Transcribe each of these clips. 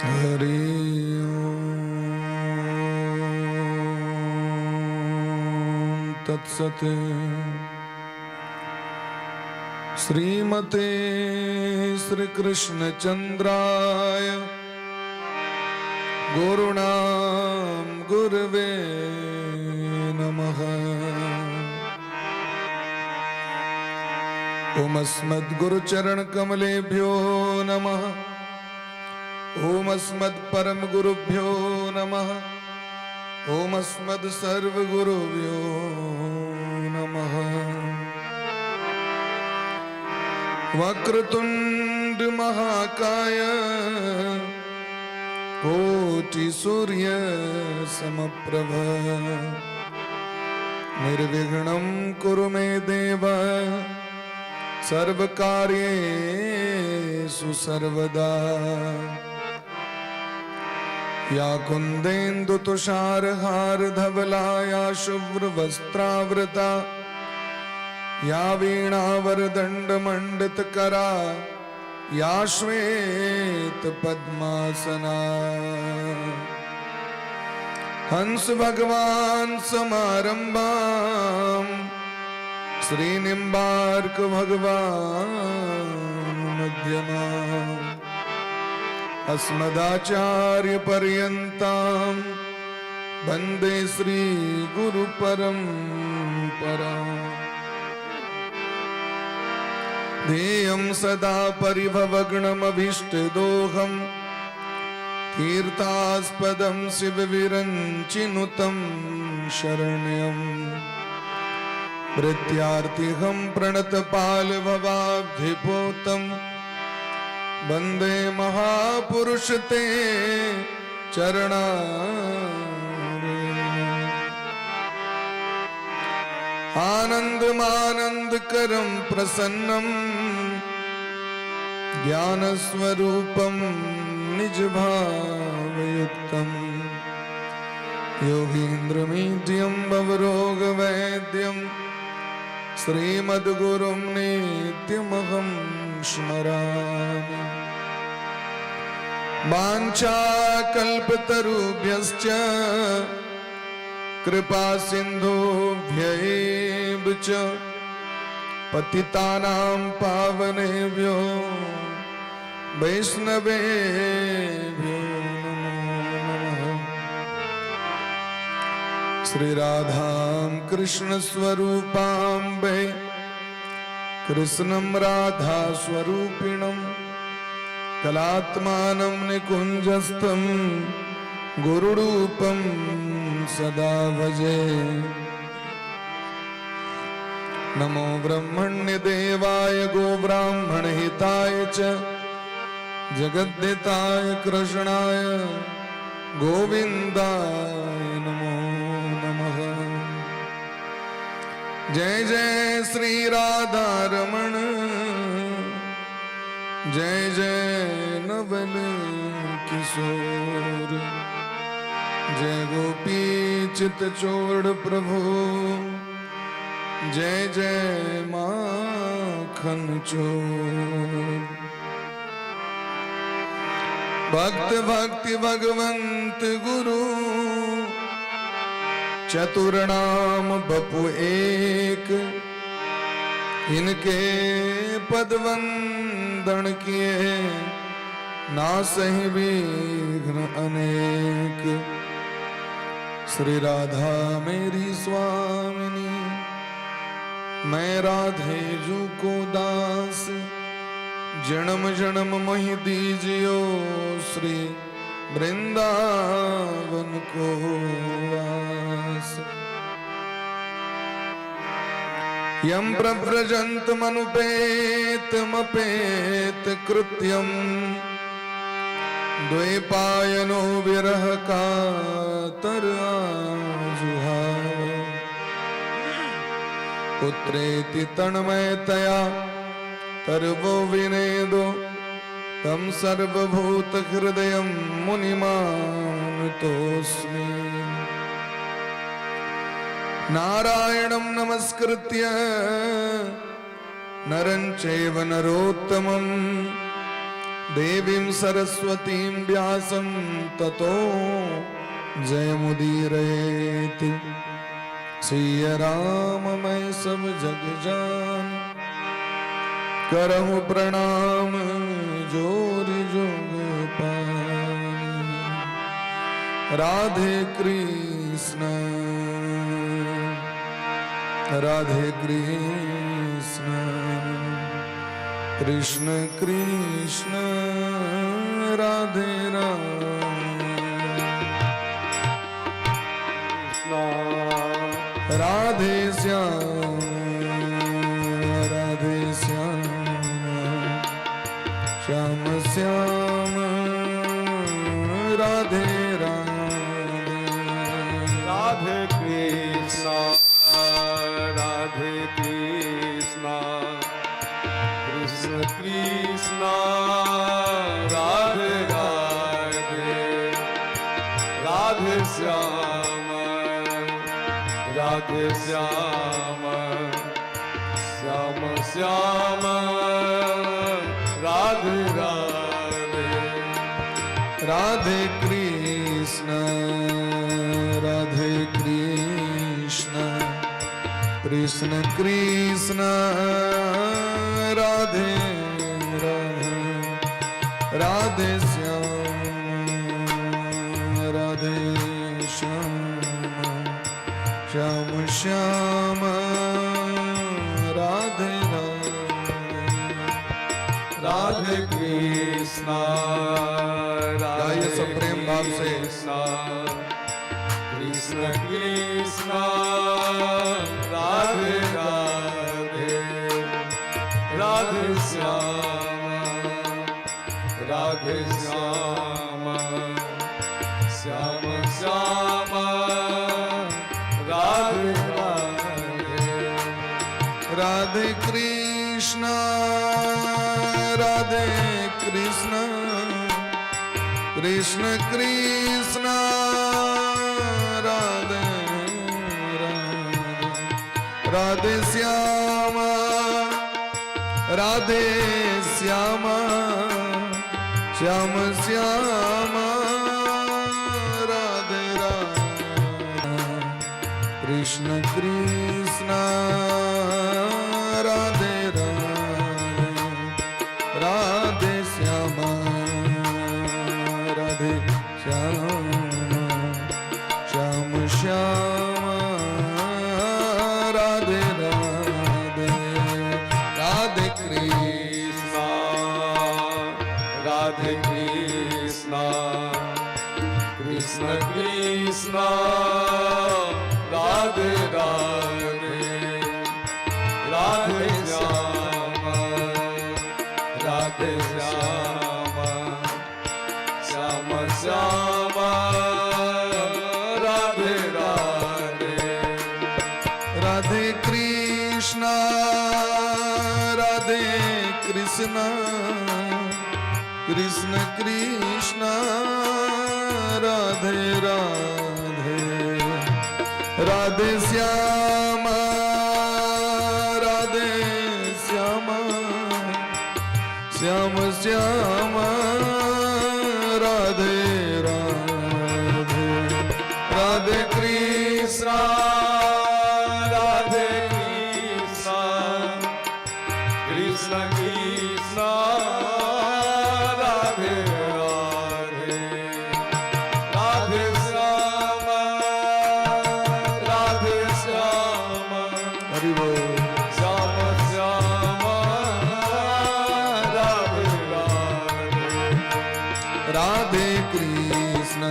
हरि ओम तत्सत। श्रीमते श्री कृष्ण चंद्राय गुरुणाम गुरुवे नमः। ओम अस्मद्गुरुचरण कमलेभ्यो नमः। ओम अस्मत् परम गुरुभ्यो नमः। ओम अस्मत् सर्व गुरुभ्यो नमः। वक्रतुंड महाकाय कोटि सूर्य समप्रभ निर्विघ्नं कुरु मे देव सर्वकार्येषु सर्वदा। या कुन्देन्दु तुषारहार धवला या शुभ्रवस्त्रावृता या वीणावरदण्डमण्डितकरा या श्वेत पद्मासना। हंस भगवान समारंभाम श्री निम्बार्क भगवान मध्यमाम अस्मदाचार्य पर्यन्ताम वंदे श्री गुरु परंपरा। ध्येयं सदा परिभवग्नमभीष्टदोहं तीर्थास्पदं शिवविरञ्चिनुतं शरण्यं प्रत्यार्तिहं प्रणतपालभवाब्धिपोतं वन्दे महापुरुष ते चरणा। आनन्दमानन्दकरं प्रसन्नं ज्ञानस्वरूपं निजभावयुक्तं योगीन्द्रमीड्यं भवरोगवैद्यं श्रीमद्गुरुं नित्यमहं स्मरामि। वाञ्छाकल्पतरुभ्यश्च कृपा सिन्धुभ्य एव च पतितानां पावनेभ्यो वैष्णवेभ्यो नमो नमः। श्री राधां कृष्ण स्वरूपां वै कृष्णं राधा स्वरूपिणं कलात्मानं निकुञ्जस्थं गुरुरूपं सदा भजे। नमो ब्रह्मण्य देवाय गोब्राह्मण हिताय च जगद्धिताय कृष्णाय गोविंदाय नमो नमः। जय जय श्री राधा रमण जय जय नवल किशोर जय गोपी चित चोर प्रभु जय जय माखन चोर। भक्त भक्ति भगवंत गुरु चतुर नाम बपु एक इनके पद वंदन किए ना सही विघ्न अनेक। श्री राधा मेरी स्वामिनी मैं राधे जू को दास जन्म जन्म मोहि दीजियो श्री वृंदावन को वास। यम प्रव्रजन्तमनुपेतमपेत कृत्यम द्वैपायनो विरह कातर आजुहाव पुत्रेति तन्मयतया तर्वो विनेदो तं सर्वभूत हृदयं मुनिमानतोऽस्मि। नारायणं नमस्कृत्य नरं चैव नरोत्तमं देवीं सरस्वतीं व्यासं ततो जयमुदीरयेत्। सिय राम मैं सब जग जान, करहु प्रणाम जोरि जुग पान। राधे कृष्ण राधे कृष्ण कृष्ण कृष्ण राधे राधे। कृष्ण राधे श्याम राधे श्याम श्याम श्याम राधे राधे। राधे कृष्ण राधे कृष्ण कृष्ण कृष्ण राधे राधे। राधे श्याम राधे श्याम श्याम श्याम राधे राधे। राधे कृष्ण राधे कृष्ण कृष्ण कृष्ण राधे राधे। राधे श्याम राधे श्याम श्याम श्याम राधे राधे। राधे कृष्ण गाइए सब प्रेम भाव से। कृष्ण कृष्ण कृष्ण राधे राधे। राधे श्याम राधे श्याम श्याम श्याम राधे राधे। राधे कृष्ण राधे कृष्ण कृष्ण कृष्ण राधे राधे। राधे श्याम राधे श्याम श्याम श्याम राधे राधे। कृष्ण कृष्ण राधे राधे। राधे श्याम राधे श्याम श्याम श्याम राधे राधे। राधे कृष्ण कृष्ण राधे कृष्ण कृष्ण कृष्ण राधे राधे। राधे श्याम राधे श्याम श्याम श्याम राधे राधे। राधे कृष्ण राधे कृष्ण कृष्ण कृष्ण राधे राधे। राधे श्याम राधे श्याम श्याम श्याम राधे राधे। राधे कृष्ण राधे कृष्ण कृष्ण कृष्ण राधे राधे। राधे श्याम राधे श्याम हरि बोल। श्याम श्याम राधे राधे। राधे कृष्ण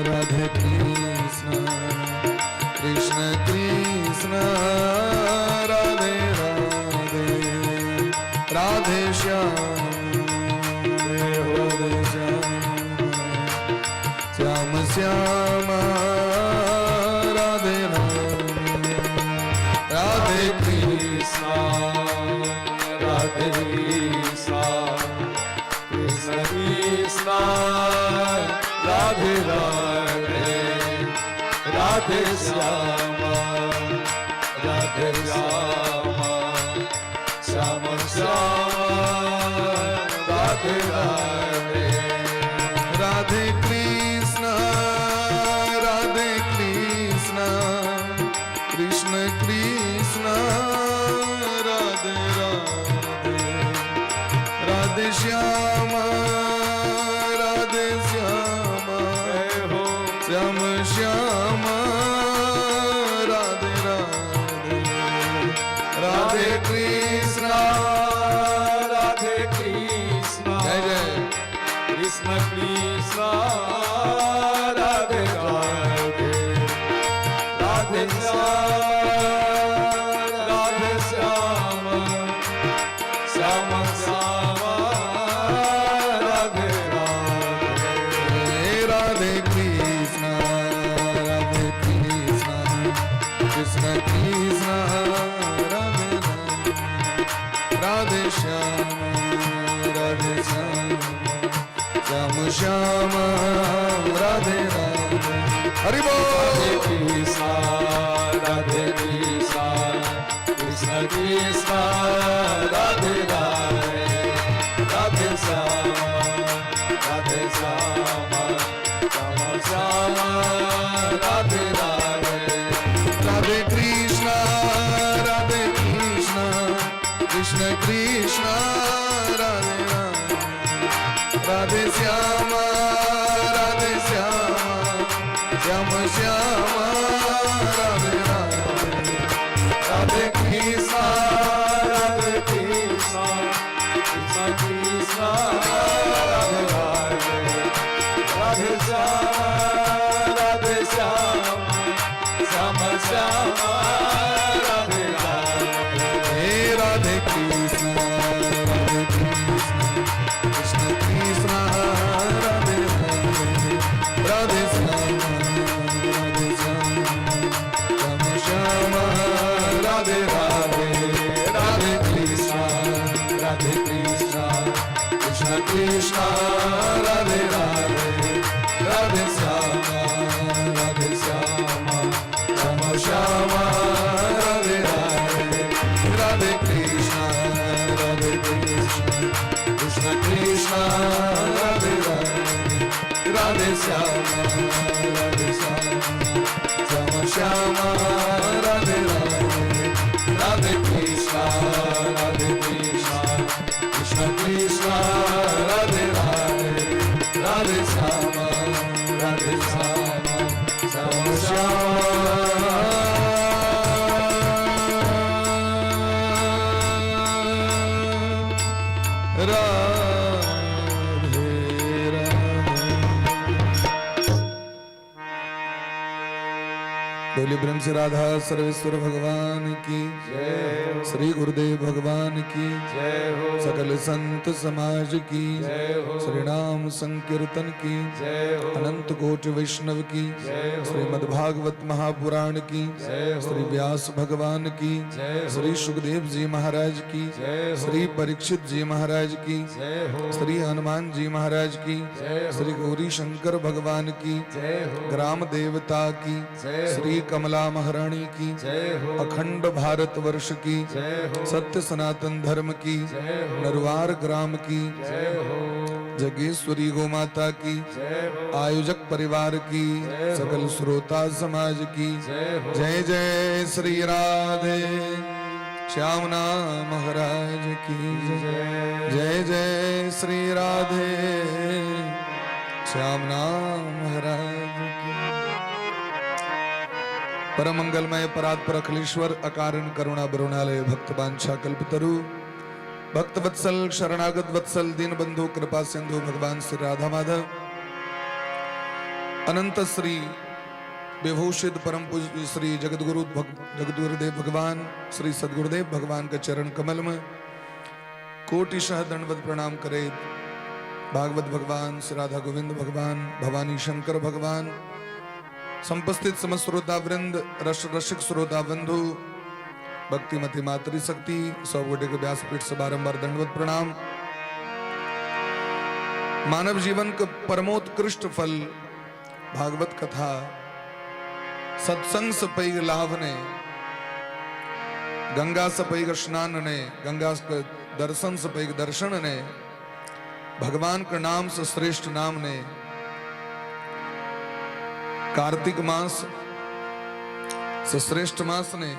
राधे कृष्ण कृष्ण कृष्ण राधे राधे। राधे श्याम राधे श्याम श्याम श्याम राधे राधे। राधे कृष्ण राधे कृष्ण कृष्ण कृष्ण राधे राधे। राधे श्याम राधे श्याम श्याम श्याम राधे। राधे राधे। राधे कृष्ण राधे कृष्ण कृष्ण कृष्ण राधे राधे। राधे श्याम राधे श्याम जय हो। श्याम श्याम राधे राधे। राधे कृष्ण राधे कृष्ण जय जय। कृष्ण कृष्ण राधे राधे। राधे श्याम राधे श्याम श्याम श्याम राधे राधे। राधे कृष्ण राधे कृष्ण कृष्ण कृष्ण राधे राधे। राधे श्याम राधे श्याम श्याम श्याम राधे राधे। हरि राधे बोल। कृष्ण राधे कृष्ण कृष्ण कृष्ण राधे राधे। राधे श्याम राधे श्याम श्याम श्याम राधे राधे। राधे कृष्ण राधे कृष्ण कृष्ण कृष्ण राधे राधे। राधे श्याम राधे श्याम श्याम श्याम राधे राधे। राधे कृष्ण राधे कृष्ण कृष्ण कृष्ण राधे राधे। राधे श्याम राधे श्याम श्याम श्याम राधे राधे। हे राधे कृष्ण राधे कृष्ण कृष्ण कृष्ण राधे राधे। राधे श्याम राधे श्याम श्याम श्याम राधे राधे। राधे कृष्ण राधे कृष्ण कृष्ण कृष्ण राधे राधे। राधे श्याम राधे श्याम श्याम श्याम राधे राधे। राधे कृष्ण राधे कृष्ण कृष्ण कृष्ण राधे राधे। राधे श्याम राधे श्याम श्याम श्याम राधे राधे। राधे कृष्ण राधे कृष्ण कृष्ण कृष्ण राधे राधे। राधे श्याम राधे श्याम श्याम श्याम। राधे राधे। बोलिए प्रेम से राधा सर्वेश्वर भगवान की जय हो। श्री गुरुदेव भगवान की जय हो। सकल संत समाज की जय हो। श्री नाम संकीर्तन की जय हो। अनंत कोटि वैष्णव की जय हो। श्रीमद् भागवत महापुराण की जय हो। श्री व्यास भगवान की जय हो। श्री सुखदेव जी महाराज की जय हो। श्री परीक्षित जी महाराज की जय हो। श्री हनुमान जी महाराज की जय हो। श्री गौरी शंकर भगवान की जय हो। ग्राम देवता की जय हो। श्री कमला महारानी की जय हो। अखंड भारत वर्ष की जय हो। सत्य सनातन धर्म की जय हो। नरवार ग्राम की जय हो। जगेश्वरी गो माता की जय हो। आयोजक परिवार की जय हो। सकल श्रोता समाज की जय हो। जय जय श्री राधे श्याम नाम महाराज की जय। जय। जय जय श्री राधे श्याम नाम महाराज की। परम मंगलमय परात्पर अखिलेश्वर अकारण करुणा बरुणालय भक्त वांछा कल्पतरु भक्त वत्सल शरणागत वत्सल दीन बंधु कृपा सिंधु भगवान श्री राधा माधव अनंत श्री विभूषित परम पूज्य श्री जगदगुरु जगदगुरुदेव भगवान श्री सदगुरुदेव भगवान के चरण कमल में कोटिशः दंडवत प्रणाम करे। भागवत भगवान श्री राधा गोविंद भगवान भवानी शंकर भगवान समुपस्थित समस्त श्रोता वृंद रस रसिक श्रोता बंधु भक्तिमती मातृशक्ति सब गोटे के व्यासपीठ से बारंबार दंडवत प्रणाम। मानव जीवन के परमोत्कृष्ट फल भागवत कथा सत्संग से पैघ लाभ ने, गंगा से पैघ स्नान ने, गंगा के दर्शन से पैघ दर्शन ने, भगवान के नाम से श्रेष्ठ नाम ने। कार्तिक मास से श्रेष्ठ मास ने।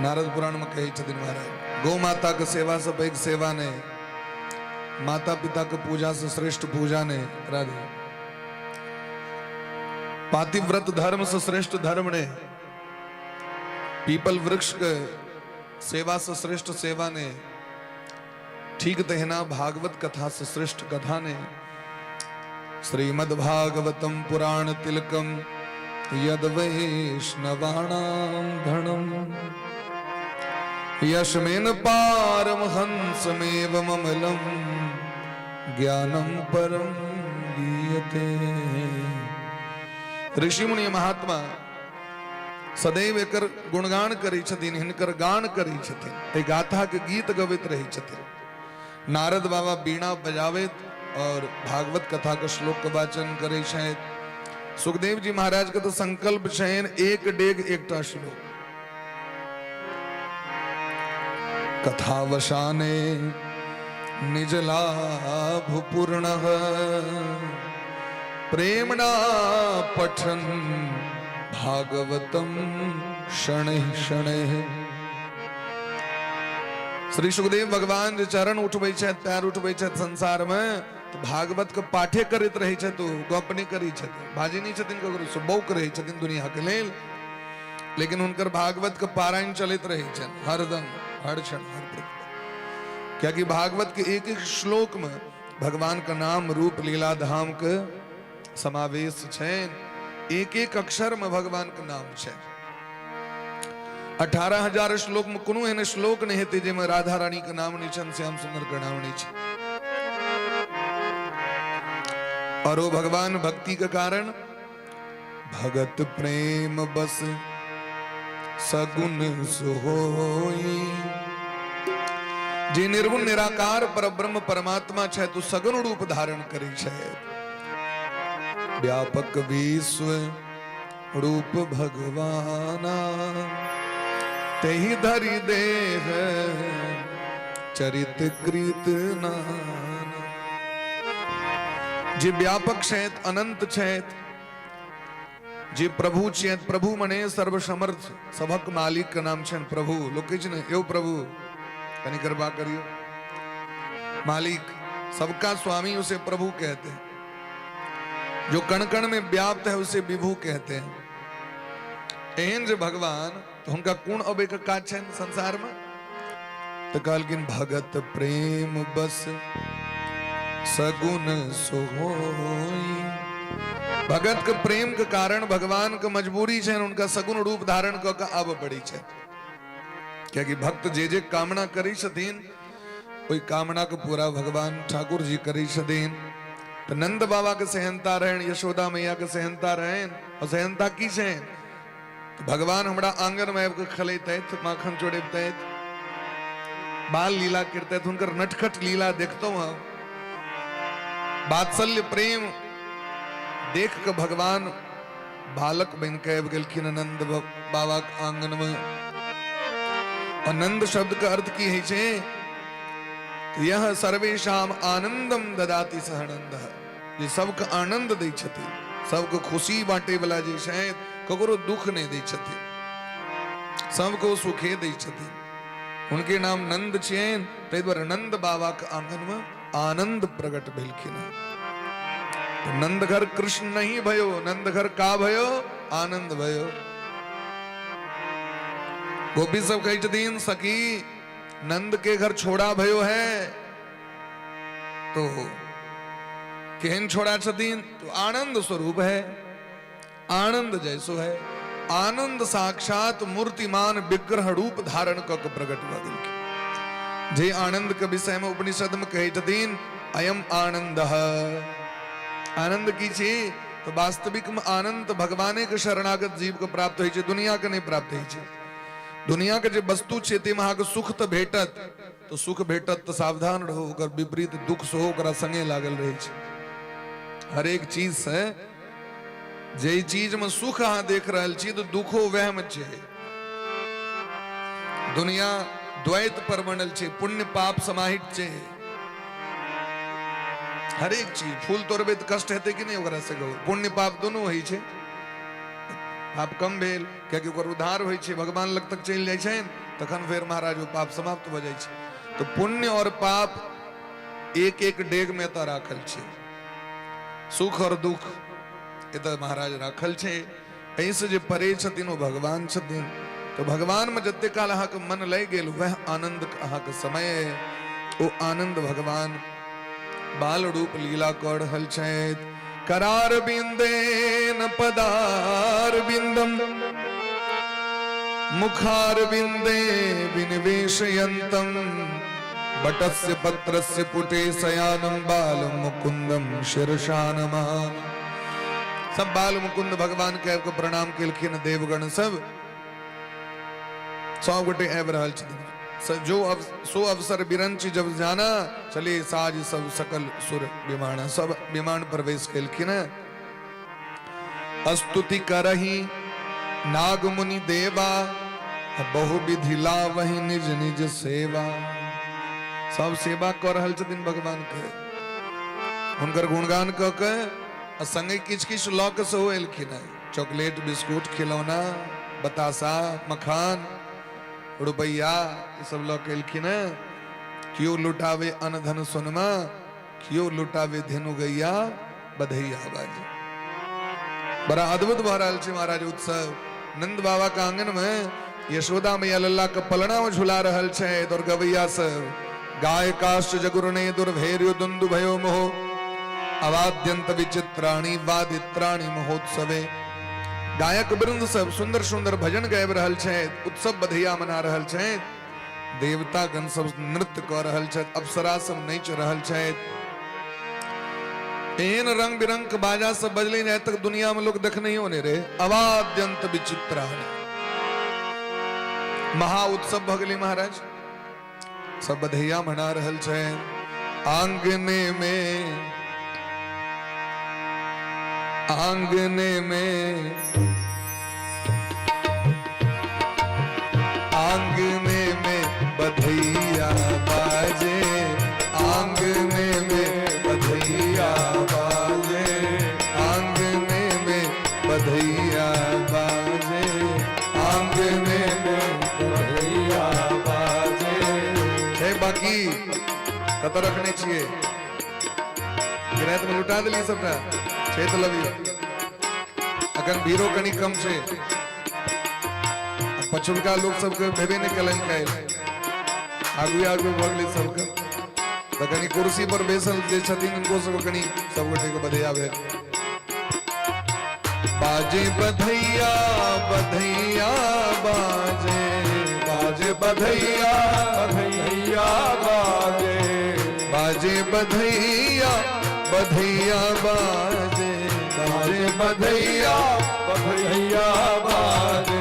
नारद पुराण में कहै छथिन महाराज, गौ माता के सेवा से पैघ सेवा ने, माता पिता के पूजा से श्रेष्ठ पूजा ने, राधे पातिव्रत धर्म से श्रेष्ठ धर्म ने, पीपल वृक्ष के सेवा से श्रेष्ठ सेवा ने, ठीक तहिना भागवत कथा से श्रेष्ठ कथा ने। श्रीमद् भागवतम पुराण तिलकम यद वैष्णवाणाम धनम यशमेन पारमहंसमेव ममलम ज्ञानम परम गीयते। ऋषि मुनि महात्मा सदैव एकर गुणगान करै छथिन, हिनकर गान करै छथिन, एहि गाथा के गीत गबैत रहै छथिन। नारद बाबा वीणा बजाबैत और भागवत कथा के श्लोक के वाचन करै छथि। सुखदेव जी महाराज के तऽ संकल्प छनि एक डेग एकटा श्लोक। कथावसाने निज लाभ पूर्ण प्रेमणा पठन भागवतम शनैः शनैः। श्री सुखदेव भगवान जे चरण उठबै छथि, पैर उठबै छथि संसार में, तऽ भागवत के पाठे करैत रहै छथि। ओ गप नहि करै छथिन, बाजै नहि छथिन ककरो से, बौक रहै छथिन दुनिया के लेल, लेकिन हुनकर भागवत के पारायण चलैत रहै छनि हरदम, हर क्षण, हर पल। कियाकि भागवत के एक एक श्लोक में भगवान का नाम, रूप, लीला, धाम के समावेश छनि। एक एक अक्षर में भगवान के नाम छै। 18,000 श्लोक में कोनो एहन श्लोक नहि हेतै जाहिमे राधा रानी के नाम नहि छनि, श्याम सुंदर के नाम नहि छै। और वो भगवान भक्ति के कारण भगत प्रेम बस सगुन सुहोई, जे निर्गुण निराकार पर ब्रह्म परमात्मा छै तो सगुण रूप धारण करै छै। व्यापक विश्व रूप भगवाना तेहि धरि देह चरित कृत नाना। जे व्यापक छथि, अनंत छथि, जे प्रभु छथि, प्रभु मने सर्वसमर्थ, सभक मालिक के नाम छनि प्रभु। लोक कहै छै ने, यौ प्रभु कनि कृपा करियौ, मालिक, सबका स्वामी, उसे प्रभु कहते हैं। जो कण कण में व्याप्त है उसे विभु कहते हैं। एहन जे भगवान, तो हुनका कोन अबै के काज छनि संसार में? तो कहलखिन भगत प्रेम बस सगुन सुहोई। भगत के प्रेम के कारण भगवान के मजबूरी छनि, उनका सगुण रूप धारण कऽ के आबऽ पड़ै छै। कियाकि भक्त जे जे कामना करै छथिन, ओहि कामना के पूरा भगवान ठाकुर जी करै छथिन। तऽ नंद बाबा के सेहनता रहनि, यशोदा मैया के सेहनता रहनि, और सेहनता की छनि? तऽ भगवान हमरा आंगन में आबि कऽ खेलैतथि, माखन चोरेबतथि, बाल लीला करतथि, हुनकर नटखट लीला देखतहुँ हम। वात्सल्य प्रेम देख कऽ भगवान बालक बनि कऽ आबि गेलखिन नंद बाबा के आंगन में। और नंद शब्द के अर्थ की होइ छै? यह सर्वेषाम आनंदम ददाति सह नंद, जे सबके आनंद दै छथिन, सबके खुशी बांटे वाला जे छथि, ककरो दुख नहि दै छथिन, सबके ओ सुखे दै छथिन, हुनके नाम नंद छियनि। ताहि दुआरे नंद बाबा के आंगन में आनंद प्रकट भेलखिन। तो नंद घर कृष्ण नहीं भयो, नंद घर का भयो? आनंद भयो। गोपी सब कहै छथिन, सखी नंद के घर छोड़ा भयो है। तो केहन छोड़ा छथिन? तो आनंद स्वरूप है, आनंद जैसो है। आनंद साक्षात मूर्तिमान विग्रह रूप धारण कऽ के प्रकट भऽ गेलखिन। जे आनंद के विषय में उपनिषद में कहै छथिन, अयम आनंद। आनंद की छी? तो वास्तविक में आनंद तो भगवाने के शरणागत जीव के प्राप्त होइ छै, दुनिया के नहि प्राप्त होइ छै। दुनिया के जे वस्तु छै ताहिमे अहाँके सुख तऽ भेटत, तऽ सुख भेटत तऽ सावधान रहू, ओकर विपरीत दुख सेहो ओकरा संगे लागल रहै छै। हरेक चीज से, जाहि चीज में सुख अहाँ देख रहल छी, तऽ दुखो वएह में छै। दुनिया द्वैत पर बनल छै, पुण्य पाप समाहित छै। हरेक चीज। फूल तोड़बै तऽ कष्ट हेतै कि नहि ओकरा से? कहू, पुण्य पाप दुनू होइ छै। पाप कम भेल कियाकि ओकर उद्धार होइ छै, भगवान लग तक चलि जाइ छनि, तखन फेर महाराज ओ पाप समाप्त भऽ जाइ छै। तऽ पुण्य और पाप एक एक डेग में एतऽ राखल छै। सुख और दुख एतऽ महाराज राखल छै। एहिसँ जे परे छथिन ओ भगवान छथिन। तऽ भगवानमे जते काल अहाँके मन लागि गेल, वएह आनंद अहाँके समय ओ आनंद। भगवान बाल रूप लीला कऽ रहल छथि। करार बिंदेन पदार बिंदम मुखार बिंदे विनिवेशयन्तं बटस्य पत्रस्य पुटे शयानं बालं मुकुन्दम शिरसा नमामि। सब बाल मुकुंद भगवान के आबि कऽ प्रणाम केलखिन। देवगण सब सब गोटे आबि रहल छथिन। जो अव, सो अवसर बिरंच जब जाना, चले साज सब सकल सुर विमान। सब विमान प्रवेश केलखिन। स्तुति करही नाग मुनि देवा, बहु विधि लावहि निज निज सेवा। सब सेवा कऽ रहल छथिन भगवान के, हुनकर गुणगान कऽ के, आ संगे किछु किछु लऽ कऽ सेहो एलखिन हेँ। चॉकलेट, बिस्कुट, खिलौना, बतासा, मखान, रुपैआ, ई सब लऽ के एलखिन हेँ। केओ लुटावे अन्न धन सोनमा, केओ लुटावे धेनु गैया बधैया बाजे। बड़ा अद्भुत भऽ रहल छै महाराज उत्सव। नंद बाबा के आंगन में यशोदा मैया लल्ला के पलना में झुला रहल छै और गवैया सब गाय काष्ठ जगुरणे दुर्भैर्यो दुंदु भयो मोह अवाद्यंत विचित्राणि वादित्राणि महोत्सवे। गायक वृंद सब सुंदर सुंदर भजन गाबि रहल छै, उत्सव बधैया मना रहल छै। देवता गण सब नृत्य कऽ रहल छथि, अप्सरा सब नाचि रहल छथि। एहन रंग बिरंग के बाजा सब बजले जाय तक दुनिया में लोग देखनहियो नहीं रहे। अवाद्यंत विचित्राणि महा उत्सव भऽ गेलै महाराज। सब बधैया मना रहल छै। आंगने में, आंगने में, आंगने में बधैया बाजे, आंगने में बधैया बाजे, आंगने में बधैया बाजे, आंगने में बधैया बाजे। छै बाकी? कतऽ रखने छियै? रातिमे लुटा देलियै सबटा? छै तऽ लबियौ। अखन भीड़ो कनि कम छै। पछुलका लोक सबके भेबे नहि केलनि काल्हि, आगू आगू भऽ गेलै सबके। तऽ कनि कुर्सी पर बैसल जे छथिन, हुनको सबके कनि सब गोटे के बधैया भेल। बाजे बधैया, बधैया बाजे, बाजे बधैया, बधैया बाजे, बाजे बधैया, बधैया बाजे, बाजे बधैया, बधैया बाजे।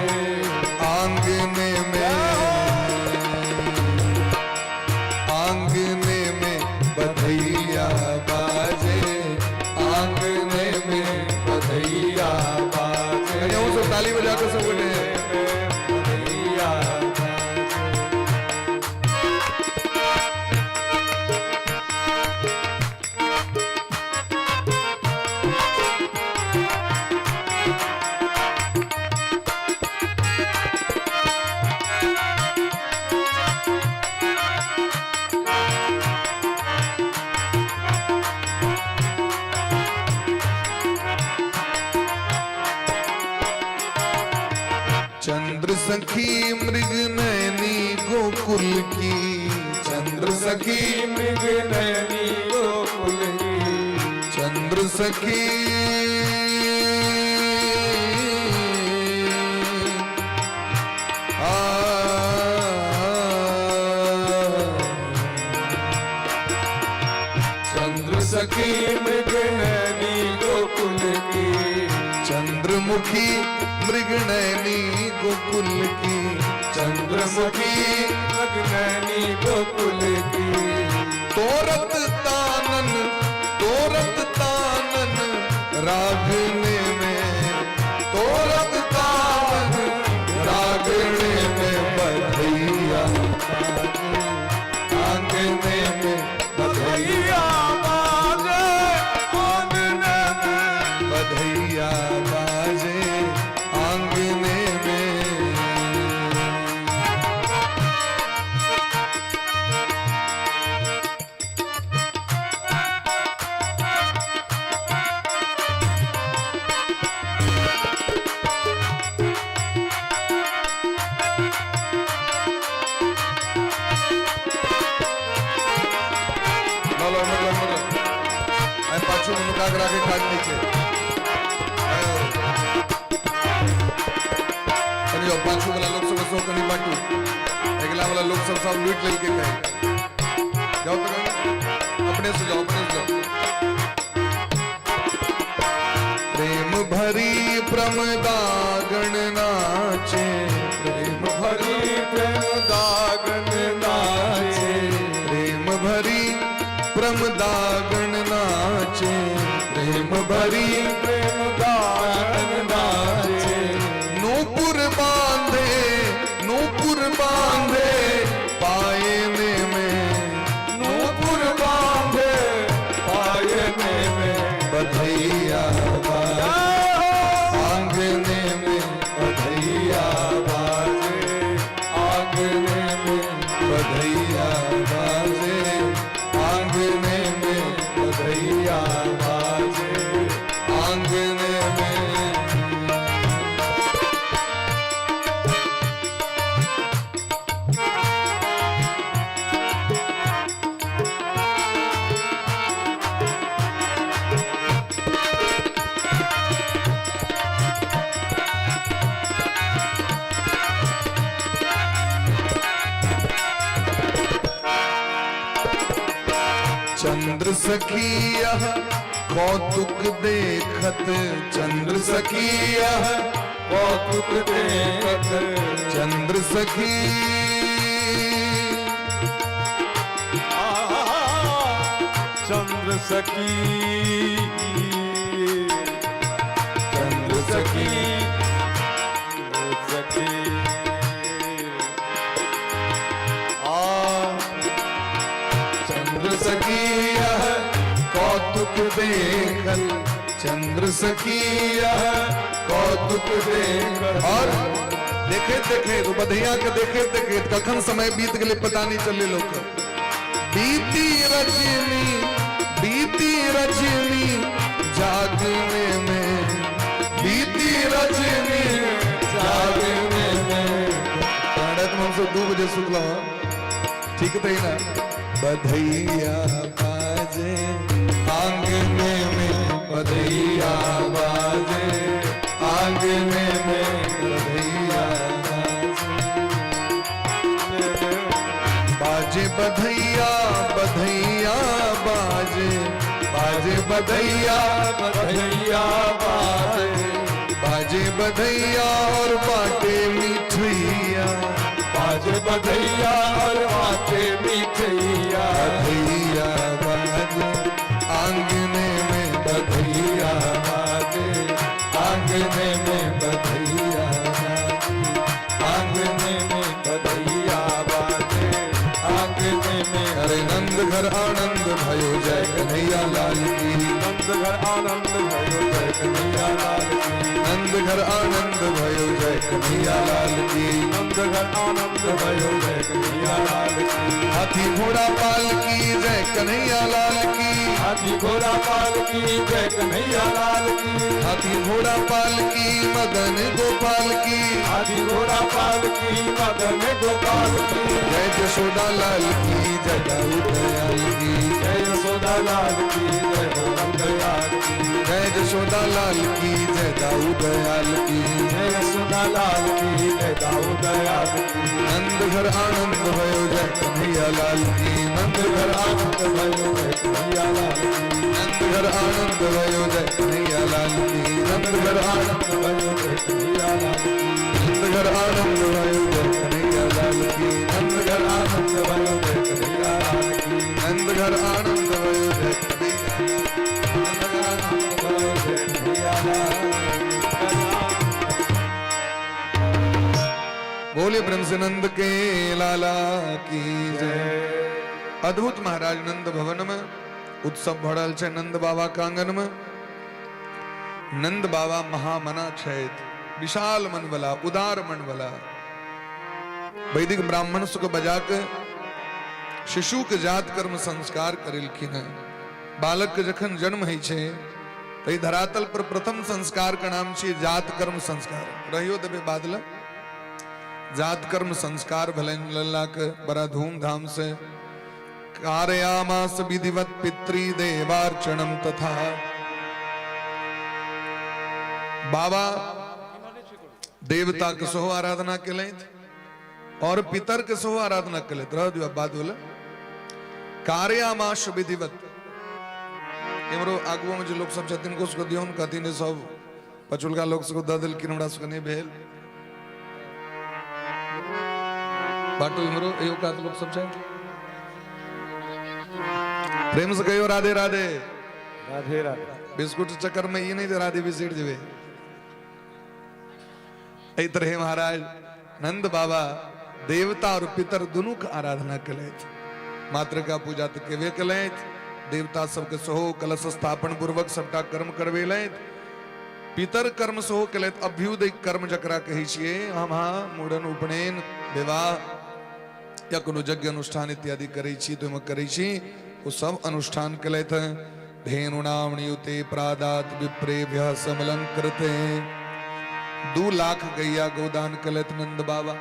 आंगने में, आंगने में बधैया बाजे, आंगने में बधैया बाजे। कनि अहूँ सब ताली बजा कऽ सब गोटे। बधैया। चंद्र सखी मृग नैनी गोकुल की, चंद्र सखी मृग नैनी गोकुल की, चंद्र सखी आ, चंद्र सखी मृग नैनी गोकुल की, चंद्रमुखी मृग नैनी गोकुल की, चंद्रमुखी मृग नैनी गोकुल की, तोरत तानन, तोरत तानन रागने में, तोरत तानन रागने में बधैया आंगने में बधैया बधैया बाजे। एकरा के काज नहि छै। कनि जाउ, पाछू वाला लोक सब सेहो कनि बाँटू। अगिला वाला लोक सब सब लूटि लेलकै कहीं। जाउ तऽ अपने से जाउ, अपने से जाउ। प्रेम भरी प्रमदागण नाचे, प्रेम भरी प्रेम दागन नाचे, प्रेम भरी प्रमदागण नाचे, प्रेम भरी प्रेम दागन नाचे। नूपुर बांधे, नूपुर बांधे पायने में, नूपुर बांधे पायने में, बधैया बाजे आंगने में, बधैया बाजे आंगने में, बधैया बाजे आंगने में, बधैया बाजे आंगने में। चंद्र सखिया कौतुक देखत, चंद्र सखिया कौतुक देखत, चंद्र सखी चंद्र सखी, चंद्र सखी, सखी आ चंद्र सखिया कौतुक देखल, चंद्र सखिया कौतुक देखल। और देखे देखे तो बधैया के देखे देखे कखन समय बीत गेलै पता नहीं चले लोग। बीती रजनी, बीती रजनी जागने में, बीती रजनी जागने में। रात में हमसब 2 बजे सुतलहुँ, ठीक तो ना? बधैया बाजे आंगने में, बधैया बाजे आंगने में, बधैया बाजे, बाजे बधैया, बधैया बाजे, बाजे बधैया, बधैया बाजे, बाजे बधैया और बाटे मिठैया, बाजे बधैया और बाटे मिठैया। बधैया बाजे आंगने में, बधैया बाजे आंगने में, बधैया आंगने में, बधैया बाजे आंगने में। अरे नंद घर आनंद भयो जय कन्हैया लाल की, नंद घर आनंद भयो जय कन्हैया लाल की, नंद घर आनंद भयो जय कन्हैया लाल की, नंद घर आनंद भयो जय कन्हैया लाल की। हाथी घोड़ा पाल की जय कन्हैया लाल की, हाथी घोड़ा पाल की जय कन्हैया लाल की, हाथी घोड़ा पाल की मदन गोपाल की, हाथी घोड़ा पाल की मदन गोपाल की, जय जशोदा लाल की जय दाऊ दयाल की, जय यशोदा लाल की जय दाऊ दयाल की, जय जशोदा लाल की जय दाऊ दयाल की, जय यशोदा लाल की जय दाऊ दयाल की। नंद घर आनंद भयो जय कन्हैया लाल की, नंद घर आनंद भयो जय कन्हैया लाल की, नंद घर आनंद भयो जय कन्हैया लाल की, नंद घर आनंद भयो जय कन्हैया लाल की, नंद घर आनंद भयो जय कन्हैया लाल की, नंद घर आनंद भयो जय कन्हैया लाल की, नंद घर आनंद भयो जय कन्हैया आनंद भयो जय कन्हैया लाल की। बोले प्रेम से नंद के लाला की जय। अद्भुत महाराज नंद भवन में उत्सव भऽ रहल छै। नंद बाबा के आंगन में नंद बाबा महामना छथि, विशाल मन वाला, उदार मन वाला। वैदिक ब्राह्मण सबके बजा के शिशु के जात कर्म संस्कार करेलखिन हैं। बालक के जखन जन्म होइ छै तऽ धरातल पर प्रथम संस्कार के नाम छियै जात कर्म संस्कार। रहियो देबै बादल जात कर्म संस्कार भेलनि लल्ला के बड़ा धूमधाम से। कारयामास विधिवत पितृ देवार्चनम तथा। बाबा देवता के सेहो आराधना केलथि और पितर के सेहो आराधना केलथि। रह दियौ, बात भेलै कार्यामाश विधिवत। इम्हरो आगुओ में जे लोक सब छथिन तिनको सबके दियौन, कहथिन जे सब पछुलका लोक सबके दऽ देलखिन, हमरा सबके नहि भेल। बाटू इम्हरो एहो कात लोक सब छै। प्रेम से कहियो राधे राधे। राधे राधे। बिस्कुट चक्कर में ई नहीं जे राधे बिसरि जेबै। एहि तरहे महाराज नंद बाबा देवता और पितर दुनू के आराधना केलथि। मातृका पूजा तऽ केबे केलथि, देवता सबके सेहो कलश स्थापन पूर्वक सबटा कर्म करबेलथि, पितर कर्म सेहो केलथि। अभ्युदय कर्म जकरा कहै छियै हम, हाँ, मुड़न, उपनयन, विवाह या कोनो यज्ञ अनुष्ठान इत्यादि करै छी तऽ ओहिमे करै छी, ओ सब अनुष्ठान केलथि। धेनुनाम नियुते प्रादात विप्रेभ्य समलंकृते। 2 लाख गैया गोदान केलथि नंद बाबा।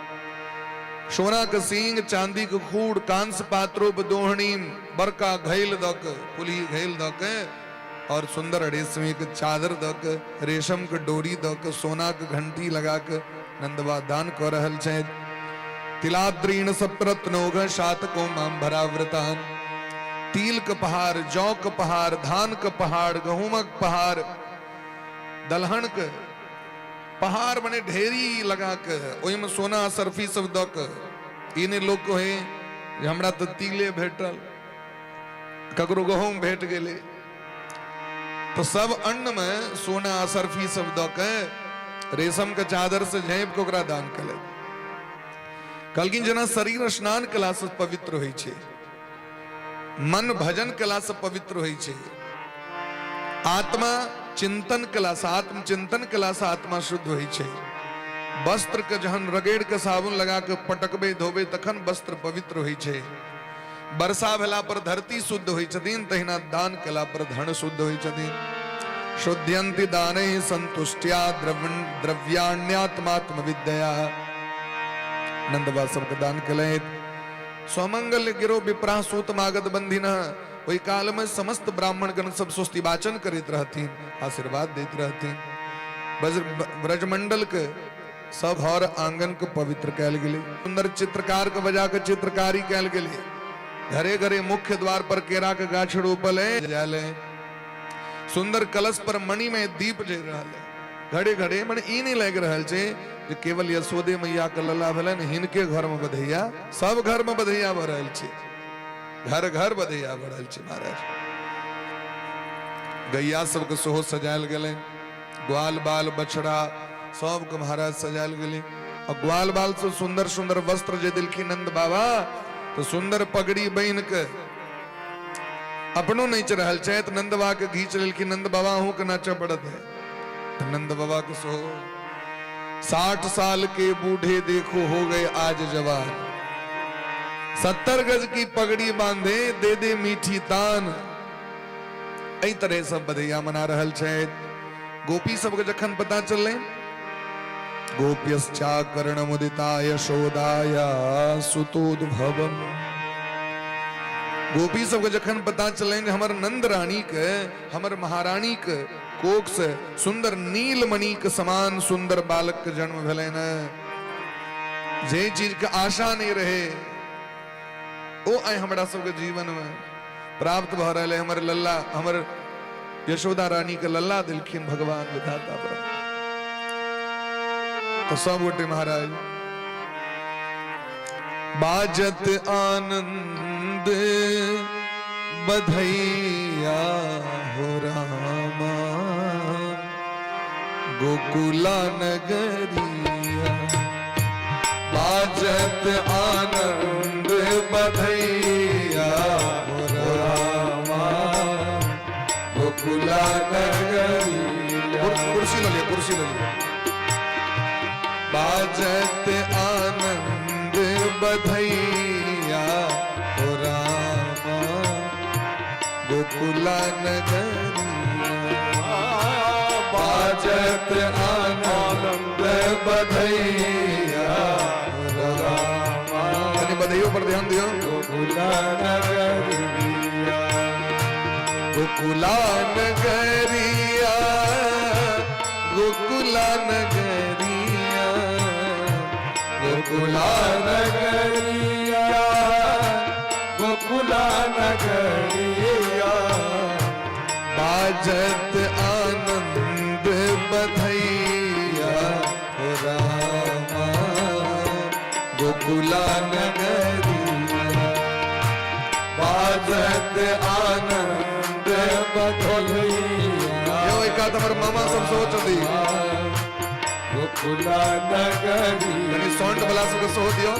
सोना के सींग, चांदी के खूड़, कांस पात्रोप दोहणी, बड़का घैल दक, पुलही घैल दक और सुंदर रेशमी के चादर दक, रेशम के डोरी दक, सोना के घंटी लगा के नंदबा दान कर रहल छथि। तिलाद्रीण सप्तरत्नोघ शातको माम भरावृतान। तिल के पहाड़, जौ के पहाड़, धान के पहाड़, गहूमक पहाड़, दलहन के पहाड़ बने ढेरी लगा के ओहिमे सोना सरफी सब दऽ के। ई नहि लोक कहे जे हमरा तऽ तिले भेटल, ककरो गहूम भेट गेलै, तऽ सब अन्न में सोना सरफी सब दऽ के रेशम के चादर से झाँपि के ओकरा दान केलक। कहलखिन जेना शरीर स्नान केलासँ पवित्र होइ छै, मन भजन केलासँ पवित्र होइ छै, आत्मा चिंतन केलासँ, आत्मचिंतन केलासँ आत्मा शुद्ध होइ छै। वस्त्र के जहन रगड़ि के साबुन लगा के पटकबै धोबै तखन वस्त्र पवित्र होइ छै। वर्षा भेला पर धरती शुद्ध होइ छथिन, तहिना दान केला पर धन शुद्ध होइ छथिन। शुद्ध्यन्ति दानै संतुष्ट्या द्रव्याण्यात्मात्म विद्या। नंदबा सबके दान केलथि। स्वमंगल गिरो विप्राह सूत मागध बंधिन। ओहि काल में समस्त ब्राह्मण गण सब स्वस्ति वाचन करैत रहथिन, आशीर्वाद दैत रहथिन। ब्रजमंडल के सब घर आंगन के पवित्र कैल गेलै। सुंदर चित्रकार के बजा के चित्रकारी कैल गेलै। घरे घरे मुख्य द्वार पर केरा के गाछ रोपल है, जायल है। सुंदर कलश पर मणि में दीप जरि रहल है। घरे घरे मने ई नहीं लागि रहल छै जे केवल यशोदे मैया के लला भेलनि, हिनके घर में बधैया, सब घर में बधैया भऽ रहल छै, घर घर बधैया भऽ रहल छै महाराज। गैया सबके सेहो सजायल गेलै, ग्वाल बाल बछड़ा सबके महाराज सजायल गेलै। और ग्वाल बाल से सुंदर सुंदर वस्त्र जे देलखिन नंद बाबा, तो सुंदर पगड़ी बनि के अपनो नाचि रहल छथि, नंद बाबा के घींच लेलखिन, नंद बाबा अहूँ के नाचऽ पड़त है। तो नंद बाबा के सो 60 साल के बूढ़े देखो हो गए आज जवान, 70 गज की पगड़ी बांधे दे दे मीठी तान। एहि तरह सब बधैया मना रहल छथि। गोपी सबके जखन पता चललै, गोप्यश्चाकर्ण मुदिता यशोदाया सुतोद्भवम। गोपी सबके जखन पता चलनि जे हमर नंद रानी के, हमर महारानी के कोख से सुंदर नीलमणि के समान सुंदर बालक के जन्म भेलनि, जे चीज के आशा नहीं रहे ओ आइ हमरा सबके जीवन में प्राप्त भऽ रहल है। हमर लल्ला, हमर यशोदा रानी के लल्ला दिलखिन भगवान विधाता ब्रह्म। तो सब गोटे महाराज बाजत आनंद बधैया हो रामा गोकुला नगरिया। बाजत आनंद बधैया हो रामा गोकुला नगरिया। कुर्सी ल लिया, कुर्सी ल लिया। बाजत आनंद बधैया हो रामा गोकुला नगरिया। बाजत आनंद बधैया हो रामा। कनी बधैयो पर ध्यान दियो। गोकुला नगरिया, गोकुला नगरिया, गोकुला गोकुला नगरिया, गोकुला नगरिया। बाजत आनंद बधैया हो रामा, गोकुला नगरिया। बाजत आनंद बधैया। यो एक हमर मामा सब सोचती। गोकुला नगरिया। कनी साउंड वाला सबके सो दियो।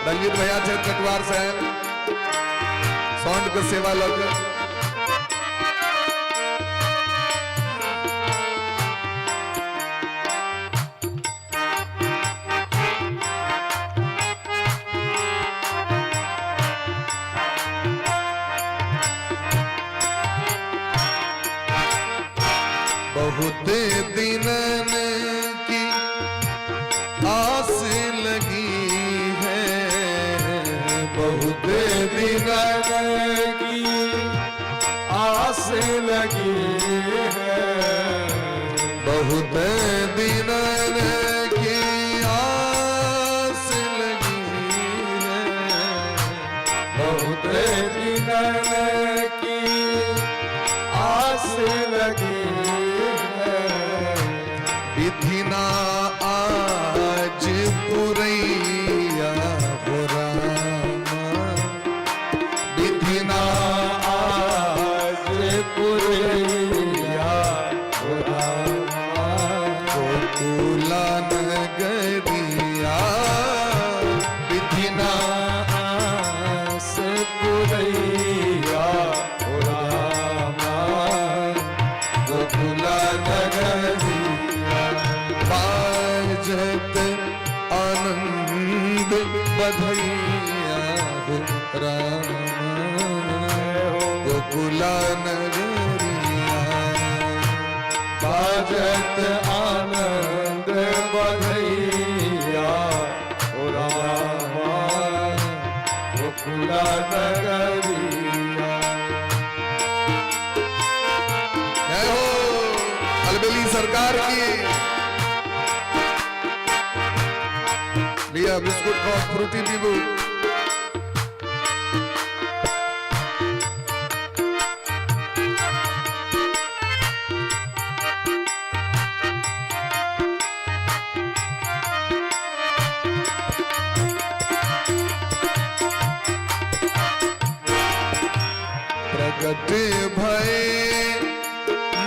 रंजीत भैया छे चटवार से साउंड के सेवा लग। बहुत दिनन की आस लगी है, बहुत दिनन की आस लगी है, बहुत दिनन की आस लगी है, बहुत दिनन की आस लगी है। विधि ना आज पुरैया हो रामा, विधि ना आज पुरैया हो रामा, गोकुला नगरिया। विधि ना आस पुरैया हो रामा, गोकुला नगरिया। बाजत आनंद बधैया हो रामा, गोकुला नगरिया। बाजत आनंद बधैया हो रामा, गोकुला नगरिया। जय हो अलबेली सरकार की। लिया बिस्कुट खाओ, फ्रूटी पीबू। प्रगट भय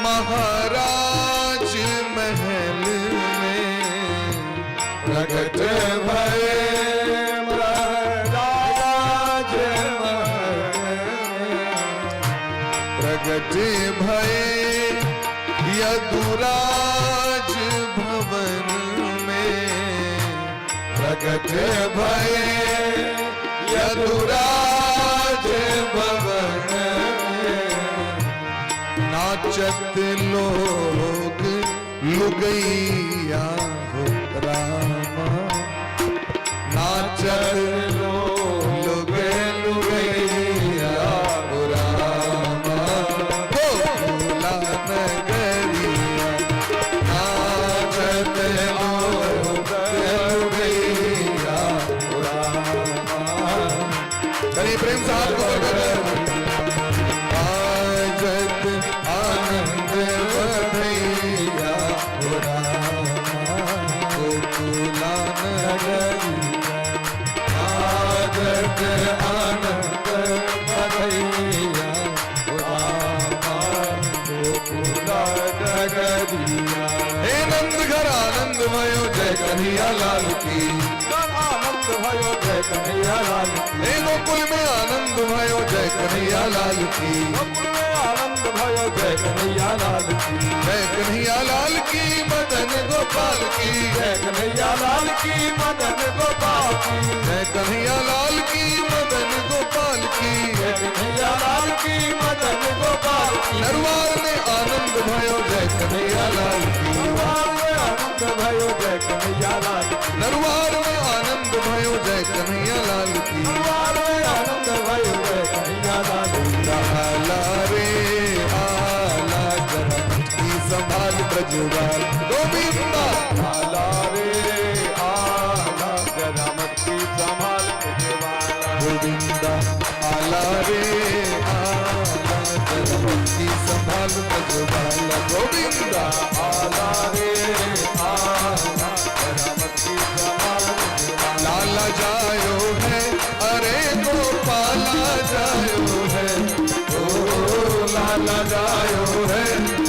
महाराज महल में, प्रगट भय महाराज महल में, प्रगट भय यदुराज भवन में, प्रगट भय यदुराज भवन में। नाचत लोग लुगैया हो रामा, नाचत लोग लुगैया हो रामा, गोकुला नगरिया। नाचत लोग लुगैया हो रामा। चलिए प्रेम से हाथ को ऊपर कर। बाजत आनंद बधैया हो रामा, गोकुला नगरिया। बाजत आनंद बधैया हो रामा, गोकुला नगरिया। हे नंद घर आनंद भयो जय कन्हैया लाल की। आनंद भयो जय कन्हैया लाल की। हे गोकुल में आनंद भयो जय कन्हैया लाल की। गोकुल में आनंद भयो जय कन्हैया लाल की। जय कन्हैया लाल की मदन गोपाल की। जय कन्हैया लाल की मदन गोपाल की। जय कन्हैया लाल की मदन गोपाल की। जय कन्हैया लाल की मदन गोपाल की। नरवार में आनंद भयो जय कन्हैया लाल की। नरवार में आनंद भयो जय कन्हैया लाल की। नरवार में आनंद भयो जय कन्हैया लाल की। नरवार में आनंद भयो जय कन्हैया लाल की। आला रे आला जरा की संभाल। ब्रजवाला गोविंदा। आला रे आला जरा मटकी संभाल ब्रजवाला। गोविंदा आला रे आला जरा मटकी संभाल ब्रजवाला। गोविंदा आला रे आला जरा मटकी संभाल ब्रजवाला। लाला जायो है, अरे गोपाला जायो है, ओ लाला जायो है,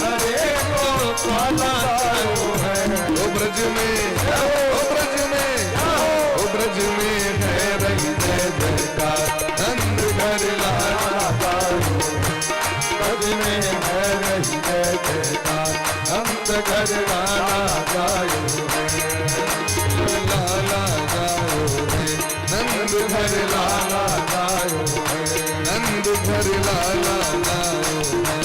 अरे गोपाला जायो है। ओ ब्रज में, ओ ब्रज में, ओ ब्रज में है रही जय जयकार, नंद घर लाला जायो, ब्रज में है रही जय जयकार, नंद घर लाला जायो है। लाला जायो है, नंद घर लाला लाला जायो है, नंद घर लाला जायो है,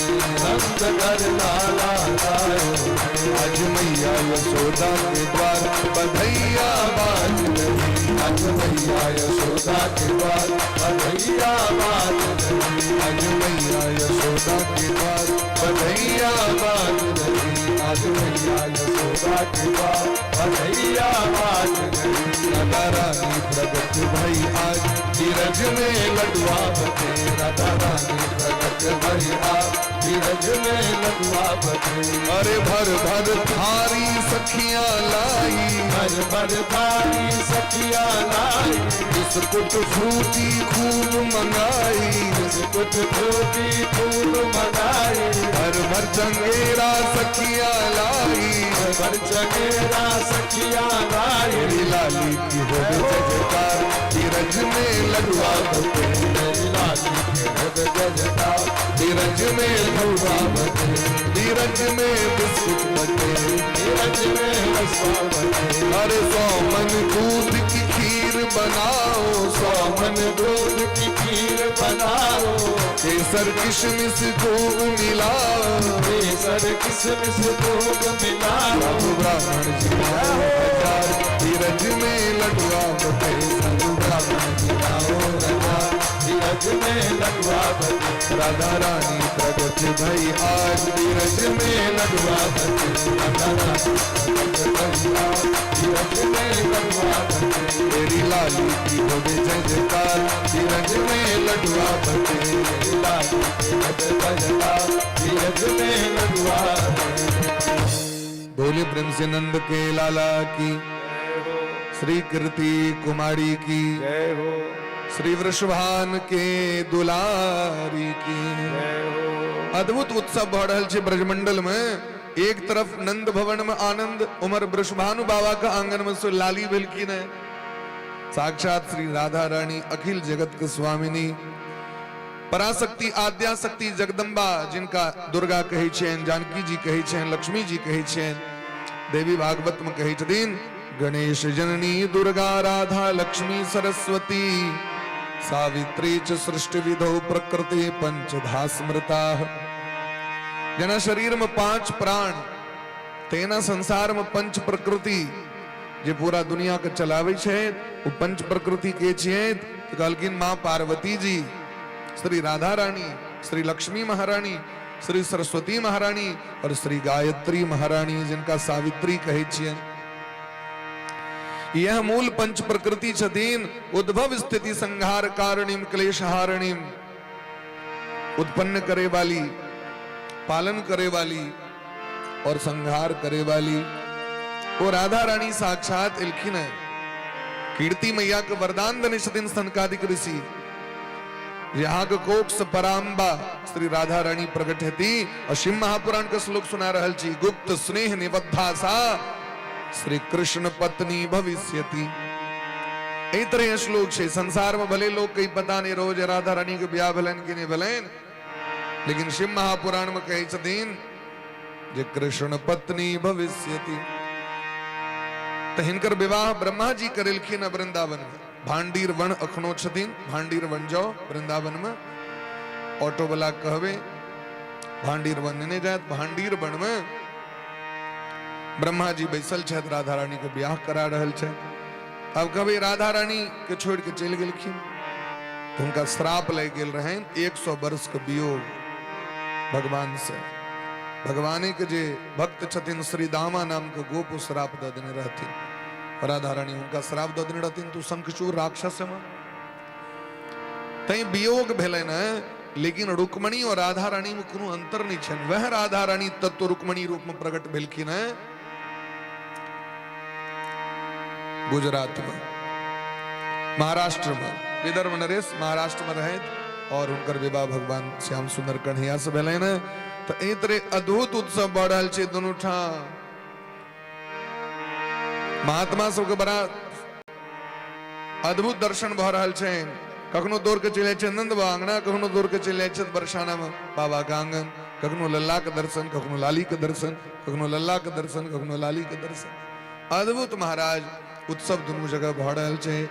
नंद घर लाला जायो है। आज मैया यशोदा के द्वार बधैया बाज रही, आज मैया यशोदा के द्वार बधैया बाज रही, आज मैया यशोदा के द्वार बधैया बाज रही, आज मैया यशोदा के द्वार बधैया बाज रही। राधा रानी प्रगट भई आज धीरज में लडुआ बटे, राधा रानी प्रगट भई आज धीरज में लडुआ बटे। अरे भर भर थारी सखियां लाई, भर भर थारी सखियां लाई, बिस्कुट फ्रूटी खूब मंगाई, बिस्कुट फ्रूटी खूब मंगाई, भर भर चंगेरा सखियां लाई, भर भर चंगेरा सखियां लाई। मेरी लाली की हो जय जयकार, धीरज में लडुआ बटे, मेरी लाली की हो जय जयकार, धीरज में लडुआ बटे, धीरज में बिस्कुट बटे, धीरज में लडुआ बटे। अरे 100 मन दूध की खीर बनाओ, 100 मन दूध की खीर बनाओ, केसर किशमिश खूब मिलाओ, केसर किशमिश खूब मिलाओ। साधु ब्राह्मण जी आओ हजार, धीरज में लडुआ बटे, साधु ब्राह्मण जी आओ हजार, धीरज में लडुआ बटे। राधा रानी प्रगट भई आज, धीरज में लडुआ बटे, राधा रानी प्रगट भई आज, धीरज में लडुआ बटे। तेरी लाली की होवे जय जयकार, धीरज में लडुआ बटे, तेरी लाली की होवे जय जयकार, धीरज में लडुआ बटे। बोले प्रेम से नंद के लाला की, श्री कीर्ति कुमारी की जय हो, श्री वृषभान के दुलारी की जय हो। अद्भुत उत्सव भ रहल छै ब्रजमंडल में। एक तरफ नंद भवन में आनंद, उमर वृषभानु बाबा के आंगन में सो लाली भेलखिन है। साक्षात श्री राधा रानी अखिल जगत के स्वामिनी पराशक्ति आद्याशक्ति जगदम्बा, जिनका दुर्गा कहै छियनि, जानकी जी कहै छियनि, लक्ष्मी जी कहै छियनि, देवी भागवत में कहै छथिन गणेश जननी दुर्गा राधा लक्ष्मी सरस्वती सावित्री च सृष्टि विधौ प्रकृति पंचधा स्मृता। जना शरीर में 5 प्राण, तेना संसार में पंच प्रकृति जे पूरा दुनिया के चलावे छै, वो पंच प्रकृति के छियै? तो कहलखिन माँ पार्वती जी, श्री राधा रानी, श्री लक्ष्मी महारानी, श्री सरस्वती महारानी और श्री गायत्री महारानी, जिनका सावित्री कहै छियनि। यह मूल पंच प्रकृति छथिन। उद्भव स्थिति संहार कारणीम क्लेशहारणीम, उत्पन्न करे वाली, पालन करे वाली और संहार करे वाली वो राधा रानी साक्षात एलखिन है। कीर्ति मैया के वरदान देने छथिन सनकादिक ऋषि, यहाँ के कोक से पराम्बा श्री राधा रानी प्रकट हेती। और शिव महापुराण के श्लोक सुना रहल छी, गुप्त स्नेह निबद्धा सा श्री कृष्ण पत्नी भविष्यति। एहि तरह श्लोक छै। संसार में भले लोग कहीं पता नहीं रोज राधा रानी के ब्याह भेलनि कि नहीं भेलनि, लेकिन शिव महापुराण में कहै छथिन जे कृष्ण पत्नी भविष्यति। तो हिनकर विवाह ब्रह्मा जी करेलखिन वृंदावन में। भांडीर वन अखनो छथिन, भांडीर वन जाओ वृंदावन में, ऑटो वाला कहबे भांडीर वन नहीं जात। भांडीर वन में ब्रह्मा जी बैसल छथि, राधा रानी के ब्याह करा रहल छै। अब कहबे राधा रानी के छोड़ के चलि गेलखिन, तो हुनका श्राप लागि गेल रहनि 100 वर्ष के वियोग भगवान से। भगवाने के जे भक्त छथिन श्रीदामा नाम के गोप श्राप दऽ देने रहथिन। राधा रानी हुनका श्राप दऽ देने रहथिन, तू शंखचूर राक्षस में। तैं वियोग भेलनि है, लेकिन रुक्मणी और राधा रानी में कोनो अंतर नहीं छनि। वह राधा रानी तत्व रुक्मणी रूप में प्रकट भेलखिन है गुजरात में, महाराष्ट्र में। विदर्भ नरेश महाराष्ट्र में रहैत और हुनकर विवाह भगवान श्याम सुंदर कन्हैया से भेलनि है। तऽ एहि तरह अद्भुत उत्सव भऽ रहल छै दुनू ठाम। महात्मा सबके बड़ा अद्भुत दर्शन भऽ रहल छै। कखनो दौड़ के चलि जाइ छै नंद बाबा अंगना, कखनो दौड़ के चलि जाइ छथि बरसाना में बाबा के आंगन, कखनो लल्ला के दर्शन, कखनो लाली के दर्शन, कखनो लल्ला के दर्शन, कखनो लाली के दर्शन। अद्भुत महाराज उत्सव दुनू जगह भऽ रहल छै।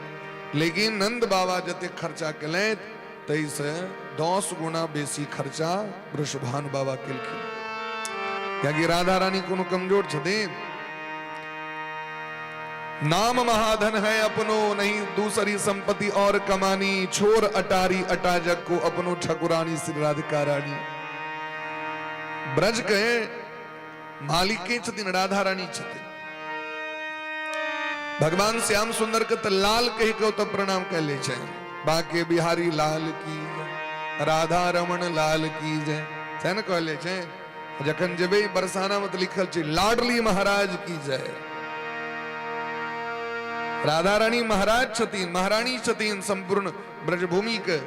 लेकिन नंद बाबा जतेक खर्चा केलथि ताहिसँ 10 गुना बेसी खर्चा वृषभानु बाबा केलखिन, कियाकि राधा रानी कोनो कमजोर छथिन? नाम महाधन है अपनो, नहीं दूसरी संपत्ति और कमानी, छोर अटारी अटा जग को अपनो ठकुरानी श्री राधिका रानी। ब्रज के मालिक के छथिन राधा रानी छथिन। भगवान श्याम सुंदर के तऽ लाल कहि के ओतऽ प्रणाम कऽ लै छै, बाके बिहारी लाल की जय, राधा रमण लाल की जय, सएह ने कहले छै। जखन जेबै बरसाना में तऽ लिखल छै लाडली महाराज की जय। राधा रानी महाराज छथिन, महारानी छथिन संपूर्ण ब्रजभूमि के,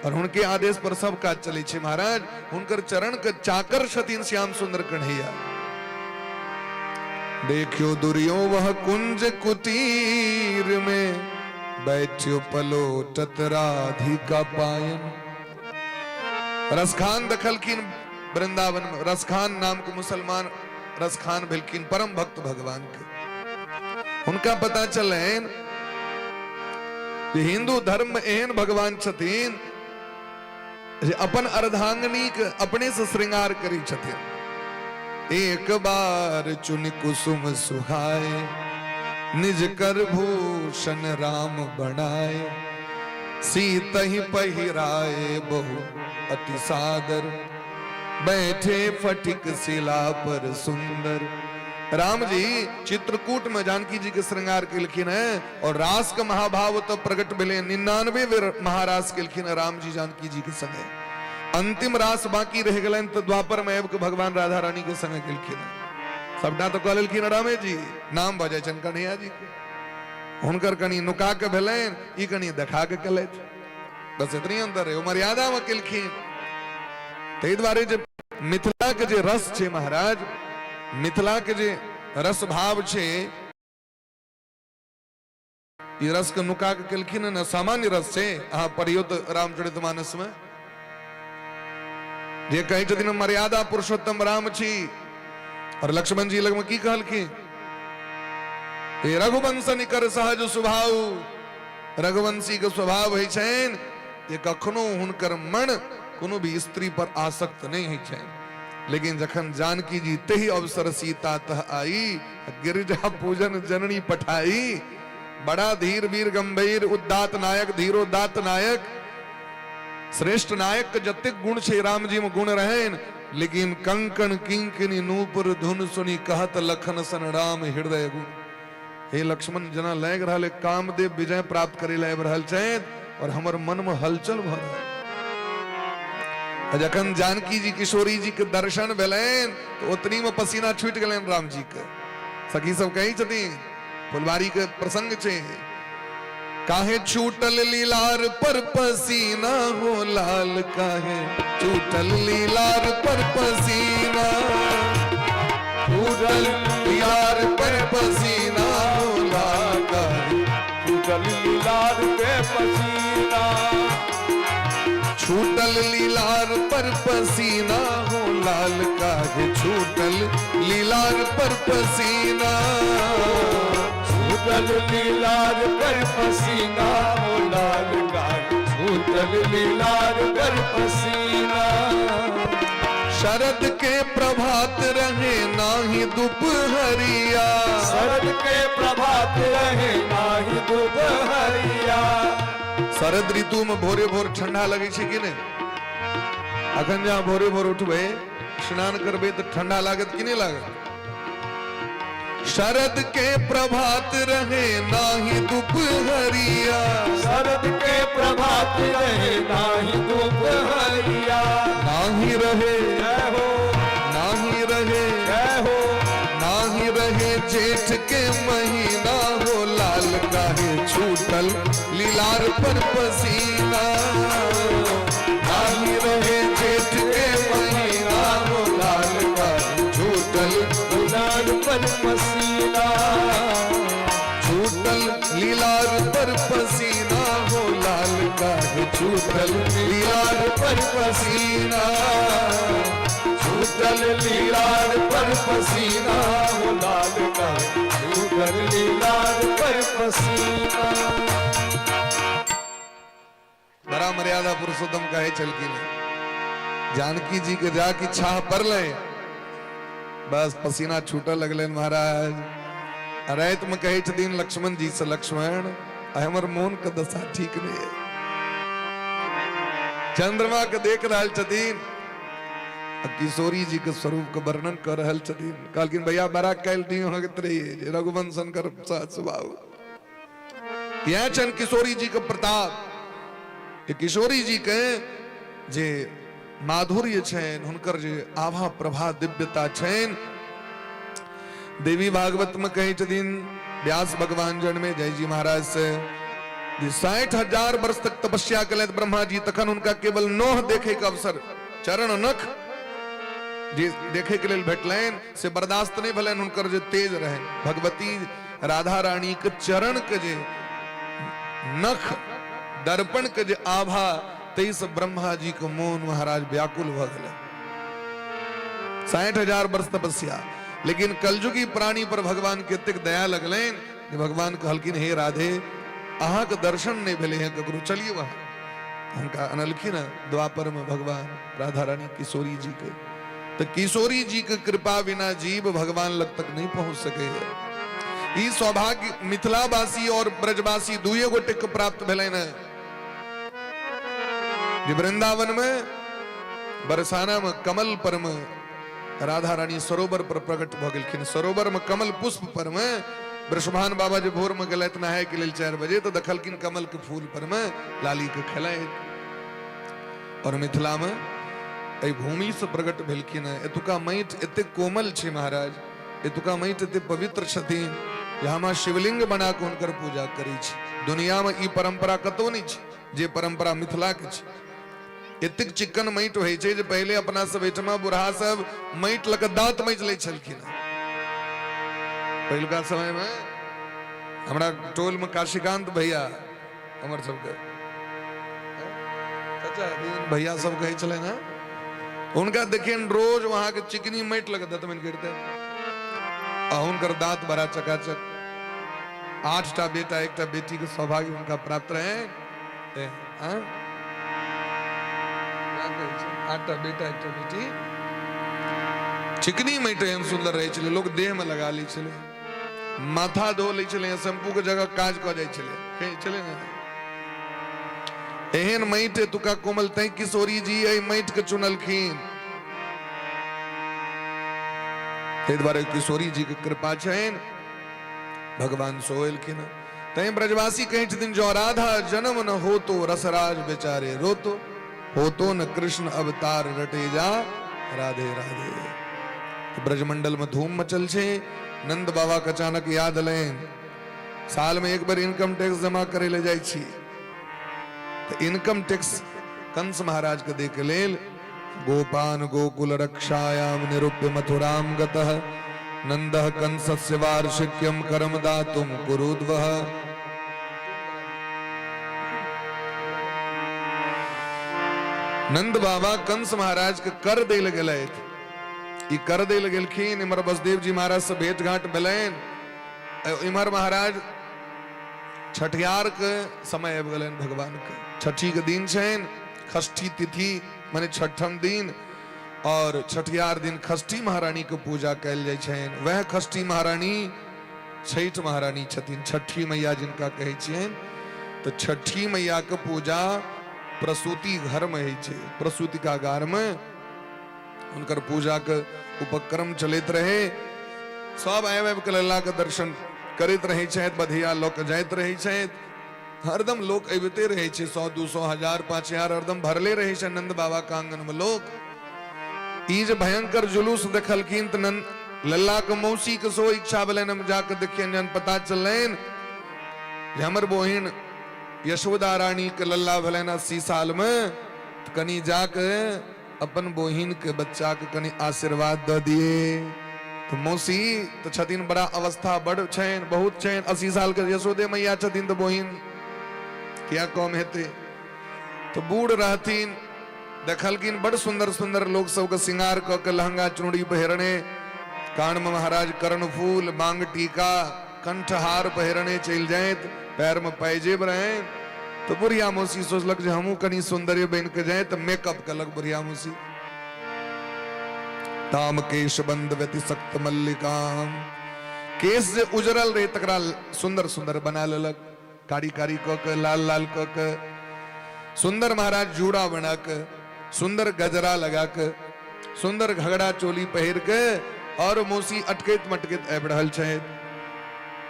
और हुनके आदेश पर सब काज चलै छै महाराज। हुनकर चरण के चाकर छथिन श्याम सुंदर कन्हैया। देखियो दुर्यो वह कुंज कुटीर में, बैठ्यो पलोटत राधिका पायन। रसखान देखलखिन वृंदावन में, रसखान नाम के मुसलमान रसखान भेलखिन परम भक्त भगवान के। हुनका पता चलनि जे हिंदू धर्म में एहन भगवान छथिन जे अपन अर्धांगिनी के अपने से श्रृंगार करै छथिन। एक बार चुन कुसुम सुहाए, निज कर भूषण राम बनाए, सीत ही पहिराए बहु अति सादर, बैठे फटिक शिला पर सुंदर। राम जी चित्रकूट में जानकी जी के श्रृंगार केलखिन है और रास के महाभाव तो प्रकट भेले। 99 बेर महारास केलखिन है राम जी जानकी जी के संगे। अंतिम रास बाकी रह गेलनि तो द्वापर में आबि के भगवान राधा रानी के संगे केलखिन है। सबटा तो कह लेलखिन रामे जी, नाम भऽ जाइ छनि कन्हैया जी के। हुनकर कनि नुका के भेलनि, ई कनि देखा के केलथि, बस इतनी अंतर है। ओ मर्यादा में केलखिन। ताहि दुआरे जे मिथिला के जे रस छै महाराज, मिथिला के जे रस भाव छै, ई रस के नुका के केलखिन ने, सामान्य रस छै। अहाँ पढ़ियौ तऽ रामचरित मानस में जे कहै छथिन मर्यादा पुरुषोत्तम राम छी, और लक्ष्मण जी लगमे की कहलखिन? हे रघुवंश निकर सहज स्वभाव। रघुवंशी के स्वभाव होइ छनि जे कखनो हुनकर मन कोनो भी स्त्री पर आसक्त नहि होइ छनि। लेकिन जखन जानकी जी तही अवसर सीता तह आई, गिरिजा पूजन जननी पठाई, बड़ा धीर वीर गंभीर उद्दात नायक धीरोदात नायक श्रेष्ठ नायक के जतेक गुण छै राम जी में गुण रहनि, लेकिन कंकण किंकनी नूपुर धुन सुनी कहत लखन सन राम हृदय गुण। हे लक्ष्मण, जना लागि रहल कामदेव विजय प्राप्त करे लए आबि रहल छथि और हमर मन में हलचल भऽ रहल। जखन जानकी जी किशोरी जी के दर्शन भेलनि तऽ ओतनी में पसीना छूटि गेलनि राम जी के। सखी सब कहै छथिन, फुलवारी के प्रसंग छै, काहे छूटल लीलार पर पसीना हो लाल, काहे छूटल लीलार पर पसीना, छूटल लीलार पर पसीना हो लाल, काहे छूटल लीलार पे पसीना, छूटल लीलार पर पसीना हो लाल, काहे छूटल लीलार पर पसीना, छूटल लीलार पर पसीना हो लाल, काहे छूटल लीलार पर पसीना। शरद के प्रभात रहे नाही दुपहरिया, शरद के प्रभात रहे नाही दुपहरिया। शरद ऋतु में भोरे भोर ठंडा लगे छै कि नहि? अखन जहाँ भोरे भोर उठबै स्नान करबै तऽ ठंडा लागत कि नहि लागत? शरद के प्रभात रहे नाही दुपहरिया, शरद के प्रभात रहे नाही दुपहरिया, नाही रहे, जय हो, नाही रहे, जय हो, नाही रहे जेठ के महीना हो लाल काहे छूटल लीलार पर पसीना, नाही रहे जेठ के महीना हो लाल काहे छूटल गुलाल पर पसीना, छूटल लीलार पर पसीना हो लाल काहे छूटल लीलार पर पसीना, छूटल लीलार पर पसीना हो लाल का छूटल लीलार पर पसीना। बड़ा मर्यादा पुरुषोत्तम कहे छलखिन जानकी जी के जा की छाह पर ले, बस पसीना छूटऽ लगलनि महाराज। राति में कहै छथिन लक्ष्मण जी से, लक्ष्मण हमर मोन के दशा ठीक नहीं है। चंद्रमा के देख रहल छथिन आ किशोरी जी के स्वरूप के वर्णन कर रहल छथिन। कहलखिन भैया बड़ा काल्हि नहीं होइत रही जे रघुवंश शंकर स्वभाव। इएह छनि किशोरी जी के प्रताप। जे किशोरी जी के जे माधुर्य छनि, हुनकर जे आभा प्रभा दिव्यता छनि, देवी भागवत में कहै छथिन व्यास भगवान जन्मे जय जी महाराज से जे 60,000 वर्ष तक तपस्या केलथि ब्रह्मा जी, तखन हुनका केवल नोह देखे के अवसर, चरण नख जे देखे के लेल भेटलनि से बर्दाश्त नहीं भेलनि हुनकर जे तेज रहनि। भगवती राधा रानी के चरण के जे नख, दर्पण के जे आभा, ताहिसँ ब्रह्मा जी के मोन महाराज व्याकुल भऽ गेलै। 60,000 वर्ष तपस्या, लेकिन कलयुगी प्राणी पर भगवान के एतेक दया लगलनि जे भगवान कहलखिन हे राधे अहाँके दर्शन नहि भेलै हेँ ककरो, चलिए वहाँ। हुनका अनलखिन हँ द्वापर में भगवान राधा रानी किशोरी जी के। तऽ किशोरी जी के कृपा बिना जीव भगवान लग तक नहीं पहुंच सके है। ई सौभाग्य मिथिलावासी और ब्रजवासी दुए गोटे के प्राप्त भेलनि हँ जे वृंदावन में बरसाना में कमल पर में राधा रानी सरोवर पर प्रकट भऽ गेलखिन। सरोवर में कमल पुष्प पर में वृषभान बाबा जे भोर में गेलथि नहाय के लेल 4 बजे, तो देखलखिन कमल के फूल पर में लाली के खेलाइत। और मिथिला में एहि भूमि से प्रकट भेलखिन हँ। एतुका माटि एतेक कोमल छै महाराज, एतुका माटि एतेक पवित्र छथिन जे हम शिवलिंग बना कऽ हुनकर पूजा करै छी। दुनिया में ई परंपरा कतौ नहि छै जे परंपरा मिथिला के छै। एतेक चिकन माटि होइ छै जे पहिले अपना सब एहिठमा बूढ़ा सब माटि लऽ कऽ दाँत माजि लै छलखिन हँ। पहिलुका समय में हमरा टोल में काशीकांत भैया हमर सबके चाचा भैया सब कहै छलै ने, हुनका देखियनि रोज वहां के चिकनी माटि लऽ कऽ दतमनि करिते आ हुनकर दाँत बड़ा चकाचक। 8टा बेटा 1टा बेटी के सौभाग्य हुनका प्राप्त रहे। 8टा बेटा 1टा बेटी, चिकनी माटि एहन सुन्दर रहै छलै, लोक देह में लगा लै छलै, माथा धो लै छलै, शैम्पू के जगह काज कऽ जाइ छलै, कहै छलै ने। एहन माटि एतुका कोमल, तैं किशोरी जी एहि माटि के चुनलखिन। ताहि दुआरे किशोरी जी के कृपा छनि, भगवान सो एलखिन। तैं ब्रजवासी कहै छथिन जो राधा जन्म न हो तो रसराज बेचारे रोतो, होतो न कृष्ण अवतार रटे जा राधे राधे। तो ब्रजमंडल में धूम मचल छे। नंद बाबा के अचानक याद एलनि, साल में एक बेर इनकम टैक्स जमा करे ले जाइ छी, तो इनकम टैक्स कंस महाराज के दे के लेल गोपान गोकुल रक्षायाम निरूप्य मथुराम गतः नंदः कंसस्य वार्षिक्यम करम दातुम कुरुद्वः। नंद बाबा कंस महाराज के कर दे ले गेलथि। ई कर दे ले गेलखिन। इम्हर बसदेव जी महाराज से भेंट घाट भेलनि। इम्हर महाराज छठियार के समय आबि गेलनि भगवान के। छठी के दिन छनि, षष्ठी तिथि माने छठम दिन, और छठियार दिन षष्ठी महारानी के पूजा कयल जाइ छनि। वएह षष्ठी महारानी छठि महारानी छथिन, छठी मैया जिनका कहै छियनि। तऽ छठी मैया के पूजा प्रसूति घर में होइ छै, प्रसूतिकागार में। हुनकर पूजाके उपक्रम चलैत रहै। सब आबि आबि कऽ लल्लाके दर्शन करैत रहै छथि, बधिया लऽ कऽ जाइत रहै छथि। हरदम लोक अबिते रहै छै, 100 200 1000 5000 हरदम भरले रहै छै नंद बाबा के आंगन में लोक। ई जे भयंकर जुलूस देखलखिन तऽ नंद लल्ला के मौसी के सेहो इच्छा भेलनि हम जाके देखियनि। जहन पता चललनि जे हमर बहिन यशोदा रानी के लल्ला भेलनि 80 साल में, तऽ कनि जाके अपन बहिन के बच्चा के कनि आशीर्वाद दऽ दिए। तऽ मौसी तऽ छथिन बड़ा अवस्था बड़ छनि, बहुत छनि, 80 साल के यशोदे मैया छथिन, तऽ बहिन किया कम हेतै। तऽ बूढ़ रहथिन, देखलखिन बड़ सुंदर सुंदर लोक सबके श्रृंगार कऽ के लहंगा चुनरी पहिरने, कान में महाराज कर्णफूल मांग टीका कंठहार पहिरने चलि जाइत, पैर में पायजेब रहे। तो बुढ़िया मौसी सोचलक जे हमहूँ कनि सुंदरे बनि के जाए, तऽ मेकअप कलक बुढ़िया मौसी। ताम केश बंद व्यतिसक्त मल्लिकाम, केश जे उजरल रहे तकरा सुंदर सुंदर बना लेलक, कारी कारी कऽ के लाल लाल कऽ के सुंदर महाराज जूड़ा बना के सुंदर गजरा लगा के सुंदर घगड़ा चोली पहिर के और मौसी अटकैत मटकैत आबि रहल छथि।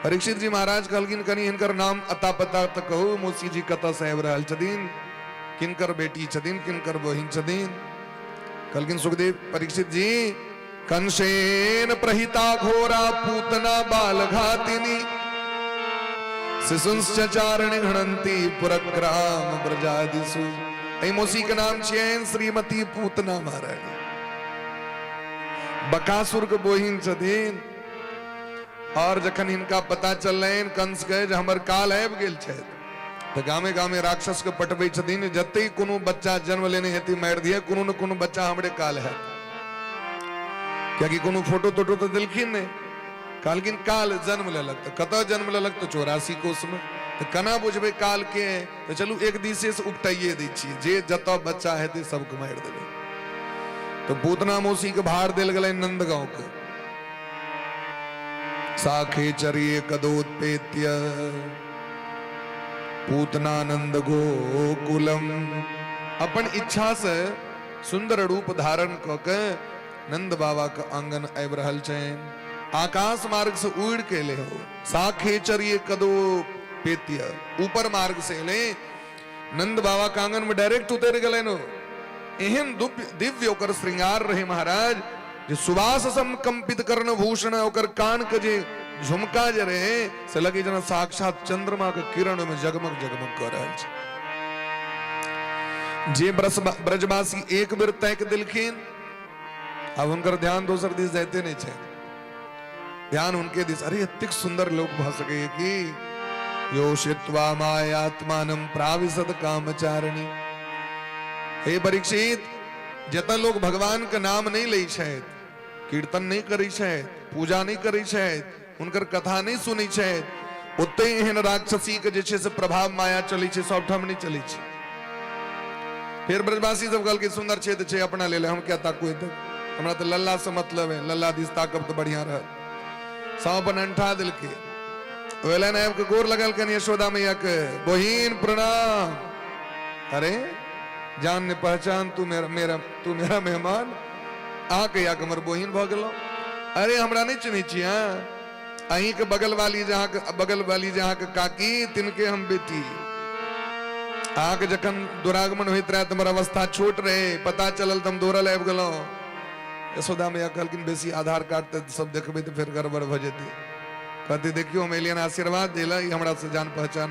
परीक्षित जी महाराज कहलखिन कनि हिनकर नाम अता पता तऽ कहू, मौसी जी कतऽ से आबि रहल छथिन, किनकर बेटी छथिन, किनकर बहिन छथिन। कहलखिन सुखदेव परीक्षित जी, कंसेन प्रहिता घोरा पूतना बाल घातिनी शिशुंश्च चारण घणंती पुरग्राम ब्रजादिसु। एहि मौसी के नाम छियनि श्रीमती पूतना महारानी, बकासुर के बहिन छथिन। और जखन हिनका पता चललनि कंस के जे हमर काल आबि गेल छथि, तऽ गामे गामे राक्षस के पटबै छथिन, जते कोनो बच्चा जन्म लेने हेतै मारि दिए, कोनो ने कोनो बच्चा हमरे काल हैत। कियाकि कोनो फोटो तोटो तऽ देलखिन नहि, कहलखिन काल जन्म लेलक, तऽ कतऽ जन्म लेलक, तऽ 84 कोष में। तऽ केना बुझबै काल के, तऽ चलू एक दिशे से उपटाइए दै छियै, जे जतऽ बच्चा हेतै सबके मारि देबै। तऽ पूतना मौसी के भार देल गेलनि नंदगांव के। साखे चरिये कदोत्पेत्य पूतनानंद गोकुलम, अपन इच्छा से सुंदर रूप धारण कऽ के नंद बाबा के आंगन आबि रहल छनि। आकाश मार्ग से उड़ के एले हो, साखे चरिये कदो पेत्य, ऊपर मार्ग से एले नंद बाबा के आंगन में डायरेक्ट उतर गेलै। एहन दिव्य ओकर श्रृंगार रहे महाराज जे सुवास सम कंपित कर्ण भूषण, ओकर कान के जे झुमका जे रहे से लगे जेना साक्षात चंद्रमा के किरण में जगमग जगमग कऽ रहल छै। जे ब्रजवासी एक बेर ताकि देलखिन, आब हुनकर ध्यान दोसर दिस जाइते नहि छै, ध्यान हुनके दिस। अरे एतेक सुंदर लोक भऽ सकैए की? योषित्वा मायात्मानं प्राविशद कामचारिणी। हे परीक्षित, जतऽ लोक भगवान के नाम नहि लै छथि, कीर्तन नहि करै छथि, पूजा नहि करै छथि, हुनकर कथा नहि सुनै छथि, ओतहि एहन राक्षसी के जे छै से प्रभाव माया चलै छै, सबठाम नहि चलै छै। फेर ब्रजवासी सब कहलकै सुंदर छै तऽ छै, अपना लेल हम किया ताकू एतऽ, हमरा तऽ लल्ला से मतलब है, लल्ला दिस ताकब तऽ बढ़िया रहत। सब अपन अंठा देलकै। ओलन आबि के गोर लगलकनि यशोदा मैया के, बहिन प्रणाम। अरे जान ने पहचान, तू मेरा मेरा तू मेरा मेहमान, अहाँ कहिया के हमर बहिन भऽ गेलहुँ? अरे हमरा नहि चिन्है छी अहाँ? अहीं के बगल वाली जे अहाँके बगल वाली जे अहाँके काकी, तिनके हम बेटी। अहाँके जखन दुरागमन होइत रहए तऽ हमर अवस्था छोट रहे, पता चलल तऽ हम दौड़ल आबि गेलहुँ। यशोदा मैया कहलखिन बेसी आधार कार्ड तऽ सब देखबै तऽ फेर गड़बड़ भऽ जेतै। कहते देखियौ हम एलियन आशीर्वाद देला, ई हमरा से जान पहचान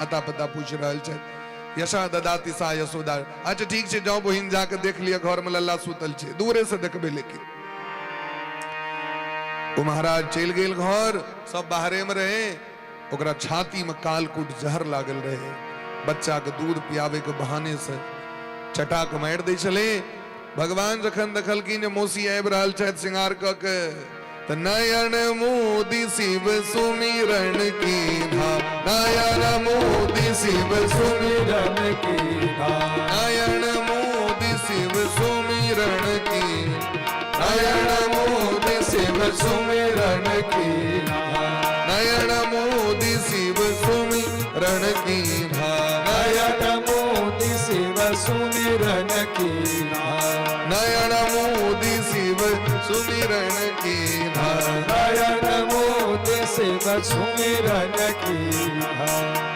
अता पता पूछि रहल छथि। यशा ददाति सा यशोदा। अच्छा ठीक छै, जाओ बहिन जाके देख लिअ, घर में लल्ला सुतल छै, दूरे से देखबै। लेकिन ओ महाराज चलि गेल घर, सब बाहरे में रहे। ओकरा छाती में कालकूट जहर लागल रहे, बच्चा के दूध पियाबे के बहाने से चटा के मारि दै छलै। भगवान जखन देखलखिन जे मौसी आबि रहल छथि श्रृंगार कऽ के, तऽ नयन मोदी शिव सुमिरन कीन्हा, नयन मोदी शिव सुमिरन कीन्हा, नयन मोदी शिव सुमिरन की, नयन मोदी शिव सुमिरन कीन्हा, नयन मोदी शिव सुमिरन कीन्हा, नयन मोदी शिव सुमिरन कीन्हा, नयन मोदी शिव सुमिरन कीन्हा। नयन मोद शिव सुमिरन कीन्हा।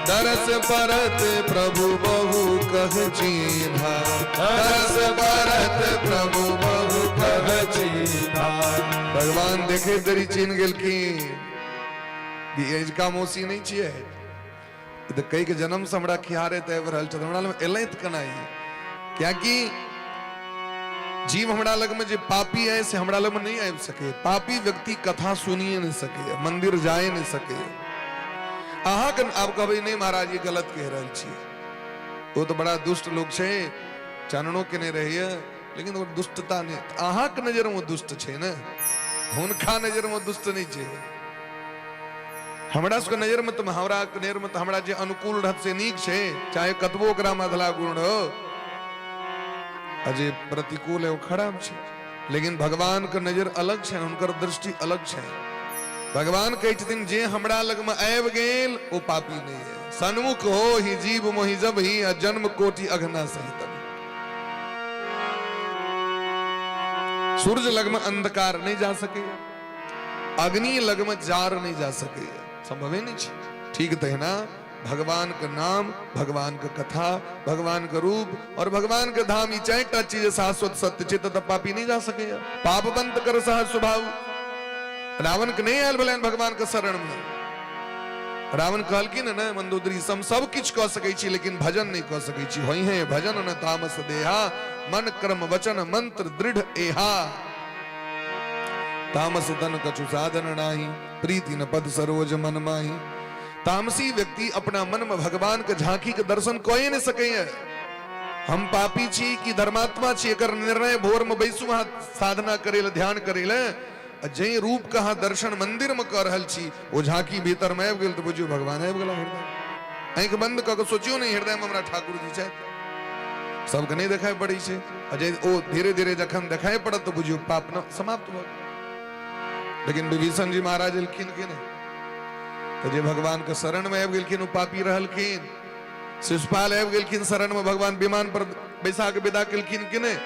दरस परत प्रभु बहु कह चिन्हा। दरस परत प्रभु बहु कह चिन्हा। भगवान देखे देरी चिन्ह गेलखिन कि एजका मौसी नहि छियै, ई तऽ कैक जन्म से हमरा खिहारैत आबि रहल छथि, हमरा लग एलथि केना ई? कियाकि जीव हमरा लगमे जे पापी है से हमरा लगमे नहि आबि सकै। पापी व्यक्ति कथा सुनिए नहि सकैए, मंदिर जाए नहि सकैए। अहाँके आब कहबै नहि महाराज, ई गलत कहि रहल छियै, ओ तऽ बड़ा दुष्ट लोक छै, चाननो केने रहैए, लेकिन ओकर दुष्टता नहि अहाँके नजरमे दुष्ट छै ने, हुनका नजरमे दुष्ट नहि छै। हमरा सबके नजरमे तऽ, हमरा नजरमे तऽ हमरा जे अनुकूल रहत से नीक छै, चाहे कतबो ओकरामे अधला गुण हो, आ जे प्रतिकूल है ओ खराब छै। लेकिन भगवान के नजर अलग छै, हुनकर दृष्टि अलग छै। भगवान कहै छथिन जे हमरा लगमे आबि गेल ओ पापी नहि है। सन्मुख हो ही जीव मोहि जब ही, आ जन्म कोटि अघना सहित। सूर्य लगमे अंधकार नहि जा सकैए, अग्नि लगमे जार नहि जा सकैए, संभवे नहि छै। ठीक तहिना भगवान के नाम, भगवान के कथा, भगवान के रूप और भगवान के धाम, ई चारि टा चीज शाश्वत सत्य छै, तऽ पापी नहि जा सकैए। पाप बंत कर सहज स्वभाव। रावण के नहि आयल भेलनि भगवान के शरण में। रावण कहलखिन ने मंदोदरी, हम सब किछु कऽ सकै छी लेकिन भजन नहि कऽ सकै छी। होइ है भजन न तामस देहा, मन क्रम वचन मंत्र दृढ़ एहा। तामस तन कछु साधन नाही, प्रीति न पद सरोज मन माही। तामसी व्यक्ति अपना मन में भगवान के झांकी के दर्शन कए नहीं सकैए। हम पापी छी कि धर्मात्मा छी एकर निर्णय भोर में बैसू अहाँ साधना करे ले, ध्यान करे ले, आ जे रूप के अहाँ दर्शन मंदिर में कऽ रहल छी ओ झांकी भीतर में आबि गेल तऽ बुझियौ भगवान आबि गेला हृदय। आँखि बंद कऽ के सोचियौ नहीं हृदय में हमरा ठाकुर जी छथि। सबके नहीं देखाइ पड़ै छै, आ जे ओ धीरे धीरे जखन देखाइ पड़त तऽ बुझियौ पाप न समाप्त भऽ गेल। लेकिन विभीषण जी महाराज एलखिन कि नहि, तऽ जे भगवान के शरण में आबि गेलखिन ओ पापी रहलखिन। शिशुपाल आबि गेलखिन शरण में, भगवान विमान पर बैसा के विदा केलखिन कि नहि।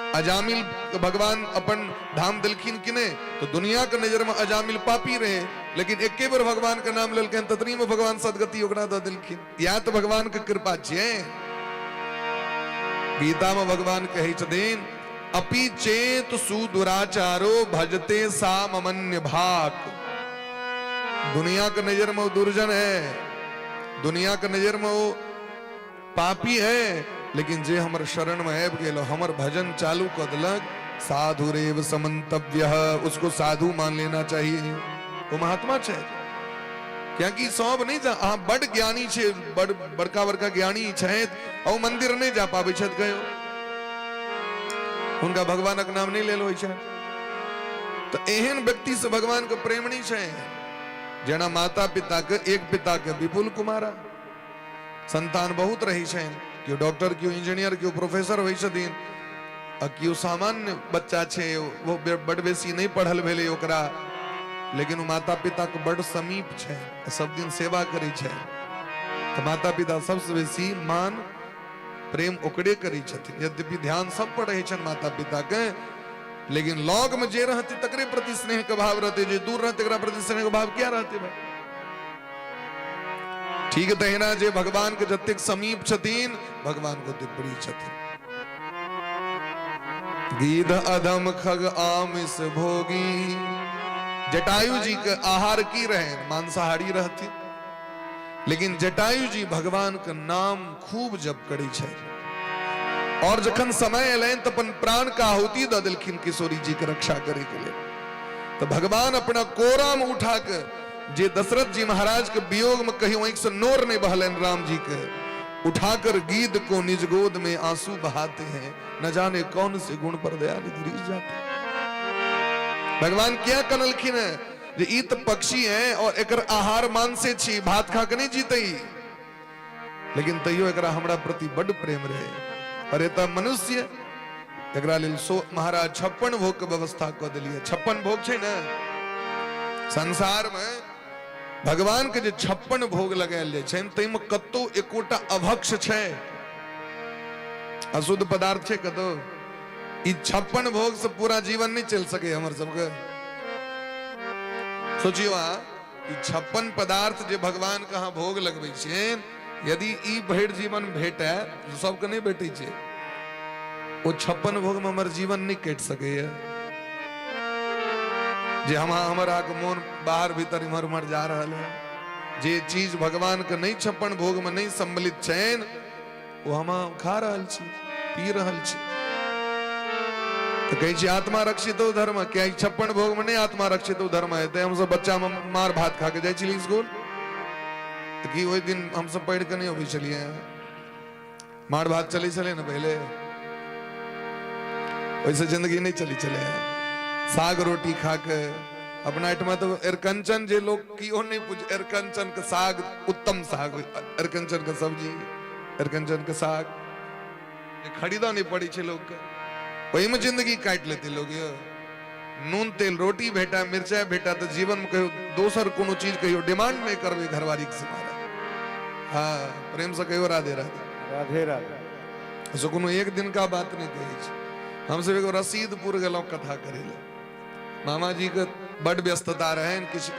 अजामिल के भगवान अपन धाम देलखिन कि नहि। तो दुनिया के नजर में अजामिल पापी रहे, लेकिन एके बेर भगवान के नाम लेलखिन ततनी में भगवान सदगति ओकरा दऽ देलखिन। इएह तऽ भगवान के कृपा छियै। गीता में भगवान कहै छथिन, अपि चेत सुदुराचारो भजते सा ममन्य भाक। दुनिया के नजर में वो दुर्जन है, दुनिया के नजर में वो पापी है, लेकिन जे हमर शरण में आबि गेल, हमर भजन चालू कऽ देलक, साधुरेव समन्तव्य, उसको साधु मान लेना चाहिए, वो महात्मा छै। कियाकि सब नहि जा, अहाँ बड ज्ञानी छै, बड बड़का बड़का ज्ञानी छथि, आ ओ मंदिर नहि जा पाबै छथि कहियो, हुनका भगवानक नाम नहि लेल होइ छै। तऽ एहन व्यक्ति से भगवान के प्रेम नहि छै। जेना माता पिता के, एक पिता के विपुल कुमारा संतान बहुत रहै छनि, केओ डॉक्टर, केओ इंजीनियर, केओ प्रोफेसर होइ छथिन, आ केओ सामान्य बच्चा छै, ओ बड बेसी नहि पढ़ल भेलै ओकरा, लेकिन ओ माता पिता के बड समीप छै, सब दिन सेवा करै छै, तऽ माता पिता सबसँ बेसी मान प्रेम ओकरे करै छथिन। यद्यपि ध्यान सब पर रहै छनि माता पिता के, लेकिन लग में जे रहतै तकरे प्रति स्नेह के भाव रहतै, जे दूर रहतै एकरा प्रति स्नेह के भाव किया रहतै भाई? ठीक तहिना जे भगवान के जतेक समीप छथिन भगवान को ओतेक प्रिय छथिन। गीध अधम खग आमिष भोगी। जटायु जी के आहार की रहे? मांसाहारी रहथिन, लेकिन जटायु जी भगवान के नाम खूब जप करै छै, और जखन समय एलनि तऽ अपन प्राण के आहुति दऽ देलखिन किशोरी जी के रक्षा करे के लेल। तऽ भगवान अपना कोरा में उठा के, जे दशरथ जी महाराज के वियोग में कहीं आंखि से नोर नहीं बहलन राम जी के, उठाकर गीद को निज गोद में आंसू बहाते हैं, न जाने कौन से गुण पर दयानिधि रिझ जाते हैं। भगवान क्या कनलखिन है जे ई तऽ पक्षी है और एकर आहार मांसे छी, भात खा के नहीं जीते, लेकिन तैयो एकरा हमरा प्रति बड प्रेम रहे। अरे तऽ मनुष्य एकरा लेल सो महाराज 56 भोग के व्यवस्था कऽ देलियै। 56 भोग छै ने संसार में, भगवान के जे 56 भोग लगायल जाइ छै ताहिमे कतौ एकोटा अभक्ष छै, अशुद्ध पदार्थ छै कतौ? ई 56 भोग से पूरा जीवन नहीं चल सके हमर सबके। सोचियो अहाँ, ई 56 पदार्थ जे भगवान के अहाँ भोग लगबै छियनि, यदि ई भरि जीवन भेटै, सबके नहि भेटै छै, ओ 56 भोग में हमर जीवन नहीं कटि सकैया। जे हम हमर अहाँके मोन बाहर भीतर इम्हर उम्हर जा रहल है, जे चीज भगवान के नहीं 56 भोग में नहीं सम्मिलित छनि, ओ हम खा रहल छी, पी रहल छी। तऽ कहै छी आत्मा रक्षितो धर्म, किया 56 भोग में नहीं आत्मा रक्षितो धर्म हेतै? हमसब बच्चा में मार भात खा के जाइ छलियै स्कूल, तऽ की ओहि दिन हमसब पढ़ि कऽ नहि अबै छलियै? मार भात चलै छलै ने पहिले, ओहिसँ जिंदगी नहि चलै छलै। साग रोटी खा के अपना एहिठमा तऽ अरिकंचन जे लोक केओ नहि पूछ, अरिकंचन के साग उत्तम साग, अरिकंचन के सब्जी, अरिकंचन के साग जे खरीदऽ नहि पड़ै छै लोकके, ओहिमे जिंदगी काटि लेतै लोक। यौ नून तेल रोटी भेटा, मिरचाइ भेटा, तऽ जीवनमे कहियो दोसर कोनो चीज कहियो डिमांड नहि करबै घरवालीके से महाराज। हाँ, प्रेम से कहियो राधे राधे। राधे राधे। से कोनो एक दिन का बात नहीं कहै छी। हमसब एगो रसीदपुर गेलहुँ कथा करै लए, मामा जी के बड व्यस्तता रहनि, किछु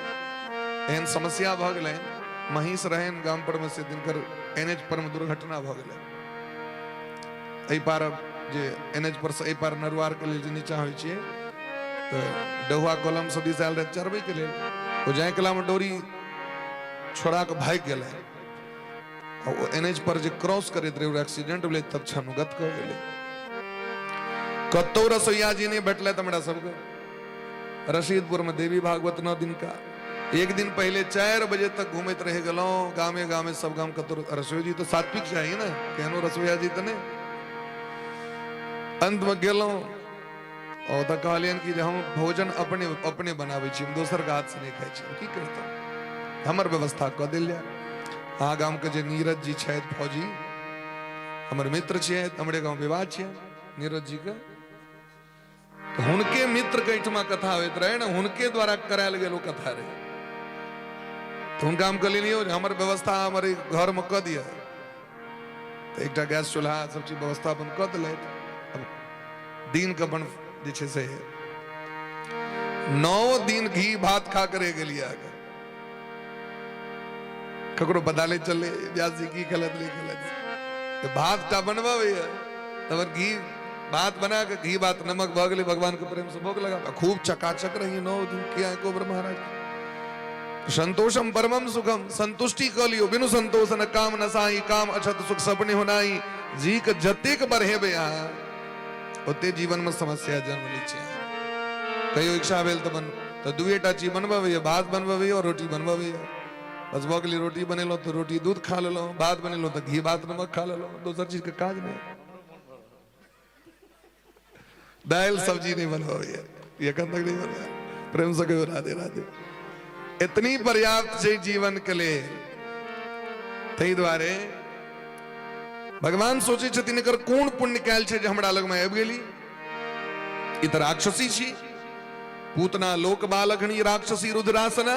एहन समस्या भऽ गेलनि, महीष रहनि गाम पर में, से दिनकर एन एच पर में दुर्घटना भऽ गेलै। एहि पार जे एन एच पर से एहि पार नरुआर के लेल जे नीचा होइ छियै, तऽ डहुआ कलम सब दिस आयल रहै चरबै के लेल, ओ जाय कला में डोरी छोड़ा के भागि गेलै, आ ओ एन एच पर जे क्रॉस करैत रहै, ओ एक्सीडेंट भेलै, तब क्षणगत कऽ गेलै। कतौ रसोईया जी नहि भेटलै हमरा सबके। रशीदपुर में देवी भागवत 9 दिन का, एक दिन पहले 4 बजे तक घूमैत रहि गेलहुँ गामे गामे, सब गाम कतौ रसोई जी तो सात्विक चाहिए ने, केहनो रसोईया जी तऽ नहि। अंत में गेलहुँ और तऽ कहलियनि कि जे हम भोजन अपने अपने बनाबै छी, हम दोसर के हाथ से नहि खाइ छी, की करितहुँ, हमर व्यवस्था कऽ देल जाय। अहाँ गाम के जे नीरज जी छथि फौजी, हमर मित्र छियै, हमरे गाँव विवाह छियै नीरज जी के, तऽ हुनके मित्र के एहिठमा कथा होइत रहै ने, हुनके द्वारा करायल गेल ओ कथा रहै। तऽ हुनका हम कहलियनि यौ हमर व्यवस्था हमर घरमे कऽ दिअ, तऽ एकटा गैस चूल्हा सब चीज व्यवस्था अपन कऽ देलथि। अब दिन के अपन जे छै से 9 दिन घी भात खा के रहि गेलियै। अहाँके ककरो पता नहि चललै व्यास जी की खेलत नहि खेलत, तऽ भात टा बनबैया, तब घी भात बना के घी भात नमक भऽ गेलै, भगवान के प्रेम से भोग लगा, खूब चकाचक रही 9 दिन। किया एको बेर महाराज संतोषम परमम सुखम, संतुष्टि कऽ लियौ, बिनु संतोष न काम नसाई, काम अछत सुख सपने होनाई। जी के जतेक बढ़ेबै अहाँ, ओते जीवन में समस्या जन्म लै छै। कहियो इच्छा भेल तऽ बन तऽ दुएटा चीज बनबैया, भात बनबैया और रोटी बनबैया, बस भऽ गेलै। रोटी बनेलहुँ तऽ रोटी दूध खा लेलहुँ, भात बनेलहुँ तऽ घी भात नमक खा लेलहुँ, दोसर चीजके काज नहि। दालि सब्जी नहीं बनबैया, एखन तक नहीं बनबैया। प्रेम से कहियो राधे राधे। इतनी पर्याप्त छै जीवन के लेल। ताहि दुआरे भगवान सोचै छथिन एकर कोन पुण्य कयल छै जे हमरा लगमे आबि गेली, ई तऽ राक्षसी छी। पूतना लोक बालघनी राक्षसी रुद्रासना।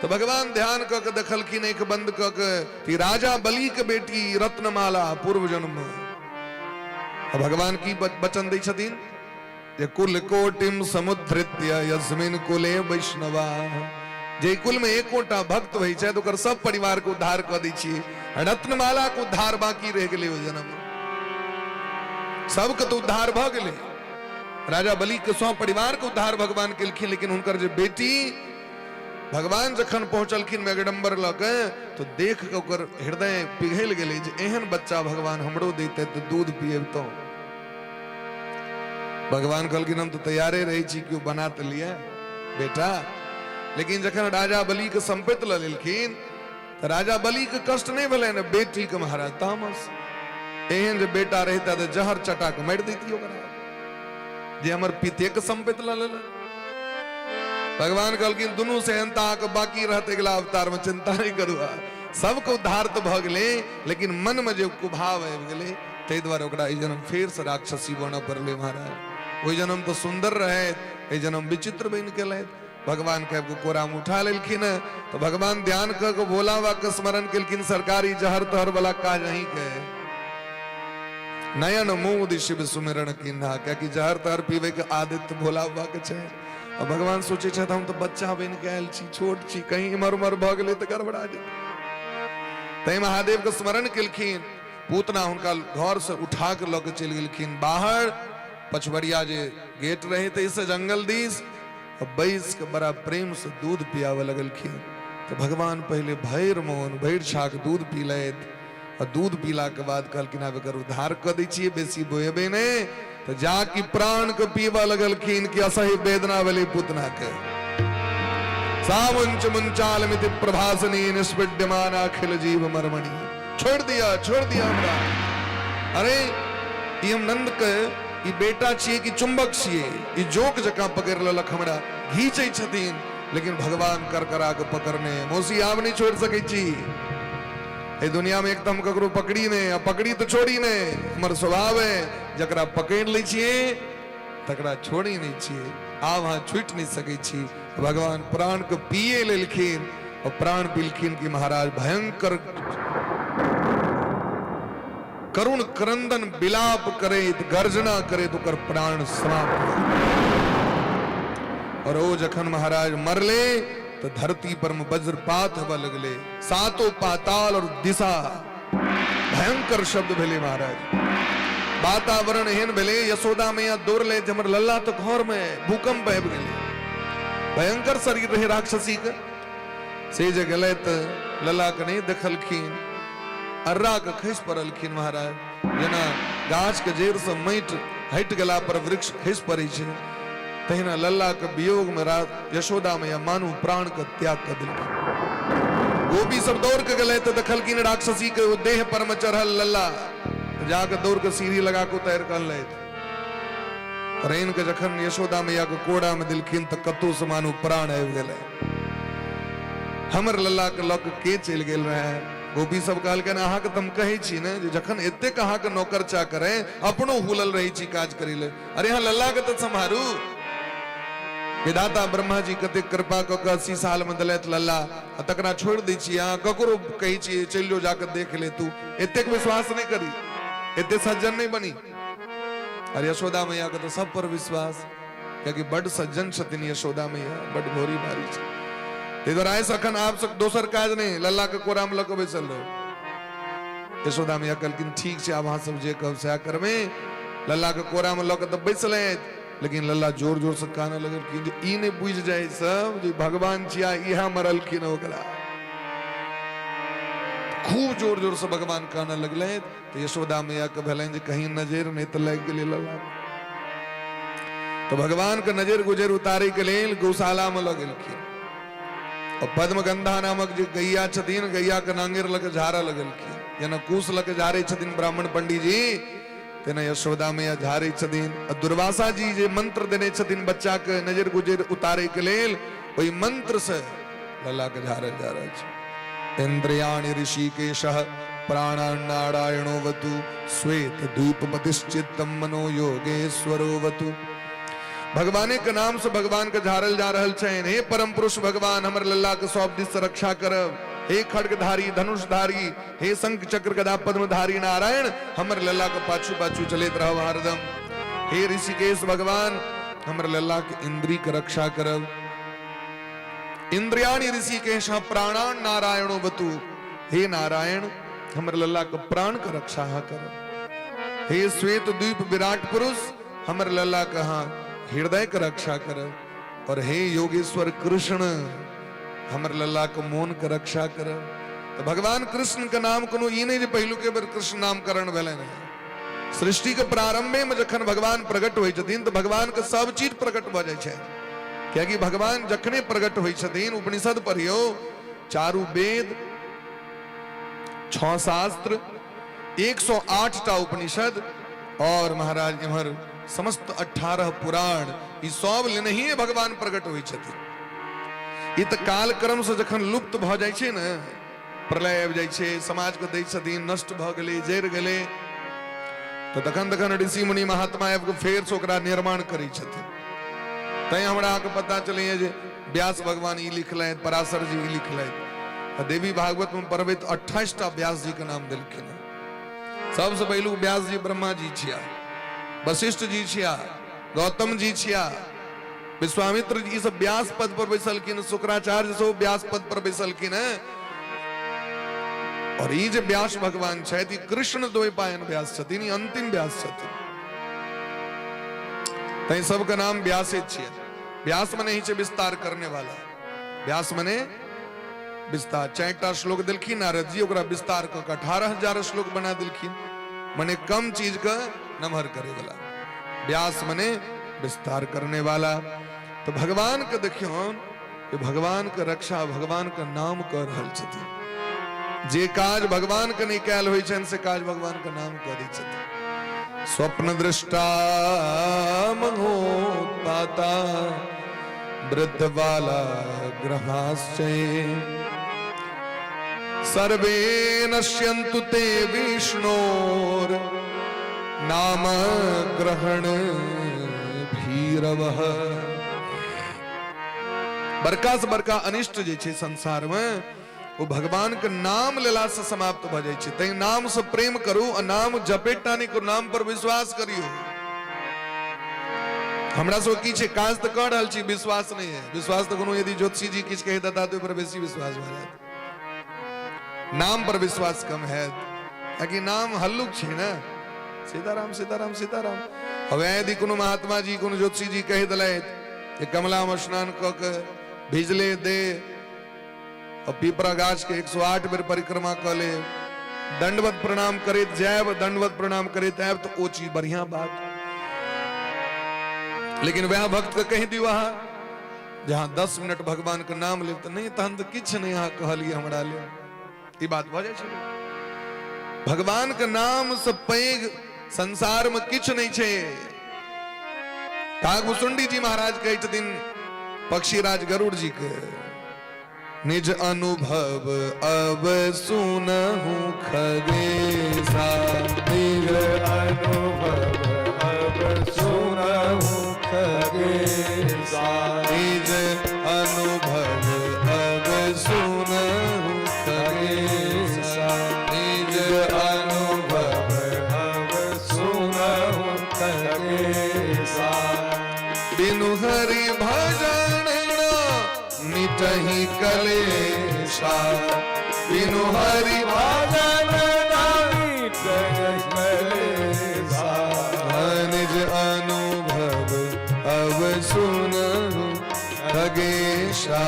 तऽ भगवान ध्यान कऽ के देखलखिन आँखि बंद कऽ के कि राजा बलि के बेटी रत्नमाला पूर्व जन्म। आ भगवान की वचन दै छथिन जे कुल कोटिम समुद्धृत्य यस्मिन कुले वैष्णवा, जे कुल में एकोटा भक्त होइ छै ओकर सब परिवार के उद्धार कऽ दै छियै। रत्नमाला के उद्धार बाकी रहि गेलै ओहि जन्म, सबके तऽ उद्धार भऽ गेलै, राजा बलि के सौ परिवार के उद्धार भगवान केलखिन, लेकिन हुनकर जे बेटी भगवान जखन पहुंचलखिन मेघडम्बर लऽ के तो देख के ओकर हृदय पिघलि गेलै जे एहन बच्चा भगवान हमरो दैते तऽ दूध पियबितहुँ। भगवान कहलखिन हम तऽ तैयारे रहै छी, केओ बना तऽ लिअ बेटा। लेकिन जखन राजा बलि के सम्पत्ति लऽ लेलखिन तऽ राजा बलि के कष्ट नहि भेलनि, बेटी के महाराज तामस, एहन जे बेटा रहिता तऽ जहर चटा के मारि दैती ओकरा, जे हमर पिते के सम्पत्ति लऽ लेलक। भगवान कहलखिन दुनू सेहनता अहाँके बाकी रहत अगिला अवतार में, चिंता नहीं करू। सबके उद्धार तऽ भऽ गेलै, लेकिन मन में जे कुभाव आबि गेलै ताहि दुआरे ओकरा एहि जन्म फेरसँ राक्षसी बनऽ पड़लै महाराज। ओहि जन्म तऽ सुन्दर रहैत, एहि जन्म विचित्र बनि गेलथि। भगवान के आबि कोरा में उठा लेलखिन तऽ भगवान ध्यान कऽ के भोला बाबा के स्मरण केलखिन, सरकारी जहर तहर वाला काज अहीं के। नयन मोद शिव सुमिरन कीन्हा। कियाकि जहर तहर पीबै के आदत भोला बाबा के छै। आ भगवान सोचै छथि हम तऽ बच्चा बनि के आयल छी, छोट छी, कहीं इम्हर उम्हर भऽ गेलै तऽ गड़बड़ा जेतै। तैं महादेव के स्मरण केलखिन। पूतना हुनका घर से उठा के लऽ के चलि गेलखिन बाहर, पछबरिया जे गेट रहे ताहिसँ जंगल दिस, आ बैस के बड़ा प्रेम से दूध पियाबऽ लगलखिन। तऽ भगवान पहिले भरि मोन भरि छाक दूध पीलथि आ दूध पीला के बाद कहलखिन आब एकर उद्धार कऽ दै छियै, बेसी बोएबै नहि। तऽ जाकि प्राण के पीबऽ लगलखिन कि असह्य वेदना भेलै पूतना के। सामुंच मुंचाल मिति प्रभासनी निष्पीड्यमान अखिल जीव मरमणि। छोड़ दिया, छोड़ दिया हमरा। अरे ई हम नंद के ई बेटा छियै कि चुंबक छियै? ई जोक जकाँ पकड़ि लेलक हमरा, घीचै छथिन। लेकिन भगवान करकरा के पकड़ने, मौसी आब नहि छोड़ि सकै छी। एहि दुनिया में एक तऽ हम ककरो पकड़ी नहि, आ पकड़ी तऽ छोड़ी नहि। हमर स्वभाव है, जकरा पकड़ि लै छियै तकरा छोड़ी नहि छियै। आब अहाँ छुटि नहि सकै छी। भगवान प्राण के पिए लेलखिन और प्राण पीलखिन कि महाराज भयंकर करुण क्रंदन विलाप करैत गर्जना करैत ओकर प्राण समाप्त भऽ गेल। और ओ जखन महाराज मरले तऽ धरती पर में वज्रपात होबऽ लगले, सातो पाताल और दिशा भयंकर शब्द भेले महाराज। वातावरण एहन भेले, यशोदा मैया दौड़ले जे हमर लल्ला तऽ घर में भूकंप आबि गेलै। भयंकर शरीर रहे राक्षसी के। से जे गेलै तऽ लल्ला के नहि देखलखिन, अर्रा के खसि पड़लखिन महाराज। जेना गाछ के जड़ि से माटि हटि गेला पर वृक्ष खसि पड़ै छै, तहिना लल्ला के वियोग में रात यशोदा मैया मानू प्राण के त्याग कर देलखिन। गोपी सब दौड़ के गेलै तऽ देखलखिन राक्षसी के ओ देह पर में चढ़ल लल्ला, जाके दौड़ के सीढ़ी लगा के उतारि के अनलथि। रैन के जखन यशोदा मैया के कोड़ा में देलखिन तऽ कतौ से मानू प्राण आबि गेलै। हमर लल्ला के लऽ के के चलि गेल रहे? गोपी सब कहलकनि अहाँके तऽ हम कहै छी ने जे जखन एतेक अहाँके नौकर चाकर है, अपनो हुलल रहै छी काज करै लए, अरे अहाँ लल्ला के तऽ सम्हारू। विधाता ब्रह्मा जी कतेक कृपा कऽ के 80 साल में देलथि लल्ला, आ तकरा छोड़ि दै छी अहाँ, ककरो कहै छियै चलि जो जाके देख ले, तू एतेक विश्वास नहि करी, एते सज्जन नहि बनी। अरे यशोदा मैया के तऽ सब पर विश्वास, कियाकि बड सज्जन छथिन यशोदा मैया, बड भोरी भारी छै। ताहि दुआरे आइ अखन आब सब दोसर काज नहि, लल्ला के कोरा में लऽ के बैसल रहू। यशोदा मैया कहलखिन ठीक छै, आब अहाँ सब जे कहब सएह करबै। लल्ला के कोरा में लऽ के तऽ बैसलथि, लेकिन लल्ला जोर जोर से कानऽ लगलखिन जे ई नहि बुझि जाय सब जे भगवान छिया, इएह मरलखिन ओकरा। खूब जोर जोर से भगवान कानऽ लगलथि। तऽ यशोदा मैया के भेलनि जे कहीं नजर नहि तऽ लागि गेलै लल्ला। तऽ भगवान के नजर गुजर उतारे के लेल गौशाला में लऽ गेलखिन और पद्मगंधा नामक जे गैया छथिन, गैया के नांगेर लऽ के झाड़ऽ लगलखिन। जेना कुश लऽ के झाड़ै छथिन ब्राह्मण पंडीजी, तेना यशोदा मैया झाड़ै छथिन। आ दुर्वासा जी जे मंत्र देने छथिन बच्चा के नजर गुजर उतारे के लेल, ओहि मंत्र से लल्ला के झाड़ल जा रहल छै। इंद्रियाणि ऋषिकेश प्राणान् नारायणोवतु श्वेत द्वीपपतिश्चित्तं मनो योगेश्वरोवतु। भगवाने के नाम से भगवान के झाड़ल जा रहल छनि। हे परम पुरुष भगवान, हमर लल्ला के सब दिस से रक्षा करब। हे खड्गधारी धनुषधारी, हे शंख चक्र गदा पद्मधारी नारायण, हमर लल्ला के पाछू पाछू चलैत रहब हरदम। हे ऋषिकेश भगवान, हमर लल्ला के इंद्री के रक्षा करब। इंद्रियाणि ऋषिकेश प्राणान नारायणो बतू। हे नारायण, हमर लल्ला के प्राण के रक्षा अहाँ करब। हे श्वेत द्वीप विराट पुरुष, हमर लल्ला के अहाँ हृदय के रक्षा करब। और हे योगेश्वर कृष्ण, हमर लल्ला के मोन के रक्षा करब। तो भगवान कृष्ण के नाम कोनो ई नहीं जे पहिलुके बेर कृष्ण नामकरण भेलनि हैं। सृष्टि के प्रारंभे में जखन भगवान प्रकट होइ छथिन तऽ भगवान के सब चीज प्रकट भऽ जाइ छै। कियाकि भगवान जखने प्रकट होइ छथिन, उपनिषद पढ़ियौ, चारू वेद, 6 शास्त्र, 108 टा उपनिषद और महाराज इम्हर समस्त 18 पुराण, ई सब लेनहिए भगवान प्रकट होइ छथिन। ई तऽ कालक्रम से जखन लुप्त भऽ जाइ छै ने, प्रलय आबि जाइ छै, समाज के दै छथिन, नष्ट भऽ गेलै, जरि गेलै, तऽ तखन तखन ऋषि मुनि महात्मा आबि कऽ फेर से ओकरा निर्माण करै छथिन। तैं हमरा अहाँके पता चलैए जे व्यास भगवान ई लिखलथि, पराशर जी ई लिखलथि। आ देवी भागवत में पढ़बै तऽ 28 टा व्यास जी के नाम देलखिन हेँ। सबसँ पहिलुक व्यास जी ब्रह्मा जी छिया, वशिष्ठ जी छिया, गौतम जी छिया, विश्वामित्र जी सब व्यास पद पर बैसलखिन, शुक्राचार्य सब व्यास पद पर बैसलखिन है। और ई जे व्यास भगवान छथि, ई कृष्ण द्वैपायन व्यास छथिन, ई अंतिम व्यास छथिन। तैं सबके नाम व्यासे छियै। व्यास मने ही छै विस्तार करने वाला, व्यास मने विस्तार। 4टा श्लोक देलखिन नारद जी, ओकरा विस्तार कऽ के 18,000 श्लोक बना देलखिन, मने कम चीज के नमहर करे वाला। व्यास मने विस्तार करने वाला। तो भगवान के देखियौ कि भगवान के रक्षा भगवान के नाम कर रहल छथिन। जे काज भगवान के नहीं कैल होइ छनि से काज भगवान के नाम करै छथिन। स्वप्न दृष्टा महोत्पाता वृद्ध बाला ग्रहाश्चय सर्वे नश्यन्तु ते विष्णोर नाम ग्रहण भीरवः। बड़का से बड़का अनिष्ट जे छै संसार में ओ भगवान के नाम लेला से समाप्त भऽ जाइ छै। तैं नाम से प्रेम करू आ नाम जपेटा नहि करू, नाम पर विश्वास करियौ। हमरा सब की छै, काज तऽ कऽ रहल छी, विश्वास नहि है। विश्वास तऽ कोनो यदि ज्योतिषी जी किछु कहि देता तऽ ओहि पर बेसी विश्वास भऽ जायत। नाम पर विश्वास कम हैत, कियाकि नाम हल्लुक छै ने। सीताराम सीताराम सीताराम। अब यदि कोनो महात्मा जी कोनो ज्योतिषी जी कहि देलथि जे कमला में स्नान कऽ के भिजले दे और पीपरा गाछ के 108 बेर परिक्रमा कऽ ले, दंडवत प्रणाम करैत जायब, दंडवत प्रणाम करैत आयब, तऽ ओ चीज बढ़िया बात। लेकिन वएह भक्त के कहि दियौ अहाँ जहाँ 10 मिनट भगवान के नाम लेब तऽ नहि, तहन तऽ किछु नहि अहाँ कहलियै हमरा लेल। ई बात भऽ जाइ छै। भगवान के नाम से पैघ संसार में किछु नहि छै। काकभूसुंडी जी महाराज कहै छथिन पक्षीराज गरुड़ जी के, निज अनुभव अब सुनहु खगेसा। निज अनुभव अब सुनहु खगेसा। निज अनुभव अब सुनहु खगेसा। निज अनुभव अब सुनहु खगेसा। बिनु हरि भजन मिटहि कलेशा। बिनु हरि भजन मिटहि कलेशा। निज अनुभव अब सुनहु खगेशा।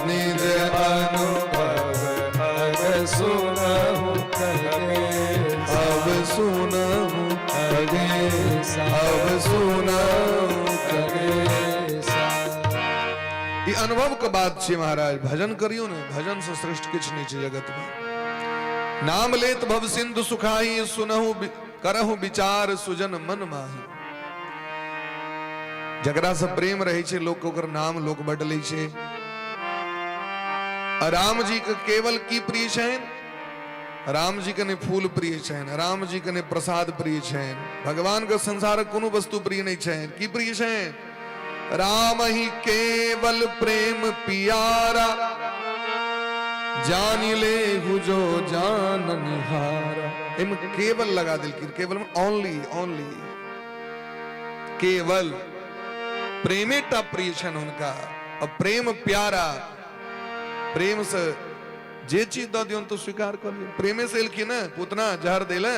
निज अनुभव अब सुनहु खगेशा। अब सुनहु खगेशा। अब सुनहु खगेशा। ई अनुभव के बात छै महाराज। भजन करियौ ने, भजन से श्रेष्ठ किछु नहि छै जगत में। नाम लेत भव सिंधु सुखाई, सुनहु करहु विचार सुजन मन माही। जकरा से प्रेम रहै छै लोक ओकर नाम लोक बड लै छै। आ राम जी के केवल की प्रिय छनि? राम जी के नहि फूल प्रिय छनि, राम जी के नहि प्रसाद प्रिय छनि, भगवान के संसारक कोनो वस्तु प्रिय नहि छनि। की प्रिय छनि? राम ही केवल प्रेम पियारा, जान ले जो जाननिहारा। एहिमे केवल लगा देलखिन, केवल ओनली, ओनली केवल प्रेमेटा प्रिय छनि हुनका। और प्रेम प्यारा, प्रेम से जे चीज दऽ दियौन तो स्वीकार कऽ लियौ। प्रेमे से एलखिन ने पूतना जहर देले,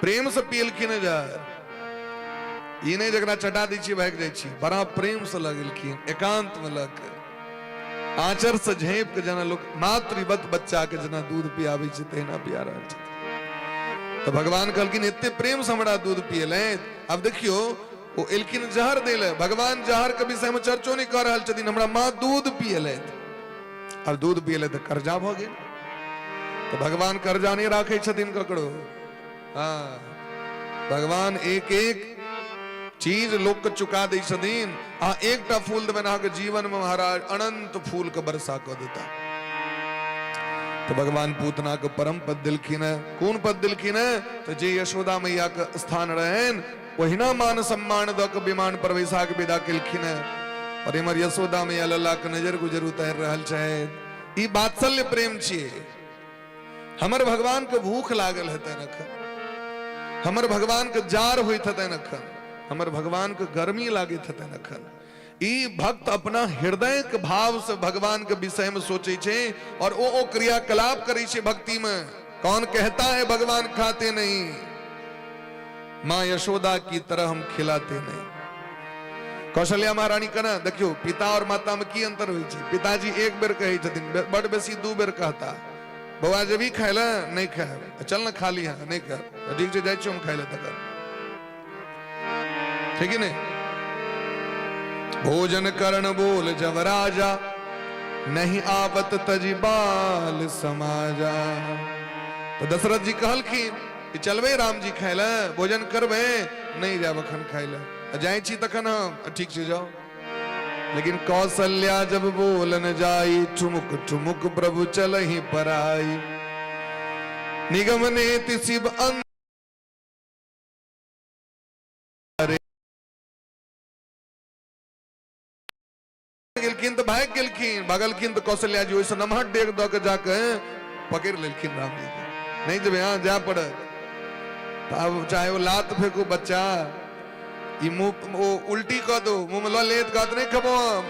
प्रेम से पियलखिन ने जहर। ई नहि जकरा चटा दै छियै भागि जाइ छी, बड़ा प्रेम से लगेलखिन एकांत में लऽ के, आंचर से झाँपि के, जेना लोक मातृवत बच्चा के जेना दूध पियाबै छै तहिना पिया रहल छथिन। तऽ भगवान कहलखिन एते प्रेम से हमरा दूध पियलथि। आब देखियौ ओ एलखिन जहर दै लए, भगवान जहर के विषय में चर्चो नहि कऽ रहल छथिन, हमरा माँ दूध पियलथि। आब दूध पियलथि तऽ कर्जा भऽ गेल। तऽ भगवान कर्जा नहि राखै छथिन ककरो। हाँ, भगवान एक एक चीज लोक के चुका दै छथिन। अहाँ एकटा फूल देबनि अहाँके जीवन में महाराज अनंत फूल के वर्षा कऽ देता। तो भगवान पूतना के परम पद दिलखिन है। कोन पद दिलखिन है? तो जे यशोदा मैया के स्थान रहन ओहिना मान सम्मान दऽ के विमान पर बैसा के विदा केलखिन है। और इमर यशोदा मैया लल्ला के नजर गुजर उतारि रहल छथि। ई वात्सल्य प्रेम छियै। हमर भगवान के भूख लागल हेतनि अखन, हमर भगवान के जार होइत हेतनि अखन, हमर भगवान के गर्मी लागैत हेतनि अखन। ई भक्त अपना हृदय के भाव से भगवान के विषय में सोचे छे और ओ क्रियाकलाप करै छे भक्ति में। कौन कहता है भगवान खाते नहीं, माँ यशोदा की तरह हम खिलाते नहीं। कौशल्या महारानी केना देखियो, पिता और माता में की अंतर होइ छै। पिताजी एक बेर कहै छथिन, बड बेसी 2 बेर कहता, बौआ जेबही खाय लए? नहि खायब। चल ने खा लीहे। नहि खायब। ठीक छै, जाइ छियौ हम खाय लए तखन, ठीक है? नहीं भोजन करण बोल जब राजा, नहीं आवत तजी बाल समाजा। तो दशरथ जी कहलखिन कि चलबै राम जी खाय लए, भोजन करबै? नहि जायब अखन खाय लए, जाइ छी तखन हम। ठीक छै, जाओ। लेकिन कौशल्या जब बोलन जाई, ठुमुक ठुमुक प्रभु चलही पराई। निगम नेति शिव अंत गेलखिन तऽ भागि गेलखिन। भगलखिन तऽ कौशल्या जी ओहिसँ नमहर डेग दऽ के जाके पकड़ि लेलखिन राम जी के। नहि जेबै, अहाँ जाय पड़त। तऽ आब चाहे ओ लात फेकू बच्चा, ई मुँह ओ उल्टी कऽ दो, मुँहमे लऽ लेत, कहत नहि खेबो हम,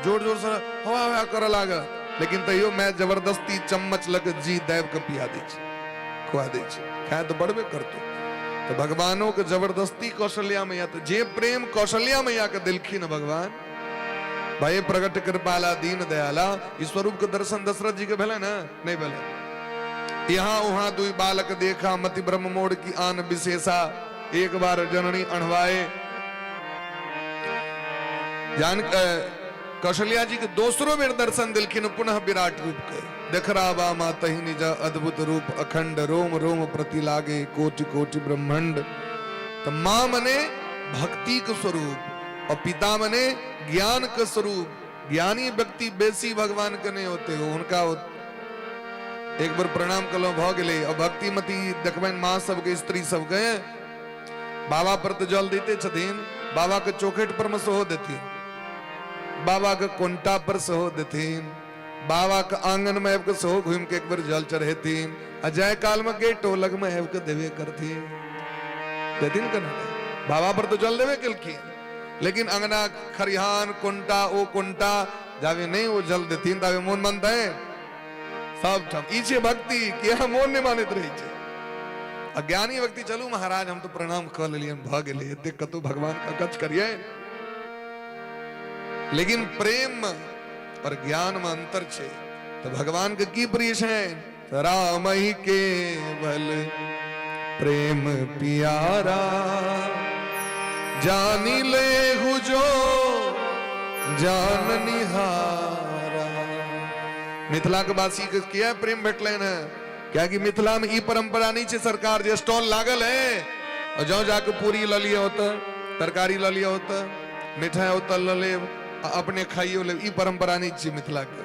जोर जोर से हवा हवा करऽ लागत, लेकिन तैयो मैं जबरदस्ती चम्मच लऽ के जी दाबि कऽ पिया दै छी, खुआ दै छी, खाय तऽ बढ़बे करतौ। तऽ भगवानो के जबरदस्ती कौशल्या मैया, तऽ जे प्रेम कौशल्या मैया के देलखिन भगवान, भय प्रगट कृपाला दीन दयाला, ई स्वरूप के दर्शन दशरथ जी के भेलै ने? नहि भेलै। यहाँ वहां दुई बालक देखा, मति ब्रह्म मोड़ की आन विशेषा। एक बार जननी अणवाए जान कौशल्या जी के दोसरो बेर दर्शन दिलखिन पुनः विराट रूप के। देखरावा मातहि निज अद्भुत रूप अखंड, रोम रोम प्रति लागे कोटि कोटि ब्रह्मांड। तो मां मने भक्ति के स्वरूप और पिता मने ज्ञान के स्वरूप। ज्ञानी व्यक्ति बेसी भगवान के नहीं होते हो, उनका एक बार प्रणाम कलो भ गेलै। और भक्तिमती देखबनि माँ सबके, स्त्री सबके, बाबा पर तऽ जल दैते छथिन, बाबा के चौखट पर में सेहो देथिन, बाबा के कोन्टा पर सेहो देथिन, बाबा के आंगन में आबि के सेहो घूमि के एक बेर जल चढ़ेथिन, आ जाय काल में गेटो लग में आबि के देबे करथिन। देथिन केना? बाबा पर तऽ जल देबे केलखिन, लेकिन अंगना खरिहान कोन्टा ओ कोन्टा जाबे नहीं ओ जल देथिन ताबे मोन मानतै? सब ठाम ई छै भक्ति कि अहाँ मोन नहि मानैत रहै छै। अज्ञानी व्यक्ति चलू महाराज हम तो प्रणाम कऽ लेलियनि, भऽ गेलै, एते कतौ भगवान का कच करियै। लेकिन प्रेम और ज्ञान में अंतर छै। तऽ भगवान के की प्रिय छै? राम ही केवल प्रेम पियारा, जानी ले जो जान निहारा। मिथिला के वासी के किया प्रेम भेटलनि है? कियाकि मिथिला में ई परंपरा नहीं छै सरकार जे स्टॉल लागल है और जाओ जाके पूरी ल लिअ ओतऽ, तरकारी ल लिअ ओतऽ, मिठाई ओतऽ ल लेब आ अपने खाइयो लेब, ई परंपरा नहीं छै मिथिला के।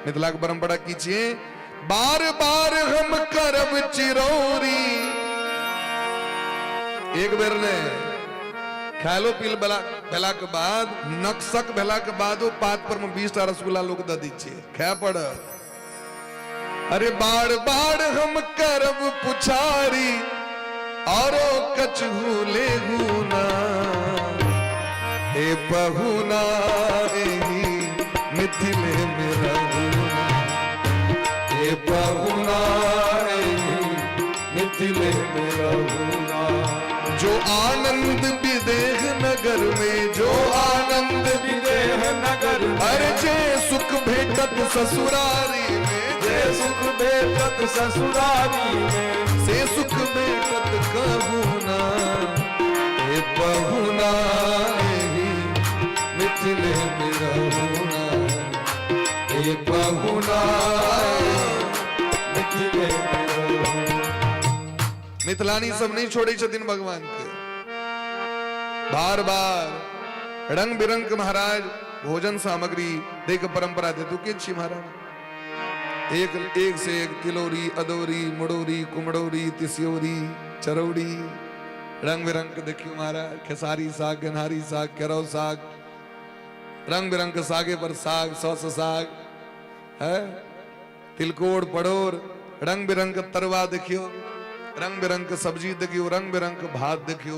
मिथिला के परंपरा की छियै? बार बार हम करब चिरौरी, एक बेर ने खायलो पील भेला के बाद, नक्सक भेला के बाद पात पर में 20 टा रसगुल्ला लोग दऽ दै छियै, खाय पड़त। अरे बार बार हम करब पुछारी, औरो कछहू लेहू ना, हे पहुना एही मिथिले में रहुना, हे पहुना एही मिथिले में रहुना। जो आनंद विदेह नगर में, जो आनंद विदेह नगर में, अरे जे सुख भेटत ससुरारी में, जे सुख भेटत ससुरारी में, से सुख भेटत कहूना, हे पहुना एही मिथिले में रहुना, हे पहुना मिथिले में रहुना। मिथिलानी सब नहीं छोड़े छथिन भगवान के। बार बार रंग बिरंग के महाराज भोजन सामग्री देख परंपरा दे तू के छी महाराज, एक एक से एक तिलौरी अदौरी मुड़ौरी कुमड़ौरी तिसियौरी चरौड़ी, रंग बिरंग के देखियो महाराज, खेसारी साग, गेन्हारी साग, केरौ साग, रंग बिरंग के सागे पर साग, सौ सौ साग है, तिलकोर पड़ोर, रंग बिरंग के तरुआ देखियो, रंग बिरंग के सब्जी देखियो, रंग बिरंग के भात देखियो।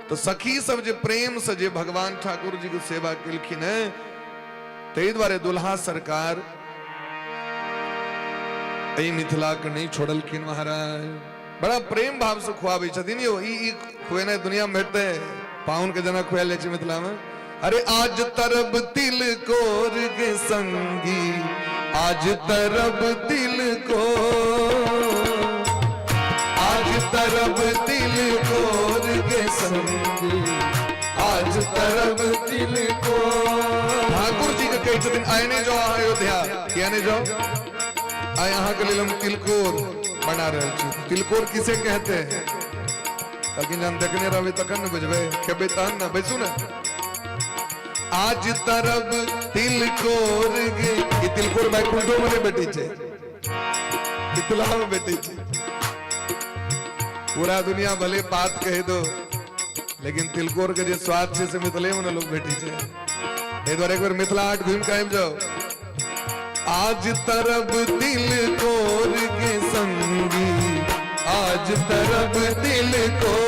तो सखी सब जे प्रेम से जे भगवान ठाकुर जी के सेवा केलखिन है, ताहि दुआरे दुल्हा सरकार एहि मिथिला के नहीं छोड़लखिन महाराज। बड़ा प्रेम भाव से खुआबै छथिन यौ। ई ई खुएनाइ दुनिया में भेटतै? पाहुन के जेना खुआयल जाइ छै मिथिला में। अरे आज तरब तिल कोर के संगी, आज तरब तिल को, आज तरब तिल कोर के संगी, आज तरब तिल को। ठाकुर जी के कहै छथिन, आइ नहि जाओ अहाँ अयोध्या। किया नहि जाओ? आइ अहाँके लेल हम तिलकोर बना रहल छी। तिलकोर किसे कहते हैं? लेकिन जहन देखने रहबै तखन ने बुझबै, खेबै तहन ने। बैसू ने। आज तरब तिलकोर गे। ई तिलकोर बैकुंठो में नहि भेटै छै, मिथिला में भेटै छै। पूरा दुनिया भले पात कहि दो, लेकिन तिलकोर के जे स्वाद छै से मिथिले में ने लोग भेटै छै। एहि दुआरे एक बेर मिथिला हाट घुमि के आबि जाउ। आज तरब तिलकोर के संगी, आज तरब तिलकोर,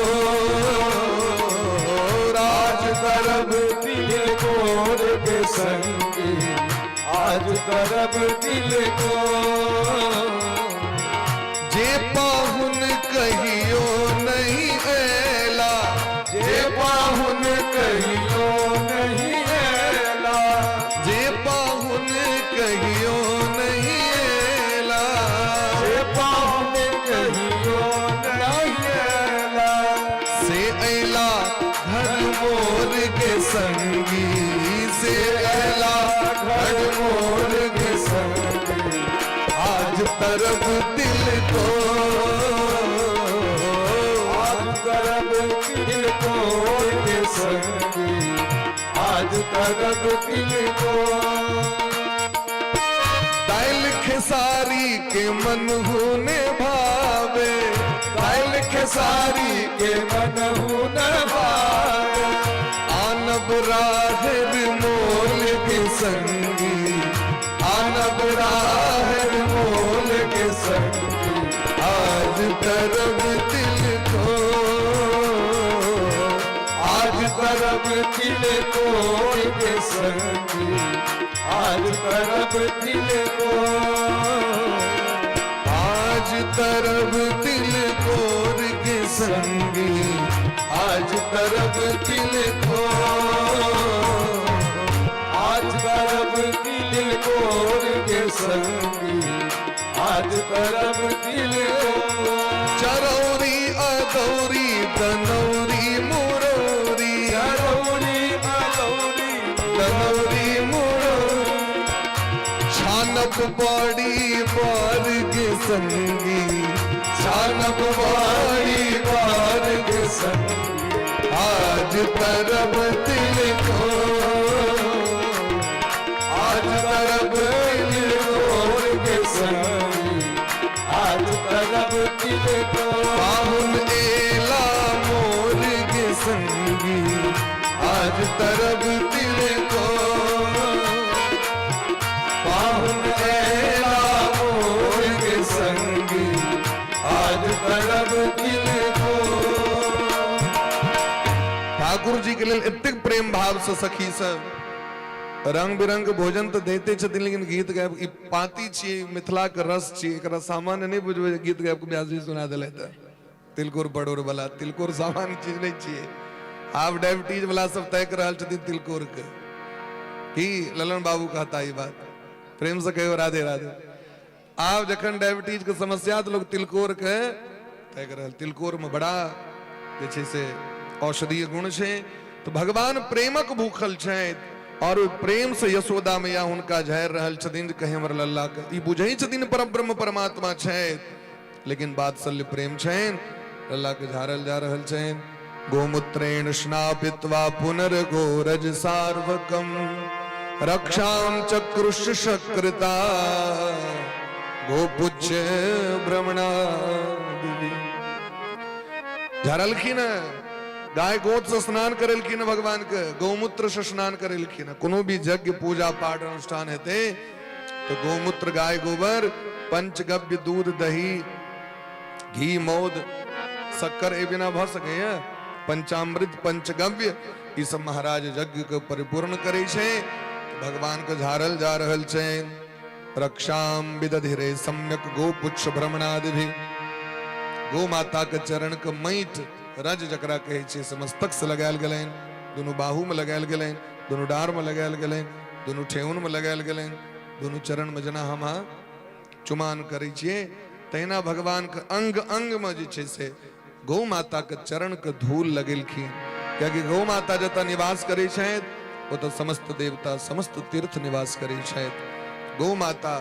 आज तरब तिलकोर के संगी, आज तरब तिलकोर। जे पाहुन कहियो नहीं ऐला, जे पाहुन कहियो नहीं ऐला, जे पाहुन कहियो नहीं ऐला, जे पाहुन कहियो नहीं ऐला, से ऐला घर मोर के संगी, से ऐला घर मोर के संगी, आज तरब दिल को, आज तरब तिलकोर के संगी, आज तरब तिलकोर। दाइल खेसारी के मन हुने भावे, दाइल खेसारी के मन न भावे, आनब राहर मोल के संगी, आनब राहर मोल के संगी, आज तरब तिल को, आज तरब तिलकोर के संगी, आज तरब तिलकोर। आज तरब तिल कोर के संगी, आज तरब तिल को, आज तरब तिलकोर के संगी, आज तरब तिलकोर। चरौरी अदौरी दनौरी मुरौरी, चरौरी अदौरी दनौरी मुरौरी, छानब बड़ी बार के संगी, छानब बड़ी बार के संगी, आज तरब तिल को, आज तरब तिलकोर के संगी, आज तरब तिलकोर। पाहुन एला मोर के संगी, आज तरब तिल को, पाहुन एला मोर के संगी, आज तरब तिलकोर। ठाकुर जी के लेल एतेक प्रेम भाव से सखी सब रंग बिरंग के भोजन तऽ दैते छथिन, लेकिन गीत गायब। ई पाती छियै, मिथिला के रस छियै, एकरा सामान्य नहि बुझबै जे गीत गायब के व्यास जी सुना देलथि। तऽ तिलकोर परोर वाला तिलकोर सामान्य चीज नहि छियै। आब डायबिटीज वाला सब ताकि रहल छथिन तिलकोर के। की ललन बाबू कहता ई बात? प्रेम से कहियो राधे राधे। आब जखन डायबिटीज के समस्या तऽ लोग तिलकोर के ताकि रहल। तिलकोर में बड़ा जे छै से औषधीय गुण छै। तऽ भगवान प्रेमक भूखल छथि और ओहि प्रेम से यशोदा मैया हुनका झाड़ि रहल छथिन जे कहीं हमर लल्ला के। ई बुझै छथिन परम ब्रह्म परमात्मा छथि, लेकिन वात्सल्य प्रेम छनि, लल्ला के झाड़ल जा रहल छनि। गोमूत्रेण स्नापित्वा पुनर्गोरज सार्वकम रक्षां चक्रुष शक्रता गोपुच्छ भ्रमणा। झाड़लखिन, गाय गोत से स्नान करेलखिन, भगवान के गौमूत्र से स्नान करेलखिन। कोनो भी यज्ञ पूजा पाठ अनुष्ठान हेतै तो गौमूत्र गाय गोबर पंचगव्य दूध दही घी मौध शक्कर ए बिना भऽ सकैया? पंचामृत पंचगव्य ई सब महाराज यज्ञ के परिपूर्ण करै छै। भगवान के झारल जा रहल छै। रक्षाम विदधिरे सम्यक गोपुच्छ भ्रमणादि भी, गो माता के चरण के मैट रज जकरा कहै छै से मस्तक से लगायल गेलनि, दुनू बाहु में लगायल गेलनि, दुनू डार में लगायल गेलनि, दुनू ठेहुन में लगायल गेलनि, दुनू चरण में जेना हम चुमान करै छियै तहिना भगवान के अंग अंग में जे छै से गौ माता के चरण के धूल लगेलखिन, कियाकि गौ माता जतऽ निवास करै छथि ओतऽ समस्त देवता समस्त तीर्थ निवास करै छथि। गौ माता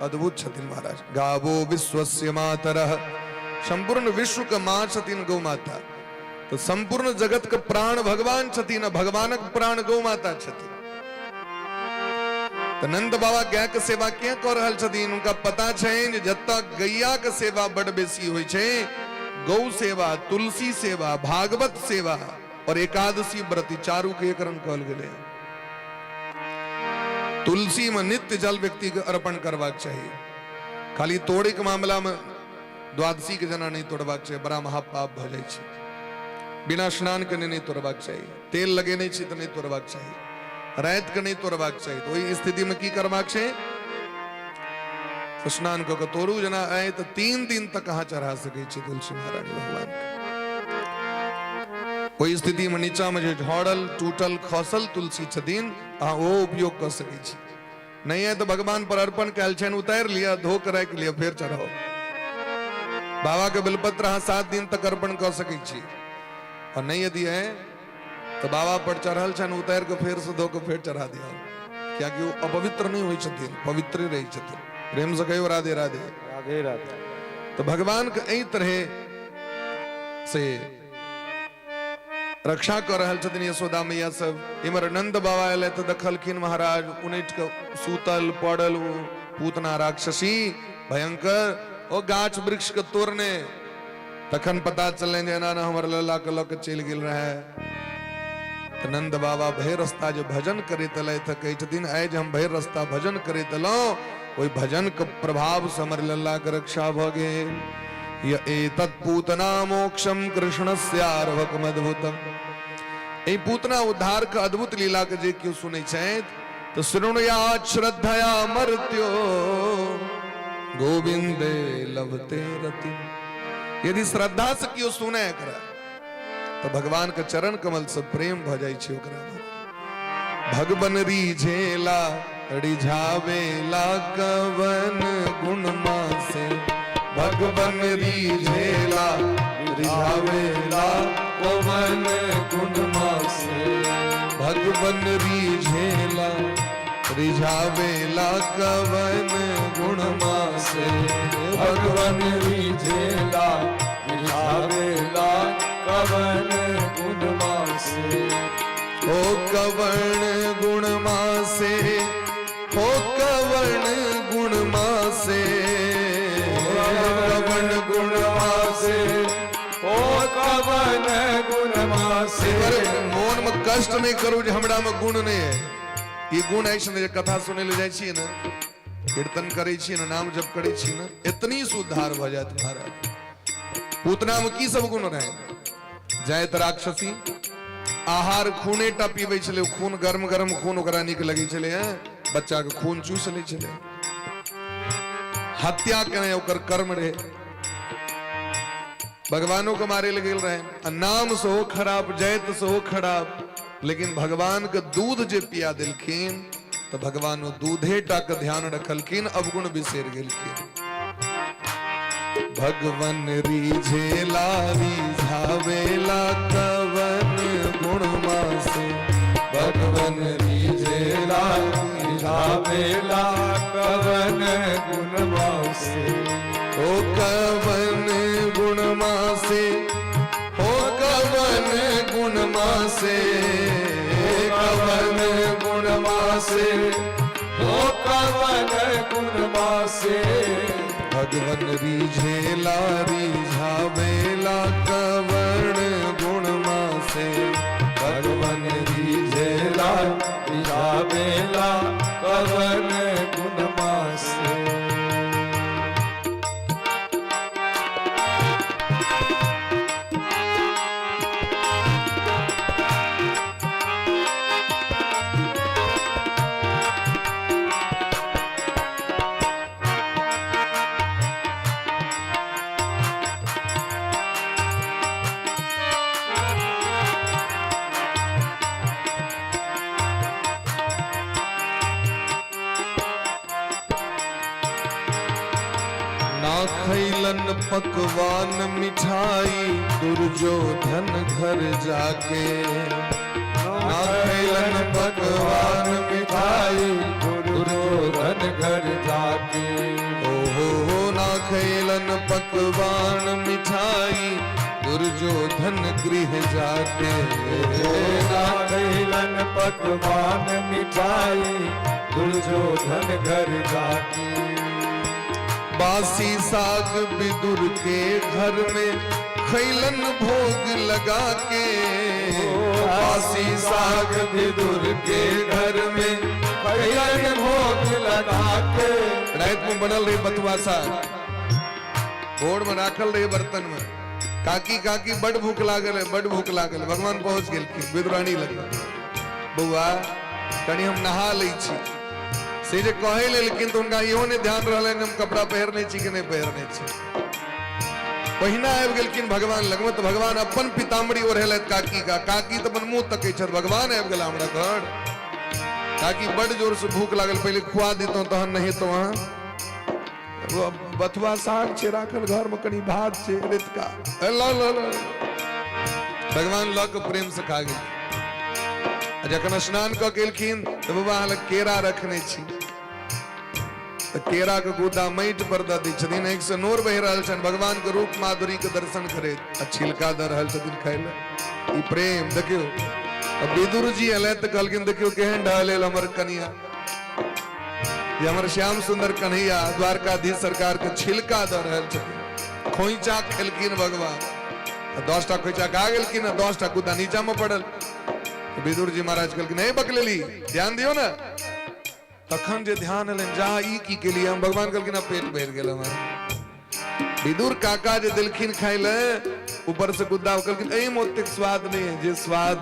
अद्भुत छथिन महाराज। गावो विश्वस्य मातरः, संपूर्ण विश्व के माँ छथिन गौ माता। तो संपूर्ण जगत के प्राण भगवान छथिन, भगवानक प्राण गौ माता छथिन। तऽ नंद बाबा गाय के सेवा किया कऽ रहल छथिन? हुनका पता छनि जे जतऽ गैया के सेवा बड बेसी होइ छै, गौ सेवा, तुलसी सेवा, भागवत सेवा और एकादशी व्रत, ई चारू के एक रंग कहल गेलै। तुलसी में नित्य जल व्यक्ति के अर्पण करबाक चाही। खाली तोड़े के मामला में द्वादशी के जना नहीं तोड़बाक चाही, बड़ा महापाप भऽ जाइ छै। बिना स्नान के नहीं तोड़बाक चाही, तेल लगेने छी तऽ नहि तोड़बाक चाही, राति के नहि तोड़बाक चाही। तऽ ओहि स्थिति में की करबाक छै? स्नान कऽ के तोड़ू। जेना आय तऽ 3 दिन तक अहाँ चढ़ा सकै छी तुलसी महारानी भगवान के। ओहि स्थिति में नीचा में जे झड़ल टूटल खसल तुलसी छथिन, अहाँ ओ उपयोग कऽ सकै छी। नहीं है तो भगवान पर अर्पण कैल छनि, उतारि लिअ, धो के राखि लिअ, फेर चढ़ाओ। बाबा के बेलपत्र अहाँ 7 दिन तक अर्पण कऽ सकै छी, और नहीं यदि है तो बाबा पर चढ़ल छनि, उतारि के फेर से धो के फेर चढ़ा दियौ, कियाकि ओ अपवित्र नहीं होइ छथिन, पवित्र रहै छथिन। प्रेम से कहियो राधे राधे। राधे राधे। तो भगवान के एहि तरह से रक्षा कऽ रहल छथिन यशोदा मैया सब। इम्हर नंद बाबा एलै तऽ देखलखिन महाराज उनटि कऽ सुतल पड़ल ओ पूतना राक्षसी भयंकर, ओ गाछ वृक्ष के तोड़ने। तखन पता चललनि जे एना एना हमर लल्ला के लऽ के चलि गेल रहै। तऽ नंद बाबा भरि रस्ता जे भजन करैत एलथि तऽ कहै छथिन, आइ जे हम भरि रस्ता भजन करैत एलहुँ, ओहि भजन के प्रभाव से हमर लल्ला के रक्षा भऽ गेल। य एतत् पूतना मोक्षम कृष्णस्यार्भकमद्भुतम। एहि पूतना उद्धार के अद्भुत लीला के जे केओ सुनै छथि तऽ शृणुयात् श्रद्धया मर्त्यो गोविंदे लभते रति। यदि श्रद्धा से केओ सुने एकरा तऽ भगवान के चरण कमल से प्रेम भऽ जाइ छै ओकरा। भगवन रिझेला रिझावेला कवन गुण मासे, भगवन रिझेला रिझावेला कवन गुण मासे, भगवन रिझेला रिझावेला कवन गुण मासे, भगवन रिझेला रिझावेला कवन गुण मासे, ओ कवण गुण मासे, हो कवण गुण मासे, कवण गुण मासे, ओ कवन गुण मासे। मोन में कष्ट नहीं करू जे हमरा में गुण नहीं है। ई गुण ऐसन जे कथा सुनै ले जाइ छी ने, कीर्तन करै छी ने, नाम जप करै छी ने, एतनी सुधार भऽ जायत महाराज। पूतना में की सब गुण रहे? जायत राक्षसी आहार खूने टा पीबै छलै, खून गर्म गर्म खून ओकरा नीक लगै छलै, हैं बच्चा के खून चूस लै छलै। हत्या केनाइ ओकर कर्म रहे, भगवानों के मारे लए गेल रहे। आ नाम सेहो खराब, जाति सेहो खराब, लेकिन भगवान के दूध जे पिया देलखिन तऽ भगवान ओ दूधे टा के ध्यान रखलखिन, अवगुण बिसरि गेलखिन। भगवन रिझेला रिझावेला कवन गुण मासे, भगवन रिझेला रिझावेला कवन गुण मासे, ओ कवन गुण मासे, ओ कवन गुण मासे, कवन गुण मासे, ओ कवन गुण मासे, भगवन रिझेला रिझावेला कवन गुण मासे, भगवन रिझेला रिझावेला कवन गुण मासे। खैलन पकवान मिठाई दुर्योधन घर जाके। ना खैलन पकवान मिठाई दुर्योधन घर जाके। ओहो हो, ना खैलन पकवान मिठाई दुर्योधन गृह जाके। ना खैलन पकवान मिठाई दुर्योधन घर जाके। बासी साग विदुर के घर में खैलन भोग लगा के। बासी साग विदुर के घर में खैलन भोग लगा के। रात में बनल रही बथुआ साग, भोर में राखल रही बर्तन में। काकी काकी, बड भूख लागल है, बड भूख लागल है। भगवान पहुंच गेलखिन विदुरानी लग। बौआ, कनी हम नहा लै छी। से जे कहै लेलखिन तऽ हुनका इहो नहि ध्यान रहलनि हम कपड़ा पहिरने छी कि नहि पहिरने छी। पहिना आबि गेलखिन भगवान लगमे तऽ भगवान अपन पीताम्बरी ओढ़ेलथि काकी का। काकी तऽ अपन मुंह तकै छथि, भगवान आबि गेला हमरा घर। काकी, बड जोर से भूख लागल, पहिले खुआ दितहुँ तहन नहेतहुँ अहाँ। बथुआ साग छै राखल घर में, कनी भात छै रतिका, ल ल ल। भगवान लऽ कऽ प्रेम से खा गेल। आ जखन स्नान कऽ के एलखिन तऽ बाबा, अहाँ लग केरा रखने छी। तऽ केरा के गुदा माटि पर दऽ दै छथिन। आँखि से नोर बहि रहल छनि भगवान के रूप माधुरी के दर्शन करैत, आ छिलका दऽ रहल छथिन खाय लए। ई प्रेम देखियौ। आ विदुर जी एलथि तऽ कहलखिन, देखियौ केहन ढहलेल हमर कनिया, जे हमर श्याम सुंदर कन्हैया द्वारकाधीश सरकार के छिलका दऽ रहल छथिन। खोइचा खेलखिन भगवान। आ 10टा खोइचा खा गेलखिन आ 10टा गुदा नीचा में पड़ल। तऽ विदुर जी महाराज कहलखिन, नहीं बकलेली, ध्यान दियौ ने। तखन जे ध्यान एलनि, जा, ई की केलियै हम? भगवान कहलखिन, आब पेट भरि गेल हमर। विदुर काका जे देलखिन खाय ले ऊपर से गुद्दा, कहलखिन, एहिमे ओतेक स्वाद नहि है जे स्वाद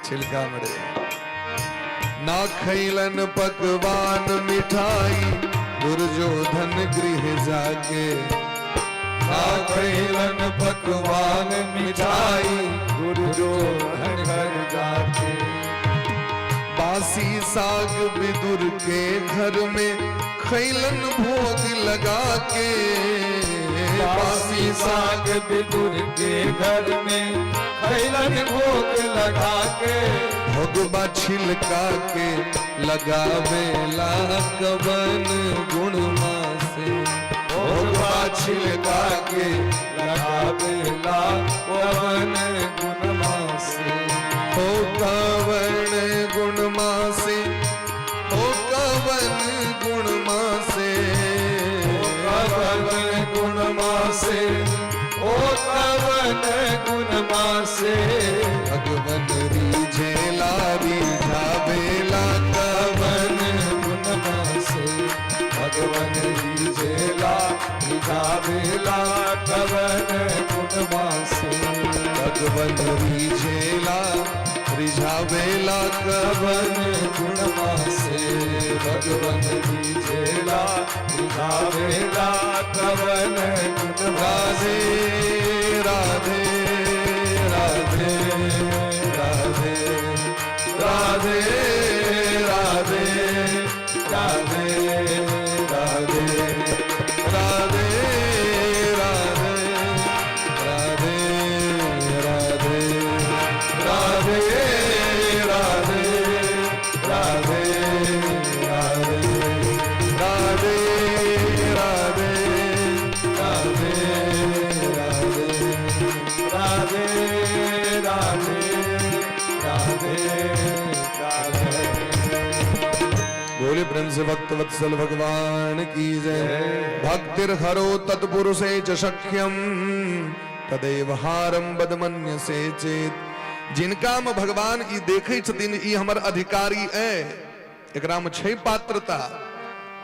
छिलका में रहे। ना खैलन पकवान मिठाई दुर्योधन गृह जाके। ना खैलन पकवान मिठाई दुर्योधन घर जाके। बासी साग विदुर के घर में खैलन भोग लगा के। बासी साग विदुर के घर में खैलन भोग लगा के। भोगबा छिलका के लगावेला कवन गुण से? भोगवा छिलका के लगावेला कवन गुण से? हो कवन गुण से? हो कवन गुण से? कवन गुण से? ओ कवन गुण से? भगवन रीझेला रिझावेला कवन गुण से? भगवन रीझेला रिझावेला कवन गुण से? भगवन रीझेला रिझावेला कवन गुण से? भगवन रीझेला रिझावेला कवन गुण। राधे राधे राधे राधे राधे राधे राधे राधे। राधे राधे राधे राधे। राधे राधे राधे राधे। राधे राधे राधे राधे राधे राधे राधे राधे। बोले प्रेम से भक्त वत्सल भगवान की जय। भक्तिर हरो तत्पुरुषे च सख्यम तदेव हारम बदमन्य से चेत। जिनका में भगवान ई देखै छथिन, ई हमर अधिकारी है, एकरा में छै पात्रता,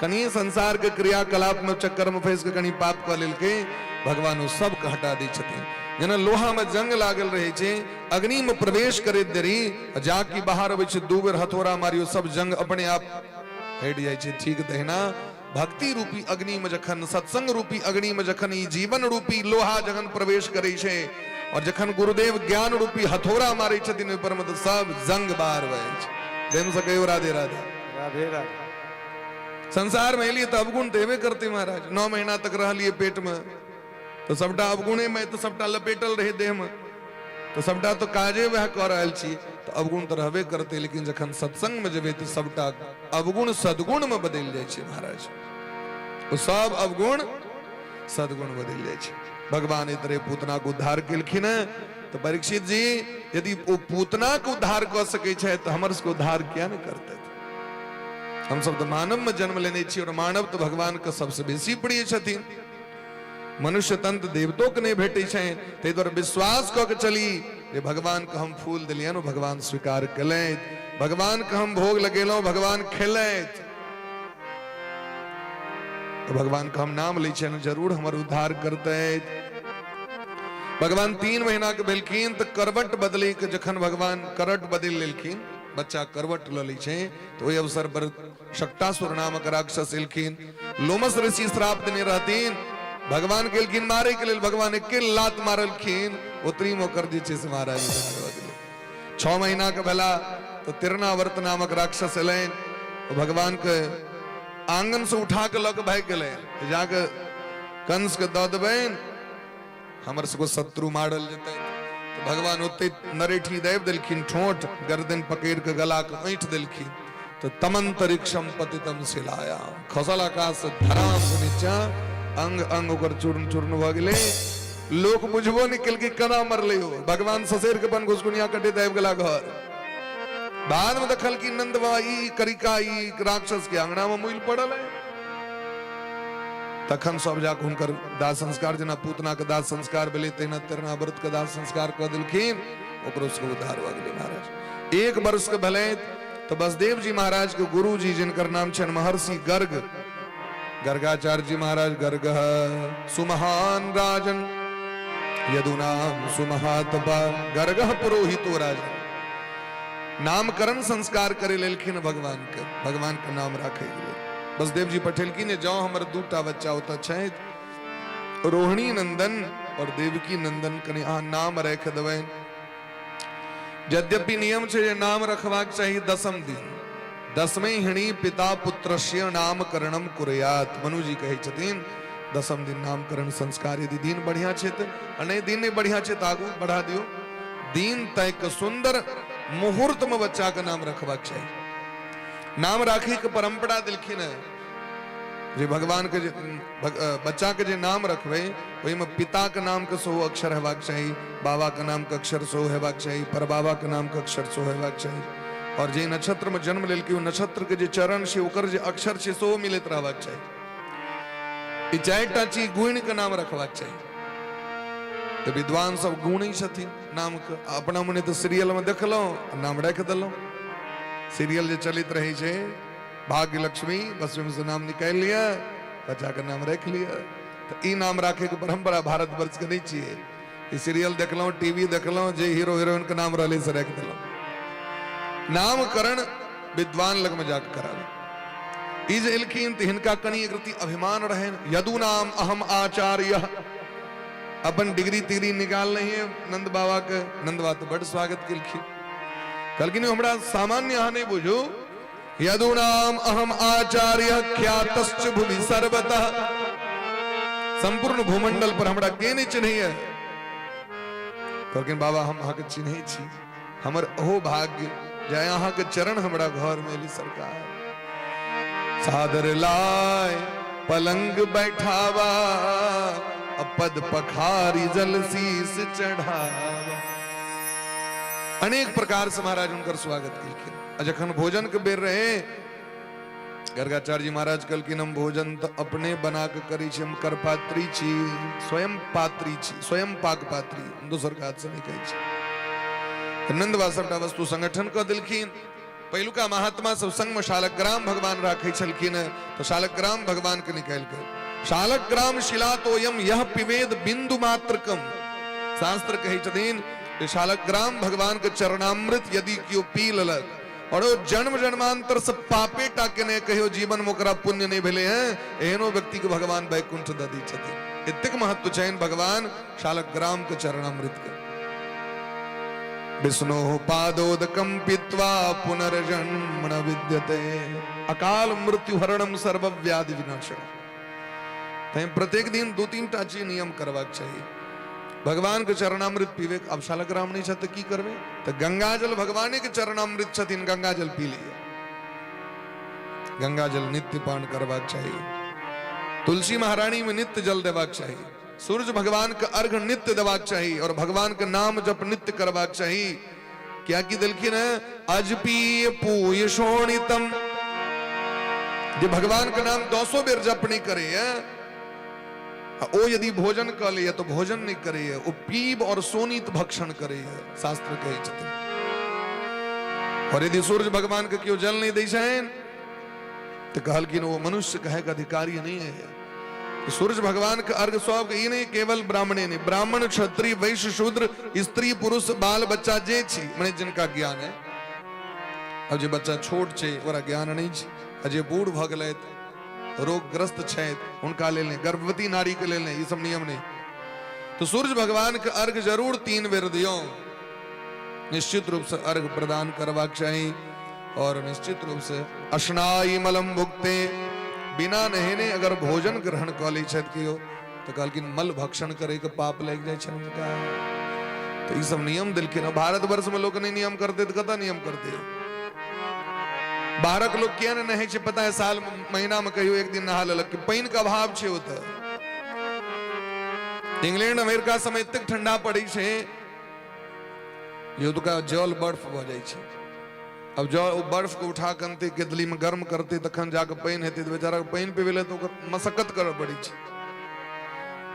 कनि संसार के क्रियाकलाप में चक्कर में फंस के कनि पाप कऽ लेलकै, भगवान ओ सबके हटा दै छथिन। जेना लोहा में जंग लागल रहै छै, अग्नि में प्रवेश करैत देरी आ जाकि बाहर अबै छै, दू बेर हथौड़ा मारियो, सब जंग अपने आप हटि जाइ छै। ठीक तहिना भक्ति रूपी अग्नि में जखन, सत्संग रूपी अग्नि में जखन ई जीवन रूपी लोहा जखन प्रवेश करै छै और जखन गुरुदेव ज्ञान रूपी हथौड़ा मारै छथिन ओहि पर में, तऽ सब जंग बाहर भऽ जाइ छै। प्रेम से कहियो राधे राधे। राधे राधे। संसार में एलियै तऽ अवगुण तऽ हेबे करतै महाराज। 9 महीना तक रहलियै पेट में। तऽ सभटा अवगुणेमे तऽ सभटा लपेटल रहै देहमे, तऽ सभटा तऽ काजे वएह कऽ रहल छी, तऽ अवगुण तऽ रहबे करतै। लेकिन जखन सत्संगमे जेबै तऽ सभटा अवगुण सद्गुणमे बदलि जाइ छै महाराज। ओ सब अवगुण सद्गुण बदलि जाइ छै। भगवान एहि तरह पूतनाके उद्धार केलखिन हेँ। तऽ परीक्षित जी, यदि ओ पूतनाके उद्धार कऽ सकै छथि तऽ हमर सबके उद्धार किया नहि करतै? हमसब तऽ मानवमे जन्म लेने छी, और मानव तऽ भगवानके सबसँ बेसी प्रिय छथिन। मनुष्य तंत्र देवतो के नहि भेटै छनि। ताहि दुआरे विश्वास कऽ के चली जे भगवान के हम फूल देलियनि, ओ भगवान स्वीकार केलथि। भगवान के हम भोग लगेलहुँ, भगवान खेलथि। तऽ भगवान के हम नाम लै छियनि, जरूर हमर उद्धार करतथि। भगवान 3 महीना के भेलखिन तऽ करवट बदलै के, जखन भगवान करट बदलि लेलखिन, बच्चा करवट लऽ लै छै, तऽ ओहि अवसर पर शक्तासुर नामक राक्षस एलखिन। लोमस ऋषि श्राप देने रहथिन। भगवान गेलखिन मारे के लेल, भगवान एके लात मारलखिन, ओतरी में ओकर जे छै से महाराज उद्धार भऽ गेलै। 6 महीना के भेला तऽ तिरनावर्त नामक राक्षस एलनि, भगवान के आंगन से उठा के लऽ के भागि गेलै, जाके कंस के दऽ देबनि, हमर सबके शत्रु मारल जेतै। तऽ भगवान ओते नरेठी दाबि देलखिन ठोंठ, गर्दन पकड़ि के गला के ऐंठ देलखिन, तऽ तमंतरिक्षम पतितम शिलाया, खसल आकाश से धराम से नीचा, अंग अंग ओकर चूर्ण चूर्ण भऽ गेलै। लोक बुझबो नहि केलकै केना मरलै हो। भगवान ससैर के अपन घुसकुनिया कटैत आबि गेला घर। बाद में देखलखिन नंद बाबा ई करिका ई राक्षस के अंगना में मुइल पड़ल है। तखन सब जाके हुनकर दाह संस्कार, जेना पूतना के दाह संस्कार भेलै तहिना तिरनाव्रत के दाह संस्कार कऽ देलखिन, ओकरो सबके उद्धार भऽ गेलै महाराज। 1 वर्ष के भेलै तऽ बसदेव जी महाराज के गुरु जी, जिनकर नाम छनि महर्षि गर्ग, गर्गाचार्य जी महाराज, गर्ग सुमहान राजन यदुनाम सुमहातपा गर्ग पुरोहितो राजन, नामकरण संस्कार करे लेलखिन भगवान के, भगवान के नाम राखे गेलै। बसदेव जी पठेलखिन जे जाओ हमर 2टा बच्चा ओतऽ छथि, रोहिणी नंदन और देवकी नंदन, कनि अहाँ नाम राखि देबनि। यद्यपि नियम छै जे नाम रखबाक चाही 10म दिन, दसमे हिणी पिता पुत्रस्य नामकरणम कुर्यात, मनु जी कहै छथिन 10म दिन नामकरण संस्कार। यदि दिन बढ़िया छै तऽ, आ नहि दिन नहि बढ़िया छै तऽ आगू बढ़ा दियौ। दिन तय के सुंदर मुहूर्त में बच्चा के नाम रखबाक चाही। नाम राखी के परंपरा देलखिन है जे भगवान के जे बच्चा के जे नाम रखबै ओहिमे पिता के नाम के सेहो अक्षर हेबाक चाही, बाबा के नाम के अक्षर सेहो हेबाक चाही, परबाबा के नाम के अक्षर सेहो हेबाक चाही, और जे नक्षत्र में जन्म लेलकै ओ नक्षत्र के जे चरण छै ओकर जे अक्षर छै सेहो मिलैत रहबाक चाही। ई 4टा चीज गुण के नाम रखबाक चाही। तऽ विद्वान सब गुणै छथिन नाम के। अपना मने तऽ सीरियल में देखलहुँ नाम राखि देलहुँ। सीरियल जे चलैत रहै छै भाग्य लक्ष्मी, बस ओहिमे से नाम निकालि लिअ, बच्चा के नाम राखि लिअ। तऽ ई नाम राखैके परम्परा भारतवर्ष के नहि छियै। ई सीरियल देखलहुँ, टीवी देखलहुँ, जे हीरो हीरोइन के नाम रहलै से राखि देलहुँ। नामकरण विद्वान लगमे जाके कराबी। ई जे एलखिन तऽ हिनका कनि एक रति अभिमान रहनि, यदु नाम अहम आचार्य, अपन डिग्री तिग्री निकाल नहीं है नंद बाबा के। नंद बाबा तऽ बड्ड स्वागत केलखिन, कहलखिन हमरा सामान्य अहाँ नहि बुझू, यदु नाम अहम आचार्य ख्यातश्च भुवि सर्वतः, संपूर्ण भूमंडल पर हमरा के नहि चिन्हैया? कहलखिन बाबा हम अहाँके चिन्है छी, हमर अहो भाग्य जे अहाँके चरण हमरा घर में एली सरकार। सादर लाय पलंग बैठावा, पद पखारी जल शीस चढ़ावा। अनेक प्रकार से महाराज हुनकर स्वागत केलखिन। आ जखन भोजन के बेर रहे, गर्गाचार्य जी महाराज कहलखिन हम भोजन तऽ अपने बना के करै छी, हम करपात्री छी, स्वयं पात्री छी, स्वयं पाक पात्री, हम दोसर के हाथ से नहि कहै छी। तऽ नंदबा सबटा वस्तु संगठन कऽ देलखिन। पहिलुका महात्मा सब संग में शालग्राम भगवान राखै छलखिन, तऽ शालग्राम भगवान के निकालि के शालग्राम शिला तोयम यह पिवेद बिंदु मात्रकम, शास्त्र कहै छथिन जे शालग्राम भगवान के चरणामृत यदि केओ पी लेलक और ओ जन्म जन्मांतर से पापे टा केने कहियो जीवन में ओकरा पुण्य नहीं भेले हैं, एहनो व्यक्ति के भगवान वैकुंठ दऽ दै छथिन। एतेक महत्व छनि भगवान शालग्राम के चरणामृत के। विष्णु पादोदकम पीत्वा पुनर्जन्म न विद्यते, अकाल मृत्यु हरणम सर्व व्याधि विनाशनम। तैं प्रत्येक दिन 2-3 टा चीज नियम करबाक चाही। भगवान के चरणामृत पीबे, आब शालग्राम नहि छथि तऽ की करबै? तऽ गंगाजल भगवाने के चरणामृत छथिन, गंगाजल पी लिअ। गंगाजल नित्य पान करबाक चाही। तुलसी महारानी में नित्य जल देबाक चाही। सूर्य भगवान के अर्घ नित्य देबाक चाही और भगवान के नाम जप नित्य करबाक चाही। क्या की देलखिन है? अजपीय पूय शोणितम, जे भगवान के नाम 10 बेर जप नहीं करे है, ओ यदि भोजन क ले तो भोजन नहीं करे है, ओ पीब और सोनित भक्षण करे है, शास्त्र कहै छथिन। और यदि सूर्य भगवान के केओ जल नहीं दै छनि तो कहलखिन वो मनुष्य कहे के अधिकारी नहीं है। तो सूर्य भगवान के अर्घ सब ई नहीं केवल ब्राह्मणे नहीं, ब्राह्मण क्षत्रिय वैश्य शूद्र स्त्री पुरुष बाल बच्चा जे छी, माने जिनका ज्ञान है। अब जे बच्चा छोट छे ओकरा ज्ञान नहीं छे, आ जे बूढ़ भ गेलै रोगग्रस्त छथि हुनका लेल नहीं, गर्भवती नारी के लेल नहीं, ई सब नियम नहीं। तो सूर्य भगवान के अर्घ जरूर 3 बेर दियो, निश्चित रूप से अर्घ प्रदान करबाक चाही। और निश्चित रूप से अश्नाई मलम भुगते, बिना नहेने अगर भोजन ग्रहण कऽ लै छथि केओ तऽ कहलखिन मल भक्षण करे के पाप लागि जाइ छनि हुनका। तऽ ई सब नियम देलखिन। भारतवर्ष में लोक नहीं नियम करते तऽ कतऽ नियम करते? बाहरक लोक किया ने नहै छै पता है? साल महीना में कहियो एक दिन नहा लेलक, पानि के अभाव छै ओतऽ। इंग्लैंड अमेरिका समय एतेक ठंडा पड़ै छै जे ओतुका जल बर्फ भऽ जाइ छै। अब जल ओ बर्फ के उठा कऽ अनतै, केतली में गर्म करतै, तखन जाके पानि हेतै। तऽ बेचारा के पानि पीबै लए तऽ ओकर मशक्कत करऽ पड़ै छै।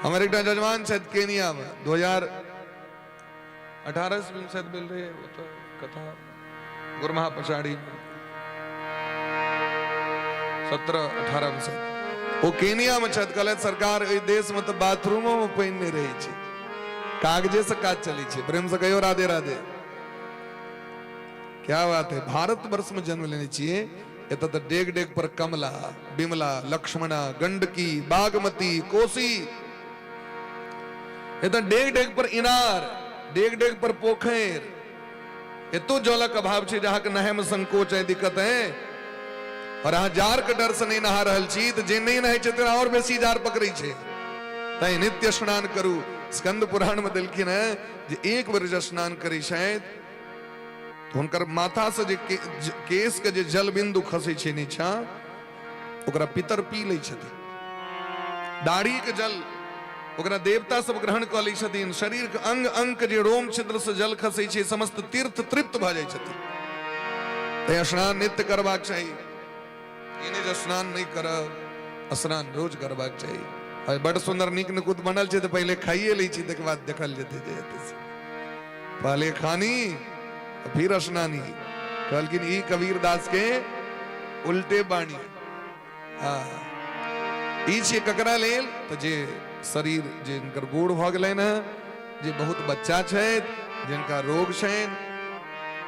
हमर एकटा जजमान छथि केनिया में, 2018 ईस्वी में शायद भेल रहै ओतऽ कथा, गुरमहा पछाड़ी 17-18 में शायद। ओ केनिया में छथि, कहलथि सरकार एहि देश में तऽ बाथरूमो में पानि नहि रहै छै, कागजे से काज चलै छै। प्रेम से कहियो राधे राधे। क्या बात है, भारत वर्ष में जन्म लेने छियै, एतऽ तऽ डेग डेग पर कमला बिमला लक्ष्मणा गंडकी बागमती कोसी, एतऽ डेग डेग पर इनार, डेग डेग पर पोखरि। एतो जलक अभाव छै जे अहाँके नहाय में संकोच है, दिक्कत है, और अहाँ जार के डर से नहीं नहा रहल छी तऽ जे नहीं नहाय छै तकरा और बेसी जार पकड़ै छै। तैं नित्य स्नान करू। स्कंद पुराण में देलखिन है जे एक बेर जे स्नान करै छथि तऽ हुनकर माथा से जे केश के जे जल बिंदु खसै छै नीचा, ओकरा पितर पी लै छथिन। दाढ़ी के जल ओकरा देवता सब ग्रहण कऽ लै छथिन। शरीर के अंग अंग के जे रोम छिद्र से जल खसै छै, समस्त तीर्थ तृप्त भऽ जाइ छथिन। तैं स्नान नित्य करबाक चाही। ई नहि जे स्नान नहि करब, स्नान रोज करबाक चाही। आइ बड सुंदर नीक निकुत बनल छै तऽ पहिले खाइए लै छी, तकर बाद देखल जेतै जे हेतै से। पहले खानी फिर स्नानी। कहलखिन ई कबीर दास के उल्टे बाणी। हाँ, ई छियै ककरा लेल? तऽ जे शरीर जे हिनकर बूढ़ भऽ गेलनि हेँ, जे बहुत बच्चा छथि, जिनका रोग छनि,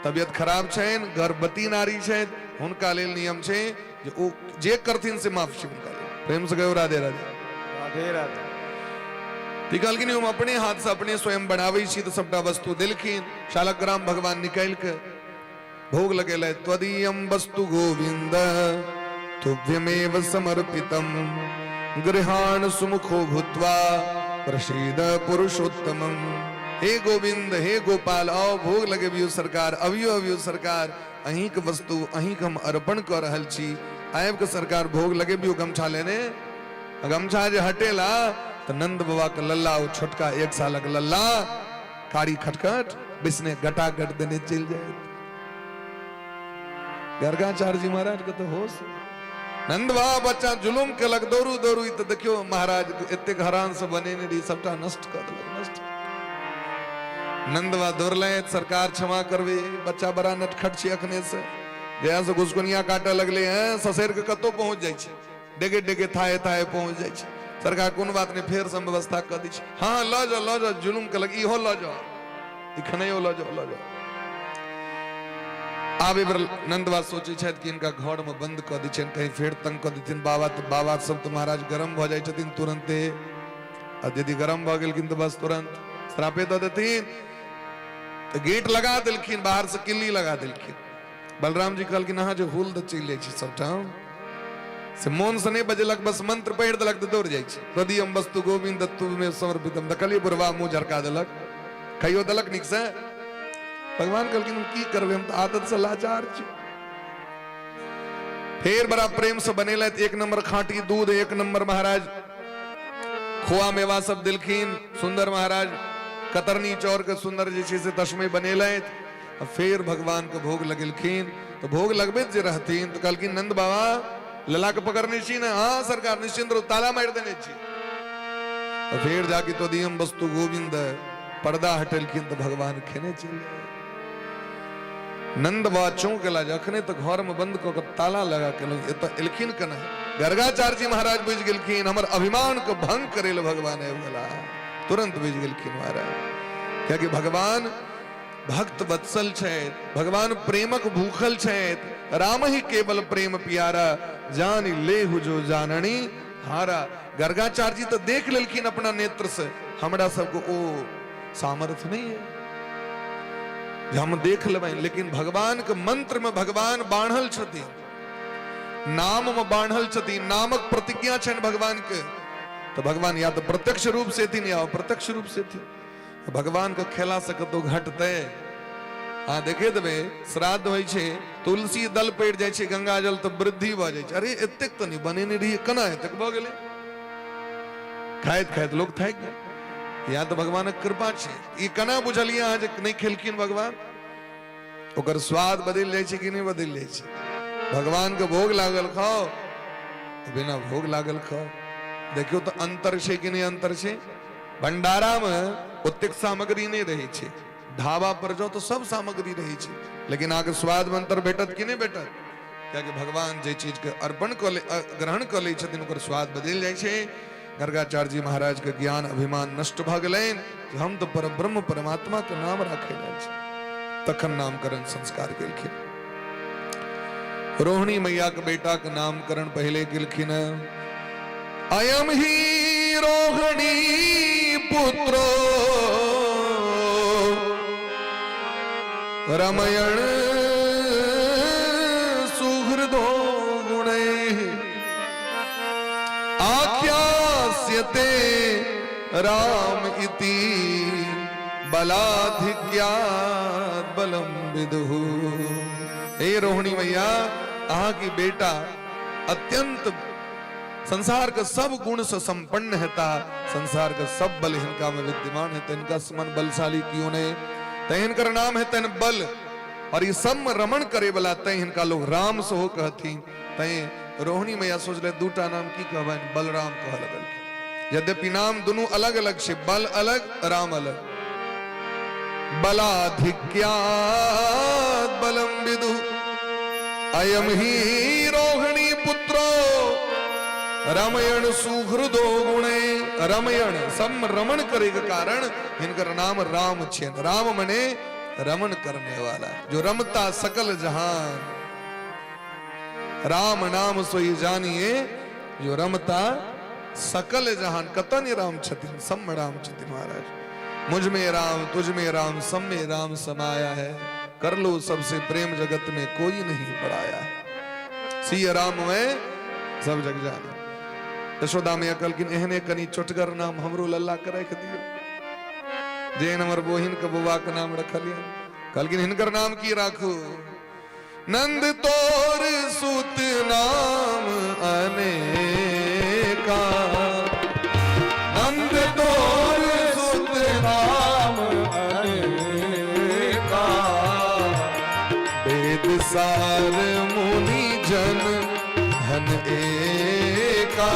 तबियत खराब छनि, गर्भवती नारी छथि, हुनका लेल नियम छै जे ओ जे करथिन से माफ छै हुनका लेल। प्रेम से कहियो राधे राधे। राधे राधे। तऽ कहलखिन हम अपने हाथ से अपने स्वयं बनाबै छी, तऽ सबटा वस्तु देलखिन। शालग्राम भगवान निकालि कऽ भोग लगेलै। त्वदीयम वस्तु गोविंद तुभ्यमेव समर्पितम गृहाण सुमुखो भूत्वा प्रसीद पुरुषोत्तमम। हे गोविंद हे गोपाल, आओ भोग लगेबियौ सरकार, अबियौ अबियौ सरकार, अहींके वस्तु अहींके हम अर्पण कऽ रहल छी, आबि कऽ सरकार भोग लगेबियौ। गमछा लेने गमछा जे हटेला तऽ नंद बाबा के लल्ला, ओ छोटका 1 सालक लल्ला कारी खटखट बिसने गटागट देने चलि जायत। गर्गाचार्य जी महाराज के तऽ होश, नंद बाबा बच्चा जुलुम केलक, दौड़ू दौड़ू, ई तऽ देखियौ महाराज एतेक हरान से बनेने रही, सबटा नष्ट कऽ देलक, नष्ट। नंद बाबा दौड़लथि, सरकार क्षमा करबै, बच्चा बड़ा नटखट छै, अखने से जहिया से घुसकुनिया काटऽ लगलै हैं ससैर के कतौ पहुँच जाइ छै, डेगे डेगे थाहे थाहे पहुँच जाइ छै। सरकार कोनो बात नहि, फेर से हम व्यवस्था कऽ दै छी। हाँ लऽ जाओ लऽ जाओ, जुलुम केलक, इहो लऽ जाओ, ई खनैयो लऽ जाओ लऽ जाओ। आब एहि बेर नंदबा सोचै छथि कि हिनका घर में बंद कऽ दै छियनि, कहीं फेर तंग कऽ देथिन बाबा, तऽ बाबा सब तऽ महाराज गरम भऽ जाइ छथिन तुरन्ते, आ यदि गरम भऽ गेलखिन तऽ बस तुरन्त श्रापे दऽ देथिन। तऽ गेट लगा देलखिन, बाहर से किल्ली लगा देलखिन। बलराम जी कहलखिन अहाँ जे हुल दऽ चलि जाइ छी सबठाम, से मोन से नहि बजेलक, बस मंत्र पढ़ि देलक तऽ दौड़ जाइ छै। त्वदीयम वस्तु गोविंद तुमे समर्पितम, देखलियै बुढ़वा मुँह झरका देलक, खाइयो देलक नीक से। भगवान कहलखिन हम की करबै, हम तऽ आदत से लाचार छी। फेर बड़ा प्रेम से बनेलथि, एक नंबर खाँटी दूध, एक नंबर महाराज खोआ मेवा सब देलखिन, सुंदर महाराज कतरनी चाउर के सुंदर जे छै से तस्मै बनेलथि। आ फेर भगवान के भोग लगेलखिन। तऽ भोग लगबैत जे रहथिन तऽ कहलखिन नंद बाबा लला के पकड़ने छी ने? हाँ सरकार निश्चिंत रहू, ताला मारि देने छी। तऽ फेर जाके तो दियम वस्तु गोविंद पर्दा हटेलखिन तऽ भगवान खेने चलि गेल। नंद बाबा चौंक गेला, जखने तऽ घर में बंद कऽ के ताला लगा के एतऽ एलखिन केना? गर्गाचार्य जी महाराज बुझि गेलखिन हमर अभिमान के भंग करे लए भगवान आबि गेला। तुरंत बुझि गेलखिन महाराज, कियाकि भगवान भक्त वत्सल छथि, भगवान प्रेमक भूखल छथि। राम ही केवल प्रेम प्यारा, जान लेहु जो जाननी हारा। गर्गाचार्य जी तो देख लेलखिन अपना नेत्र से, हमरा सबके ओ सामर्थ्य नहीं है जे हम देख लेबै, लेकिन भगवान के मंत्र में भगवान बान्हल छथिन, नाम में बान्हल छथिन, नामक प्रतिज्ञा छनि भगवान के। तो भगवान या तो प्रत्यक्ष रूप से एथिन या अप्रत्यक्ष रूप से एथिन। भगवान के खेला से कतौ घटतै? अहाँ देखे देबै, श्राद्ध होइ छै, तुलसी दल पड़ि जाइ छै, गंगा जल तऽ वृद्धि भऽ जाइ छै। अरे एतेक तऽ नहि बनेने रहियै, केना एतेक भऽ गेलै? खाइत खाइत लोक थाकि गेल। या तऽ भगवानक कृपा छै। ई केना बुझलियै अहाँ जे नहि खेलखिन भगवान? ओकर स्वाद बदलि जाइ छै कि नहि बदलि जाइ छै? भगवान के भोग लागल खाओ, बिना भोग लागल खाओ, देखियौ तऽ अंतर छै कि नहि अंतर छै? भंडारा में ओतेक सामग्री नहि रहै छै, ढाबा पर जाओ तऽ सब सामग्री रहै छै, लेकिन अहाँके स्वाद में अंतर भेटत कि नहि भेटत? कियाकि भगवान जे चीज के अर्पण कऽ ले, ग्रहण कऽ लै छथिन, ओकर स्वाद बदलि जाइ छै। गर्गाचार्य जी महाराज के ज्ञान अभिमान नष्ट भऽ गेलनि जे हम तऽ परब्रह्म परमात्मा के नाम राखै लेल छी। तखन नामकरण संस्कार केलखिन। रोहिणी मैया के बेटा के नामकरण पहले केलखिन, अयम ही रोहिणी पुत्रो रमयण सुहृदो गुणैः आख्यास्यते राम इति बलाधिक्यात् बलम विदुः। हे रोहिणी मैया, अहाँ की बेटा अत्यंत संसार के सब गुण से संपन्न हेता, संसार के सब बल हिनका में विद्यमान हेतै, हिनका समान बलशाली क्यों नहीं, तैं हिनकर नाम हेतनि बल, और ई सब में रमण करे वाला, तैं हिनका लोग राम सेहो कहथिन। तैं रोहिणी मैया सोचले दूटा नाम की कहबनि, बलराम कह लगलखिन। यद्यपि नाम दुनू अलग अलग छै, बल अलग राम अलग। बलाधिक्यात् बलम विदु अयम ही रोहिणी पुत्रो रमयण सुहृदो गुणे। रमयण सम रमण करे के कारण हिनकर नाम राम छेन। राम मने रमण करने वाला, जो रमता सकल जहान। राम नाम सोई जानिए जो रमता सकल जहान। कतऽ नहि राम छथिन, सब में राम छथिन महाराज। मुझ में राम तुझ में राम सब में राम समाया है, कर लो सबसे प्रेम जगत में कोई नहीं पड़ाया है। सिय राम में सब जग जाने। यशोदा मैया कहलखिन एहने कनि चोटगर नाम हमरो लल्ला के राखि दियौ, जेहन हमर बहिन के बौआ के नाम रखलियै। कहलखिन हिनकर नाम की राखू? नंद तोर सुत नाम अनेका, नंद तोर सुत नाम अनेका, वेद सार मुनि जन धन एका,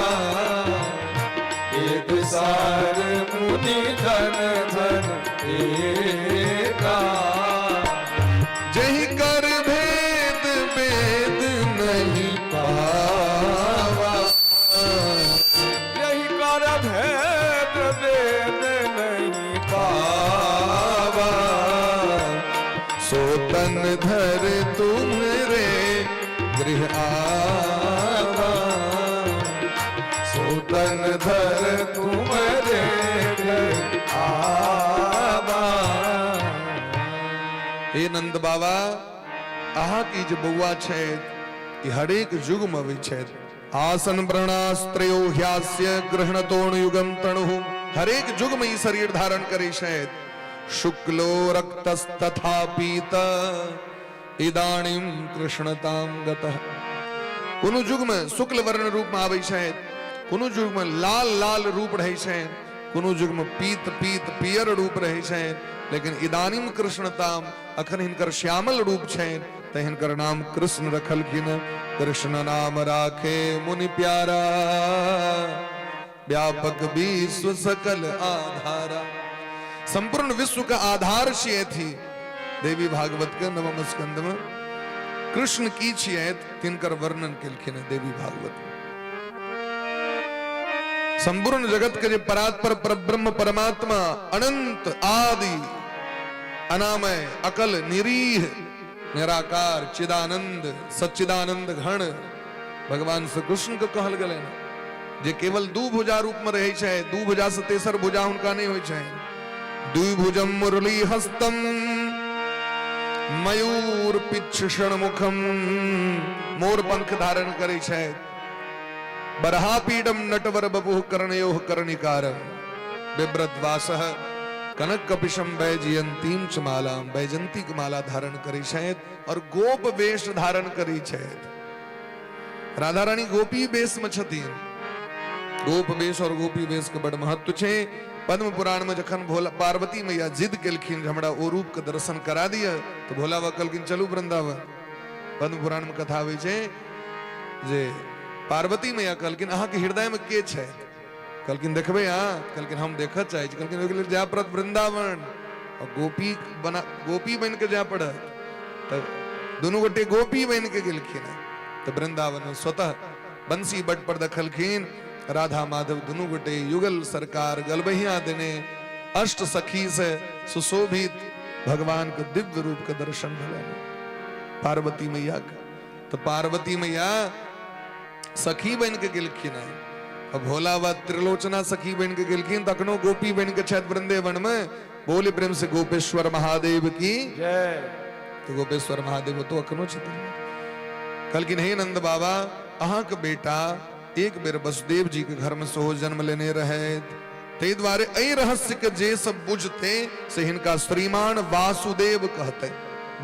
वेद सार मुनि जन धन एका, जहि कर भेद वेद नहीं पावा, यही कर भेद वेद नहीं पावा, सो तन धर तुम्हरे गृह आवा, सो तन धर तुम्हरे गृह आवा। हे नंद बाबा, अहाँ की जे बौआ छथि ई हरेक युग में अबै छथि। आसन व्रणास्त्रयो ह्यास्य गृहणतोणयुगम तणुः। हरेक युग में ई शरीर धारण करै छथि। शुक्लो रक्तस्तथा पीत इदानीम कृष्णताम गतः। कोनो युग में शुक्ल वर्ण रूप में आबै छथि, कोनो युग में लाल लाल रूप रहै छनि, कोनो युग में पीत पीत पियर रूप रहै छनि, लेकिन इदानीम कृष्णताम अखन हिनकर श्यामल रूप छनि, तऽ हिनकर नाम कृष्ण रखलखिन। कृष्ण नाम राखे मुनि प्यारा, व्यापक विश्व सकल आधारा। संपूर्ण विश्व के आधार छियै थी। देवी भागवत के नवम स्कंद में कृष्ण की छियै तिनकर वर्णन केलखिन हैं देवी भागवत में। संपूर्ण जगत के जे परात्पर परब्रह्म परमात्मा अनंत आदि अनामय अकल निरीह निराकार चिदानंद सच्चिदानंद घन भगवान श्री कृष्ण के कहल गेलै जे केवल दू भुजा रूप में रहै छै, दू भुजा से तेसर भुजा हुनका नहि होइ छै। द्विभुजम मुरली हस्तम मयूर पिच्छ षणमुखम, मोर पंख धारण करै छै। बरहापीडम नटवर बपुः कर्णयोः कर्णिकारम बिभ्रद्वासः कनक कपिशम वैजयंतीम च मालाम, वैजयंती के माला धारण करै छथि और गोप वेश धारण करै छथि। राधा रानी गोपी वेश में छथिन। गोप वेश और गोपी वेश के बड़ महत्व छै। पद्म पुराण में जखन भोला पार्वती मैया जिद केलखिन जे हमरा ओ रूप के दर्शन करा दिअ, तऽ भोला बाबा कहलखिन चलू वृंदावन। पद्म पुराण में कथा आबै छै जे पार्वती मैया कहलखिन अहाँके हृदय में के छै? कहलखिन देखबै अहाँ? कहलखिन हम देखऽ चाहै छी। कहलखिन ओहिके लेल जाय पड़त वृंदावन और गोपी बना गोपी बनि के जाय पड़त। तऽ दुनू गोटे गोपी बनि के गेलखिन तऽ वृंदावन में स्वतः बंसी बट पर देखलखिन राधा माधव दुनू गोटे युगल सरकार गलबहिया देने अष्ट सखी से सुशोभित भगवान के दिव्य रूप के दर्शन भेलनि पार्वती मैया के। तऽ पार्वती मैया सखी बनि के गेलखिन हैं आ भोला बाबा त्रिलोचना सखी बनि के गेलखिन, तखनो गोपी बनि के छथि वृंदेवन में। बोले प्रेम से गोपेश्वर महादेव की जय। तो गोपेश्वर महादेव तो अखनो छथिन। कहलखिन हे नंद बाबा, अहाँके बेटा एक बेर वसुदेव जी के घर में सेहो जन्म लेने रहथि, ताहि दुआरे एहि रहस्य के जे सब बुझते से हिनका श्रीमान वासुदेव कहते,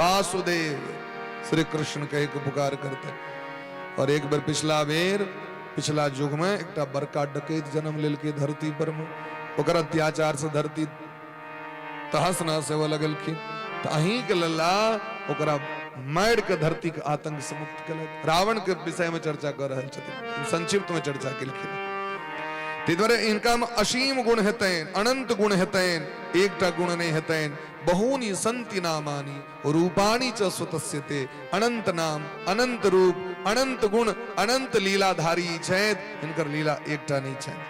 वासुदेव श्री कृष्ण कहि के पुकार करते। और एक बेर पिछला बेर पिछला युग में एकटा बड़का डकैत जन्म लेलकै धरती पर में, ओकर अत्याचार से धरती तहस नहस हेबऽ लगलखिन, तऽ अहीं के लल्ला ओकरा मारि के धरती के आतंक से मुक्त केलथि। रावण के विषय में चर्चा कऽ रहल छथिन, संक्षिप्त में चर्चा केलखिन। ताहि दुआरे हिनका में असीम गुण हेतनि, अनंत गुण हेतनि, एकटा गुण नहि हेतनि। बहूनि संति नामानि रूपाणि च स्वतस्य ते, अनंत नाम अनंत रूप अनंत गुण अनंत लीलाधारी छथि, हिनकर लीला एकटा नहि छनि।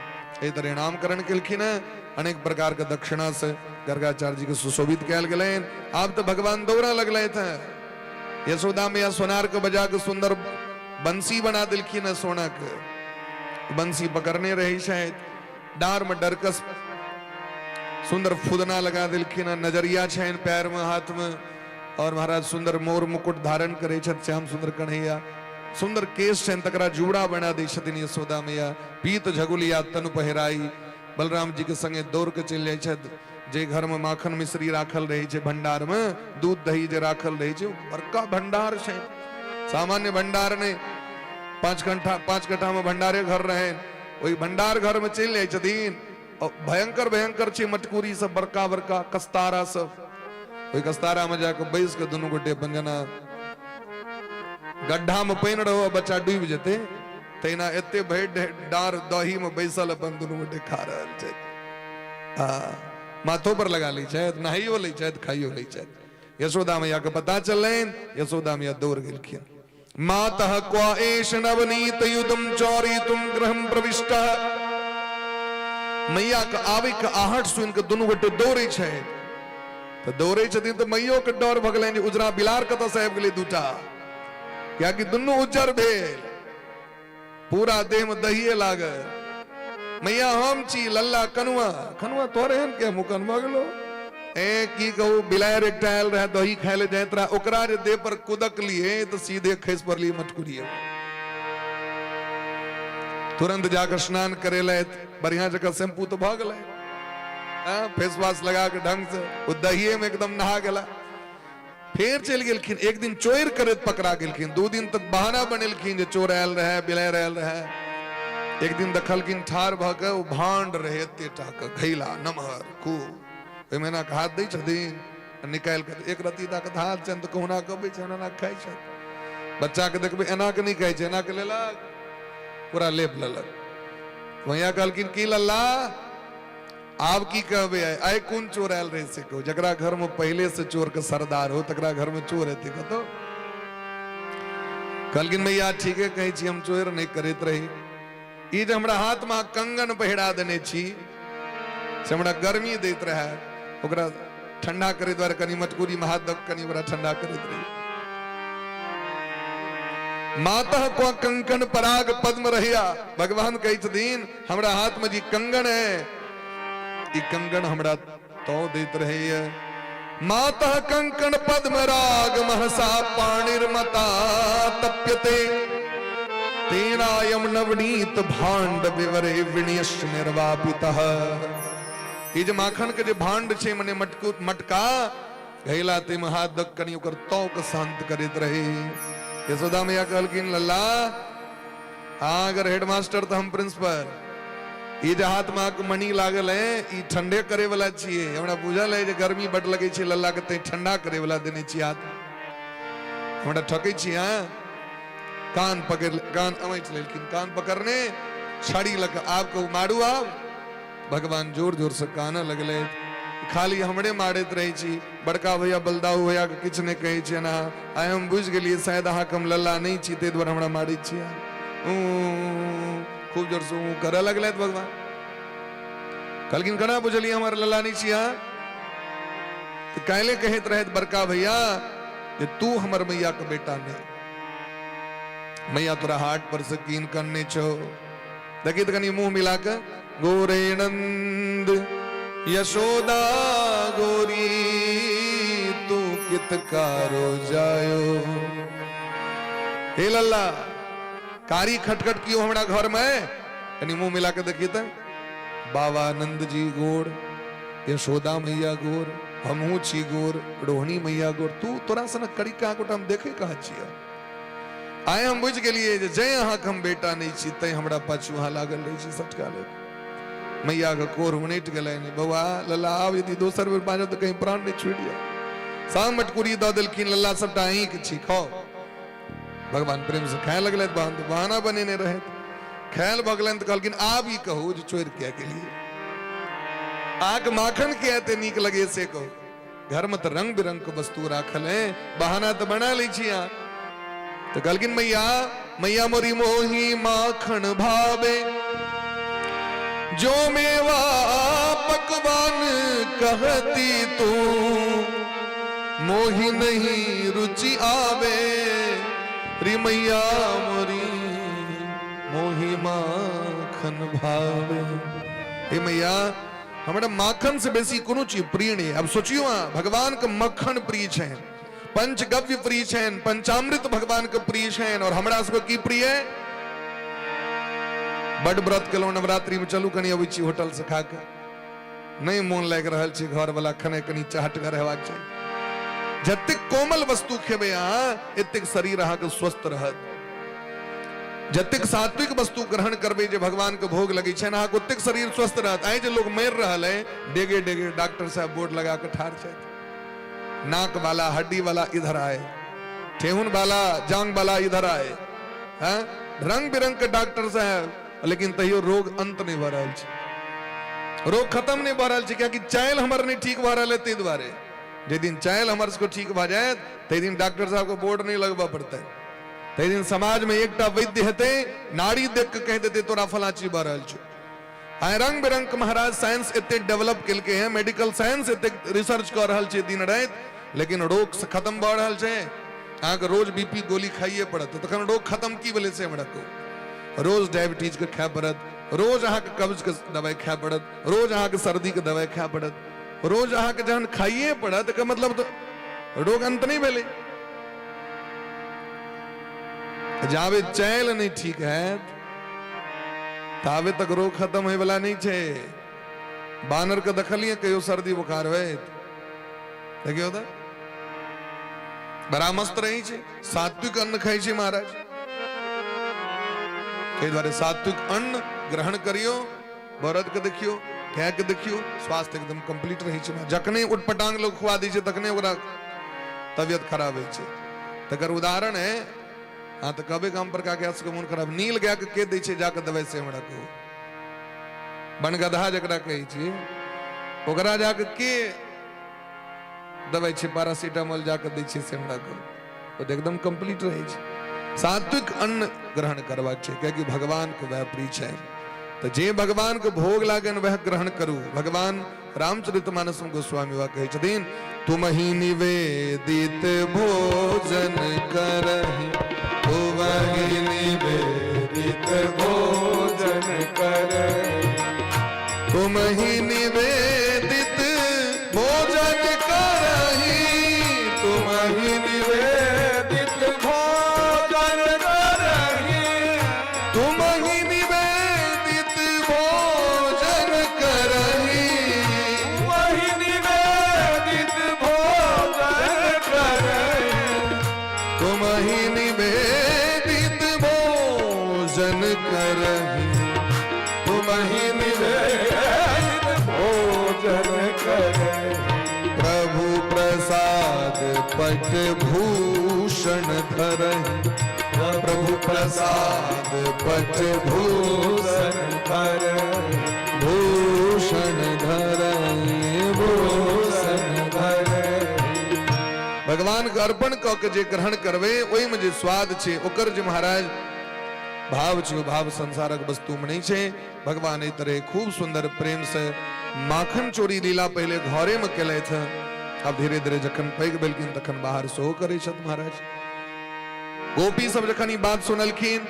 एहि तरह नामकरण केलखिन हैं, अनेक प्रकार के दक्षिणा से गर्गाचार्य जी के सुशोभित कयल गेलनि। आब तऽ भगवान दौड़ा लगलथि हैं। यशोदा मैया सोनार के बजा के सुंदर बंसी बना देलखिन हैं, सोना के बंसी पकड़ने रहे छथि, डार में डरकस सुंदर फुदना लगा देलखिन हैं, नजरिया छनि पैर में हाथ में, और महाराज सुंदर मोर मुकुट धारण करे छथि श्याम सुंदर कन्हैया, सुंदर केश छनि तकरा जूड़ा बना दै छथिन यशोदा मैया, पीत झगुलिया तनु पहिराई बलराम जी के संगे दौड़ के चलि जाइ छथि। जे घर में माखन मिश्री राखल रहै छै भंडार में, दूध दही जे राखल रहै छै, बड़का भंडार छै, सामान्य भंडार नहि, 5 कट्ठा में भंडारे घर रहे, ओहि भंडार घर में चलि जाइ छथिन। और भयंकर भयंकर छै मटकूरी सब, बड़का बड़का कस्तारा सब, ओहि कस्तारा में जाके बैस के दुनू गोटे अपन जेना गड्ढा में पानि रहो बच्चा डूबि जेतै तहिना एते भरि डाँर दही में बैसल अपन दुनू गोटे खा रहल छथि। आ माथो पर लगा लै छथि, नहाइयो लै छथि, खाइयो लै छथि। यशोदा मैया के पता चललनि, यशोदा मैया दौड़ गेलखिन। मातः क्वा एष नवनीत युदम चौरी तुम गृहम प्रविष्ट। मैया के आबै के आहट सुनि के दुनू गोटे दौड़ै छथि, तऽ दौड़ै छथिन तऽ मैयो के डर भऽ गेलनि जे उजरा बिलार कतऽ से आबि गेलै दूटा, कियाकि दुनू उज्जर भेल, पूरा देह में दहिए लागल। मैया हम छी लल्ला कनुआ, कनुआ तोरे एहन के मुकन भऽ गेलो? ए की कहू, बिलायर एकटा आयल रहे दही खाय ले जाइत रहे, ओकरा जे देह पर कुदकलिए तऽ सीधे खसि पड़लिए मटकुरिए। तुरंत जाकर स्नान करेलथि, बढ़िया जगह शैम्पू तऽ भऽ गेलै, फेस वॉश लगा के ढंग से ओ दहिए में एकदम नहा गेला। फेर चलि गेलखिन, एक दिन चोरि करैत पकड़ा गेलखिन। 2 दिन तक बहाना बनेलखिन जे चोर आयल रहै, बिलाड़ि आयल रहै। एक दिन देखलखिन ठाढ़ भऽ के ओ भांड रहै एते टा के घैला नमहर खूब, ओहिमे एना कऽ हाथ दै छथिन आ निकालि कऽ एक रत्ती टा के हाथ छनि तऽ कहुना कऽ अबै छनि, एना खाइ छथि। बच्चा के देखबै एना के नहि खाइ छै, एना के लेलक पूरा लेप लेलक। भैया कहलखिन की लल्ला आब की कहबै, आइ आइ कोन चोर आयल रहे से कहू। जकरा घर में पहले से चोर के सरदार हो तकरा घर में चोर हेतै कतौ। कहलखिन मैया ठीके कहै छी, हम चोर नहि करैत रही। ई जे हमरा हाथ में कंगन पहिरा देने छी से हमरा गर्मी दैत रहे, ओकरा ठंडा करे दुआरे कनि मटकुरी में हाथ दऽ कनि ओकरा ठंडा करैत रही। मातः को कंकन पराग पद्म रहिया, भगवान कहै छथिन हमरा हाथ में जी कंगन है, ई कंगन हमरा तो दैत रहैया। मातः कंकन पद्म राग महसा पाणिर्मता तप्यते, तेनायम नवनीत भांड विवरे विणयश्च निर्वापितः। ई जे माखन के जे भांड छै मने मटकू मटका घैला ते में हाथ दक कनि ओकर तौक शांत करैत रहे। यशोदा मैया कहलखिन लल्ला अहाँ अगर हेडमास्टर तऽ हम प्रिंसिपल। ई जे हाथ में अहाँके मणि लागल है ई ठंडे करे वाला छियै, हमरा बुझल है जे गर्मी बड लगै छै लल्ला के, तैं ठंडा करे वाला देने छी हाथ, हमरा ठकै छी अहाँ। कान पकड़ कान अमैच लेलखिन, कान पकड़ने छड़ी लऽ कऽ आब कहू मारू आब। भगवान जोर जोर से कानऽ लगले, खाली हमरे मारैत रहै छी, बड़का भैया बलदाऊ भैया के किछु नहि कहै छियनि अहाँ। आइ हम बुझि गेलियै शायद अहाँके हम लल्ला नहि छी ताहि दुआरे हमरा मारै छियै। खूब जोर से ऊ करऽ लगलथि भगवान। कहलखिन केना बुझलियै हमर लल्ला नहि छी अहाँ? तऽ काल्हि कहैत रहथि बड़का भैया जे तू हमर मैया के बेटा नहि, मैया तोरा हाट पर से कीन कऽ छौ। देखी तऽ कनि मुंह मिला कऽ, गोरे नंद यशोदा गोरी तू कित कारो जायो। हे लल्ला कारी खटखट कियो हमरा घर में, कनि मुंह मिला के देखी तऽ बाबा नंद जी गोर, यशोदा मैया गोर, हमहूँ छी गोर, रोहिणी मैया गोर, तू तोरा सनक करी कहाँ गोटा हम देखे कहाँ छियै। आइ हम बुझि गेलियै जे जै अहाँके हम बेटा नहि छी तैं हमरा पाछू अहाँ लागल रहै छी सटका लऽ। मैयाके कोर उनटि गेलनि, बौआ लल्ला आब यदि दोसर बेर बाजब तऽ कहीं प्राण नहि छुटि जाय। साम मटकुरी दऽ देलखिन, लल्ला सबटा अहींके छी खाउ। भगवान प्रेम से खाय लगलथि, बहन तऽ बहाना बनेने रहथि। खायल भऽ गेलनि तऽ कहलखिन आब ई कहू जे चोरि किया केलियै, अहाँके माखन किया एते नीक लगैए से कहू। घर में तऽ रंग बिरंग के वस्तु राखल है, बहाना तऽ बना लै छी अहाँ। तऽ कहलखिन मैया मैया मोरी मोही माखन भावे, जो मेवा पकवान कहती तू, मोही नहीं रुचि आवे, री मैया मोरी मोही माखन भावे। हे मैया हमरा माखन से बेसी कोनो चीज प्रिय नहीं। अब सोचियो अहाँ, भगवान के मक्खन प्रिय छनि, पंचगव्य प्रिय छनि, पंचामृत भगवान के प्रिय छनि, और हमरा सबके की प्रिय है? बड व्रत केलहुँ नवरात्रि में, चलू कनि अबै छी होटल से खा के, नहीं मोन लागि रहल छै घर वाला खने कनि चहटगर हेबाक चाही। जतेक कोमल वस्तु खेबै अहाँ एतेक शरीर अहाँके स्वस्थ रहत। जतेक सात्विक वस्तु ग्रहण करबै जे भगवान के भोग लगै छनि अहाँके ओतेक शरीर स्वस्थ रहत। आइ जे लोग मरि रहल है डेगे डेगे डॉक्टर साहब बोर्ड लगा के ठाढ़ छथि, नाक वाला हड्डी वाला इधर आए, ठेहुन वाला जांग वाला इधर आए, हैं रंग बिरंग के डॉक्टर साहब, लेकिन तैयो रोग अंत नहीं भऽ रहल छै, रोग खत्म नहीं भऽ रहल छै, कियाकि चालि हमर नहीं ठीक भऽ रहल है। ताहि दुआरे जे दिन चालि हमर सबके ठीक भऽ जायत ताहि दिन डॉक्टर साहब के बोर्ड नहीं लगबऽ पड़तै। ताहि दिन समाज में एकटा वैद्य हेतै, नाड़ी देख के कहि देतै तोरा फलां चीज भऽ रहल छौ। आइ रंग बिरंग के महाराज साइंस एते डेवलप केलकै हैं, मेडिकल साइंस एते रिसर्च कऽ रहल छै दिन राति, लेकिन रोग से खत्म भऽ रहल छै। अहाँके रोज बीपी गोली खाइए पड़त तखन रोग खत्म की भेलै से हमरा कहू। रोज डायबिटीज के खाय पड़त, रोज अहाँके कब्ज के दवाई खाय पड़त, रोज अहाँके सर्दी के दवाई खाय पड़त, रोज अहाँके जहन खाइए पड़त एकर मतलब तऽ रोग अंत नहि भेलै। जाबे चैल नहीं ठीक है ताबे तक रोग खत्म होयवला नहि छै। बानर के देखलियै कहियो सर्दी बुखार होइत? देखियौ तऽ बड़ा मस्त रहै छै, सात्विक अन्न खाइ छै महाराज। ताहि दुआरे सात्विक अन्न ग्रहण करियौ, बरद के देखियौ, गाय के देखियौ, स्वास्थ्य एकदम कंप्लीट रहै छै। जखने उटपटांग लोग खुआ दै छै तखने ओकरा तबियत खराब होइ छै। तकर उदाहरण है, हाँ तऽ कहबै गाम पर का सबके मोन खराब, नील गाय के के दै छै जाके दवाइ से हमरा कहू। बनगदहा जकरा कहै छी ओकरा जाके के दवाइ छै, पैरासीटामोल जाके दै छै से हमरा कहू। ओ तऽ एकदम कंप्लीट रहै छै। सात्विक अन्न ग्रहण करबाक छै, कियाकि भगवान के वएह प्रिय छै। तऽ जे भगवान के भोग लागन वएह ग्रहण करू। भगवान रामचरितमानस में गोस्वामी बाबा कहै छथिन, तुम ही निवेदित भोजन करहि, तुम ही निवेदित भोजन करहि, तुम ही निवेदित भोजन करहि, तुम ही निवेदित भोजन करहि, तुम ही निवेदित भोजन करहि, वही निवेदित भोजन करहि, तुम ही निवेदित भोजन करहि, तुम ही निवेदित भोजन करहि। प्रभु प्रसाद पट भूषण धरहि, प्रभु प्रसाद पट भूषण धरहि, भूषण धरहि, भूषण धरहि। भगवान के अर्पण कऽ के जे ग्रहण करबै ओहिमे जे स्वाद छै, ओकर जे महाराज भाव छै, ओ भाव संसारक वस्तु में नहीं छै। भगवान एहि तरह खूब सुंदर प्रेम से माखन चोरी लीला पहले घरे में केलथि। आब धीरे धीरे जखन पैघ भेलखिन तखन बाहर सेहो करै छथि महाराज। गोपी सब जखन ई बात सुनलखिन,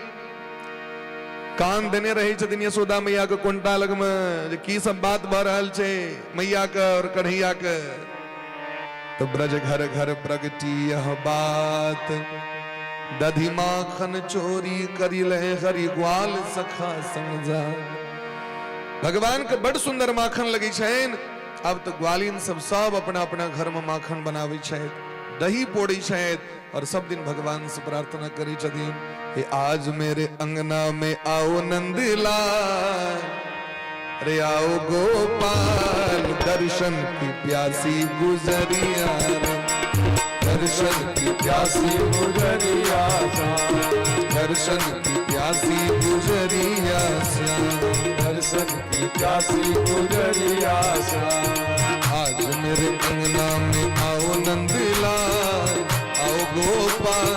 कान देने रहै छथिन यशोदा मैया के कोंटा लग में जे की सब बात भऽ रहल छै मैया के और कन्हैया के। तो ब्रज घर घर प्रगटी यह बात, दधि माखन चोरी करी ले हरि ग्वाल सखा समझा। भगवान के बड़ सुंदर माखन लगे छनि। अब तो ग्वालिन सब सब अपना अपना घर में माखन बनाबै छथि, दही पोड़ै छथि और सब दिन भगवान से प्रार्थना करै छथिन, हे आज मेरे अंगना में आओ नंदलाल, रे आओ गोपाल, दर्शन की प्यासी गुजरिया रे, दर्शन की प्यासी गुजरिया, दर्शन की प्यासी गुजरिया श्याम, दर्शन की प्यासी गुजरिया श्याम। आज मेरे अंगना में आओ नंदलाल, आओ गोपाल,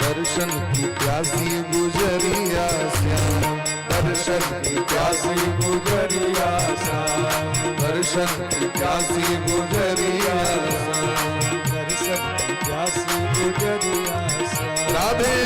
दर्शन की प्यासी गुजरिया श्याम, दर्शन की प्यासी गुजरिया श्याम, दर्शन की प्यासी गुजरिया श्याम, दर्शन की प्यासी गुजरिया श्याम। राधे।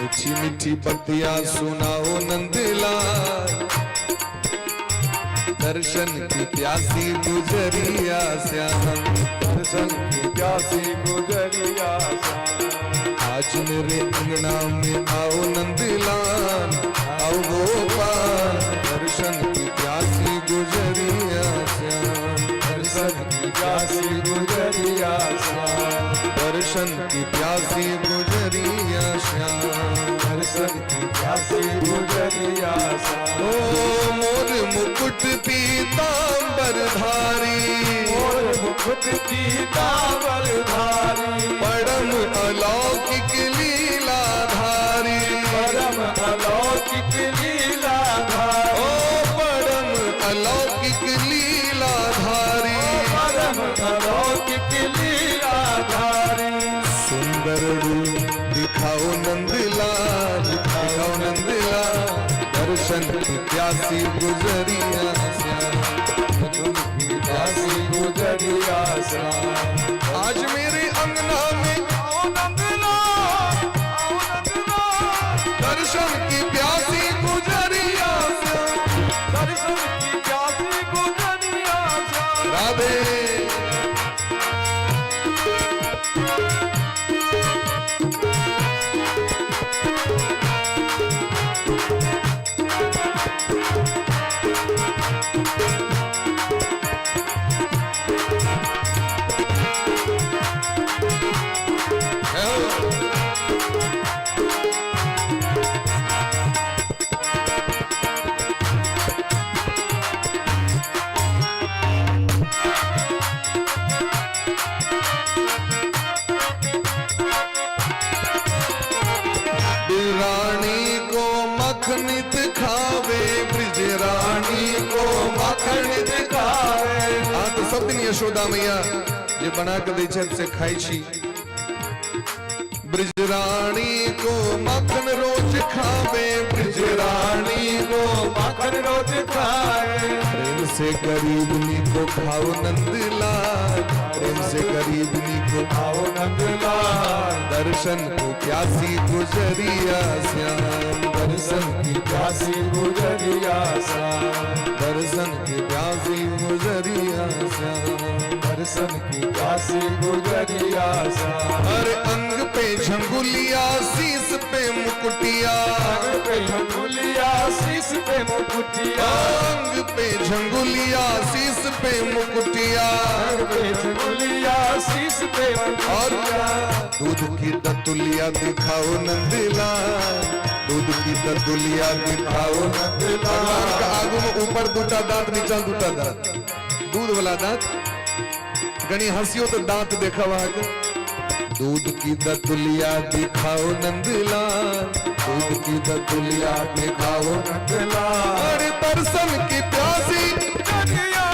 मीठी मीठी पतिया सुनाओ नंदलाल, दर्शन की प्यासी गुजरिया श्याम, दर्शन की प्यासी गुजरिया श्याम। आज मेरे अंगना में आओ नंदलाल, आओ गोपाल, दर्शन की प्यासी गुजरिया श्याम, दर्शन की प्यासी गुजरिया श्याम, दर्शन की प्यासी गुजरिया श्याम, दर्शन की प्यासी गुजरिया श्याम। ओ मोर मुकुट पीतांबर धारी, मोर मुकुट पीतांबर धारी, परम अलौकिक लीला धारी, परम अलौकिक लीला धारी, ओ परम अलौकिक लीला धारी, परम अलौकिक लीला धारी। सुंदर रूप दिखाओ नंदलाल, दिखाओ नंदलाल, दर्शन की प्यासी गुजरिया श्याम। माखन नित खावे, ब्रिज रानी को माखन नित खावे। हाँ तो सब दिन यशोदा मैया जे बना के दै छथि से खाइ छी। ब्रिज रानी को माखन रोज खावे, ब्रिज रानी को माखन रोज खाए। प्रेम से गरीबनी को खाओ नंदलाल, प्रेम से गरीबनी को खाओ नंदलाल। दर्शन को प्यासी गुजरिया श्याम, दर्शन की प्यासी गुजरिया श्याम, दर्शन की प्यासी गुजरिया श्याम, दर्शन की प्यासी गुजरिया श्याम। अरे अंग पे झंगुलिया शीस पे मुकुटिया, अंग पे झंगुलिया शीस पे मुकुटिया, अंग पे झंगुलिया शीस पे मुकुटिया, अंग पे झंगुलिया शीस पे और मुकुटिया। दूध की दतुलिया दिखाओ नंदलाल, दूध की दतुलिया दिखाओ नंदलाल। भगवान का आगू में ऊपर दूटा दांत नीचा दूटा दांत, दूध वाला दांत, गणी हंसियो तो दांत देखा वहां के। दूध की दतुलिया दिखाओ नंदलाल, दूध की दतुलिया दिखाओ नंदलाल। अरे दर्शन की प्यासी गुजरिया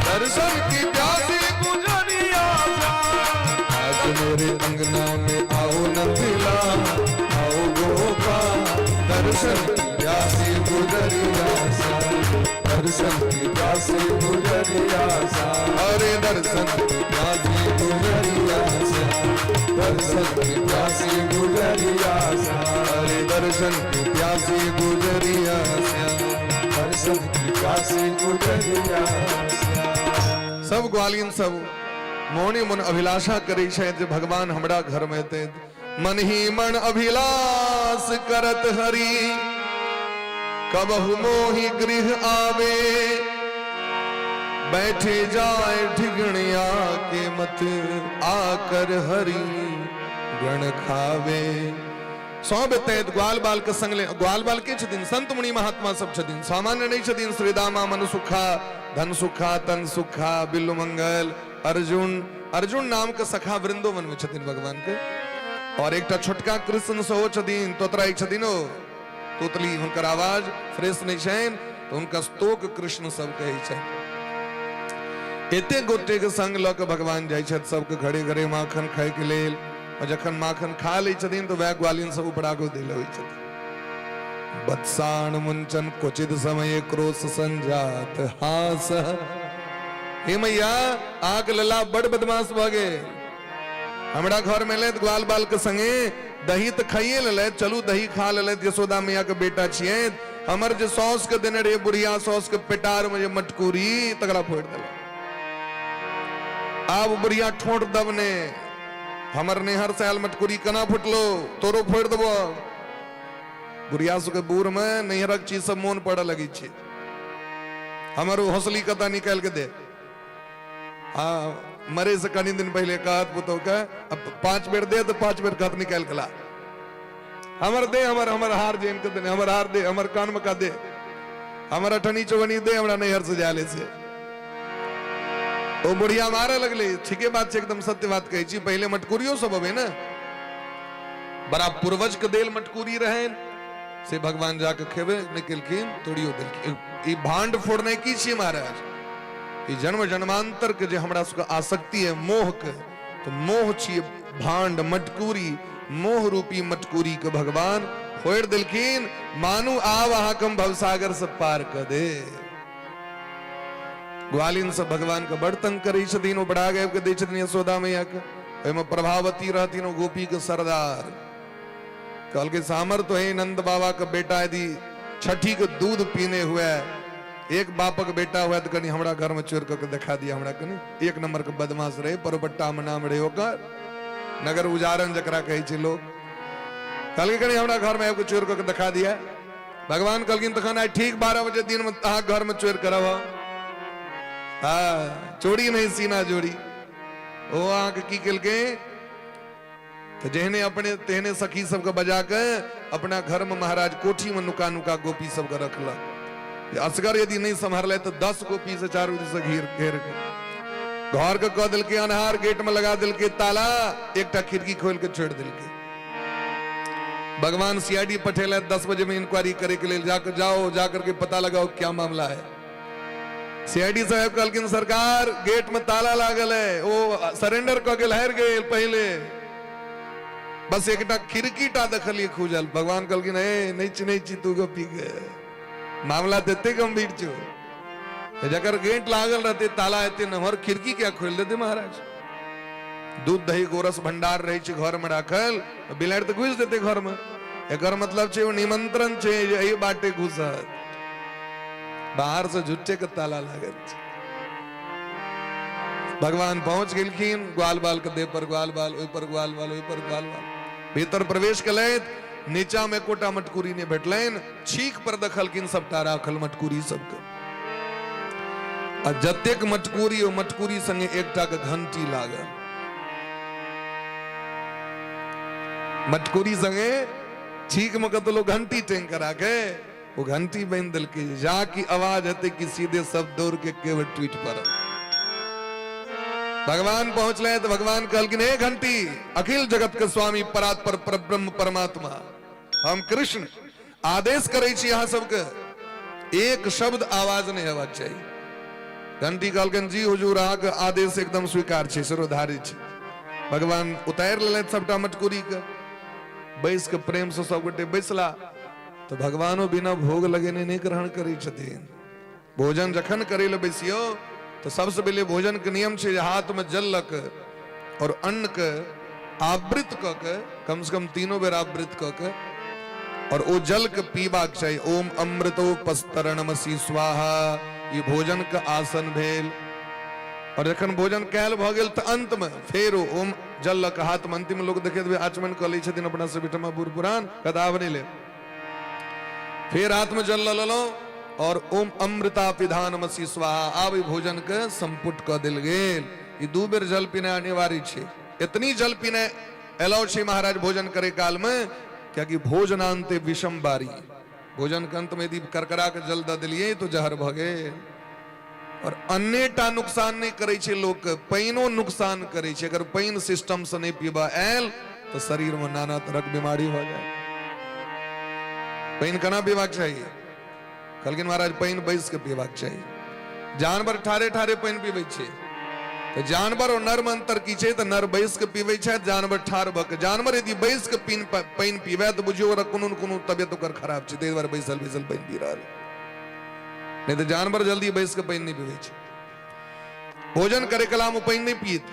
दर्शन की प्यासी गुजरिया आज मेरे अंगना में आओ नंदलाल, आओ गोपाल, दर्शन की प्यासी गुजरिया श्याम, दर्शन की प्यासी गुजरिया श्याम, अरे दर्शन की प्यासी गुजरिया श्याम, दर्शन की प्यासी गुजरिया श्याम, अरे दर्शन की प्यासी गुजरिया श्याम, दर्शन की प्यासी गुजरिया श्याम। सब ग्वालिन सब मोने मन अभिलाषा करै छथि जे भगवान हमरा घर में एतै। मन ही मन अभिलाष करत हरि, कबहु मोहि गृह आवे, बैठे जाए ढिगणिया के मत, आकर हरि गण खावे। सब एतै ग्वाल बाल के संग ले। ग्वाल बाल के छथिन? संत मुनि महात्मा सब छथिन, सामान्य नहीं छथिन। श्रीदामा मन सुखा धन सुखा तन सुखा बिल्लु मंगल अर्जुन, अर्जुन नाम के सखा वृंदोवन में छथिन भगवान के। और एकटा छोटका कृष्ण सेहो छथिन, तोतरा एक छथिन ओ तोतली, हुनकर आवाज फ्रेश नहीं छनि तो हुनका स्तोक कृष्ण सब कहै छनि। एते गोटे के संग लऽ के भगवान जाइ छथि सबके घरे घरे माखन खाय के लेल। और जखन माखन खा लै छथिन तो वएह ग्वालिन सब उपरागो दै लगै छथिन। बत्साण मुंचन क्वचित समय क्रोश संजात हास। हे मैया, आग लला बड़ बदमाश भऽ गेल। हमरा घर में एलथि ग्वाल बाल के संगे, दही तऽ खाइए लेलथि, चलू दही खा लेलथि, यशोदा मैया के बेटा छियै। हमर जे सौस के देने रहियै बुढ़िया सौस के पेटार में जे मटकूरी, तकरा फोड़ि देलक। आब बुढ़िया ठोंठ दबने, हमर नैहर से आयल मटकूरी केना फुटलो, तोरो फोड़ि देबो। बुढ़िया सबके बूढ़ में नैहरक चीज सब मोन पड़ऽ लगै छै। हमर ओ हौसली कतऽ निकालि के दे। हाँ, मरे से कनी दिन पहले कहत पुतोह के, अब 5 बेर दे तो 5 बेर कहत निकालि के ला। हमर दे, हमर हमर हार जेन के देने, हमर हार दे, हमर कान में का दे, हमर अठनी चौवनी दे, हमरा नैहर से जाले से। ओ बुढ़िया मारे लगले। ठीके बात छै, एकदम सत्य बात कहै छी। पहिले मटकुरियो सब अबै ने, बड़ा पूर्वज के देल मटकुरी रहनि, से भगवान जाके खेबे नहि केलखिन, तोड़ियो देलखिन। ई भांड फोड़ने की छियै महाराज? ई जन्म जन्मांतर के जे हमरा सबके आसक्ति है मोह के, तो मोह छियै भांड मटकुरी, मोह रूपी मटकुरी के भगवान फोड़ि देलखिन। मानू आब अहाँके हम भवसागर से पार कऽ दे। ग्वालिन सब भगवान के बड़ तंग करै छथिन, ओ बड़ा गाबि के दै छथिन यशोदा मैया के। ओहिमे प्रभावती रहथिन, ओ गोपी के सरदार। कहलकै सामर तो है नंद बाबा के बेटा, यदि छठी के दूध पीने हुए एक बापक बेटा हुआ तो कनी हमरा घर में चोर करके देखा दिया हमरा। कनी एक नंबर के बदमाश रहे, परोपट्टा में नाम रहे ओकर, नगर उजारन जकरा कहै छै लोग। कहलकै कनी हमरा घर में आबि के चोर करके देखा दिया। भगवान कहलखिन तखन आइ ठीक 12 बजे दिन में अहाँ घर में चोर करब। हाँ, चोरी नहीं सीना जोड़ी। ओ अहाँके की केलकै तो जेहने अपने तेहने सखी सबके बजा के अपना घर में महाराज कोठी में नुका नुका गोपी सबके रखलक। असगर यदि नहीं सम्हरले तो 10 गोपी से चारू दिस घेर घेर के घर के कह देलकै अन्हार, गेट में लगा देलकै ताला, एकटा खिड़की खोल के छोड़ देलकै। भगवान सीआईडी पठेलथि 10 बजे में इंक्वायरी करे के लेल, जाकर जाओ, जाकर के पता लगाओ क्या मामला है। सीआईडी साहेब कहलखिन सरकार गेट में ताला लागल है, ओ सरेंडर कऽ गेल, हारि गेल पहिले, बस एकटा खिड़की टा देखलियै खुजल। भगवान कहलखिन ए नहि चिन्है छी तू गोपी के, मामला तऽ एते गंभीर छौ, जकर गेट लागल रहते ताला एते नमहर, खिड़की क्या खोलि देते महाराज? दूध दही गोरस भंडार रहै छै घर में राखल, बिलाड़ि तऽ घुसि देते घर में। एकर मतलब छै ओ निमंत्रण छै जे एहि बाटे घुसत, बाहर से झुट्टे के ताला लागल छै। भगवान पहुंच गेलखिन, ग्वाल बाल के देह पर ग्वाल बाल, ओहि पर ग्वाल बाल, ओहि पर ग्वाल बाल, भीतर प्रवेश केलथि, नीचा में एकोटा मटकुरी नहि भेटलनि, छीक पर देखलखिन सबटा राखल मटकुरी सबके, आ जतेक मटकुरी ओ मटकुरी संगे एकटा के घंटी लागल, मटकुरी संगे छीक में कतौ लोग घंटी टेंग करा के ओ घंटी बांधि देलकै, जा की आवाज हेतै कि सीधे सब दौड़ के केवल टूटि पड़ल। भगवान पहुंचले तो भगवान कहलखिन हे घंटी, अखिल जगत के स्वामी परात्पर परब्रह्म परमात्मा हम कृष्ण आदेश करै छी अहाँ सबके, एक शब्द आवाज नहि हेबाक चाही। घंटी कहलखिन जी हुजूर, अहाँके आदेश एकदम स्वीकार छै, सिरोधारी छै। भगवान उतारि लेलथि सबटा मटकुरी के, बैस के प्रेम से सब गोटे बैसला। तऽ भगवानो बिना भोग लगेने नहि ग्रहण करै छथिन। भोजन जखन करै लए बैसियौ तऽ सबसँ पहिले भोजन के नियम छै जे हाथ में जल लऽ के और अन्न के आवृत कऽ के, कम से कम तीनों बेर आवृत कऽ के, और ओ जल के पीबाक चाही। ओम अमृतोपस्तरणमसि स्वाहा, ई भोजन के आसन भेल। और जखन भोजन कयल भऽ गेल तऽ अंत में फेर ओम जल लऽ के हाथ में, अंतिम लोक देखैत हेबै आचमन कऽ लै छथिन अपना सब ओहिठमा बूढ़ पुरान, कदाब नहि ले, फेर हाथ में जल लऽ लेलहुँ और ओम अमृता पिधानमसि स्वाहा, आब ई भोजन के संपुट कऽ देल गेल। ई दू बेर जल पीनाइ अनिवार्य छै। एतनी जल पीनाइ एलाउ छै महाराज भोजन करे काल में, कियाकि भोजनांते विषम बारी, भोजन के अंत में यदि करकरा के जल दऽ देलियै तो जहर भऽ गेल। और अन्नेटा नुकसान नहि करै छै लोक, पानिओ नुकसान करै छै। अगर पानि सिस्टम से नहि पीबऽ आयल तऽ शरीर में नाना तरहक बीमारी भऽ जाय। पानि केना पीबाक चाही? कहलखिन महाराज पानि बैस के पीबाक चाही। जानवर ठारे ठारे पानि पीबै छै, तऽ जानवर और नर में अंतर की छै? तऽ नर बैस के पीबै छथि, जानवर ठार भऽ के। जानवर यदि बैस के पानि पीबै तऽ बुझियौ ओकरा कोनो ने कोनो तबियत ओकर खराब छै, ताहि दुआरे बैसल बैसल पानि पी रहल। नहि तऽ जानवर जल्दी बैस के पानि नहि पीबै छै। भोजन करे कला में पानि नहि पियत।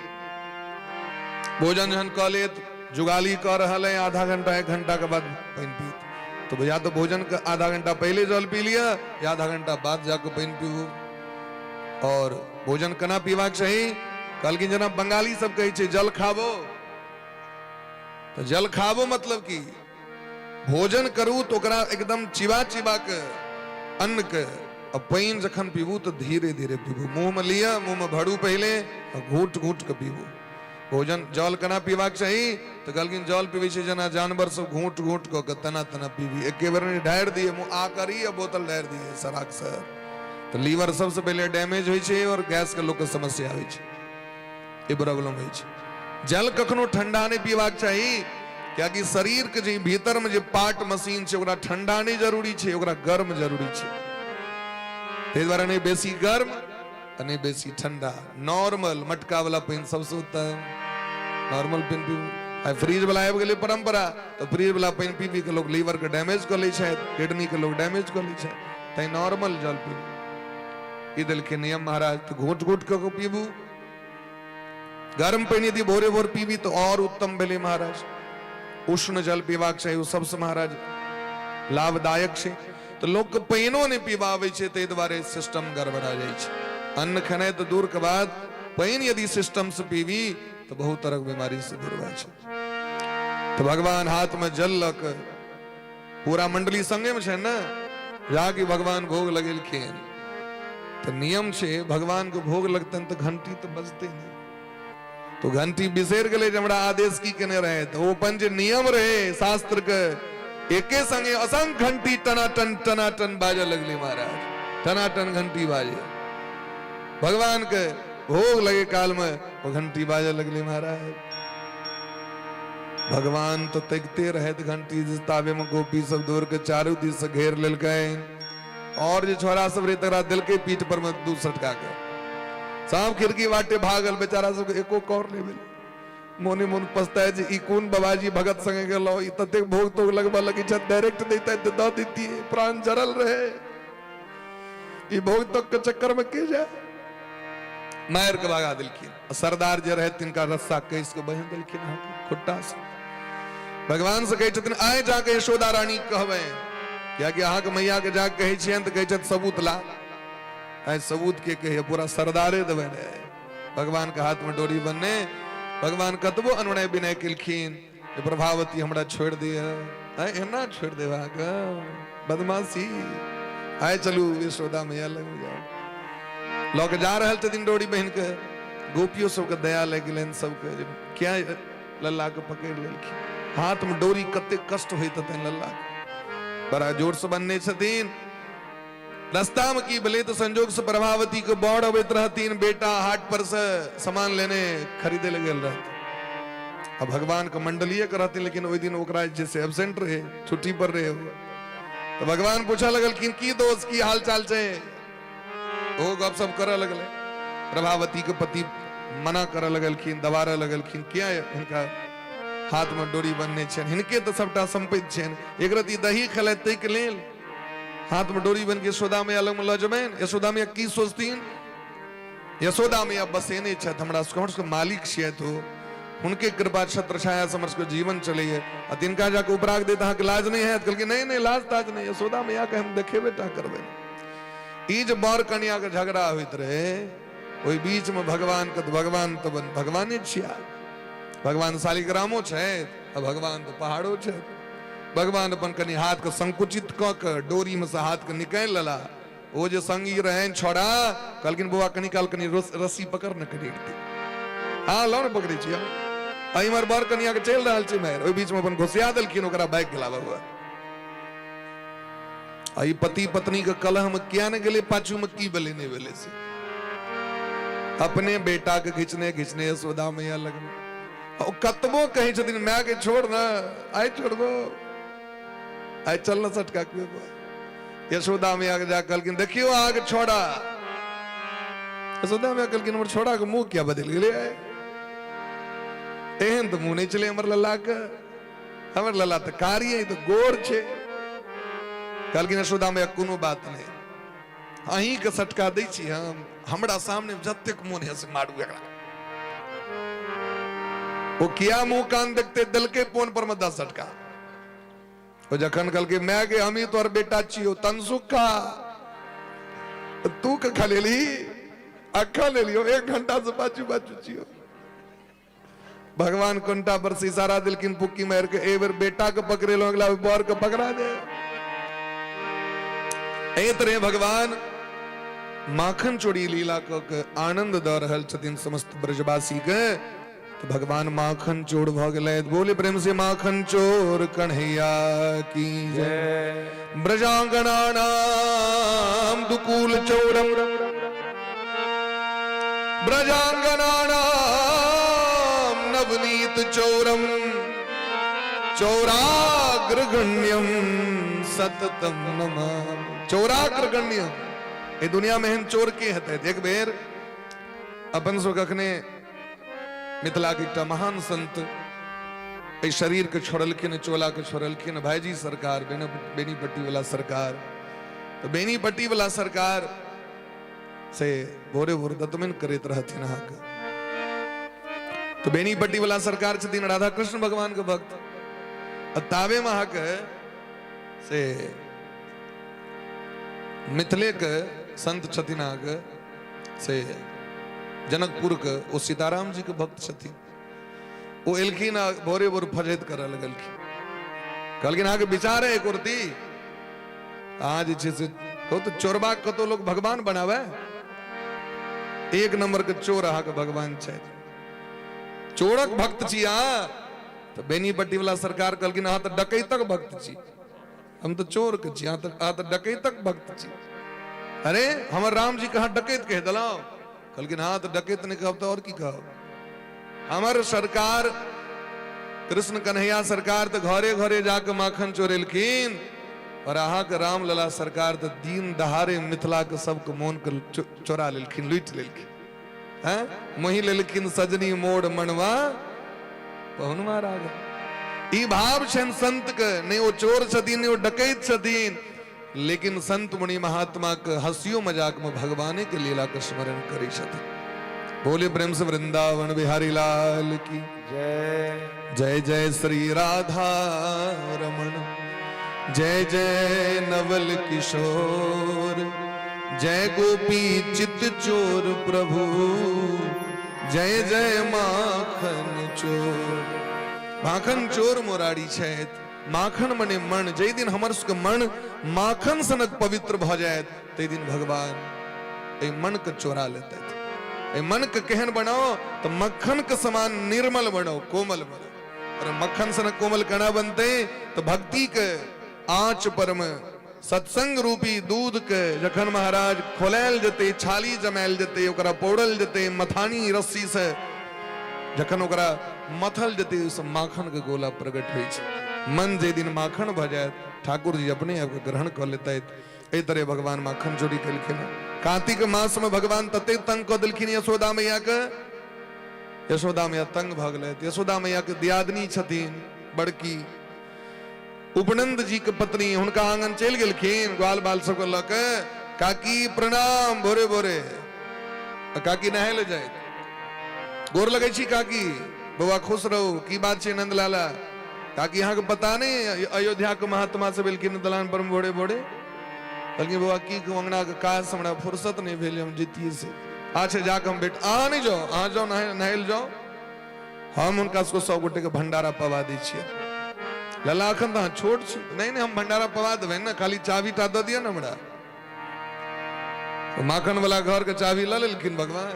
भोजन जहन कऽ लेत, जुगाली कऽ रहल है, आधा घंटा एक घंटा के बाद पानि पीत। तो या तो भोजन के आधा घंटा पहले जल पी लिया या आधा घंटा बाद जाके पानि पीबू। और भोजन केना पीबाक चाही? कहलखिन जेना बंगाली सब कहै छै जल खाबो, तऽ जल खाबो मतलब की भोजन करू तऽ ओकरा एकदम चिबा चिबा के अन्न के, आ पानि जखन पीबू तऽ धीरे धीरे पीबू, मुंह में लिअ, मुंह में भरू पहिले आ घूट घूट के पीबू। भोजन जल केना पीबाक चाही? तऽ कहलखिन जल पीबै छै जेना जानवर सब घूट घूट कऽ के तेना तेना पीबी, एके बेर नहि ढारि दिए, मुँह आ करी आ बोतल ढारि दिए सराक से, तऽ लीवर सबसँ पहिले डैमेज होइ छै और गैस के लोकके समस्या होइ छै, ई प्रॉब्लम होइ छै। जल कखनो ठंडा नहि पीबाक चाही, कियाकि शरीर के जे भीतर में जे पार्ट मशीन छै ओकरा ठंडा नहि जरूरी छै, ओकरा गर्म जरूरी छै। ताहि दुआरे नहि बेसी गर्म आ नहि बेसी ठंडा, नॉर्मल मटका वाला पानि सबसँ उत्तम, नॉर्मल पानि पीबू। आइ फ्रिज वाला आबि गेलै परंपरा, तऽ फ्रिज वाला पानि पी पी के लोक लीवर के डैमेज कऽ लै छथि, किडनी के लोक डैमेज कऽ लै छथि, तैं नॉर्मल जल पीबू। ई देलखिन नियम महाराज, तऽ घोट घोट कऽ के पीबू। गर्म पानि यदि भोरे भोर पीबी तऽ और उत्तम भेलै महाराज। उष्ण जल पीबाक चाही, ओ सबसँ महाराज लाभदायक छै। तऽ लोकके पानिओ नहि पीबा आबै छै, ताहि दुआरे सिस्टम गड़बड़ा जाइ छै। अन्न खेनाइ तऽ दूर के बाद पानि यदि सिस्टम से पीबी तऽ बहुत तरहक बीमारी से दूर भए छै। तऽ भगवान हाथ में जल लऽ कऽ पूरा मंडली संगे में छै ने, जाके भगवान भोग लगेलखिन। तऽ नियम छै भगवान के भोग लगतनि तऽ घंटी तऽ बजते नहि, तो घंटी बिसरि गेलै जे हमरा आदेश की केने रहे। तऽ ओ अपन जे नियम रहे शास्त्र के, एके संगे असंख्य घंटी टनाटन टनाटन बाजऽ लगलै महाराज, टनाटन घंटी बाजे। भगवान के भोग लगे काल में ओ घंटी बाजऽ लगलै महाराज। भगवान तो तकिते रहत घंटी ताबे में गोपी सब दौड़ के चारू दिस से घेर लेलकनि। और जे छोरा सब रहे तकरा देलकै पीठ पर में दू सटका के, सब खिड़की बाटे भागल, बेचारा सबके एको कौर नहीं भेल। मोने मोन पछताए जे ई कोन बाबाजी भगत संगे गेलो, ई ततेक भोग तोग लगबऽ लगी छथि, डायरेक्ट दैते तऽ दऽ दैतियै, प्राण जरल रहे, ई भोग तोग के चक्कर में के जाए। मारि के भगा देलखिन। सरदार जे रहे तिनका रस्सा कस के बान्हि देलखिन अहाँके खुट्टा से। भगवान से कहै छथिन आइ जाके यशोदा रानी कहबै, कियाकि अहाँके मैया के जाके कहै छियनि तऽ कहै छथि सबूत ला। आइ सबूत के कहैया, पूरा सरदारे देबै ने। भगवान के हाथ में डोरी बनने, भगवान कतबो अनुनय विनय केलखिन जे प्रभावती हमरा छोड़ि दिअ, आइ एना छोड़ि देब अहाँके बदमाशी, आइ चलू यशोदा मैया लग जाओ। लऽ के जा रहल छथिन डोरी बहिन के, गोपियो सबके दया लागि गेलनि सबके जे किया लल्ला के पकड़ि लेलखिन, हाथ में डोरी कते कष्ट होइत हेतनि लल्ला के, बड़ा जोर से बन्ने छथिन। रास्ता में की भेलै तऽ संजोग से प्रभावती के बड़ अबैत रहथिन, बेटा हाट पर से सामान लेने खरीदे लए गेल रहथिन। आ भगवान के मंडलीय के रहथिन, लेकिन ओहि दिन ओकरा जे से एबसेंट रहे, छुट्टी पर रहे। तऽ भगवान पूछऽ लगलखिन की दोस्त, की हाल चाल छै? ओ गपशप करऽ लगलै। प्रभावती के पति मना करऽ लगलखिन, दबारऽ लगलखिन, किया हिनका हाथ में डोरी बन्हने छनि, हिनके तऽ सबटा सम्पत्ति छनि, एक रति दही खेलथि ताहिके लेल हाथ में डोरी बन के यशोदा मैया लग में लऽ जेबनि। यशोदा मैया की सोचथिन, यशोदा मैया बसेने छथि हमरा सबके, हमर सबके मालिक छियथि ओ, हुनके कृपा छत्र छाया से हमर सबके जीवन चलैए, आ तिनका जाके उपराग देत अहाँके लाज नहि हैत? कहलखिन नहि नहि, लाज ताज नहि, यशोदा मैया के हम देखेबे टा करबै। ई जे बर कनिया के झगड़ा होइत रहे ओहि बीच में भगवान के, भगवान तऽ भगवाने छिया, भगवान शालिग्रामो छथि आ भगवान तऽ पहाड़ो छथि। भगवान अपन कनि हाथ के संकुचित कऽ के डोरी में से हाथ के निकालि लेला। ओ जे संगी रहनि छोड़ा, कहलखिन बौआ कनि काल कनि रस्सी पकड़ ने कनि, हाँ लाओ ने पकड़ै छी हम। आ इम्हर बर कनिया के चलि रहल छै मारि, ओहि बीच में अपन घुसिया देलखिन ओकरा, भागि गेला भगवान। आ ई पति पत्नी के कलह में किया ने गेलै, पाछू में की भेलै नहि भेलै से अपने बेटा के घिचने घिचने यशोदा मैया लगमे। ओ कतबो कहै छथिन माय के छोड़ ने, आइ छोड़बो, आइ चल ने सटका खुएबो। यशोदा मैया के जा कहलखिन देखियो अहाँके छोड़ा। यशोदा मैया कहलखिन हमर छोड़ा के मुंह किया बदलि गेलै, एहन तऽ मुंह नहि छलै हमर लल्ला के, हमर लल्ला तऽ कारी है तऽ गोर छै। कहलखिन यशोदा मैया कोनो बात नहि, अहीं के सटका दै छी हम, हमरा सामने जतेक मोन है से मारू एकरा। ओ किया मुंह कान देखते देलकै पोन पर में 10 सटका। ओ जखन कहलकै माय गे हम ही तोहर बेटा छियौ तनसुखा, तू कखन एलही? अखन एलियो, 1 घंटा से बाजू बाजू छियौ। भगवान कोनटा पर से इशारा देलखिन पुक्की मारि के, ए बेर बेटा के पकड़ेलहुं, अगला बेर बर के पकड़ा दे। एहि तरह भगवान माखन चोरी लीला क के आनंद दऽ रहल छथिन समस्त ब्रजवासी के। तो भगवान माखन चोर भऽ गेलै। बोले प्रेम से माखन चोर कन्हैया की जय। ब्रजांगना नाम दुकूल चौरम, ब्रजांगना नाम नवनीत चौरम, चौराग्रगण्यम सततम नमामि। चौराग्रगण्यम, ए दुनिया में एहन चोर के हेतै? एक बेर अपन सब अखने मिथिला के एकटा महान संत एहि शरीर के छोड़लखिन, चोला के छोड़लखिन, भाईजी सरकार, बेनीपट्टी वाला सरकार। तो बेनीपट्टी वाला सरकार से भोरे भोर दतमन करैत रहथिन अहाँके। तो बेनीपट्टी वाला सरकार छथिन राधा कृष्ण भगवान के भक्त, आ ताबे में अहाँके से मिथिले के संत छथिन अहाँके से जनकपुर के, ओ सीताराम जी के भक्त छथिन। ओ एलखिन आ भोरे भोर फजैत करऽ लगलखिन। कहलखिन अहाँके विचार है एकोरती, अहाँ जे छै से कहू तऽ चोरबा कतौ लोक भगवान बनावे, एक नंबर के चोर अहाँके भगवान छथि, चोरक भक्त छी अहाँ। तऽ बेनीपट्टी वाला सरकार कहलखिन अहाँ तऽ डकैतक भक्त छी, हम तऽ चोर के छी, अहाँ तऽ डकैतक भक्त छी। अरे हमर राम जी कहाँ डकैत कहि देलहुँ? कहलखिन हाँ तऽ डकैत नहि कहब तऽ और की कहब। हमर सरकार कृष्ण कन्हैया सरकार तऽ घरे घरे जाके माखन चोरेलखिन, और अहाँके रामलला सरकार तऽ दिन दहाड़े मिथिला के सबके मोन के चोरा लेलखिन, लूटि लेलखिन। हैं मोहि लेलखिन सजनी मोड़ मनवा पहुनवा राघव। ई भाव छनि संत के, नहि ओ चोर छथिन नहि ओ डकैत छथिन, लेकिन संत मुनि महात्मा के हंसियो मजाक में भगवाने के लीला के स्मरण करै छथिन। बोले प्रेम से वृंदावन बिहारी लाल की जय। जय जय श्री राधा रमण, जय जय नवल किशोर, जय गोपी चित चोर प्रभु, जय जय माखन चोर। माखन चोर मोरारी छथि। माखन मने मन। जाहि दिन हमर सबके मन माखन सनक पवित्र भऽ जायत ताहि दिन भगवान एहि मन के चोरा लेतथि। एहि मन के केहन बनाओ तऽ मक्खन के समान निर्मल बनाओ, कोमल बनाओ। और मक्खन सनक कोमल केना बनते तऽ भक्ति के आँच पर में सत्संग रूपी दूध के जखन महाराज खोलायल जेतै, छाली जमायल जेतै, ओकरा पौड़ल जेतै मथानी रस्सी से, जखन ओकरा मथल जेतै ओहिसँ माखन के गोला प्रकट होइ छै। मन जाहि दिन माखन भऽ जायत ठाकुर जी अपने आपके ग्रहण कऽ लेतथि। एहि तरह भगवान माखन चोरी केलखिन। कार्तिक मास में भगवान तते तंग कऽ देलखिन यशोदा मैया के, यशोदा मैया तंग भऽ गेलथि। यशोदा मैया के दियादनी छथिन बड़की उपनंद जी के पत्नी, हुनका आंगन चलि गेलखिन ग्वाल बाल सबके लऽ के, काकी प्रणाम भोरे भोरे। आ काकी नहाय लए जाइत, गोर लगै छी काकी, बौआ खुश रहू, की बात छै नंदलाला? काकी अहाँके पता नहि अयोध्या के महात्मा सब एलखिन दलान पर भोरे भोरे? कहलखिन बौआ की कहू, अंगना के काज से हमरा फुर्सत नहि भेल, हम जैतियै से। अच्छा जाके हम भेट, अहाँ नहि जाउ, अहाँ जाउ नहाय लए जाउ, हम हुनका सबके सब गोटे के भंडारा पवा दै छियै। लला अखन तऽ अहाँ छोट छी। नहि नहि, हम भंडारा पवा देबै ने, खाली चाभी टा दऽ दिअ ने हमरा। तऽ माखन वाला घर के चाभी लऽ लेलखिन भगवान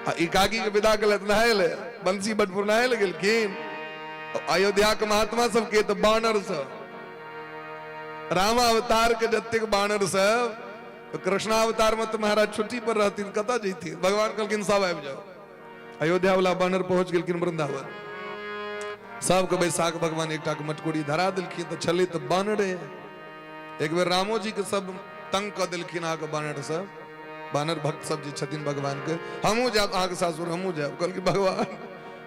आ ई काकी के विदा केलथि नहाय लए, बंसी बटपुर नहाय लए गेलखिन। अयोध्या के महात्मा सबके तऽ बानर सब, रामावतार के जतेक बानर सब, तऽ कृष्णावतार में तऽ महाराज छुट्टी पर रहथिन, कतऽ जैथिन? भगवान कहलखिन सब आबि जाउ। अयोध्या वाला बानर पहुंच गेलखिन वृंदावन, सबके बैसाख भगवान एकटा के मटकोरी धरा देलखिन तऽ छलै तऽ बानरे। एक बेर रामो जी के सब तंग कऽ देलखिन अहाँके बानर सब, बानर भक्त सब जे छथिन भगवान के, हमहूँ जायब अहाँके सासुर, हमहूँ जायब। कहलखिन भगवान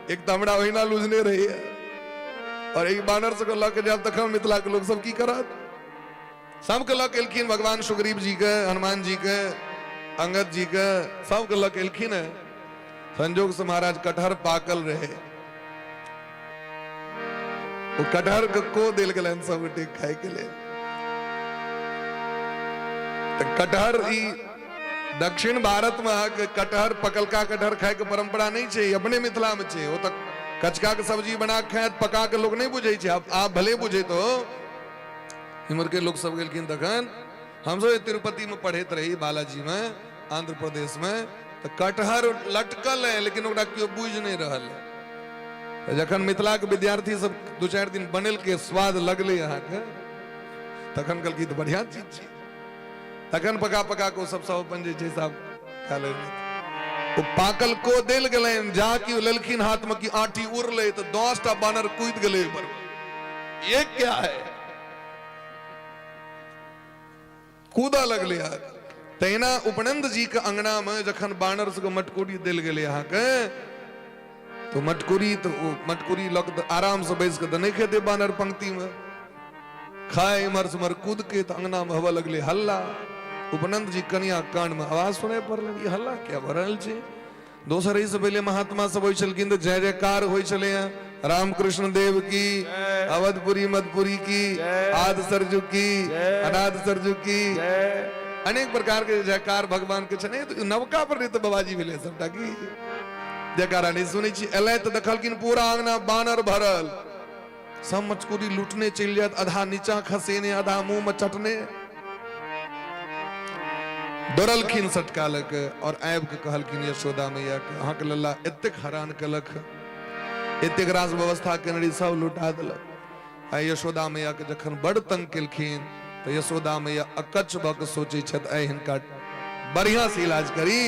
एक तऽ हमरा ओहिना लूझने रहैया और एक बानर सबके लऽ के जायब तखन मिथिला के लोक सब की करत? सबके लऽ के एलखिन भगवान सुग्रीव जी के, हनुमान जी के, अंगद जी के, सबके लऽ के एलखिन। है संजोग से महाराज कटहर पाकल रहे, वो कटहर के को देल गेलनि सब गोटे खाय के लेल। तऽ कटहर ई दक्षिण भारत में अहाँके कटहर, पकलका कटहर खाय के परंपरा नहीं छै, अपने मिथिला में छै। ओ तऽ कचका के सब्जी बना के खायत, पका के लोग नहीं बुझै छै। आब भले बुझैत हो, इम्हर के लोग सब गेलखिन। तखन हमसब तिरुपति में पढ़ैत रही, बालाजी में, आंध्र प्रदेश में, तऽ कटहर लटकल है लेकिन ओकरा केओ बुझि नहीं रहल है। जखन मिथिला के विद्यार्थी सब 2-4 दिन बनेलकै, स्वाद लगलै अहाँके, तखन कहलकै तऽ बढ़िया चीज छै। तखन पका पका के ओ सब सब अपन जे छै सब खा लेलथि। ओ पाकल को देल गेलनि, जा कि ओ लेलखिन हाथ में कि आँठी उड़लै तऽ 10टा बानर कूदि गेलै ऊपर। ये क्या है? कूदऽ लगलै अहाँके। तहिना उपनंद जी के अंगना में जखन बानर सबके मटकुरी देल गेलै अहाँके, तो मटकुरी तो ओ मटकुरी लऽ के आराम से बैस के तऽ नहि खेतै बानर पंक्ति में, खाय इम्हर से उम्हर कूद के। तऽ अंगना में होबऽ लगलै हल्ला। उपनंद जी कनिया कान में आवाज सुनाइ पड़लनि, ई हल्ला किया भऽ रहल छै? दोसर एहिसँ पहिले महात्मा सब होइ छलखिन तऽ जय जयकार होइ छलै हँ, रामकृष्ण देव की, अवधपुरी मधपुरी की, आद सरजू की, अनाद सरजू की, अनेक प्रकार के जयकार भगवान के छलै। तऽ नवका पर नहि तऽ बाबाजी भेलै सबटा की जयकारा नहि सुनै छी। एलै तऽ देखलखिन पूरा अंगना बानर भरल, सब मचकुरी लूटने चलि जायत, आधा नीचा खसेने, आधा मुंह में चटने। दौड़लखिन सटका लऽ के और आबि के कहलखिन यशोदा मैया के, अहाँके लल्ला एतेक हरान केलक, एतेक रास व्यवस्था केने रही, सब लुटा देलक। आ यशोदा मैया के जखन बड़ तंग केलखिन तऽ यशोदा मैया अकच्छ भऽ के सोचै छथि, आइ हिनका बढ़िया से इलाज करी।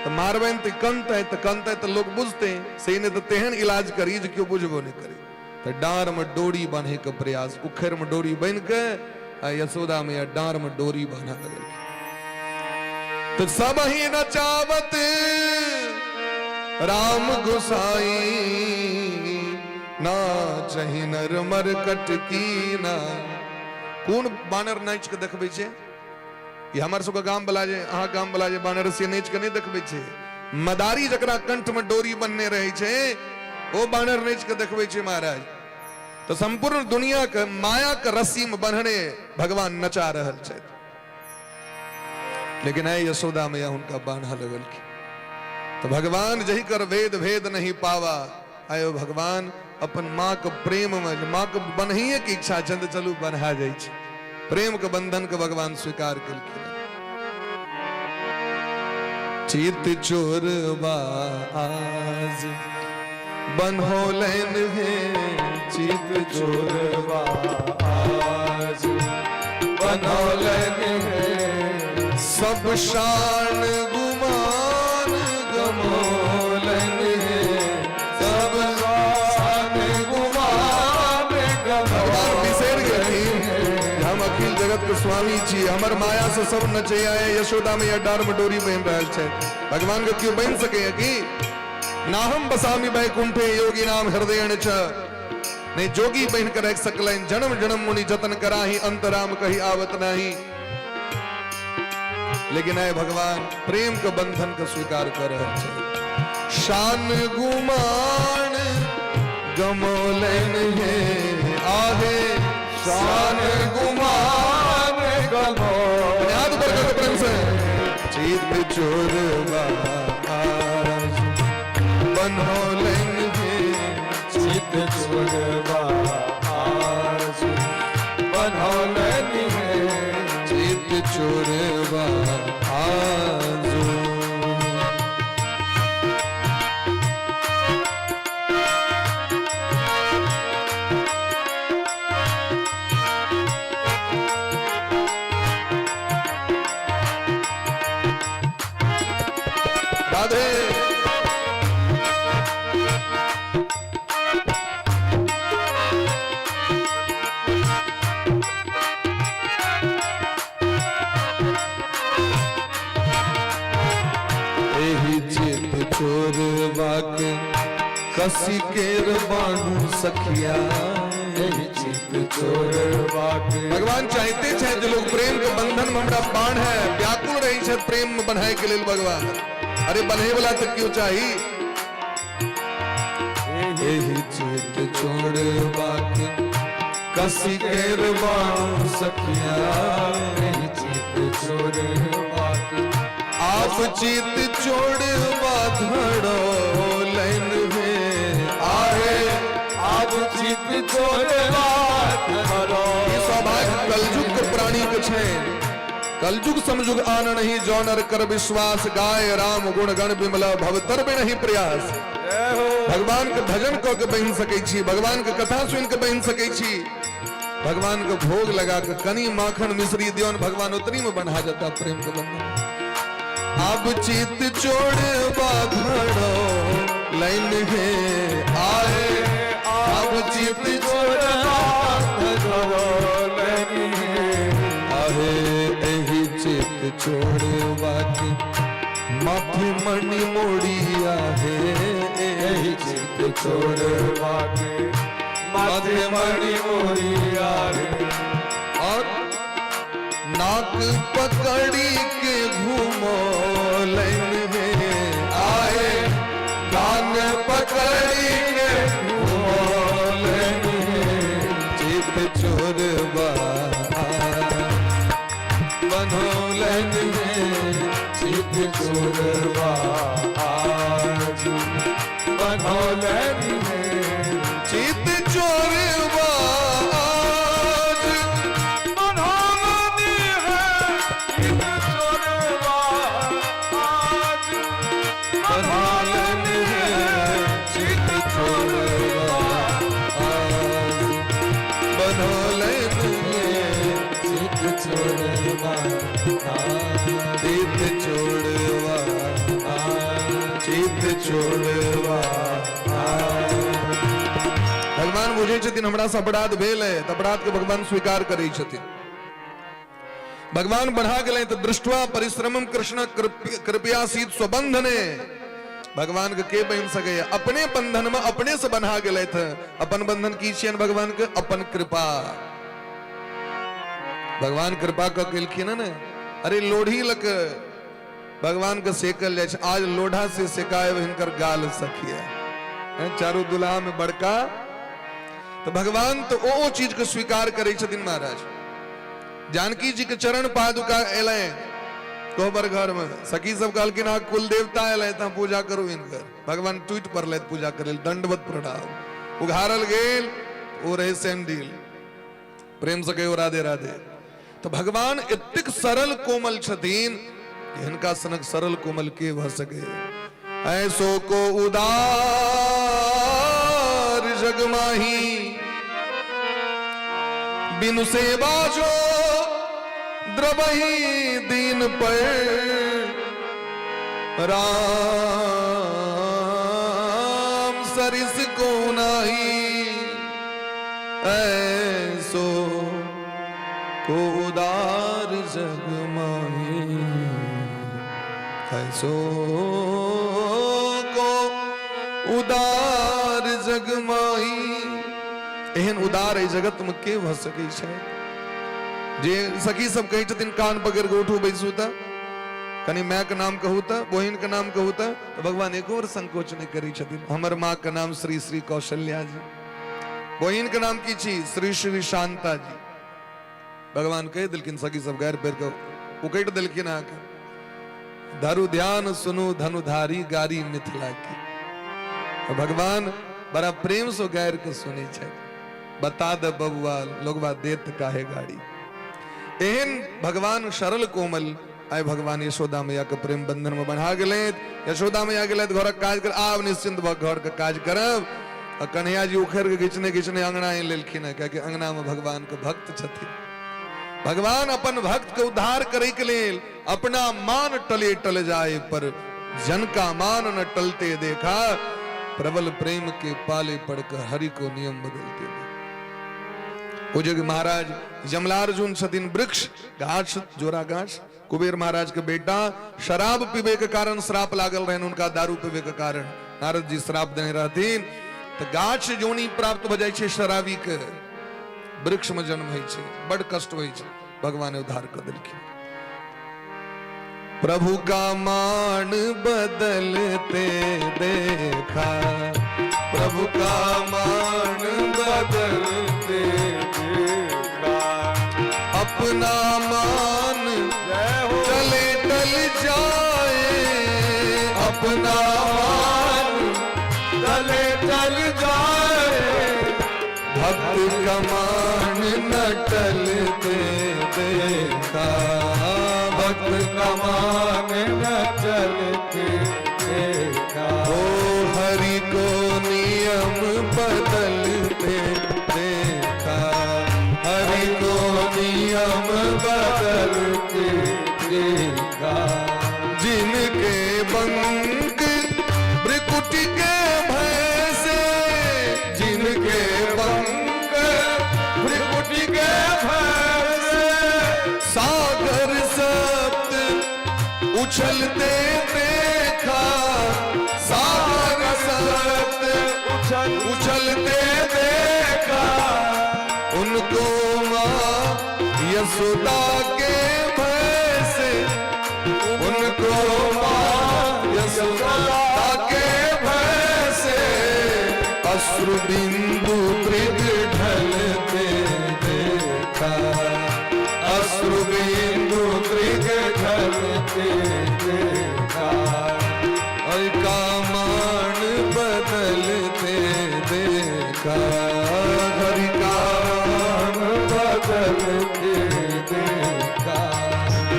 तऽ मारबनि तऽ कनतै, तऽ कनतै तऽ लोक बुझतै से नहि, तऽ तेहन इलाज करी जे केओ बुझबो नहि करी। तऽ डाँरमे डोरी बान्हैके प्रयास, उखड़िमे डोरी बान्हि कऽ आ यशोदा मैया डाँरमे डोरी बान्हऽ लगलखिन। तऽ सब ही नचावत राम गोसाई, नाचहि नर मर कटकी ना। कोन बानर नाचि कऽ देखबै छै? ई हमर सबके गाम वाला जे, अहाँ गाम वाला जे बानर से नाचि कऽ नहि देखबै छै। मदारी जकरा कंठ में डोरी बन्ने रहै छै ओ बानर नाचि कऽ देखबै छै महाराज। तऽ संपूर्ण दुनिया के माया के रस्सी में बन्हने भगवान नचा रहल छथि, लेकिन आइ यशोदा मैया हुनका बान्हऽ लगलखिन। तऽ भगवान जही कर वेद भेद नहीं पावा, आयो भगवान अपन माँ के प्रेम में, माँ के बन्हैये के इच्छा छनि तऽ चलू बन्हा जाइ छै। प्रेम के बंधन के भगवान स्वीकार केलखिन। चित चोरबा आज बन्होलनि हे, चित चोरबा आज बनौलनि हे, सब शान गुमान गमोलनि हे, सब शान गुमान भगवान बिसरि गमौलनि गेलखिन जे हम अखिल जगत के स्वामी छी, हमर माया से सब नचैया, यशोदा मैया डार में डोरी बान्हि रहल छै। भगवान के केओ बान्हि सकैया की? नाहम बसामी वैकुंठे योगी नाम हृदय च, नहीं जोगी बन के रख सकलनि, जन्म जन्म मुनि जतन कराही अंतराम कही आवत नाही। लेकिन आय भगवान प्रेम के बंधन के स्वीकार कर रहल छै। शान गुमान गमोलन हे आहे, शान गुमान गमो हाथ ऊपर करके प्रेम से। चित चोरबा आज बनौलन हे, चित चोरबा आज बनौलनि हे, चित चोरबा आज। राधे। एहि चित चोरबा के कसी केर बान्हू सखिया, एहि चित चोरबा के। भगवान चाहते छथि जे लोग प्रेम के बंधन में हमरा बान्ह है, व्याकुल रहे छथि प्रेम में बन्हाय के लेल भगवान। अरे बन्हे वाला तऽ क्यों चाही? एहि चित चोरबा के कसी केर बान्हू सखिया, एहि चित चोरबा के आप चित चोरबा धड़ो लैन हे आहे, आप चित चोरबा धरो। ई सौभाग्य कलयुग के प्राणी के छै। कलयुग समजुग आन नहीं जौनर कर विश्वास, गाय राम गुण गण विमला भवतर भी नहीं प्रयास। जय हो। भगवान के भजन कऽ के बनि सकै छी, भगवान के कथा सुनि के बनि सकै छी, भगवान के भोग लगा के कनी माखन मिश्री दियौन भगवान उतनी में बन्हा जाता प्रेम के बंधन। अब चित चोरबा धड़ो लाइन हे आए, अब चित चोरबा धड़ो लाइन हे आहे, एहि चित चोरबा के माथे मणि मोड़िया हे, एहि चित चोरबा के माथे मणि मोड़िया हे, और नाक पकड़ी के घूमो लाइन हे आए, कान पकड़ी के घूमो लाइन हे, चित चोरबा बनौलन हे, चित चोरबा आज बनौलन हे, चित चोरबा आज बनौलनि हे, चित चोरबा आज बनौलनि हे, चित चोरबा आज बनौलन हे, चित चोरबा आज चित चोरबा आज। छोड़वा। भगवान बुझै छथिन हमरा से अपराध भेल है, तऽ अपराध के भगवान स्वीकार करै छथिन। भगवान बढ़ा गेलै तऽ दृष्ट्वा परिश्रमम कृष्ण कृपया सीत स्वबंधने। भगवान के बनि सकैया? अपने बंधन में अपने से बन्हा गेलथि। अपन बंधन की छियनि भगवान के? अपन कृपा। भगवान कृपा कऽ केलखिन ने। अरे लोढ़ी लक भगवान के सेकल जाइ छै, आज लोढ़ा से सेकायब हिनकर गाल सखिया, चारू दुल्हा में बड़का। तऽ भगवान तऽ ओ चीज के स्वीकार करै छथिन। महाराज जानकी जी के चरण पादुका एलै कोहबर घर में, सखी सब कहलखिन अहाँ कुल देवता एलै तऽ पूजा करू हिनकर। भगवान टूटि पड़लथि पूजा करै, दंडवत प्रणाम उघारल गेल, ओ रहे सैंडिल। प्रेम से कहियो राधे राधे। तऽ भगवान एतेक सरल कोमल छथिन, हिनका सनक सरल कोमल के भऽ सके? ऐसो को उदार जगमाही, बिनु सेवा जो द्रवही दीन पर, राम सरिस को नाही। ऐसो को उदार जग माही, ऐसो को उदार जग माही। एहन उदार एहि जगत में के भऽ सकै छै? जे सखी सब कहै छथिन कान पकड़ि कऽ उठू बैसू तऽ कनि माय के नाम कहू तऽ बहिन के नाम कहू तऽ भगवान एको बेर संकोच नहि करै छथिन। हमर माँ के नाम श्री श्री कौशल्या जी, बहिन के नाम की छी? श्री श्री शांता जी। भगवान कहि देलखिन, सखी सब गारि पेर कऽ उकटि देलखिन अहाँके। धरु ध्यान सुनू धनुधारी गारी मिथिला की। भगवान बड़ा प्रेम से गारि के सुनै छथि। बता दे बबुआ लोगबा देत काहे गाड़ी। एहन भगवान सरल कोमल आइ भगवान यशोदा मैया के प्रेम बंधन में बन्हा गेलथि। यशोदा मैया गेलथि घरक काज कर, आब निश्चिंत भऽ घर के काज करब। आ कन्हैया जी उखड़ि के घिचने घिचने अंगना आनि लेलखिन हेँ, कियाकि अंगना में भगवान के भक्त छथिन। भगवान अपन भक्त के उद्धार करे के लेल अपना मान टले टल जाए पर जन का मान न टलते देखा, प्रबल प्रेम के पाले पड़कर हरि को नियम बदलते देखा। पूज्य महाराज यमलार्जुन छथिन वृक्ष गाछ जोरा गाछ। कुबेर महाराज के बेटा शराब पीबे के कारण श्राप लागल रहनि उनका, दारू पीबे के कारण नारद जी श्राप देने रहथिन। तऽ गाछ जोनी प्राप्त भऽ जाइ छै शराबी के, वृक्ष में जन्म होइ छै, बड कष्ट होइ छै। भगवान उद्धार कऽ देलखिन। प्रभु का मान बदलते देखा, प्रभु का मान बदलते देखा, अपना मान चले टल जाए, अपना मान चले टल जाए, भक्त का मान न टलते देखा, भक्त का मान न टलते देखा, ओ हरि को नियम बदलते देखा, हरि को नियम बदलते देखा, जिनके बंक भ्रिकुट के भय से, जिनके बंक भ्रिकुट के भय से, सागर सप्त उछलते देखा, सागर सप्त उछलते देखा, उनको माँ यशोदा के भय से, उनको माँ यशोदा के भय से, अश्रु बिंदु मृग ढलते देखा, अश्रु बिंदु मृग ढलते देखा, और का मान बदलते देखा, हरि का मान बदलते देखा,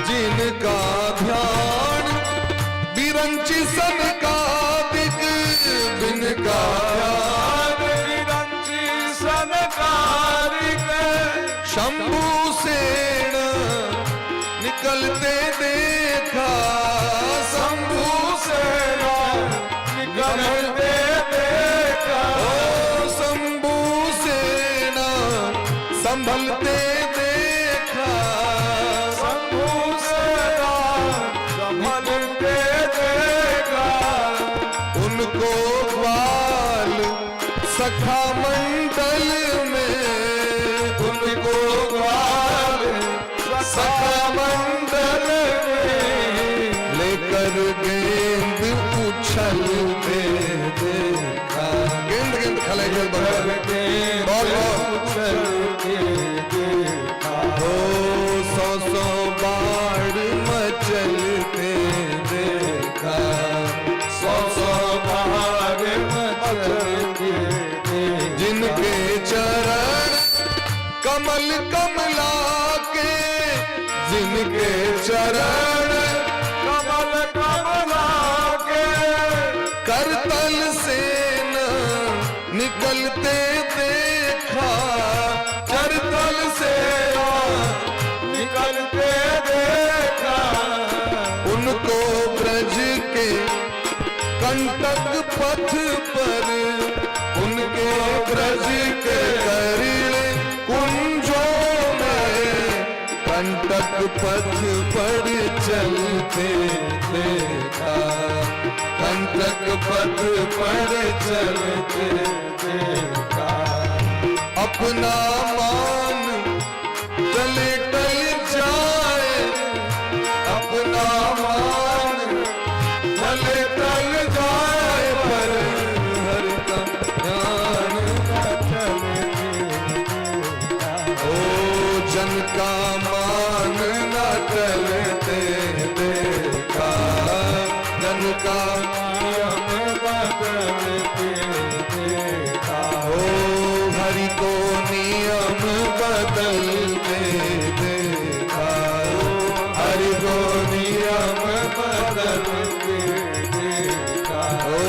जिनका ध्यान बिरंचि सनकादिक, जिनका ध्यान बिरंचि सनकादिक, शंभु सेन निकलते देखा, शंभु सेना निकलते संभलते देखा। ओ शंभु सेना संभलते देखा। शंभु सेना संभलते देखा। उनको ग्वाल सखा मंडल में, उनको ग्वाल सखा मंडल में लेकर गेंद उछलते देखा। गेंद गेंद खेलै छै बगल। Ball ball. उछलते देखा। ओ सौ सौ बाढ़ मचलते देखा। सौ सौ बार मचलते देखा। जिनके चरण कमल कमला के, जिनके चरण कमल कमला के, करतल से न निकलते देखा, करतल से न निकलते देखा। उनको ब्रज के कंटक पथ पर, उनके ब्रज के करील कुंजों में कंटक पथ पर चलते देखा, कंटक पथ पर चलते देखा। अपना मान टले टल जाए, अपना मान टले टल जाए, पर हरि का ध्यान ओ जन का मान न टलते देखा, जन का नियम बदलते देखा। ओ हरि को नियम बदलते देखा, हरि को नियम बदलते देखा। ओ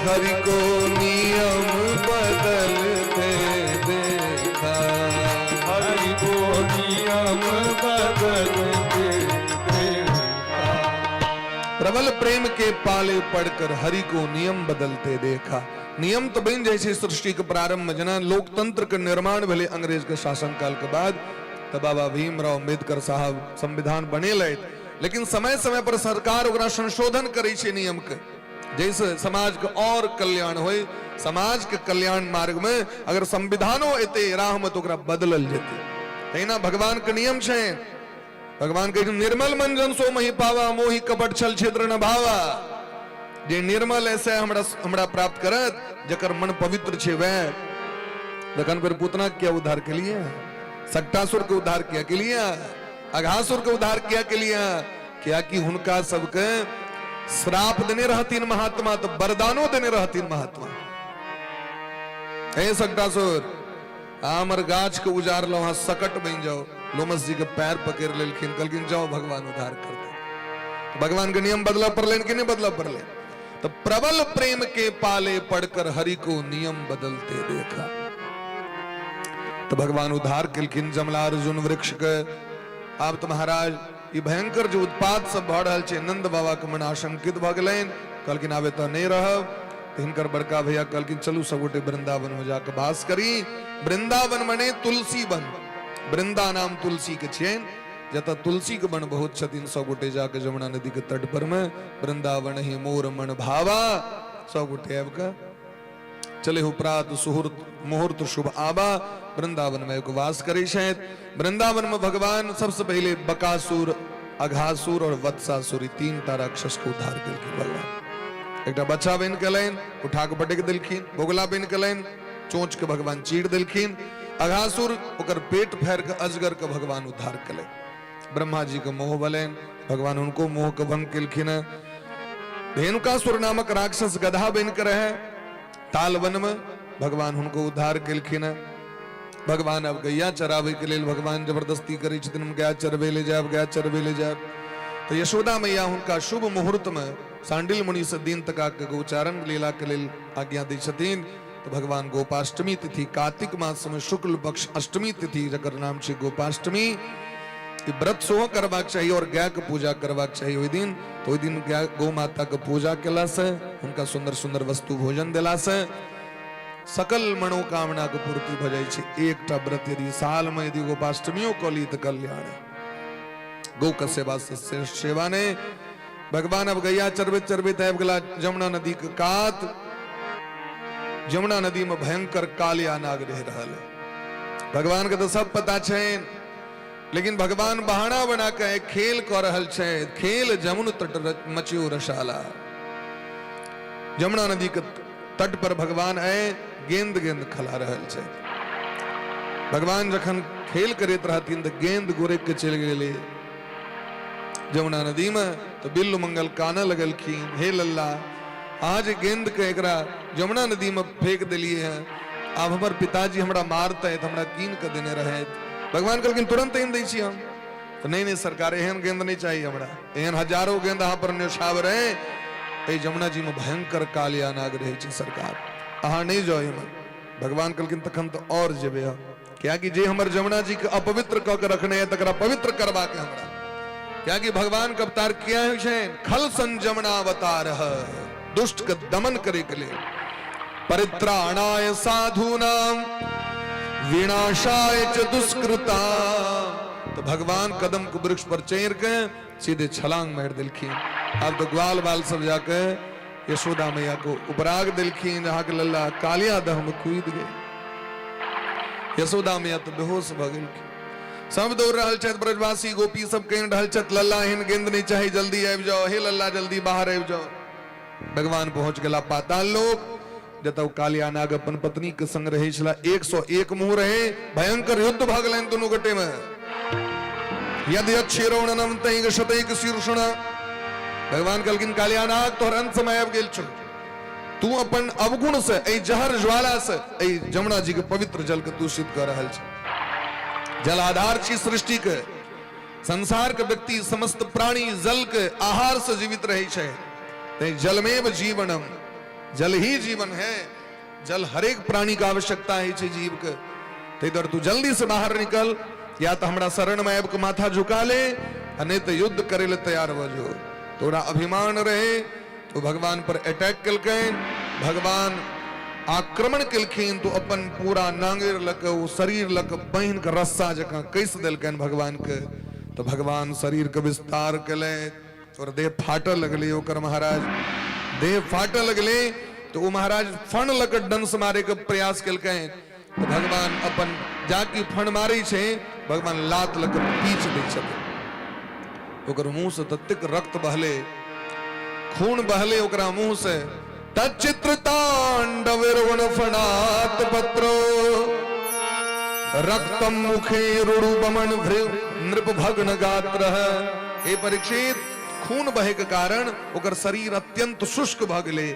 हरि को नियम बदलते देखा। हरि को नियम बदलते देखा। प्रबल प्रेम के पाले पड़कर हरि को नियम बदलते देखा। नियम तऽ बनि जाइ छै सृष्टि के प्रारंभ में, जेना लोकतंत्र के निर्माण भेलै अंग्रेज के शासन काल के बाद, तऽ बाबा भीमराव अम्बेडकर साहब संविधान बनेलथि, लेकिन समय समय पर सरकार ओकरा संशोधन करै छै नियम के, जाहिसँ समाज के और कल्याण होय। समाज के कल्याण मार्ग में अगर संविधानो एतै राह में तऽ ओकरा बदलल जेतै। तहिना भगवान के नियम छै। भगवान कहै छै, निर्मल मन जन सो मही पावा, मोहि कपट छल छिद्र न भावा। जे निर्मल ऐसे हमरा हमरा प्राप्त करत, जकर मन पवित्र छै वएह। तखन फेर पूतना के किया उद्धार के लिए, सकटासुर के उद्धार किया के लिए, अघासुर के उद्धार किया के लिए? कियाकि हुनका सबके श्राप देने रहथिन महात्मा तऽ वरदानो देने रहथिन महात्मा। हे सकटासुर, हमर गाछ के उजाड़लहुँ, अहाँ सकट बनि जाओ। लोमस जी के पैर पकड़ लेलखिन, कहलखिन जाओ भगवान उद्धार कर दे। भगवान के नियम बदलऽ पड़लनि कि नहि बदलऽ पड़लनि? तऽ प्रबल प्रेम के पाले पड़कर हरि को नियम बदलते देखा। तऽ भगवान उद्धार केलखिन जमलार्जुन वृक्ष के। आब तऽ महाराज ई भयंकर जे उत्पात सब भऽ रहल छै, नंद बाबा के मन आशंकित भऽ गेलनि। कहलखिन आब एतऽ नहि रहब। तऽ हिनकर बड़का भैया कहलखिन चलू सब गोटे वृंदावन में जाके वास करी। वृंदावन मने तुलसी वन, वृंदा नाम तुलसी के छियनि, जतऽ तुलसी के वन बहुत छथिन। सब गोटे जाके जमुना नदी के तट पर में वृंदावन ही मोर मन भावा, सब गोटे आबि कऽ चले हो प्रात सुहूर्त मुहूर्त शुभ आबा, वृंदावन में एक वास करै छथि। वृंदावन में भगवान सबसे पहिले बकासुर, अघासुर और वत्सासुर, ई तीन टा राक्षस के उद्धार केलखिन भगवान। एकटा बच्चा बनि के एलनि, उठा के पटकि देलखिन। बगुला बनि के एलनि, चोंच के भगवान चीर देलखिन। अघासुर ओकर पेट फाड़ि के अजगर के भगवान उद्धार केलनि। ब्रह्मा जी के मोह भेलनि, भगवान हुनको मोह के भंग केलखिन। धेनुकासुर नामक राक्षस गधा बनि के रहे तालवन में, भगवान हुनको उद्धार केलखिन। भगवान अब गैया चराबै के लेल भगवान जबरदस्ती करै छथिन, हम गाय चरबै ले जायब, गाय चरबै ले जायब। तऽ यशोदा मैया हुनका शुभ मुहूर्त में सांडिल मुनि से दिन तका के गोचारण लीला के लेल आज्ञा दै छथिन। तऽ भगवान गोपाष्टमी तिथि, कार्तिक मास में शुक्ल पक्ष अष्टमी तिथि, जकर नाम छै गोपाष्टमी, ई व्रत सेहो करबाक चाही और गाय के पूजा करबाक चाही ओहि दिन। तो ओहि दिन गाय गौ माता के पूजा केला से, हुनका सुंदर सुंदर वस्तु भोजन देला से सकल मनोकामना के पूर्ति भ जाइ छै। एकटा व्रत यदि साल में यदि गोपाष्टमियो कऽ ली तऽ कल्याण। गौ के सेवा से श्रेष्ठ सेवा ने। भगवान अब गैया चरबैत चरबैत आबि गेला जमुना नदी के कात। जमुना नदी में भयंकर कालिया नाग रह रहल है। भगवान के तो सब पता छै, लेकिन भगवान बहाना बना के खेल कऽ रहल छै। खेल जमुन तट मचियो रसाला। जमुना नदी के तट पर भगवान आए गेंद गेंद खला रहल छै। भगवान जखन खेल करैत रहथिन तऽ गेंद गोरक के चलि गेलै जमुना नदी में। तो बिल्लु मंगल कानऽ लगलखिन, हे लल्ला, अहाँ जे गेंद के एकरा जमुना नदी में फेंक देलिए हैं, आब हमर पिताजी हमरा मारतै, हमरा कीन के देने रहे। भगवान कहलखिन तुरंत आनि दै छी हम। तऽ नहि नहि सरकार, एहन गेंद नहि चाही हमरा, एहन हजारो गेंद अहाँ पर न्योछावर है। एहि जमुना जी में भयंकर कालिया नाग रहै छै सरकार, अहाँ नहि जाउ एहिमे। भगवान कहलखिन तखन तऽ आओर जेबै हम, कियाकि जे हमर जमुना जी के अपवित्र कऽ के रखने है तकरा पवित्र करबाक है हमरा। कियाकि भगवान के अवतार किया होइ छै? खल सन जमुना अवतार है, दुष्ट के दमन करे के लेल। परित्राणाय साधूनाम विनाशाय च दुष्कृता। तो भगवान कदम के वृक्ष पर चढ़ के सीधे छलांग मार दिलखिन। अब तो ग्वाल बाल सब जाके यशोदा मैया को उपराग दिलखिन, जहाँ के लल्ला कालिया दह में कूद गए। यशोदा मैया तो बेहोश भ गेलखिन। सब दौड़ रहल छथि ब्रजवासी गोपी सब, कहि रहल छथि लल्ला एहन गेंद नहीं चाही, जल्दी आबि जाओ, हे लल्ला जल्दी बाहर आबि जाओ। भगवान पहुंच गेला पाताल लोक, जतऽ कालिया नाग अपन पत्नी के संग रहै छला। 101 मुंह रहे, भयंकर युद्ध भऽ गेलनि दुनू गोटे में। यदि अक्षीरोणनम तैग शतैक शीर्षण। भगवान कहलखिन कालिया नाग तोहर अंत समय आबि गेल छौ, तू अपन अवगुण से एहि जहर ज्वाला से एहि जमुना जी के पवित्र जल के दूषित कऽ रहल छै। जल आधार छी सृष्टि के, संसार के व्यक्ति समस्त प्राणी जल के आहार से जीवित रहे छै। तैं जलमेव जीवनम, जल ही जीवन है, जल हरेक प्राणी के आवश्यकता है छै जीव के। ताहि दुआरे तू जल्दी से बाहर निकल, या तो हमरा शरण में आबि के माथा झुका ले, आ नहीं तो युद्ध करे ले तैयार भऽ जो। तोरा अभिमान रहे तो भगवान पर अटैक केलकै, भगवान आक्रमण केलखिन तो अपन पूरा नांगेर लऽ के ओ शरीर लऽ के बान्हि के रस्सा जकाँ कसि देलकनि भगवान के। तो भगवान शरीर के विस्तार केलथि और देह फाटऽ लगलै ओकर। महाराज देह फाटऽ लगलै तो ओ महाराज फण लऽ के डंस मारे के प्रयास केलकनि तो भगवान अपन जाकि फण मारै छै, भगवान लात लऽ के पीच दै छथिन। ओकर मुंह से ततेक रक्त बहले, खून बहले ओकरा मुंह से। तच्चित्र तांडव रुण फणात पत्रो रक्तम मुखे रुड़ु बमन भृ नृप भग्न गात्र। हे परीक्षित, खून बहे के कारण ओकर शरीर अत्यंत शुष्क भ गेलै।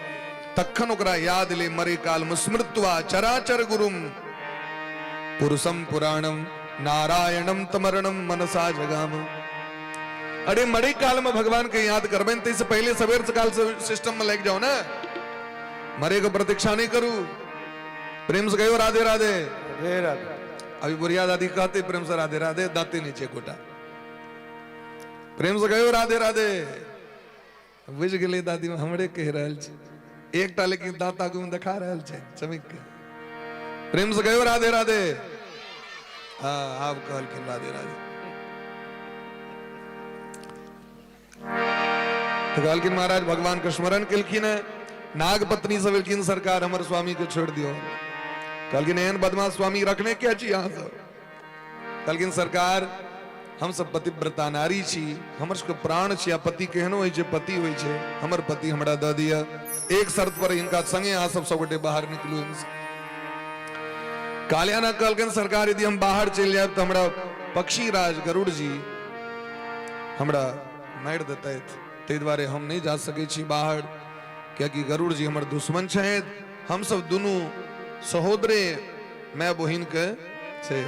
तखन ओकरा याद ले मरे काल में स्मृत्वा चराचर गुरुम पुरुषम पुराणम नारायणम तमरणम मनसा जगाम। अरे मरे काल में भगवान के याद करबे तो इससे पहले सवेर सकाल से सिस्टम में लग जाओ ना, मरे को प्रतीक्षा नहीं करू। प्रेम से कहो राधे राधे। राधे राधे। अभी बुढ़िया दादी कहते प्रेम से राधे राधे, दाते नीचे गोटा। प्रेम से कहो राधे राधे। बुझ गेलै दादी हमरे कहि रहल छै एकटा, लेकिन दाँत आगू में देखा रहल छै चमक के। प्रेम से कहियो राधे राधे। हाँ, आब कहलखिन राधे राधे। तो कहलखिन महाराज भगवान के स्मरण केलखिन है। नाग पत्नी सब एलखिन, सरकार हमर स्वामी के छोड़ दियो। कहलखिन एहन बदमाश स्वामी रखने किया छी अहाँ सब? कहलखिन सरकार हम सब पतिव्रता नारी छी, हमर सबके प्राण छी, आ पति केहनो होइ छै पति होइ छै, हमर पति हमरा दऽ दिअ। एक शर्त पर हिनका संगे अहाँ सब सबगोटे बाहर निकलू। कालियाना कहलखिन सरकार यदि हम बाहर चलि जायब तऽ हमरा पक्षी राज गरुड़ जी हमरा मारि देतथि, ताहि दुआरे हम नहि जा सकै छी बाहर, कियाकि गरुड़ जी हमर दुश्मन छथि। हम सब दुनू सहोदरे माय बहिन के से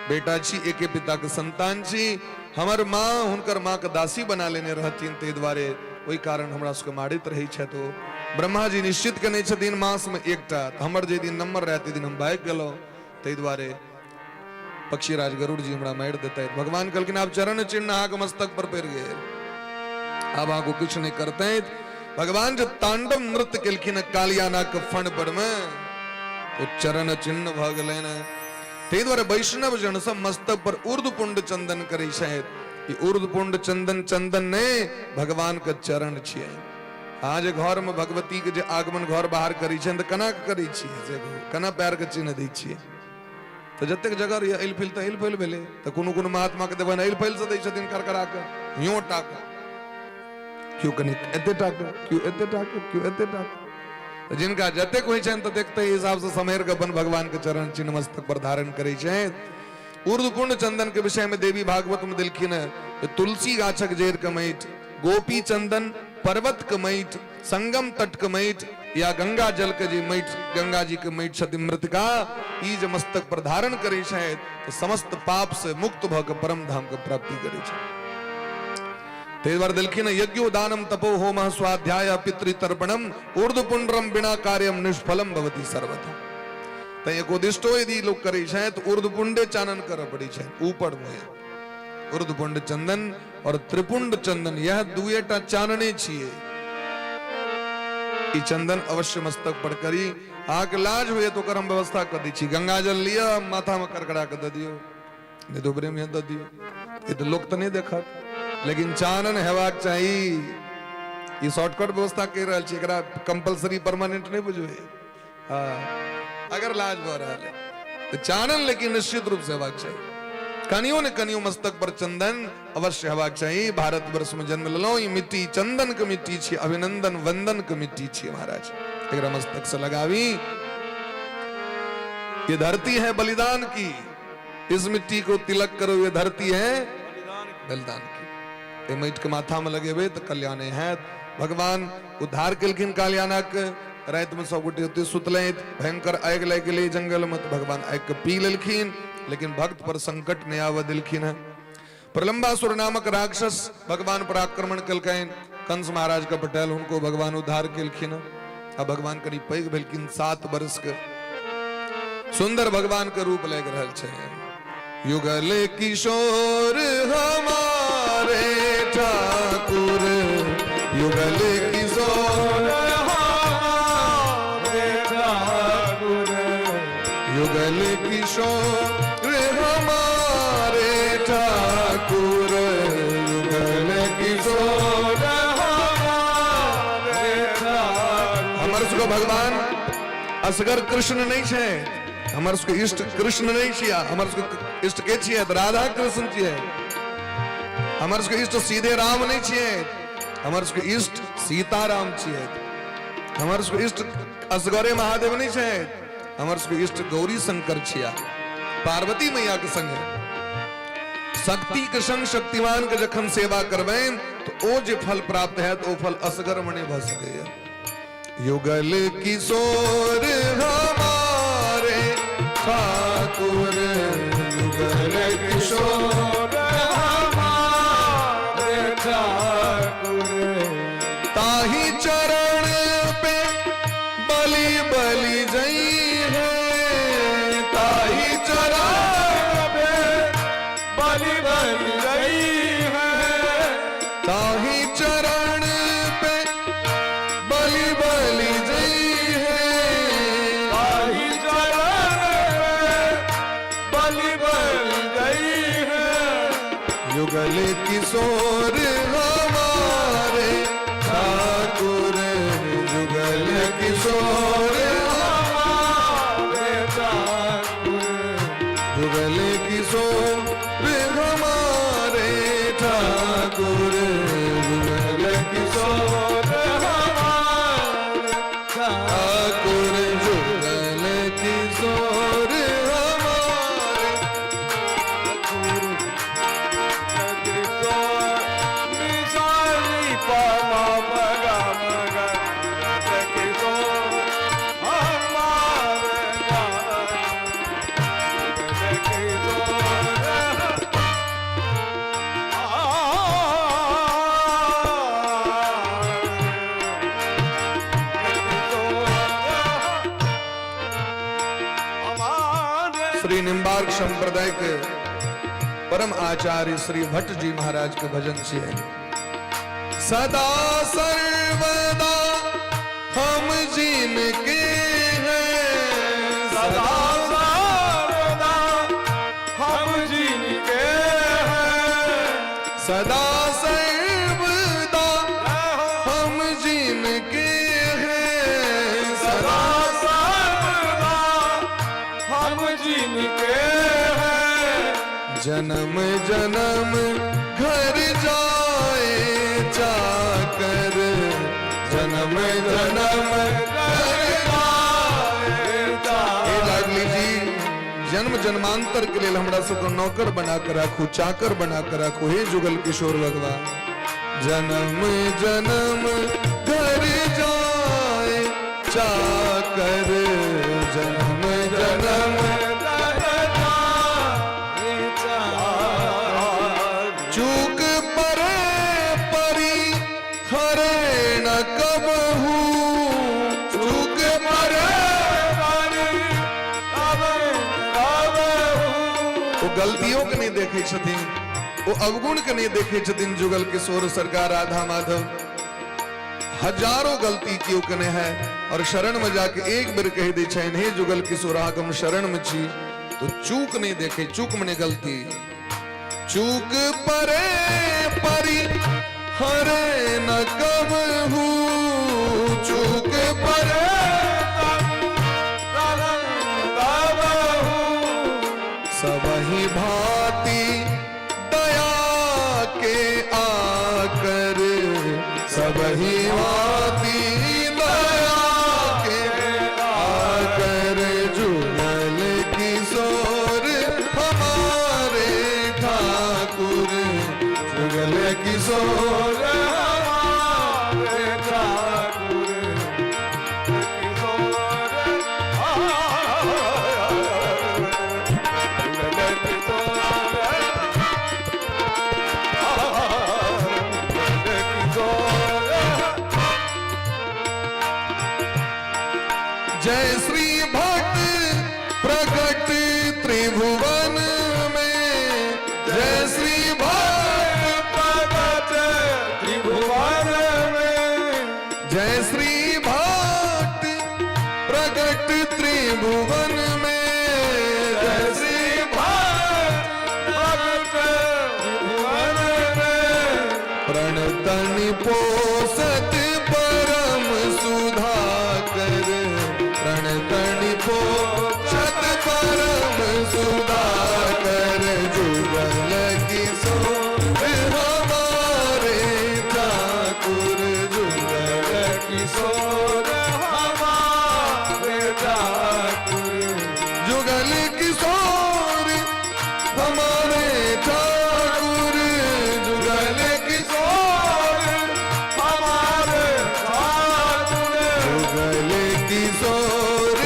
बेटा छी, एके पिता के संतान छी। हमर माँ हुनकर माँ के दासी बना लेने रहथिन, ताहि दुआरे ओहि कारण हमरा सबके मारैत रहै छथि। ओ ब्रह्मा जी निश्चित केने छथिन मास में एकटा, तऽ हमर जे दिन नंबर रहै ताहि दिन हम भागि गेलहुँ, ताहि दुआरे पक्षीराज गरुड़ जी हमरा मारि देतै। भगवान कहलखिन आब चरण चिन्ह अहाँके मस्तक पर पड़ि गेल, आब अहाँको किछु नहि करतै। भगवान जे तांडव नृत्य केलखिन कालियाना के फण पर में, ओ चरण चिन्ह भऽ गेलनि। ताहि दुआरे वैष्णव जन सब मस्तक पर ऊर्ध्वपुंड चंदन करै छथि। ई ऊर्ध्वपुंड चंदन चंदन नहि, भगवान के चरण छियै। अहाँ जे घर में भगवती के जे आगमन घर बाहर करै छियनि तऽ केना करै छियै से कहू, केना पैर के चिन्ह दै छियै? तऽ जतेक जगह रहैए अइल फैल तऽ अइल फैल भेलै। तऽ कोनो कोनो महात्मा के देबनि अइल फैल से दै छथिन करकरा के, यो टा के, केओ कनि एते टा के, केओ एते टा के, केओ एते टा के। तऽ जिनका जतेक होइ छनि तऽ देखते हिसाब से सम्हरि के अपन भगवान के चरण चिन्ह मस्तक पर धारण करै छथि। ऊर्ध्वपुण्ड चंदन के विषय में देवी भागवत में देलखिन है, तुलसी गाछक जड़ि के माटि, गोपी चंदन, पर्वत के माटि, संगम तट के माटि या गंगा जल के जे माटि, गंगा जी के माटि छथिन मृतिका, ई जे मस्तक पर धारण करै छथि तऽ समस्त पाप से मुक्त भऽ के परम धाम के प्राप्ति करै छथि। ताहि दुआरे देलखिन यज्ञो दानम तपो होम स्वाध्याय पितृतर्पणम ऊर्ध्वपुंड्रम बिना कार्यम निष्फलम भवति सर्वथा। तऽ एकोदिष्टो यदि लोक करै छथि तऽ ऊर्ध्वपुंडे चानन करऽ पड़ै छै, ऊपर मुहे ऊर्ध्वपुंड चंदन और त्रिपुंड चंदन, यह दुएटा चानने छियै। ई चंदन अवश्य मस्तक पर करी। अहाँके लाज होइए तऽ ओकर हम व्यवस्था कऽ दै छी। गंगा जल लिअ, माथामे करकरा कऽ दऽ दियौ, नहि तऽ ऊपरेमे दऽ दियौ, ई तऽ लोक तऽ नहि देखत, लेकिन चानन हेबाक चाही। ई शॉर्टकट व्यवस्था कहि रहल छी, एकरा कंपलसरी परमानेंट नहि बुझबै। हाँ, अगर लाज भऽ रहल है तऽ चानन लेकिन निश्चित रूप से हेबाक चाही। कनियो ने कनियो मस्तक पर चंदन अवश्य हेबाक चाही। भारतवर्ष में जन्म लेलहुँ, ई मिट्टी चंदन के मिट्टी छी, अभिनंदन वंदन के मिट्टी छी महाराज, एकरा मस्तक से लगावी। ये धरती है बलिदान की, इस मिट्टी को तिलक करो, ये धरती है बलिदान की। ए माटि के माथा में लगेबे तऽ कल्याण हैत। भगवान उद्धार केलखिन कालियानक। राति में सब गोटे ओते सुतलथि, भयंकर आगि लागि गेलै जंगल में, तऽ भगवान आगि के पी लेलखिन, लेकिन भक्त पर संकट नहि आबऽ देलखिन हँ। प्रलंबासुर नामक राक्षस भगवान पर आक्रमण केलकनि, कंस महाराज के पटेल हुनको भगवान उद्धार केलखिन। आ भगवान कनि पैघ भेलखिन, 7 वर्ष के सुंदर भगवान के रूप लागि रहल छै। युगल किशोर हमारे ठाकुर, युगल किशोर हमारे ठाकुर, युगल किशोर हमारे ठाकुर, युगल किशोर हमारे ठाकुर। हमर सबके भगवान असगर कृष्ण नहीं छै, हमर सबके इष्ट कृष्ण नहीं छिया, हमर सबके इष्ट के छियै? तऽ राधा कृष्ण छियै। हमर सबके इष्ट सीधे राम नहीं छियै, हमर सबके इष्ट सीताराम छियै। हमर सबके इष्ट असगरे महादेव नहीं छै, हमर सबके इष्ट गौरी शंकर छिया, पार्वती मैया के संगे। शक्ति के संग शक्तिमान के जखन सेवा करबनि तो ओ जे फल प्राप्त हैत ओ फल असगर में नहीं भऽ सकैया। युगल किशोर हमारे ठाकुर, युगल किशोर हमारे ठाकुर, ताही चरण पे बलि बलि जई है, ताही चरण पे बलि बलि जई है, ताही चरण पे बलि बलि जई है, ताही चरण पे बलि बलि जई है। युगल किशोर हमारे ठाकुर, युगल किशोर हमारे ठाकुर, युगल किशोर हमारे ठाकुर, युगल किशोर हमारे ठाकुर, युगल किशोर हमारे ठाकुर। श्री निम्बार्क संप्रदाय के परम आचार्य श्री भट्ट जी महाराज के भजन छियै। सदा सर्वदा हम जिनके हैं, सदा सर्वदा हम जिनके हैं, सदा सर्वदा हम जिनके हैं, सदा सर्वदा हम जिनके हैं, जन्म जन्म घर जाए चाकर, जन्म जन्म घर जाए हे लाडली जी, जन्म जन्मांतर के लेल हमरा सबके नौकर बना के राखू, चाकर बना के राखू। हे जुगल किशोर भगवान, जन्म जन्म घर जाए चाकर, जन्म जन्म घर जाए चाकर। चूक परे परी हरे न कबहू, चूक परे ओ गलतियों के नहीं देखे छथिन, ओ अवगुण के नहीं देखे छथिन। जुगल किशोर सरकार राधा माधव हजारों गलती केओ केने है और शरण में जाके एक बेर कहि दै छनि, हे जुगल किशोर, अहाँके हम शरण में छी, तो चूक नहीं देखे, चूक मने गलती। चूक परे परी हरे न कबहू, चूक परे सबही भांति दया के आकर, सबही भांति दया के आकर, जुगल किशोर हमारे ठाकुर, जुगल किशोर हमारे ठाकुर। जय श्री भट्ट प्रगट त्रिभुवन में, जय श्री भट्ट प्रगट त्रिभुवन में, जय श्री भट्ट प्रगट त्रिभुवन में, जय श्री भट्ट प्रगट त्रिभुवन में, प्रणतनि पोसत परम सुधाकर, प्रणतनि पोषत परम सुधाकर, जुगल किशोर हमारे ठाकुर, जुगल किशोर हमारे ठाकुर, जुगल किशोर हमारे ठाकुर, जुगल किशोर हमारे ठाकुर, जुगल किशोर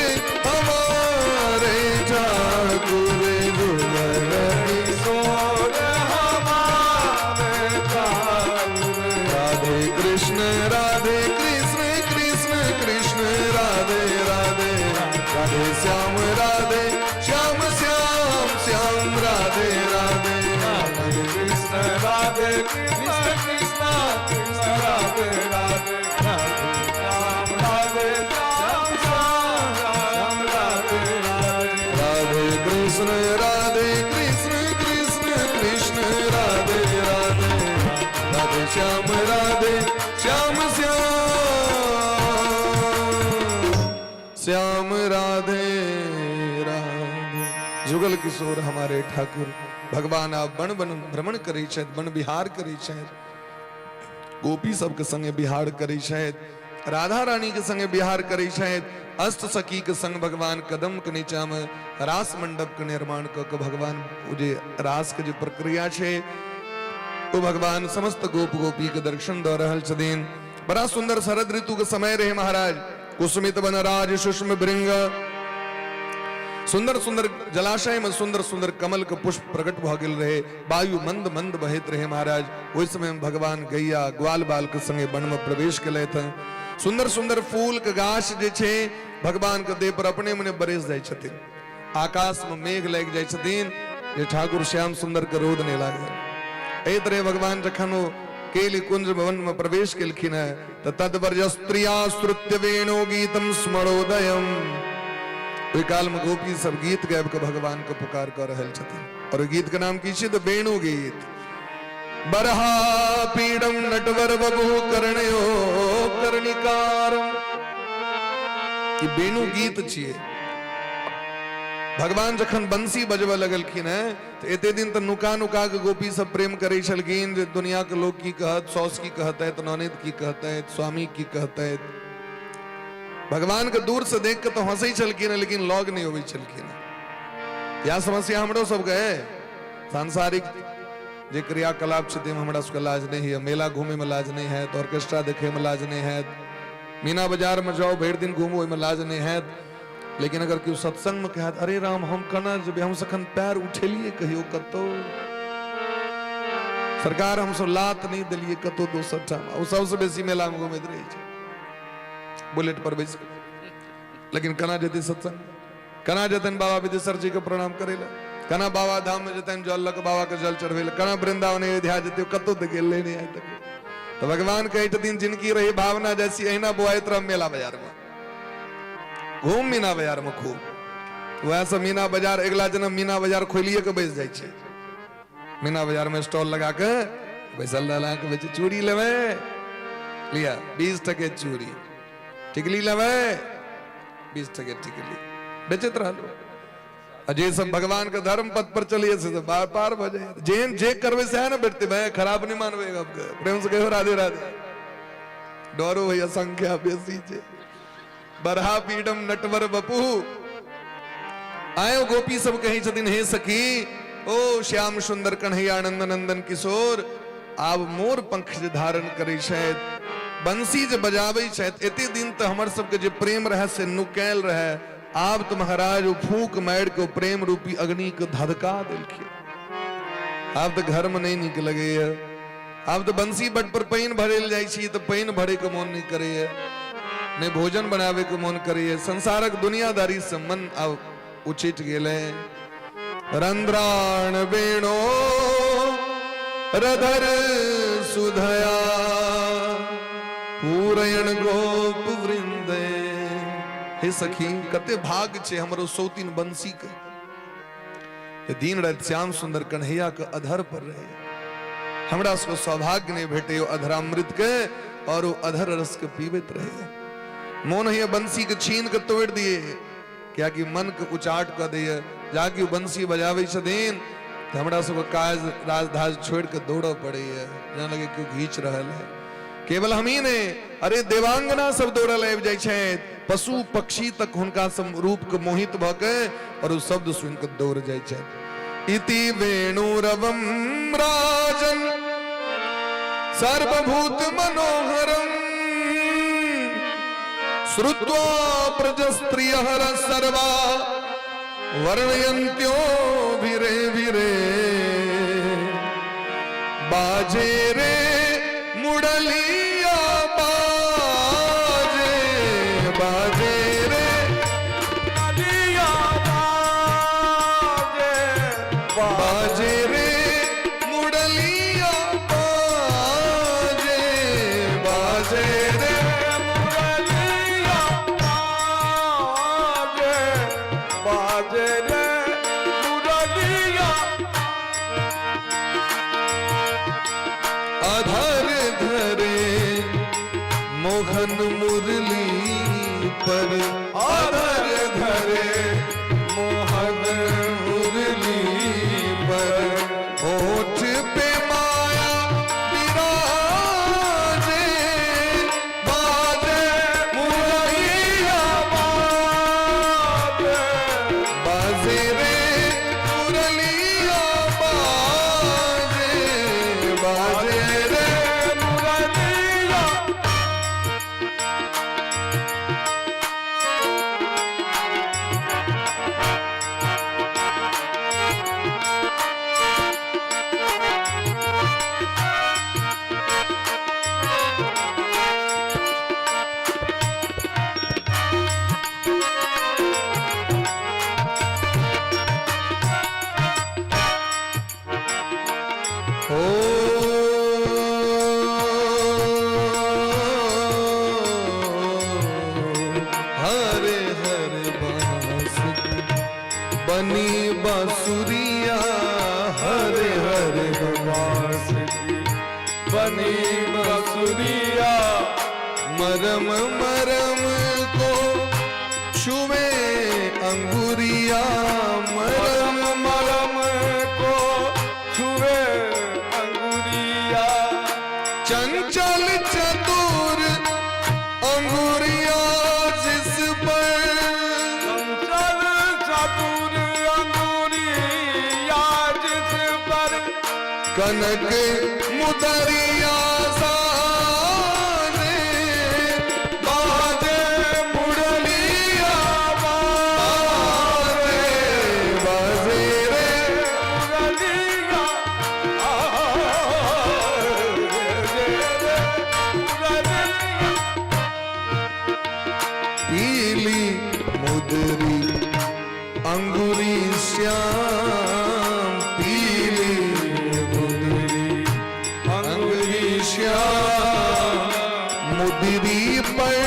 हमारे ठाकुर, जुगल किशोर हमारे ठाकुर। राधे कृष्ण राधे कृष्ण कृष्ण कृष्ण राधे राधे, राधे श्याम राधे श्याम श्याम श्याम राधे राधे, राधे कृष्ण राधे कृष्ण कृष्ण कृष्ण राधे राधे, राधे श्याम राधे श्याम श्याम श्याम राधे राधे, राधे कृष्ण राधे कृष्ण कृष्ण कृष्ण राधे राधे, राधे श्याम राधे श्याम श्याम श्याम राधे राधे। जुगल किशोर हमारे ठाकुर भगवान आप वन वन भ्रमण करै छथि, वन विहार करै छथि, गोपी सबके संगे विहार करै छथि, राधा रानी के संगे विहार करै छथि, अष्ट सखी के संग भगवान कदम के नीचा में रास मंडप के निर्माण क के भगवान ओ जे रास के जे प्रक्रिया छै ओ भगवान समस्त गोप गोपी के दर्शन दऽ रहल छथिन। बड़ा सुंदर शरद ऋतु के समय रहे महाराज। कुसुमित वनराज सुषम भृंग, सुंदर सुंदर जलाशय में सुंदर सुंदर कमल के पुष्प प्रकट भऽ गेल रहे, वायु मंद मंद बहैत रहे महाराज। ओहि समय में भगवान गैया ग्वाल बाल के संगे वन में प्रवेश केलथि। सुंदर सुंदर फूल के गाछ जे छै भगवान के देह पर अपने मने बरस जाइ छथिन। आकाशमे मेघ लागि जाइ छथिन जे ठाकुर श्याम सुंदर के रौद नहि लागल। एहि तरह भगवान जखन ओ केली कुंज भवन में प्रवेश केलखिन है तऽ तदवर्ज स्त्रिया श्रुत्य वेणु गीतम स्मरोदयम। ओहि काल में गोपी सब गीत गाबि के भगवान के पुकार कऽ रहल छथिन और ओहि गीत के नाम की छै? तऽ वेणु गीत। बरहा पीडम नटवर बबु कर्णयो कर्णिकारम। ई वेणु गीत छियै। भगवान जखन बंसी बजबऽ लगलखिन है तऽ एते दिन तऽ नुका नुका के गोपी सब प्रेम करै छलखिन जे दुनिया के लोग की कहत, साउस की कहतै, ननद की कहतै, स्वामी की कहतै। भगवान के दूर से देख के तऽ हंसै छलखिन है, लेकिन लग नहि अबै छलखिन। यह समस्या हमरो सबके है। सांसारिक जे क्रियाकलाप छै ताहिमे हमरा सबके लाज नहि है। मेला घूमे में लाज नहीं है, ऑर्केस्ट्रा देखे में लाज नहीं है, मीना बाजार में जाओ भरि दिन घूमू ओहिमे लाज नहीं है। लेकिन अगर केओ सत्संग में कहत अरे राम हम केना जेबै, हम सखन पैर उठेलिए कहियो कतौ, सरकार हम सब लात नहीं देलिए कतौ दोसर ठाम। ओ सबसे बेसी मेला में घूमैत रहै छै बुलेट पर बैस कऽ। लेकिन केना जेतै सत्संग, केना जेतनि बाबा विदेश्वर जी के प्रणाम करै लए, केना बाबा धाम में जेतनि जल लऽ कऽ बाबा के जल चढ़बै लए, केना वृंदावन अयोध्या जेतै, कतौ तऽ गेलै नहि आइ तक। तऽ भगवान कहै छथिन जिनकी रही भावना जैसी अहिना बौआइत रह मेला बाजार में, घूम मीना बाजार में खूब। वएह सब मीना बाजार अगिला जन्म मीना बाजार खोलिए के बैस जाइ छै। मीना बाजार में स्टॉल लगा के बैसल रहल, अहाँके बेचै चूड़ी लेबै लिअ 20 टके चूड़ी, टिकली लेबै 20 टके टिकली, बेचैत रहल। आ जे सब भगवान के धर्म पथ पर चलिए से बार पार भऽ जाए। जेहन जे करबै सएह ने भेटतै भाय, खराब नहि मानबै गपके। प्रेम से कहियो राधे राधे। डरो होइया संख्या बेसी छै। बरहा पीडम नटवर बपू। आयो गोपी सब कहै छथिन हे सखी ओ श्याम सुंदर कन्हैया नंद नंदन किशोर, आब मोर पंख जे धारण करै छथि, बंसी जे बजाबै छथि, एते दिन तऽ हमर सबके जे प्रेम रहै से नुकायल रहै, आब तऽ महाराज ओ फूक मारि के प्रेम रूपी अग्नि के धधका देलखिन। आब तऽ घर में नहीं नीक लगैया, आब तऽ बंसी बट पर पानि भरै लए जाइ छी तऽ पानि भरे के मोन नहि करैया, नहि भोजन बनावे के मोन करैया। संसारक दुनियादारी से मन आब उचिट गेलै। रंध्राण वेणो रधर सुधया पूरयण गोप वृंदे। हे सखी कते भाग छै हमरो सौतीन बंसी के, दिन राति श्याम सुंदर कन्हैया के अधर पर रहे। हमरा सबके सौभाग्य नहीं भेटे अधरामृत के और वो अधर रस के पीबैत रहे। मोन होइए बंसी के छीन के तोड़ दिए, कियाकि मन के उचाट कऽ दैए। जाकि ओ बंसी बजाबै छथिन तऽ हमरा सबके काज राजधाज छोड़ि के दौड़ऽ पड़ैए, जेना लगे केओ घीच रहल है। केवल हम ही नहीं, अरे देवांगना सब दौड़ल आबि जाइ छथि, पशु पक्षी तक हुनका सब रूप के मोहित भऽ के और ओ शब्द सुनि के दौड़ जाइ छथि। इति वेणुरवम राजन सर्वभूत मनोहरम श्रुत्वा ब्रजस्त्रियः सर्वा वर्णयन्त्यो भिरे भिरे। बाजे रे मुरलिया बाजे, बाजे रे मुरलिया बाजे, बाजे रे मुरलिया बाजे, बाजे रे मुरलिया बाजे, बाजे रे मुरलिया। अधर धरे मोहन मुरली पर, अधर धरे मोहन मुरली पर, होठ पे माया विराजे, बाजे मुरलिया बाजे, बाजे रे मुरलिया बाजे, बाजे रे मुरलिया। ओ हरे हरे बांस की बनी बांसुरिया, हरे हरे बांस की बनी बांसुरिया, मरम मरम को छुवे अंगुरिया, मरम मरम मरम को छुए अंगुरिया, चंचल चतुर अंगुरिया जिस पर, चंचल चतुर अंगुरिया जिस पर, कनक मुदरिया साजे, बाजे मुरलिया बाजे, बाजे रे मुरलिया मुरलिया। पीली मुदरी अंगुरी श्याम, पीली मुदरी अंगुरी श्याम, मुदरी पर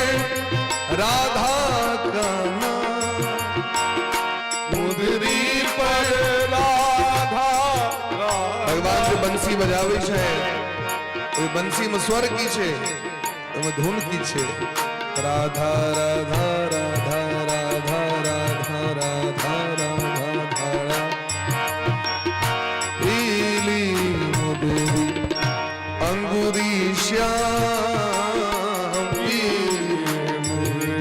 राधा का नाम, मुदरी पर राधा। भगवान जे બંસી બજાવે છે, ઓય બંસીમાં સ્વર કી છે, એમાં ધૂન કી છે? રાધા રાધા રાધા રાધા રાધા રાધા રાધા રાધા। પીલી મુદરી અંગુરી શ્યામ, પીલી મુદરી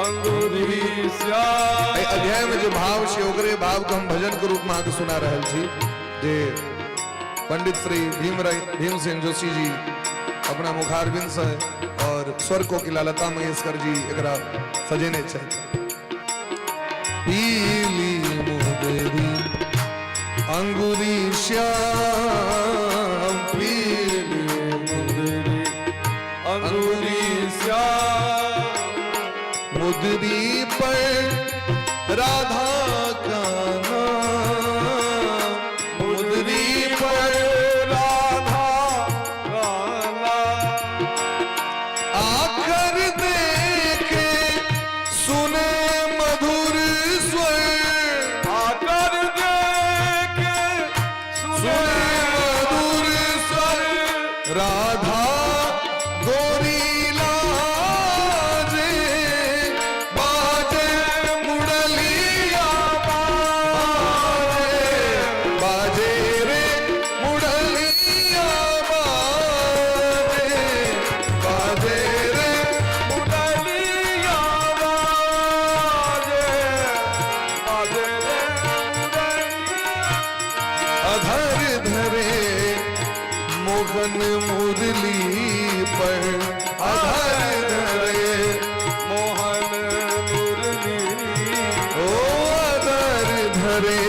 अंगुरी श्याम। एहि अध्याय में जे भाव छै, ओकरे भाव के हम भजन के रूप में अहाँके सुना रहल छी, जे पंडित श्री भीमराय भीमसेन जोशी जी अपना मुखारबिंद से और स्वर कोकिला लता मंगेशकर जी एकरा सजेने छथि। पीली मुदरी अंगुरी श्याम, पीली मुदरी अंगुरी श्याम, मुदरी पर राधा का नाम, मुदरी पर राधा का नाम। आखर देखे सुने मधुर स्वर, आकर देखे सुने सुने मधुर स्वर, राधा गोरी लाजे, बाजे मुरलिया बाजे, बाजे रे मुरलिया बाजे, बाजे रे मुरलिया बाजे, बाजे रे मुरलिया। अधर धरे मोहन मुरली पर, अधर धरे मोहन मुरली, ओ अधर धरे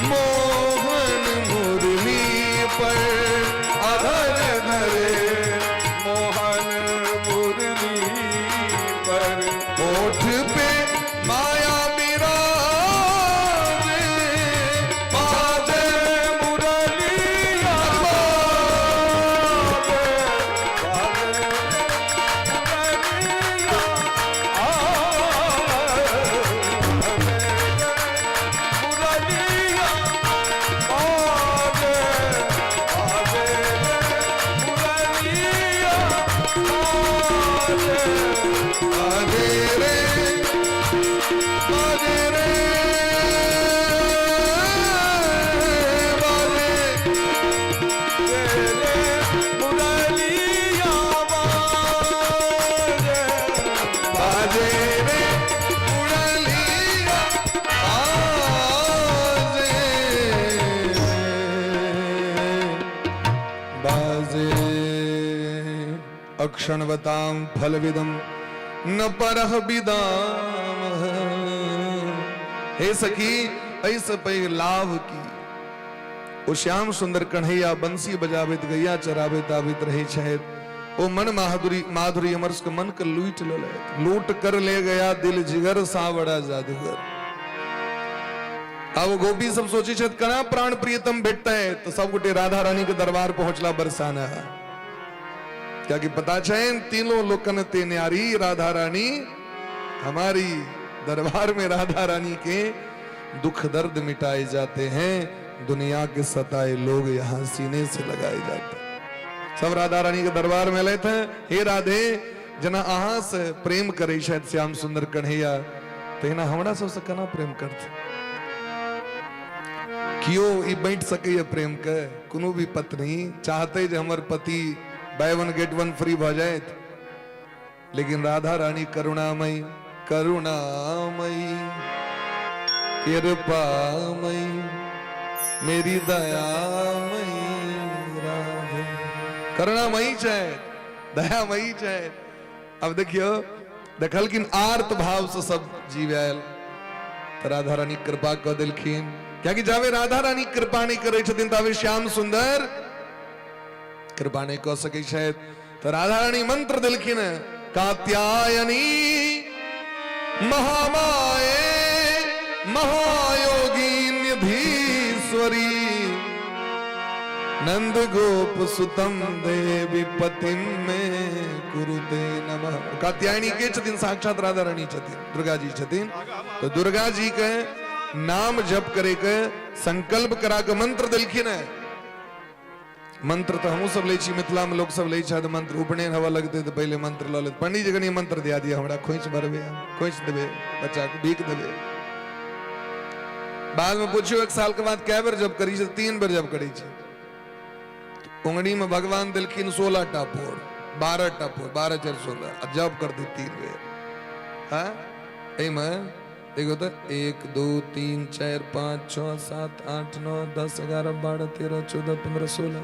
मोहन मुरली पर, अधर धरे मोहन मुरली पर, ओठ पे माया विराजे, बाजे मुरलिया बाजे, बाजे मुरलिया मुरलिया बाजे, बाजे मुरलिया बाजे। बाजे रे, बाजे रे, बाजे तेरे मुरलिया बाजे, बाजे रे मुरलिया बाजे, बाजे। अक्षणवतां फलविदं न परह विदाम। हे सखी, ऐसे पैघ लाभ की? ओ श्याम सुंदर कन्हैया बंसी बजाबैत गैया चराबैत आबैत रहै छथि। ओ मन माधुरी माधुरी अमर के मन के लूट लेलथि। लूट कर ले गया दिल जिगर सावड़ा जादूगर। आब गोपी सब सोचै छथि केना प्राण प्रियतम भेटतै, तऽ सब गोटे राधा रानी के दरबार पहुंचला बरसाना, कियाकि पता छनि तीनों लोकन ते न्यारी राधा रानी हमारी। दरबार में राधा रानी के दुख दर्द मिटाए जाते हैं, दुनिया के सताए लोग यहाँ सीने से लगाए जाते हैं। सब राधा रानी के दरबार में एलथि हैं, हे राधे, जेना अहाँ से प्रेम करै छथि श्याम सुंदर कन्हैया, तहिना हमरा सबसे केना प्रेम करथिन? कियो ई बाँटि सकैए प्रेम के? कोनो भी पत्नी चाहते जे हमर पति buy one get one free भऽ जाइत, लेकिन राधा रानी करुणामयी, करुणामयी कृपामयी मेरी दयामयी राधे, करुणामयी छै, दयामयी छै। अब देखियौ, देखलखिन आर्त भाव से सब जीव आयल तऽ राधा रानी कृपा कऽ देलखिन, कियाकि जाबे राधा रानी कृपा नहि करै छथिन ताबे श्याम सुंदर कृपा नहि कऽ सकै छथि। तऽ राधा रानी मंत्र देलखिन, कात्यायनी महामाये महायोगी निधीश्वरी नंद गोप सुतम देवी पतिम में कुरुते नमः। कात्यायनी के छथिन? साक्षात राधा रानी छथिन, दुर्गा जी छथिन। तो दुर्गा जी के नाम जप करे के संकल्प करा के मंत्र देलखिन है। मंत्र तो हमहूँ सब लै छी, मिथिला में लोग सब लै छथि मंत्र। उपनयन हवा लगते तो पहले मंत्र लऽ लेत पंडित जी, कनि मंत्र दिया दिया हमरा, खोइछ भरबे, खोइछ देबे बच्चा के, भीख देबे। बाद में पूछियो एक साल के बाद कै बेर जप करी छै? 3 बेर जप करी छै। उंगली में भगवान देलखिन 16 टा पोर, 12 टा पोर, 12 4 16, आ जप करते 3 बेर। हाँ, एहिमे देखो तो 1 2 3 4 5 6 7 8 9 10 11 12 13 14 15 16,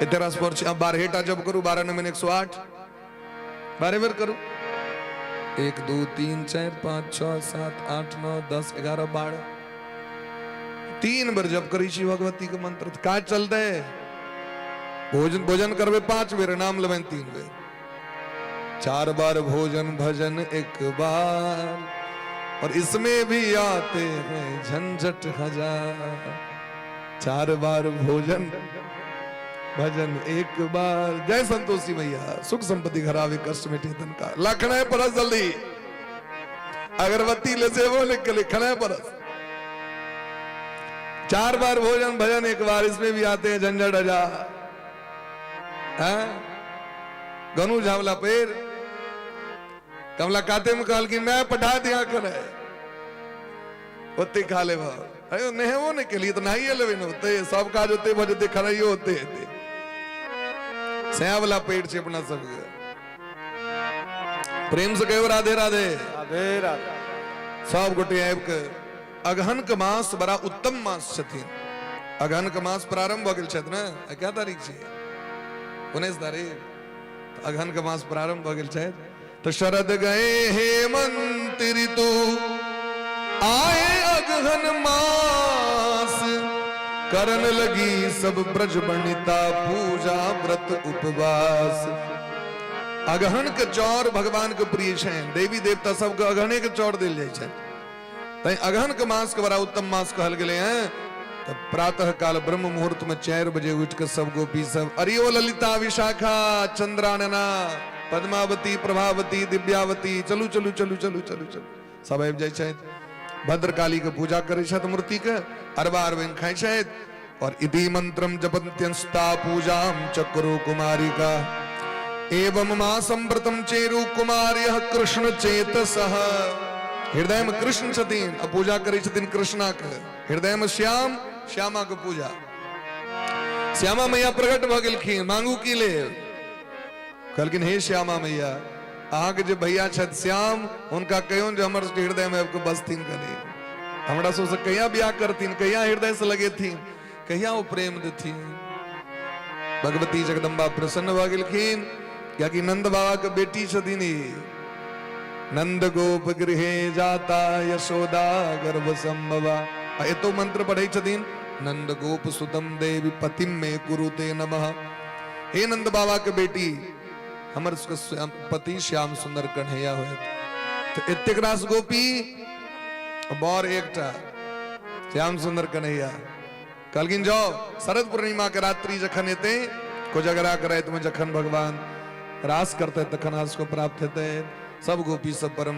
एते रास पर छै। 12 टा जप करू, 12 नौ 108, 12 बेर करू। 1 2 3 4 5 6 7 8 9 10 11 12, 3 बेर जप करै छी भगवती के मंत्र। काज चलते। भोजन भोजन करबै 5 बेर, नाम लेबै 3 बेर। 4 बार भोजन भजन 1 बार, और इसमें भी आते हैं झंझट हजार। 4 बार भोजन भजन 1 बार। जय संतोषी मैया, सुख संपत्ति घर आवे, कष्ट मिटे तन का। लखना परस जल्दी अगरबत्ती ले से वो लिख के लिखना परस। 4 बार भोजन भजन 1 बार, इसमें भी आते हैं झंझट हजार। हैं गनु झावला पेड़ कमला काते में कहलखिन मैं पठा दिया करे ओते खा लेब। अरे नहेबो नहि केलियै तऽ नहाइए लेबै ने, ओते सब काज ओते भऽ जेतै, खराइयो ओते हेतै। सया वाला पेड़ छै अपना सबके। प्रेम से कहियो राधे राधे। राधे राधे। सब गोटे आबि के अगहन के मास बड़ा उत्तम मास छथिन। अगहन के मास प्रारंभ भऽ गेल छथि ने, आइ कै तारीख छै? 19 तारीख। अगहन के मास प्रारंभ भऽ गेल छथि। तऽ शरद गए हेमंत ऋतु आए अगहन मास, करन लगी सब ब्रज बनिता पूजा व्रत उपवास। अगहन के चौर भगवान के प्रिय छनि, देवी देवता सबके अगहने के चौर देल जाइ छनि, तैं अगहन के मास के बड़ा उत्तम मास कहल गेलै हैं। तऽ प्रातः काल ब्रह्म मुहूर्त में 4 बजे उठ के सब गोपी सब अरियो ललिता विशाखा चंद्रानना पद्मावती प्रभावती दिव्यावती चलू चलू चलू चलू चलू चलू सब आबि जाइ छथि। भद्रकाली के पूजा करै छथि, मूर्ति के अरबा अरबनि खाइ छथि और इति मंत्रम जपन्त्यंस्ता पूजाम चक्रो कुमारिका एवं मासम व्रतम चेरु कुमार्य कृष्ण चेतसः। हृदय में कृष्ण छथिन आ पूजा करै छथिन कृष्णा के, हृदय में श्याम, श्यामा के पूजा। श्यामा मैया प्रकट भऽ गेलखिन, मांगू की लेब? कहलखिन हे श्यामा मैया, अहाँके जे भैया छथि श्याम, हुनका कहियौन जे हमर सबके हृदय में आबि कऽ बसथिन, कनि हमरा सबसँ कहिया बियाह करथिन, कहिया हृदय से लगेथिन, कहिया ओ प्रेम देथिन। भगवती जगदम्बा प्रसन्न भऽ गेलखिन, कियाकि नंद बाबा के बेटी छथिन ई। नंद गोप गृहे जाता यशोदा गर्भ संभवा। आ एतो मंत्र पढ़ै छथिन, नंद गोप सुतम देवी पतिम में कुरुते नमः। हे नंद बाबा के बेटी, हमर सबके पति श्याम सुंदर कन्हैया होयत। तऽ एतेक रास गोपी, बर एकटा। श्याम सुंदर कन्हैया कहलखिन जाओ शरद पूर्णिमा के रात्रि जखन एतै कोजगरा के राति में जखन भगवान रास करते तखन आस को प्राप्त हेतै। सब गोपी सब परम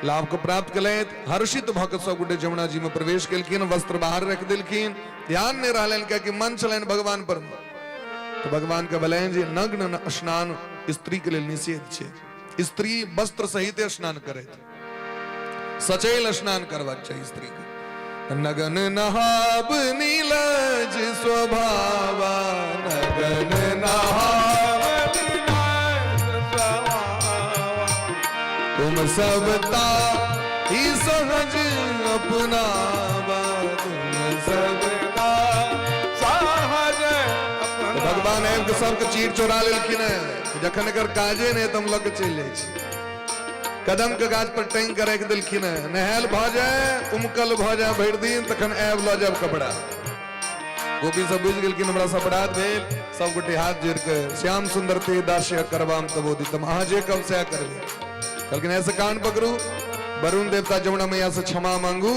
लाभ को प्राप्त केलथि। हर्षित भऽ कऽ सब गोटे जमुना जी में प्रवेश केलखिन, वस्त्र बाहर रख देलखिन, ध्यान नहीं रहलनि कियाकि मन छलनि भगवान पर। तो भगवान के भेलनि जे नग्न स्नान स्त्री के लेल निषेध छै, स्त्री वस्त्र सहित स्नान करैत, सचैल स्नान करबाक चाही स्त्री के। नगन नहाब नीलज स्वभावा, नगन नहाब नीलज स्वभावा, तुम सबता ही सहज अपनावा, तुम सबता सहज अपनावा। भगवान आबि के सबके चीर चोरा लेलखिन है, जखन एकर काजे नहि तऽ हम लऽ के चलि जाइ छी। कदम के गाछ पर टांगि के राखि देलखिन है, नहायल भऽ जाय उमकल भऽ जाय भरि दिन तखन आबि लऽ जायब कपड़ा। गोपी सब बुझि गेलखिन हमरा सब अपराध भेल, सब गोटे हाथ जोड़ि के श्याम सुंदर ते दास्य करवाम तबोदितम, अहाँ जे कहब सएह करबै। कहलखिन ऐसे कान पकड़ू, वरुण देवता जमुना मैया से क्षमा मांगू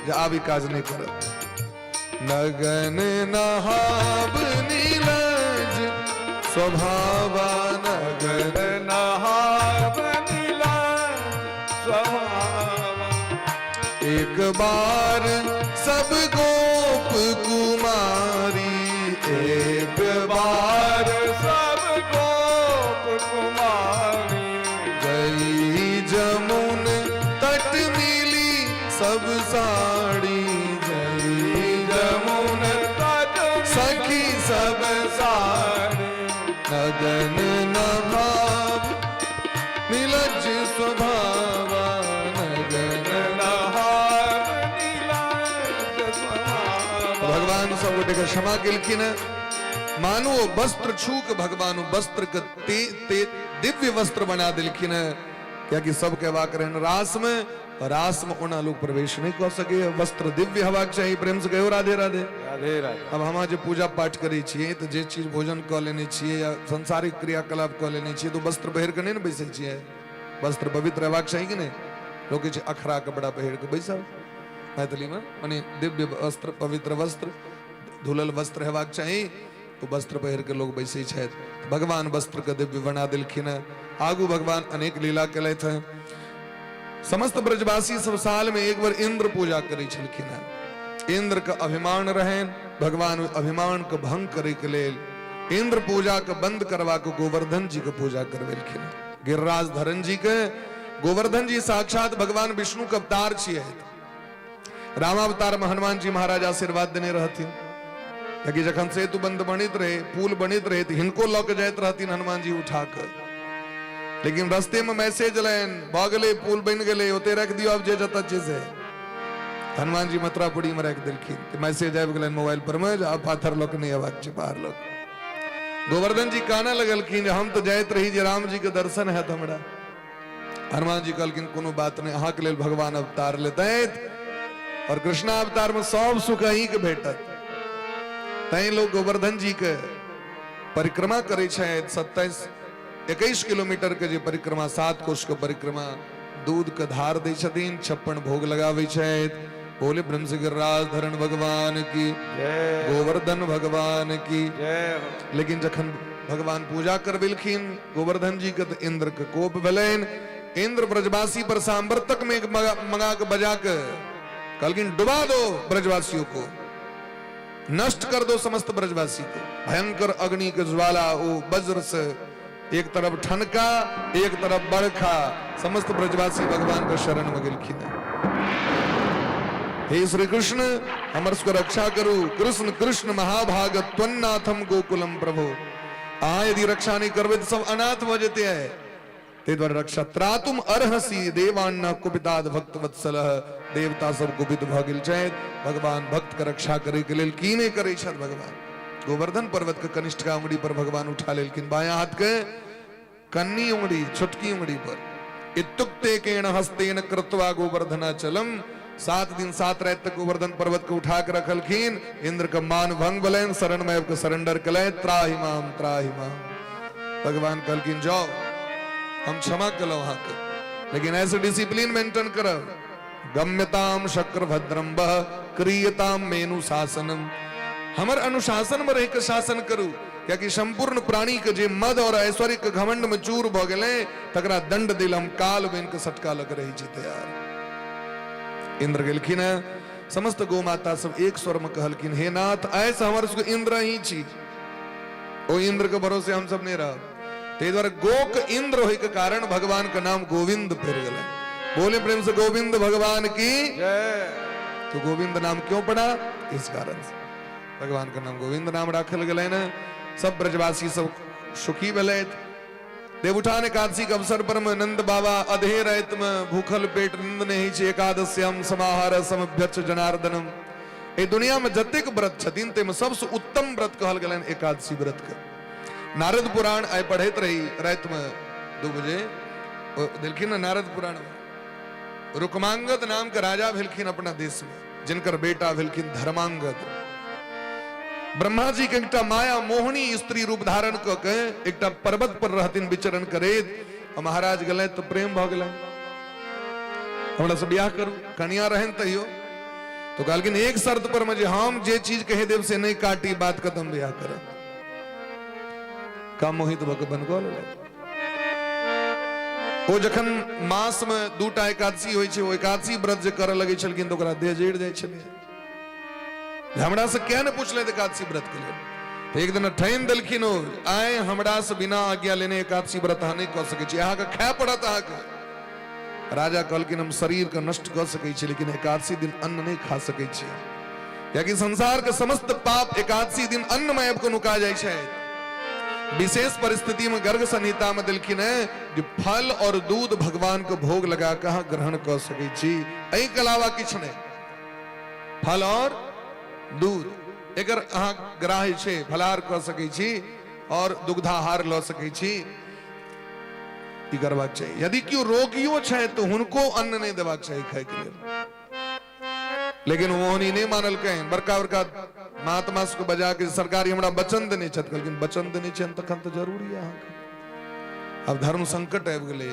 जे आब ई काज नहि करब। नगन नहाब नीलज स्वभावा, नगन नहाब नीलज स्वभावा, एक बार सब गोप कुमारी, एक बार सब गोप कुमारी, गई जमुन तट मिली सब साड़ी, गई जमुन तट सखी सब साड़ी, नगन नभाव नीलज स्वभावा, नगन नहाब नीलज स्वभावा। भगवान सब गोटे के क्षमा केलखिन। मानू ओ वस्त्र छू के भगवान वस्त्र के ते, ते दिव्य वस्त्र बना देलखिन, कियाकि सबके हेबाक रहनि रास में, रास में ओना लोग प्रवेश नहीं कऽ सकैए, वस्त्र दिव्य हेबाक चाही। प्रेम से कहियो राधे राधे। राधे राधे। अब हम जे पूजा पाठ करै छियै तऽ जे चीज भोजन कऽ लेने छियै या सांसारिक क्रियाकलाप कऽ लेने छियै तऽ वस्त्र पहिर कऽ नहि ने बैसै छियै, वस्त्र पवित्र हेबाक चाही कि नहि? लोक कहै छै अखरा कपड़ा पहिर कऽ बैसब, मैथिलीमे मने दिव्य वस्त्र, पवित्र वस्त्र, धुलल वस्त्र हेबाक चाही, ओ वस्त्र पहिर के लोग बैसै छथि। भगवान वस्त्र के दिव्य बना देलखिन हैं। आगू भगवान अनेक लीला केलथि हैं। समस्त ब्रजवासी सब साल में एक बार इंद्र पूजा करै छलखिन हैं। इंद्र के अभिमान रहनि, भगवान ओहि अभिमान के भंग करे के लेल इंद्र पूजा के बंद करवा के गोवर्धन जी के पूजा करवेलखिन हैं। गिरिराज धरन जी के गोवर्धन जी साक्षात भगवान विष्णु के अवतार छियै। रामावतार में हनुमान जी महाराज आशीर्वाद देने रहथिन, कियाकि जखन सेतु बंद बनैत रहे, पुल बनैत रहे, तऽ हिनको लऽ के जाइत रहथिन हनुमान जी उठा कऽ। लेकिन रस्ते में मैसेज एलनि, भऽ गेलै पुल बनि गेलै, ओते राखि दियौ आब जे जतऽ छै से। हनुमान जी मथुरापुरी में राखि देलखिन। तऽ मैसेज आबि गेलनि मोबाइल पर में जे आब पाथर लऽ के नहि अयबाक छै बाहर लऽ के। गोवर्धन जी कानऽ लगलखिन जे हम तऽ जाइत रही जे राम जी के दर्शन हैत हमरा। हनुमान जी कहलखिन कोनो बात नहि, अहाँके लेल भगवान अवतार लेतथि और कृष्णा अवतार में सब सुख अहीं के भेटत। तैं लोग गोवर्धन जी के परिक्रमा करै छथि। 27-21 किलोमीटर के जे परिक्रमा, 7 कोस के परिक्रमा, दूध के धार दै छथिन, 56 भोग लगाबै छथि। बोले ब्रह्म गिरिराज धरण भगवान की जय, गोवर्धन भगवान की जय हो। लेकिन जखन भगवान पूजा करबेलखिन गोवर्धन जी के तऽ इंद्र के कोप भेलनि। इंद्र ब्रजवासी पर सांवर्तक में मंगा के बजा के कहलखिन डुबा दो ब्रजवासियों को, नष्ट कर दो समस्त ब्रजवासी को। भयंकर अग्नि के ज्वाला, वो वज्र से एक तरफ ठनका एक तरफ बरखा, समस्त ब्रजवासी भगवान के शरण में गेलखिन। हे श्री कृष्ण हमर सबके रक्षा करू। कृष्ण कृष्ण महाभाग त्वन्नाथम गोकुलम प्रभु, अहाँ यदि रक्षा नहीं करबै तऽ सब अनाथ भऽ जेते है। ताहि दुआरे रक्षा त्रातुम अर्हसि देवान्न कुपिताद भक्त वत्सल, देवता सब कुपित भऽ गेल छथि। भगवान भक्त के रक्षा करे के लेल की नहि करै छथि। भगवान गोवर्धन पर्वत के कनिष्ठका उंगली पर भगवान उठा लेलखिन, बायां हाथ के कन्नी उंगली, छोटकी उंगली पर। इत्युक्ते केन हस्तेन कृत्वा गोवर्धनाचलम, 7 दिन 7 रात तक गोवर्धन पर्वत के उठा के रखलखिन। इंद्र के मान भंग भेलनि, शरण में आबि के सरेंडर केलनि, त्राहिमाम त्राहिमाम। भगवान कहलखिन जाओ हम क्षमा केलहुं अहाँके, लेकिन ऐसे डिसिप्लिन मेंटेन करब। गम्यताम शक्र भद्रम बह क्रियताम मेनु शासनम। हमर अनुशासन में रह के शासन करू, कियाकि संपूर्ण प्राणी के जे मद और ऐश्वर्य के घमंड में चूर भ गेलै तकरा दंड दिल हम काल बन के सटका लग रही छी तैयार। इंद्र गेलखिन है, समस्त गौ माता सब एक स्वर में कहलखिन, हे नाथ, ऐसे हमर सबके इंद्र ही छी, ओ इंद्र के भरोसे हम सब नहीं रहब। ताहि दुआरे गोक इंद्र होय के कारण भगवान के नाम गोविंद पड़ि गेलै। बोले प्रेम से गोविंद भगवान की जय। तो गोविंद नाम क्यों पड़ा? इस कारण से भगवान के नाम गोविंद नाम राखल गेलै ने। सब ब्रजवासी सब सुखी भेलथि। देवउठान एकादशी के अवसर पर में नंद बाबा अधे रात में भूखल पेट नींद नहीं छै, एकादश्याम समाहार समभ्यर्च जनार्दनम। एहि दुनिया में जतेक व्रत छथिन ताहिमे सबसँ उत्तम व्रत कहल गेलनि एकादशी व्रत के। नारद पुराण आइ पढ़ैत रही राति में 2 बजे, ओ देलखिन ने नारद पुराण में रुक्मांगद नाम के राजा भेलखिन अपना देश में, जिनकर बेटा भेलखिन धर्मांगद। ब्रह्मा जी के एकटा माया मोहनी स्त्री रूप धारण क के एकटा पर्वत पर रहथिन विचरण करैत, आ महाराज गेलै तऽ प्रेम भऽ गेलै, हमरा से बियाह करू, कनिया रहन तैयो। तो कहलखिन एक शर्त पर में जे हम जे चीज कहि देब से नहीं काटी, बात खत्म, बियाह करब। काम मोहित भऽ के बन कऽ लेलक। ओ जखन मास में दूटा एकादशी होइ छै, ओ एकादशी व्रत जे करऽ लगै छलखिन तऽ ओकरा देह जरि जाइ छलै। हमरा से किया ने पूछलथि एकादशी व्रत के लेल? तऽ एक दिन ठानि देलखिन ओ, आइ हमरा से बिना आज्ञा लेने एकादशी व्रत अहाँ नहि कऽ सकै छी, अहाँके खाय पड़त अहाँके। राजा कहलखिन हम शरीर के नष्ट कऽ सकै छी, लेकिन एकादशी दिन अन्न नहि खा सकै छी, कियाकि संसार के समस्त पाप एकादशी दिन अन्न में आबि कऽ नुका जाइ छै। विशेष परिस्थिति में गर्ग संहिता में देलखिन है जे फल और दूध भगवान के भोग लगा कऽ अहाँ ग्रहण कऽ सकै छी, एहि के अलावा किछु नहि। फल और दूध एकर अहाँ ग्राह्य छै, फलाहार कऽ सकै छी और दुग्धाहार लऽ सकै छी, ई करबाक चाही। यदि केओ रोगियो छै तऽ हुनको अन्न नहि देबाक चाही खायके लेल। लेकिन मोहनी नहि मानलकै, बड़का बड़का महात्मा सबके बजा के सरकारी हमरा वचन देने छथि। कहलखिन वचन देने छनि तखन तऽ जरूरी है अहाँके। आब धर्म संकट आबि गेलै।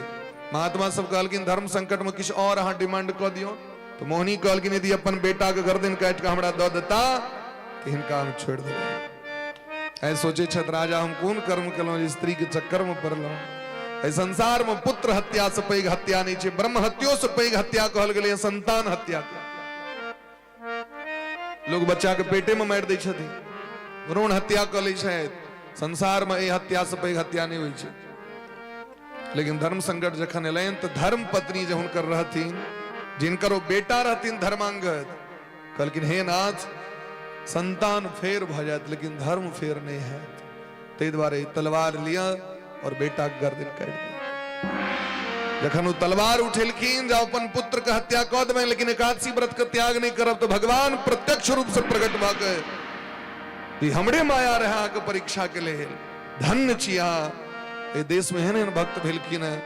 महात्मा सब कहलखिन धर्म संकट में किछु और अहाँ डिमांड कऽ दियौ। तऽ मोहनी कहलखिन यदि अपन बेटा के गर्दन काटि कऽ हमरा दऽ देता तऽ हिनका हम छोड़ि देबै। आइ सोचै छथि राजा हम कोन कर्म केलहुँ जे स्त्री के चक्कर में पड़लहुँ। एहि संसार में पुत्र हत्या से पैघ हत्या नहीं छै, ब्रह्म हत्यो से पैघ हत्या कहल गेलै संतान हत्या के। लोग बच्चा के पेटे में मारि दै छथिन, भ्रूण हत्या कऽ लै छथि। संसार में एहि हत्या से पैघ हत्या नहीं होइ छै। लेकिन धर्म संकट जखन एलनि तऽ धर्म पत्नी जे हुनकर रहथिन, जिनकर ओ बेटा रहथिन धर्मांगद, कहलखिन हे नाथ संतान फेर भऽ जायत लेकिन धर्म फेर नहीं हैत, ताहि दुआरे तलवार लिअ और बेटा के गर्दन काटि दिअ। जखन ओ तलवार उठेलखिन जे अपन पुत्र के हत्या कऽ देबै लेकिन एकादशी व्रत के त्याग नहीं करब, तऽ भगवान प्रत्यक्ष रूप से प्रकट भऽ के ई हमरे माया रहे अहाँके परीक्षा के लेल, धन्य छी अहाँ। एहि देश में एहन एहन भक्त भेलखिन हैं,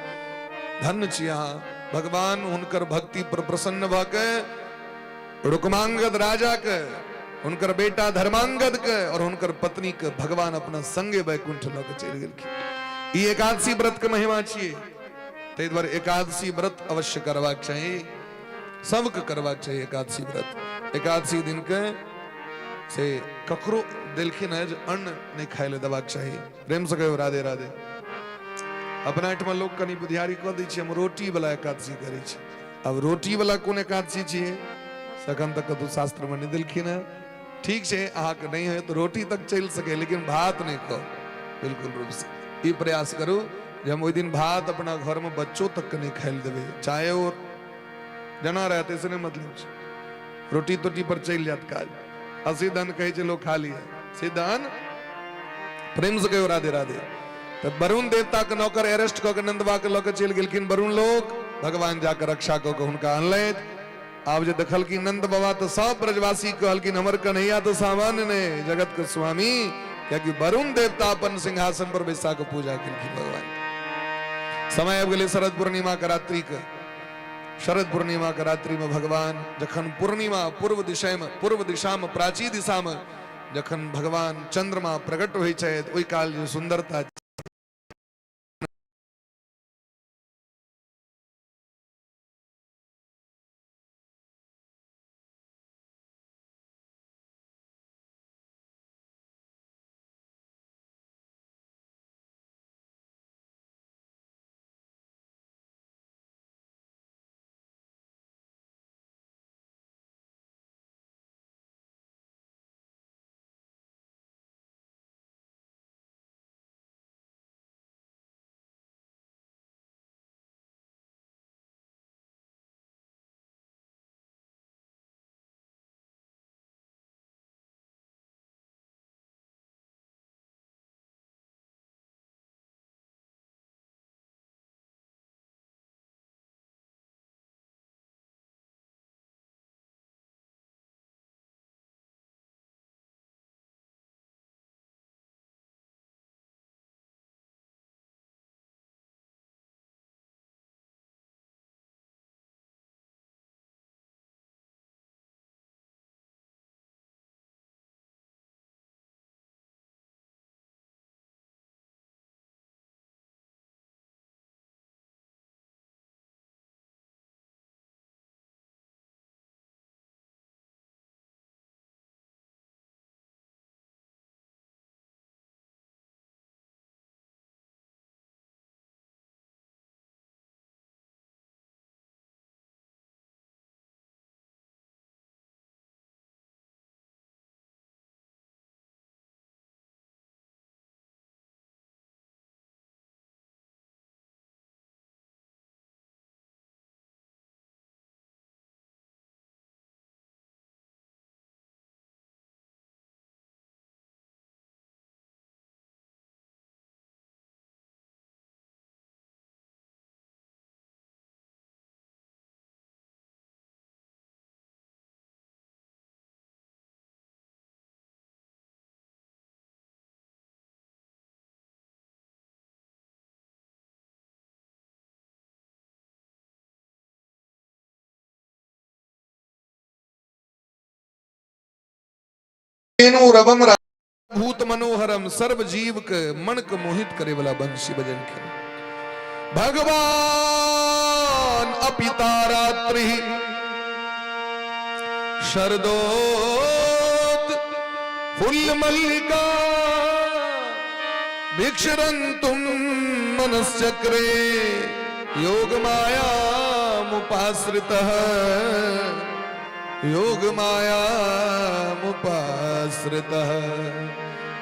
धन्य छी अहाँ। भगवान हुनकर भक्ति पर प्रसन्न भऽ के रुक्मांगद राजा के, हुनकर बेटा धर्मांगद के और हुनकर पत्नी के भगवान अपना संगे वैकुंठ लऽ के चलि गेलखिन। ई एकादशी व्रत के महिमा छियै। ताहि दुआरे एकादशी व्रत अवश्य करबाक चाही, सबके करबाक चाही एकादशी व्रत। एकादशी दिन के से ककरो देलखिन है जे अन्न नहीं खाय ले देबाक चाही। प्रेम से कहियो राधे राधे। अपना एहिठमा लोक कनि बुधियारी कऽ दै छै, हम रोटी वाला एकादशी करै छी। अब रोटी वाला कोन एकादशी छियै सखन तक कतहु शास्त्र में नहीं देलखिन है। ठीक छै अहाँके नहीं है तो रोटी तक चलि सके, लेकिन भात नहीं खाओ बिल्कुल रूप से। ई प्रयास करू जे हम ओहि दिन भात अपना घर में बच्चो तक के नहीं खाइ लए देबै, चाहे ओ जना रहते से नहीं मतलब छै, रोटी तोटी पर चलि जात काज। असिद्ध अन्न कहै छै लोग खा लिये, सिद्ध अन्न। प्रेम से कहियो राधे राधे। तऽ वरुण देवता के नौकर अरेस्ट कऽ के नंदबा के लऽ के चलि गेलखिन वरुण लोक। भगवान जाके रक्षा कऽ के हुनका अनलथि। आब जे देखलखिन नंद बाबा तऽ सब ब्रजवासी कहलखिन हमर कन्हैया तऽ सामान्य नहि, जगत के स्वामी, कियाकि वरुण देवता अपन सिंहासन पर बैसा के पूजा केलखिन भगवान। समय आबि गेलै शरद पूर्णिमा के रात्रि के। शरद पूर्णिमा के रात्रि में भगवान जखन पूर्णिमा पूर्व दिशा में, पूर्व दिशा में, प्राची दिशा में जखन भगवान चंद्रमा प्रकट होइ छथि, ओहि काल जे सुंदरता वेणु रवम भूत मनोहरम, सर्व जीव के मन के मोहित करे वाला बंशी बजलखिन। भगवान अपिता रात्रि शरदोत फुल मल्लिका भिक्षरंतुम मनश्चक्रे योग माया मुपाश्रितः, योग माया मुपाश्रितः।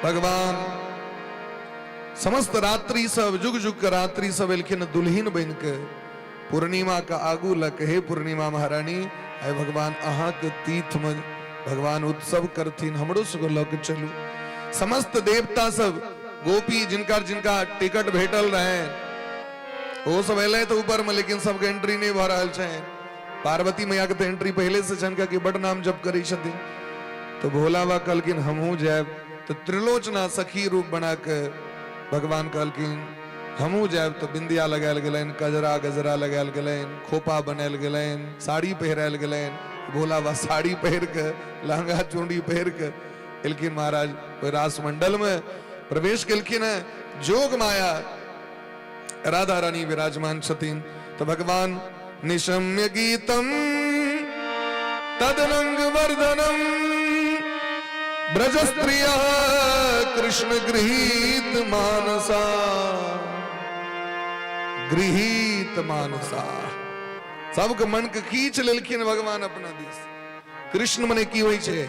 भगवान समस्त रात्रि सब, जुग जुग के रात्रि सब एलखिन दुल्हिन बनि के पूर्णिमा के आगू लग, हे पूर्णिमा महारानी, आइ भगवान अहाँ के तीर्थ में भगवान उत्सव करथिन, हमरो सबके लऽ के चलू। समस्त देवता सब, गोपी, जिनका जिनका टिकट भेटल रहे ओ सब एलै तऽ ऊपर में, लेकिन सबके एंट्री नहि भऽ रहल छै। पार्वती मैया के तऽ एंट्री पहले से छनि, कियाकि बड नाम जप करै छथिन। तो भोला बाबा कहलखिन हमहूँ जायब, तऽ त्रिलोचना सखी रूप बना के भगवान कहलखिन हमहूँ जायब। तऽ बिंदिया लगायल गेलनि, कजरा गजरा लगायल गेलनि, खोपा बनायल गेलनि, साड़ी पहिरायल गेलनि। भोला बाबा साड़ी पहिर के, लहंगा चूड़ी पहिर के एलखिन महाराज, ओहि रासमंडल में प्रवेश केलखिन है। जोग माया राधा रानी विराजमान छथिन। तऽ भगवान निशम्य गीतम तदनंग वर्धनम ब्रज स्त्रिय कृष्ण गृहीत मानसा, गृहीत मानसा। सबके मन के खींच लेलखिन भगवान अपना दिस। कृष्ण मने की होइ छै?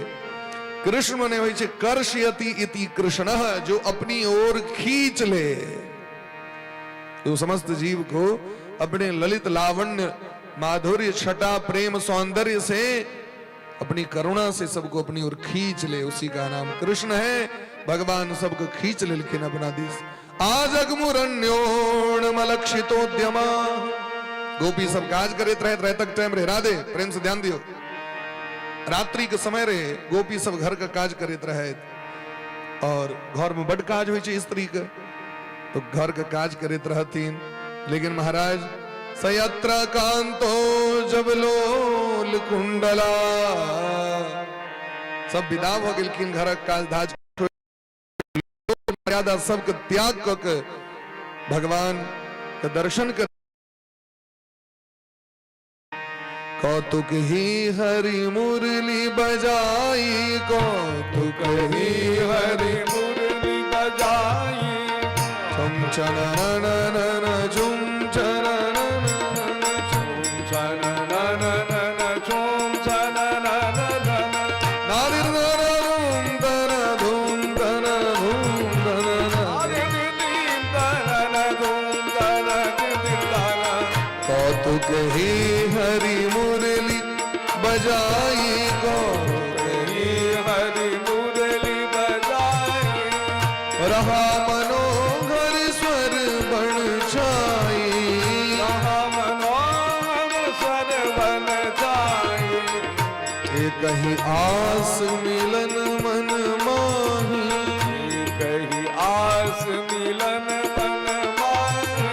कृष्ण मने होइ छै कर्षयति इति कृष्ण, जो अपनी ओर खींच ले। तो समस्त जीव को अपने ललित लावण्य माधुर्य छटा प्रेम सौंदर्य से, अपनी करुणा से सबको अपनी ओर खींच ले, उसी का नाम कृष्ण है। भगवान सबको खींच लेलखिन अपना दिस। आजगमुरण्योणमलक्षितोद्यमा, गोपी सब काज करैत रहत, रातक टाइम रहे। राधे, प्रेम से ध्यान दियो। रात्रि के समय रहे, गोपी सब घर का काज करैत रहत और घर में बड काज होइ छै स्त्री के, तो घर के काज करैत रहथिन। लेकिन महाराज सयत्र कांतो जबलोल कुंडला, सब विदा भ गेलखिन, घरक काज धाज मर्यादा सबके त्याग क के भगवान के दर्शन कर। कौतुक ही हरि मुरली बजाई, कौतुक ही हरि मुरली बजाई, झुम चनन झुम चनन झुम चनन झुम चनन, नारिर धूम धन धूम धन धूम धन, कौतुक ही हरि मुरली बजाई, कौतुक ही हरि मुरली बजाई, रहा मनोहर स्वर बन छाई, रहा मनोहर स्वर बन जाई, कहीं आस मिलन मन माही, कही आस मिलन मन माही,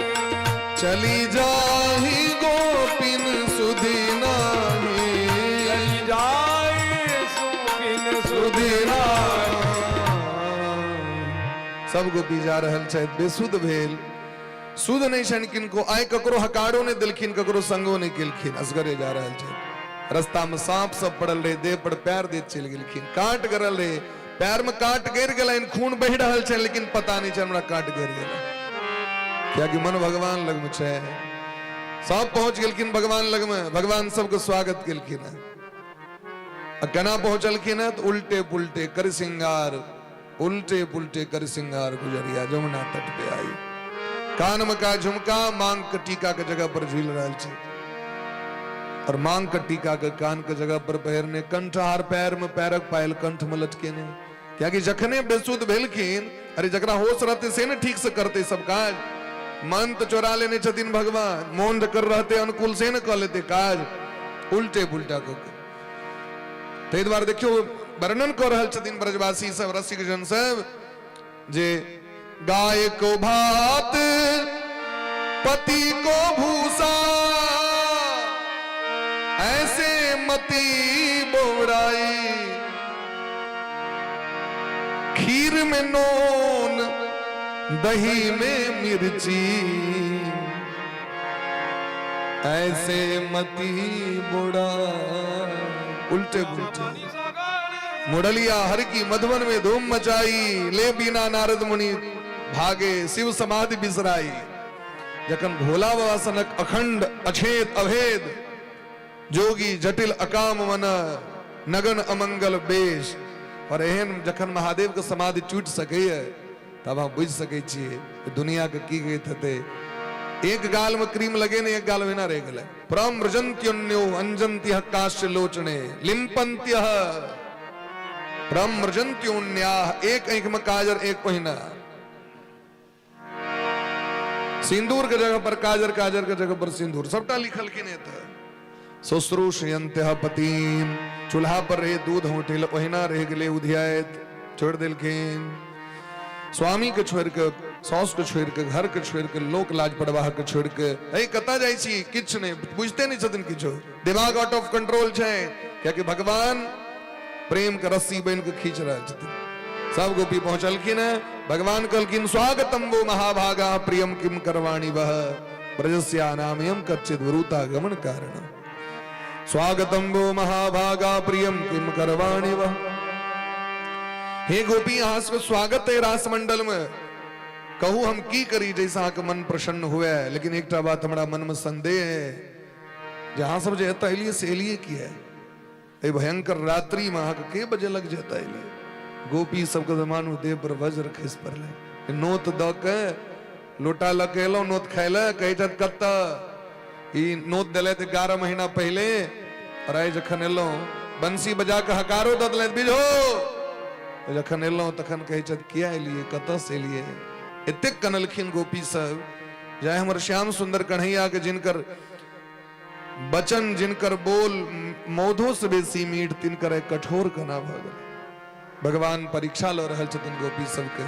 चली जाही गोपिन सुधि नाही, चली जाए सुखिन सुधि सुधि नाही। सब गोपी जा रहल छथि, बेसुध भेल, सुध नहि छनि किनको। आइ ककरो हकारो नहि देलखिन, ककरो संगो नहि केलखिन, असगरे जा रहल छथि। रस्ता में सांप सब पड़ल रहे, देह पर पैर दैत चलि गेलखिन। कांट गड़ल रहे, पैर में कांट गड़ि गेलनि, खून बहि रहल छनि, लेकिन पता नहि छै हमरा कांट गड़ि गेल, कियाकि मन भगवान लग में छै। सब पहुंच गेलखिन भगवान लग में, भगवान सबके स्वागत केलखिन है। आ केना पहुंचलखिन है? तऽ उल्टे पुलटे कर सिंगार, उल्टे पुलटे कर सिंगार गुजरिया जमुना तट पे आई। कान में का झुमका मांग के टीका के जगह पर झूल रहल छै, और मांग के टीका के कान के जगह पर पहिरने, कंठहार पैर में, पैरक पायल कंठ में लटकेने, कियाकि जखने बेसुध भेलखिन, अरे जकरा होश रहते से ने ठीक से करते सब काज। मन तो चोरा लेने छथिन भगवान, मोन जकर रहते अनुकूल से ने कऽ लेते काज, उल्टे पुलटा कऽ के। ताहि दुआरे देखियौ वर्णन कऽ रहल छथिन ब्रजवासी सब, रसिक जन सब, जे गाय को भात पति को भूसा, ऐसे मति बोराई। खीर में नोन दही में मिर्ची, ऐसे मती बुड़ा। उल्टे पुलटे मुरलिया हर की मधुबन में धूम मचाई, ले बिना नारद मुनि भागे शिव समाधि बिसराई। जखन भोला बाबा सनक अखंड अछेद अभेद जोगी जटिल अकाम मन नगन अमंगल बेश, और एहन जखन महादेव के समाधि टूटि सकैए तब हम बुझि सकै छियै दुनिया के की गति हेतै। एक गाल में क्रीम लगेने एक गाल ओहिना रहि गेलै। प्रमृजन्त्योन्यो अंजन्त्यः काश्य लोचने लिम्पन्त्यः प्रमृजन्त्योन्याः, एक आँखि में काजर एक ओहिना, सिंदूर के जगह पर काजर, काजर के जगह पर सिंदूर, सबटा लिखलखिन एतऽ। शुश्रूषयन्त्यः पतिम, चूल्हा पर रहे दूध होटल ओहिना रहि गेलै उधियाइत, छोड़ि देलखिन स्वामी के छोड़ि के, साउस के छोड़ि के, घर के छोड़ि के, लोक लाज परवाह के छोड़ि के। हे कतऽ जाइ छी? किछु नहि बुझते नहि छथिन, किछु दिमाग आउट ऑफ कंट्रोल छै, कियाकि भगवान प्रेम के रस्सी बनि के खींच रहल छथिन। सब गोपी पहुंचलखिन हैं, भगवान कहलखिन स्वागतम वो महाभागा प्रियम किम करवाणी वह ब्रजस्या नामयम कच्चित वरुता गमन कारण। स्वागतम वो महाभागा प्रियम किम करवाणी वह। हे गोपी, अहाँ सबके स्वागत है रास मंडल में। कहू हम की करी जैसे अहाँके मन प्रसन्न हुए? लेकिन एकटा बात हमरा मन में संदेह है जे अहाँ सब जे एतऽ एलियै से एलियै किया? एहि भयंकर रात्रि में अहाँके के बजेलक जे एतऽ एलियै? गोपी सबके तऽ मानू देह पर वज्र खसि पड़लै। नोत दऽ के लोटा लऽ के एलहुँ नोत खाय लए, कहै छथि कतऽ ई नोत देलथि 11 महीना पहिले, और आइ जखन एलहुँ बंसी बजा कऽ हकारो दऽ देलथि बिझो, जखन एलहुँ तखन कहै छथि किया एलियै, कतऽसँ एलियै? एतेक कनलखिन गोपी सब जे आइ हमर श्याम सुन्दर कन्हैया के जिनकर वचन जिनकर बोल मौधो से बेसी मीठ, तिनकर आइ कठोर कना भऽ गेलै। भगवान परीक्षा लऽ रहल छथिन गोपी सबके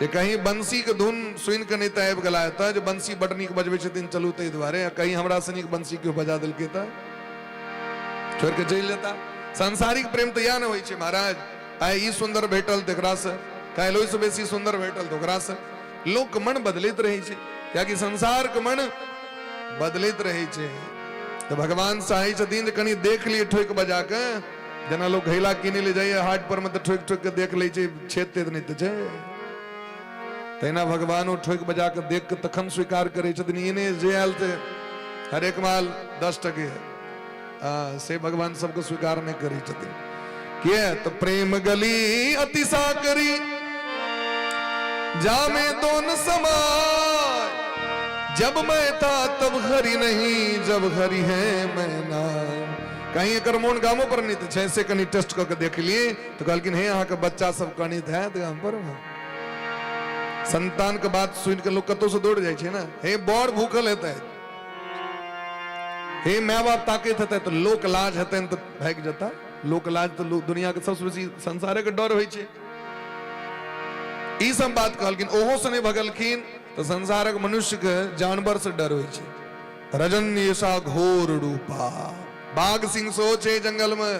जे कहीं बंसी के धुन सुनि कऽ नहि तऽ आबि गेला एतऽ जे बंसी बड नीक बजबै छथिन चलू ताहि दुआरे, आ कहीं हमरा से नीक बंसी केओ बजा देलकै तऽ छोड़ि कऽ चलि जेता। सांसारिक प्रेम तऽ इएह ने होइ छै महाराज, आइ ई सुन्दर भेटल तऽ एकरासँ, काल्हि ओहिसँ बेसी सुन्दर भेटल तऽ ओकरासँ। लोकके मन बदलैत रहै छै, कियाकि संसारके मन बदलैत रहै छै। तऽ भगवान चाहै छथिन जे कनि देख लियै ठोकि बजा कऽ, जेना लोक घैला किनै लए जाइए हाट पर मे तऽ ठोकि ठोकि कऽ देख लै छै छेद तेद नहि तऽ छै, तहिना भगवानो ठोकि बजा कऽ देख कऽ तखन स्वीकार करै छथिन। ई नहि जे आयल तऽ हरेक माल 10 टके, से भगवान सबके स्वीकार नहि करै छथिन। किया तऽ प्रेम गली अति साकरी जामे दोन समाय, जब मैं था तब हरि नहीं, जब हरि है मैं ना। कहीं एकर मोन गामो पर नहि तऽ छै, से कनि टेस्ट कऽ के देख लिए तऽ कहलखिन हे अहाँके बच्चा सब कनित हैत गाम पर। संतान के बात सुनि के लोक कतौ से दौड़ जाइ छै ने। हे बड़ भूखल हेतै, हे my बाप ताकैत हेतै तऽ लोक लाज हेतनि तऽ भागि जेता। लोक लाज तऽ दुनिया के सबसँ बेसी संसारे के डर होइ छै। ई सब बात कहलखिन, ओहो से नहि भगलखिन तऽ संसारक मनुष्य के जानवर से डर होइ छै। रजन्येषा घोर रूपा, बाघ सिंह सेहो छै जंगल में,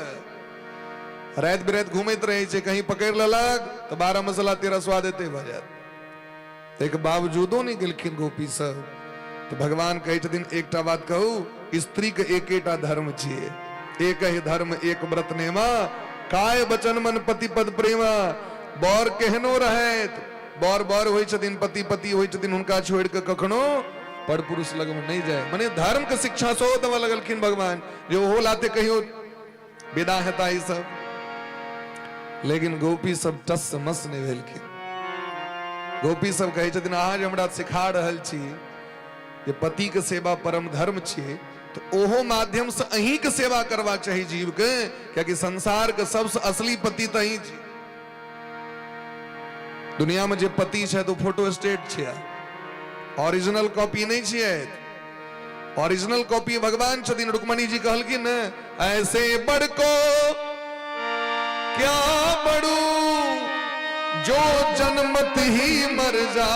राति बिराति घूमैत रहै छै, कहीं पकड़ि लेलक तऽ 12 मसला 13 स्वाद एते भऽ जायत। ताहिके बावजूदो नहि गेलखिन गोपी सब। तऽ भगवान कहै छथिन एकटा बात कहू, स्त्रीके एकेटा धर्म छियै, एक ही धर्म एक व्रत नेमा, काय वचन मन पति पद प्रेमा। बर केहनो रहैत, बर बर होइ छथिन, पति पति होइ छथिन, हुनका छोड़ि कऽ कखनो पर पुरुष लगमे नहि जाय। मने धर्म के शिक्षा सेहो देबऽ लगलखिन भगवान जे ओहो लाते कहियो विदा हेता ई सब। लेकिन गोपी सब टस मस नहि भेलखिन। गोपी सब कहै छथिन अहाँ जे हमरा सिखा रहल छी जे पति के सेवा परम धर्म छियै, तऽ ओहो माध्यम से अहीं के सेवा करबाक चाही जीव के, कियाकि संसार के सबसे असली पति तऽ अहीं छी। दुनिया में जे पति छै तो फोटो स्टेट छै, ओरिजिनल कॉपी नहीं छियै। ओरिजिनल कॉपी भगवान छथिन। रुक्मणी जी कहलखिन ने, ऐसे बड़ को क्या बड़ू जो जन्मत ही मर जा,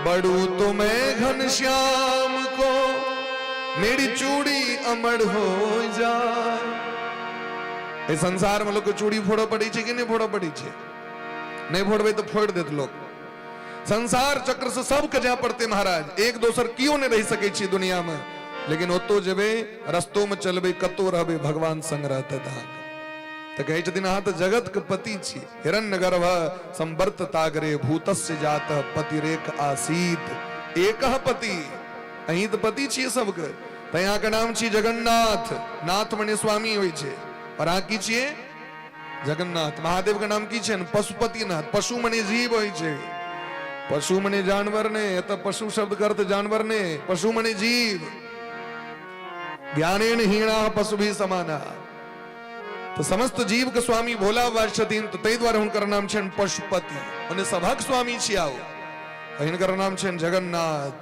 बड़ू तो मैं घनश्याम को मेरी चूड़ी अमर हो जाए। एहि संसार में लोक के चूड़ी फोड़ऽ पड़ै छै कि नहि फोड़ऽ पड़ै छै? नहि फोड़बै तऽ फोड़ि देत लोक। संसार चक्र से सबके जाय पड़तै महाराज, एक दोसर कियो नहि रहि सकै छै दुनिया में। लेकिन ओतो जेबै, रस्तो में चलबै, कतौ रहबै, भगवान संग रहतै अहाँके। तऽ कहै छथिन अहाँ तऽ जगत के पति छी। हिरण्य गर्भ संवर्त तागरे भूतस्य जात पतिरेक आसीत। एकह पति, अहीं तऽ पति छियै सबके, तैं अहाँके नाम छी जगन्नाथ। नाथ मने स्वामी होइ छै, और अहाँ की छियै? जगन्नाथ। महादेव के नाम की छै? पशुपति नाथ। पशु मने जीव होइ छै, पशु मने जानवर ने। एतऽ पशु शब्द के अर्थ जानवर ने, पशु मने जीव। ज्ञानेन हीणा पशु भी समाना। तऽ समस्त जीव के स्वामी भोला बाबा छथिन, तऽ ताहि दुआरे हुनकर नाम छनि पशुपति, मने सभक स्वामी छियै। आओ हिनकर नाम छनि जगन्नाथ,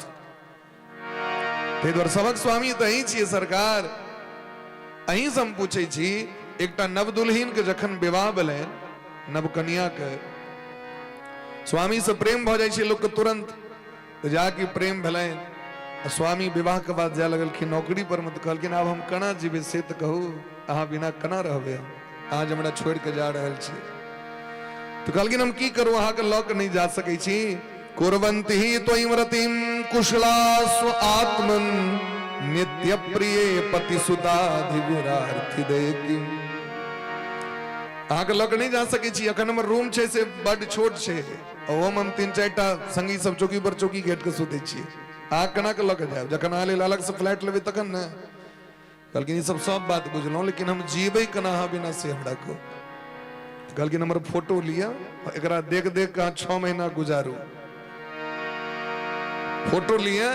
ताहि दुआरे सभक स्वामी तऽ अहीं छियै सरकार। अहीं से हम पूछै छी, एकटा नवदुल्हिन के जखन विवाह भेलनि, नवकनिया के स्वामी से प्रेम भऽ जाइ छै लोकके तुरंत, तऽ जाके प्रेम भेलनि आ स्वामी विवाह के बाद जाय लगलखिन नौकरी पर मे, तऽ कहलखिन आब हम केना जीबै से तऽ कहू, अहाँ बिना केना रहबै हम, अहाँ जे हमरा छोड़ि कऽ जा रहल छी। तऽ कहलखिन हम की करू, अहाँके लऽ कऽ नहि जा सकै छी। कुर्वन्ति ही त्वयि रतिं कुशला स्व आत्मन नित्य प्रिय पति सुताधिविरार्थि देकिम। अहाँके लऽ कऽ नहि जा सकै छी, अखन हमर रूम छै से बड्ड छोट छै, ओहोमे हम तीन चारि टा संगी सब चौकी पर चौकी घेट कऽ सुतै छियै, अहाँ केना कऽ लऽ कऽ जायब? जखन अहाँ लेल अलगसँ फ्लैट लेबै तखन ने। कहलखिन ई सब सब बात बुझलहुँ, लेकिन हम जीबै केना अहाँ बिना से हमरा कहू। कहलखिन हमर फोटो लिअ, एकरा देख देख कऽ अहाँ 6 महीना गुजारू। फोटो लिअ,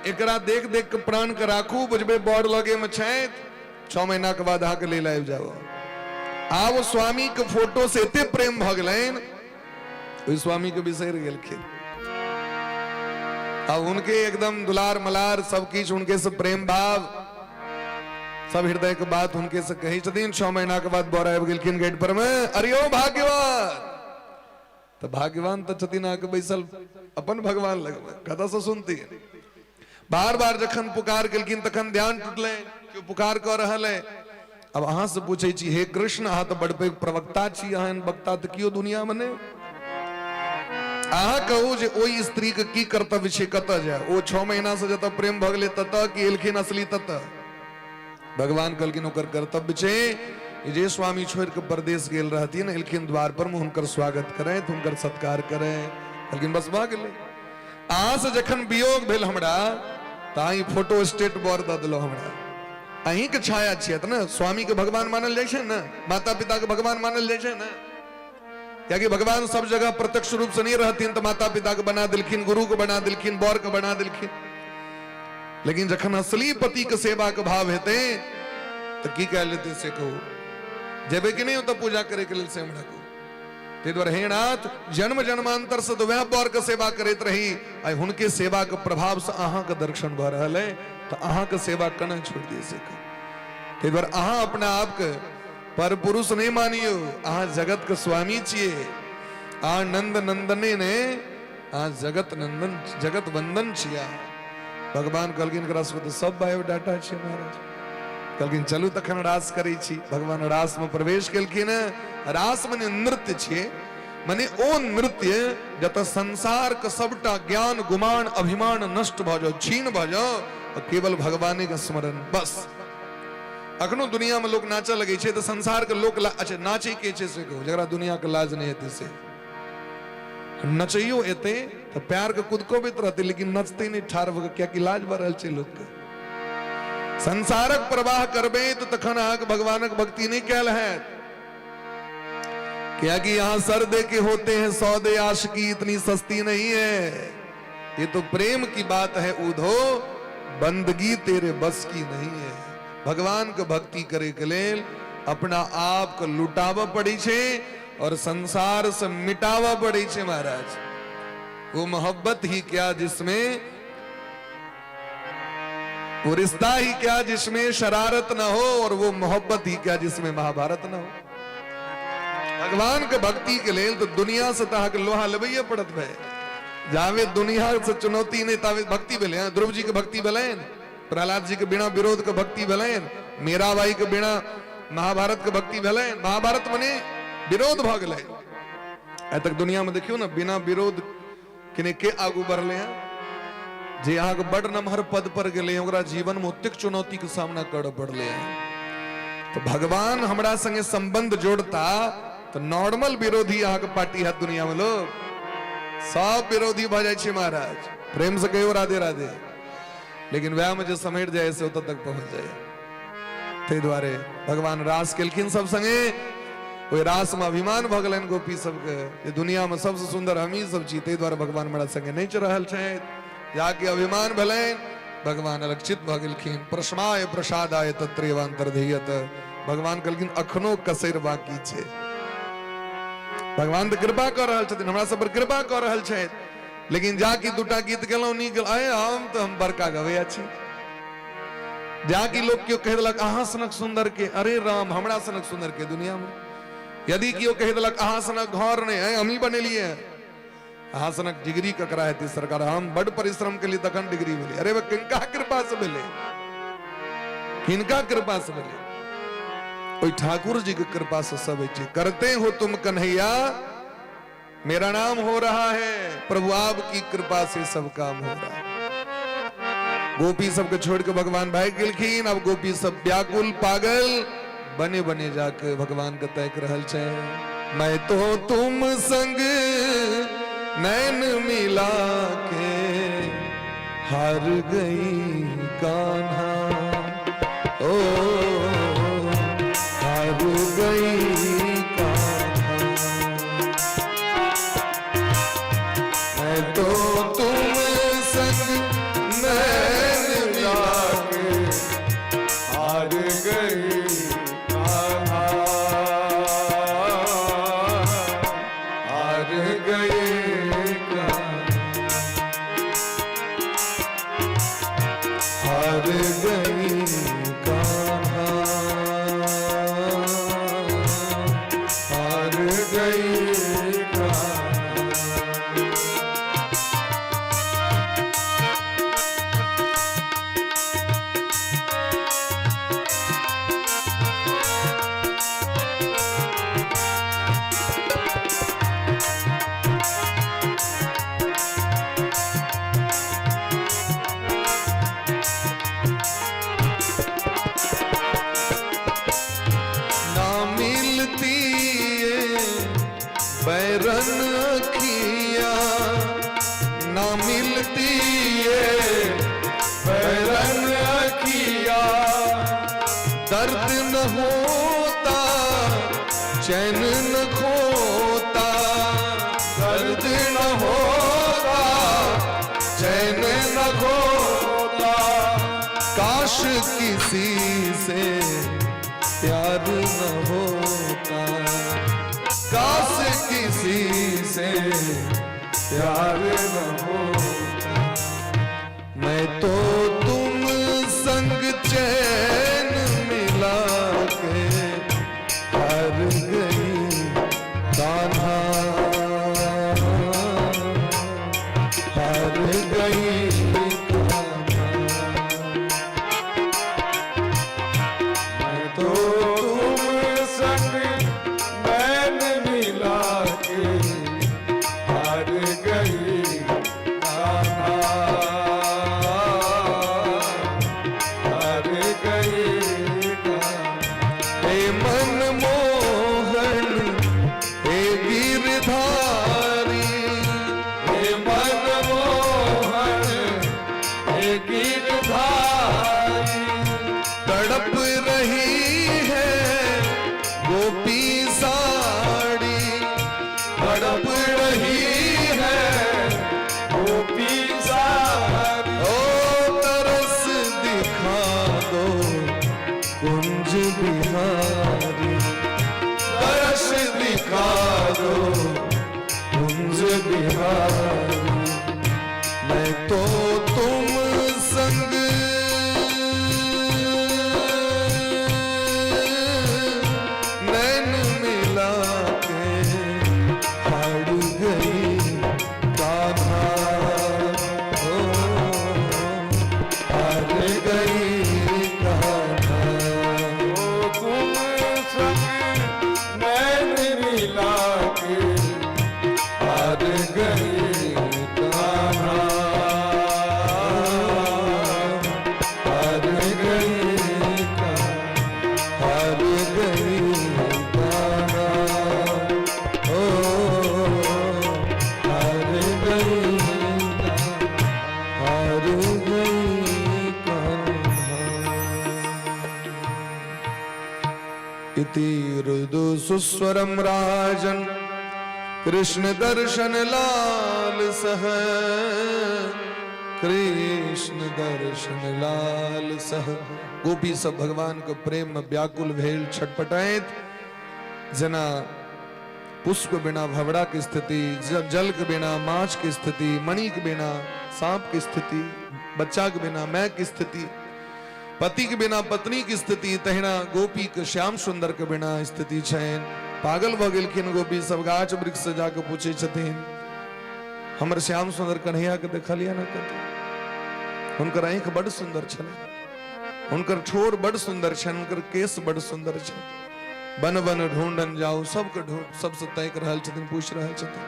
एकरा देख देख के प्राण के राखू, बुझबै बड़ लगे में छथि, 6 महीना के बाद अहाँके लेल आबि जाब। आब स्वामी के फोटो से एते प्रेम भऽ गेलनि, ओहि स्वामी के बिसरि गेलखिन। अब उनके एकदम दुलार मलार सब किछु, उनके से प्रेम भाव, सब हृदय के बात उनके से कहै छथिन। 6 महीना के बाद बर आबि गेलखिन गेट पर में, अरे ओ भाग्यवान। तऽ भाग्यवान तऽ छथिन अहाँके बैसल अपन भगवान लगमे, कतऽसँ सुनथिन? बार बार जखन पुकार केलखिन तखन ध्यान टूटलै, केओ पुकार कऽ रहल है। अब अहाँ से पूछै छी, हे कृष्ण, अहाँ तऽ बड़ पैघ प्रवक्ता छी, अहाँ एहन वक्ता तऽ केओ दुनिया मे नहि। अहाँ कहू जे ओहि स्त्री के की कर्तव्य छै, कतऽ जाय? ओ 6 महीना से जतऽ प्रेम भऽ गेलै ततऽ, कि एलखिन असली ततऽ? भगवान कहलखिन ओकर कर्तव्य छै जे स्वामी छोड़ि कऽ परदेश गेल रहथिन, एलखिन द्वार पर मे हुनकर स्वागत करैत, हुनकर सत्कार करै। कहलखिन बस भऽ गेलै। अहाँ से जखन वियोग भेल हमरा, तऽ अहाँ ई फोटो स्टेट बर दऽ देलहुँ हमरा। अहींके छाया छियै ने, स्वामीके भगवान मानल जाइ छै ने, माता पिताके भगवान मानल जाइ छै ने, कियाकि भगवान सब जगह प्रत्यक्ष रूप से नहीं रहथिन, तऽ माता पिता के बना देलखिन, गुरु के बना देलखिन, बर के बना देलखिन। लेकिन जखन असली पति के सेवा के भाव हेतै तऽ की कयल जेतै से कहू? जेबै कि नहि ओतऽ पूजा करे के लेल से हमरा कहू। ताहि दुआरे हे नाथ, जन्म जन्मांतर से तऽ वएह बर के सेवा करैत रही, आइ हुनके सेवा के प्रभाव से अहाँके दर्शन भऽ रहल है, तऽ अहाँके सेवा केना छोड़ि दियै से कहू। ताहि दुआरे अहाँ अपना आपके पर पुरुष नहि मानियौ, अहाँ जगत के स्वामी छियै, अहाँ नंद नंदने ने, अहाँ जगत नंदन जगत वंदन छियै। भगवान कहलखिन एकरा सबके तऽ सब बायोडाटा छै महाराज। कहलखिन चलू तखन रास करै छी। भगवान रास में प्रवेश केलखिन। रास मने नृत्य छियै, मने ओ नृत्य जतऽ संसार के सबटा ज्ञान गुमान अभिमान नष्ट भऽ जाओ, क्षीण भऽ जाओ, और केवल भगवाने के स्मरण बस। अखनो दुनिया में लोग नाचऽ लगै छै तऽ संसार के लोक अच्छा नाचै के छै से कहू, जकरा दुनिया के लाज नहि हेतै से नचैयो एतै तऽ प्यार के कुदकबैत रहतै, लेकिन नचतै नहि ठाढ़ भऽ कऽ, कियाकि लाज भऽ रहल छै लोकके। संसारक प्रवाह करबै तऽ तखन अहाँके भगवानक भक्ति नहि कयल हैत, कियाकि यहाँ सर दे के होते हैं सौदे, आशिकी इतनी सस्ती नहीं है, ये तो प्रेम की बात है उधो, बंदगी तेरे बस की नहीं है। भगवान के भक्ति करे के लेल अपना आप के लुटाबऽ पड़ै छै और संसार से मिटाबऽ पड़ै छै महाराज। वो मोहब्बत ही क्या जिसमें, वो रिश्ता ही क्या जिसमें शरारत न हो, और वो मोहब्बत ही क्या जिसमें महाभारत न हो। भगवान के भक्ति के लेल तो दुनिया से तहां के लोहा लेबैये पड़त भाई। जावे दुनिया से चुनौती नहीं तावे भक्ति भेलै। हाँ, ध्रुव जी के भक्ति भेलनि, प्रहलाद जी के बिना विरोध के भक्ति भेलनि, मीराबाई के बिना महाभारत के भक्ति भेलै। महाभारत मने विरोध भऽ गेलै। आइ तक दुनिया में देखियौ ने, बिना विरोध केने के आगू बढ़ले हैं? जे अहाँके बड़ नमहर पद पर गेलै, ओकरा जीवन में ओतेक चुनौती के सामना करऽ पड़लै हैं। तो भगवान हमरा संगे संबंध जोड़ता तो नॉर्मल विरोधी अहाँके पार्टी है। दुनिया में लोग सब विरोधी भऽ जाइ छै महाराज। प्रेम से कहियो राधे राधे। लेकिन वएह में जे समेट जाय से ओतऽ तक पहुंच जाय। ताहि दुआरे भगवान रास केलखिन सब संगे। ओहि रास में अभिमान भऽ गेलनि गोपी सबके जे दुनिया में सबसे सुंदर हमही सब छी, ताहि दुआरे भगवान हमरा संगे नहि रहल छथि। जाके अभिमान भेलनि, भगवान अलक्षित भऽ गेलखिन। प्रश्माय प्रसादाय तत्रेवांतर्धीयत। भगवान कहलखिन अखनो कसैर बाकी छै। भगवान तऽ कृपा कऽ रहल छथिन, हमरा सब पर कृपा कऽ रहल छथि, लेकिन जाकि दूटा गीत गेलहुँ नीक, आए हम तऽ हम बड़का गवैया छी। जाकि लोग केओ कहि देलक अहाँ सनक सुंदर के, अरे राम हमरा सनक सुंदर के दुनिया में। यदि केओ कहि देलक अहाँ सनक घर नहि है, हमही बनेलिए हैं। अहाँ सनक डिग्री ककरा हेतै सरकार, हम बड परिश्रम केलिए तखन डिग्री भेलै। अरे किनका कृपा से भेलै? किनका कृपा से भेलै? ओहि ठाकुर जी के कृपा से सब होइ छै। करते हो तुम कन्हैया मेरा नाम हो रहा है, प्रभु आपकी कृपा से सब काम हो रहा है। गोपी सबके छोड़ के भगवान भाग गेलखिन। अब गोपी सब व्याकुल पागल बने बने जाके भगवान के तैक रहल छै। मैं तो तुम संग नैन मिला के हार गई कान्हा, ओ हार गई कान्हा। मैं तो तुम संग नैन मिला के हार गई कान्हा, हार गई कान्हा, हार गई कान्हा, हार गई कान्हा। ना मिलती ये बैरन अखियां, ना मिलती ये बैरन अखिया, दर्द न होता चैन न खोता, दर्द न होता चैन न खोता, काश किसी से प्यार न होता, काश किसी से प्यार न होता। मैं तो तुम संग चैन मिला के हार गई कान्हा, हार गई कान्हा। मैं तो तुम संग नैन मिला के हार गई कान्हा, हार गई कान्हा, हार गई कान्हा, हार गई कान्हा, ओ हार गई कान्हा, हार गई कान्हा। इति हृदु सुस्वरम राजन कृष्ण दर्शन लाल सह, कृष्ण दर्शन लाल सह। गोपी सब भगवान के प्रेम में व्याकुल भेल छटपटाइत, जेना पुष्प बिना भवड़ा के स्थिति, जल के बिना माछ के स्थिति, मणि के बिना सांप के स्थिति, बच्चा के बिना मैं के स्थिति, पति के बिना पत्नी के स्थिति, तहिना गोपी के श्याम सुंदर के बिना स्थिति छनि। पागल भऽ गेलखिन गोपी सब, गाछ वृक्ष से जाके पूछे छथिन, हमर श्याम सुंदर कन्हैया के देखलियै ने कतौ? हुनकर आँखि बड सुंदर छलनि, हुनकर ठोर बड सुंदर छनि, हुनकर केश बड सुंदर छनि। वन वन ढूंढन जाऊ, सबके ढूंढ, सबसे ताकि रहल छथिन, पूछि रहल छथिन।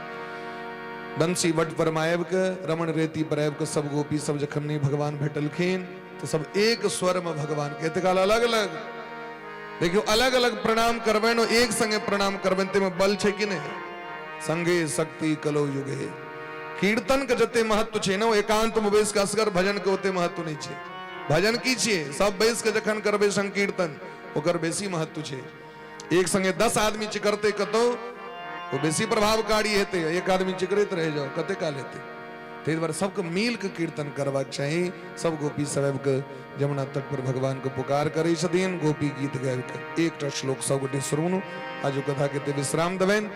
बंसी वट पर आबि के, रमण रेती पर आबि के सब गोपी सब जखन नहीं भगवान भेटलखिन तो सब एक स्वर में भगवान के, एते काल अलग अलग देखियो, अलग अलग प्रणाम करबनि, एक संगे प्रणाम करबनि, ताहिमे बल छै कि नहि? संगे शक्ति कलो युगे। कीर्तन के जते महत्व छै ने, ओ एकांत में बैस के असगर भजन के ओते महत्व नहीं छै। भजन की छियै? सब बैस के जखन करबै संकीर्तन, ओकर बेसी महत्व छै। एक संगे 10 आदमी चिकरते कतौ, ओ बेसी प्रभावकारी हेतै। एक आदमी चिकरैत रहि जाओ, कते काल हेतै? ताहि दुआरे सबके मिल के कीर्तन करबाक चाही। सब गोपी सब आबि के जमुना तट पर भगवान के पुकार करै छथिन, गोपी गीत गाबि के। एकटा श्लोक सब गोटे सुनू, आजु कथा के विश्राम देबनि।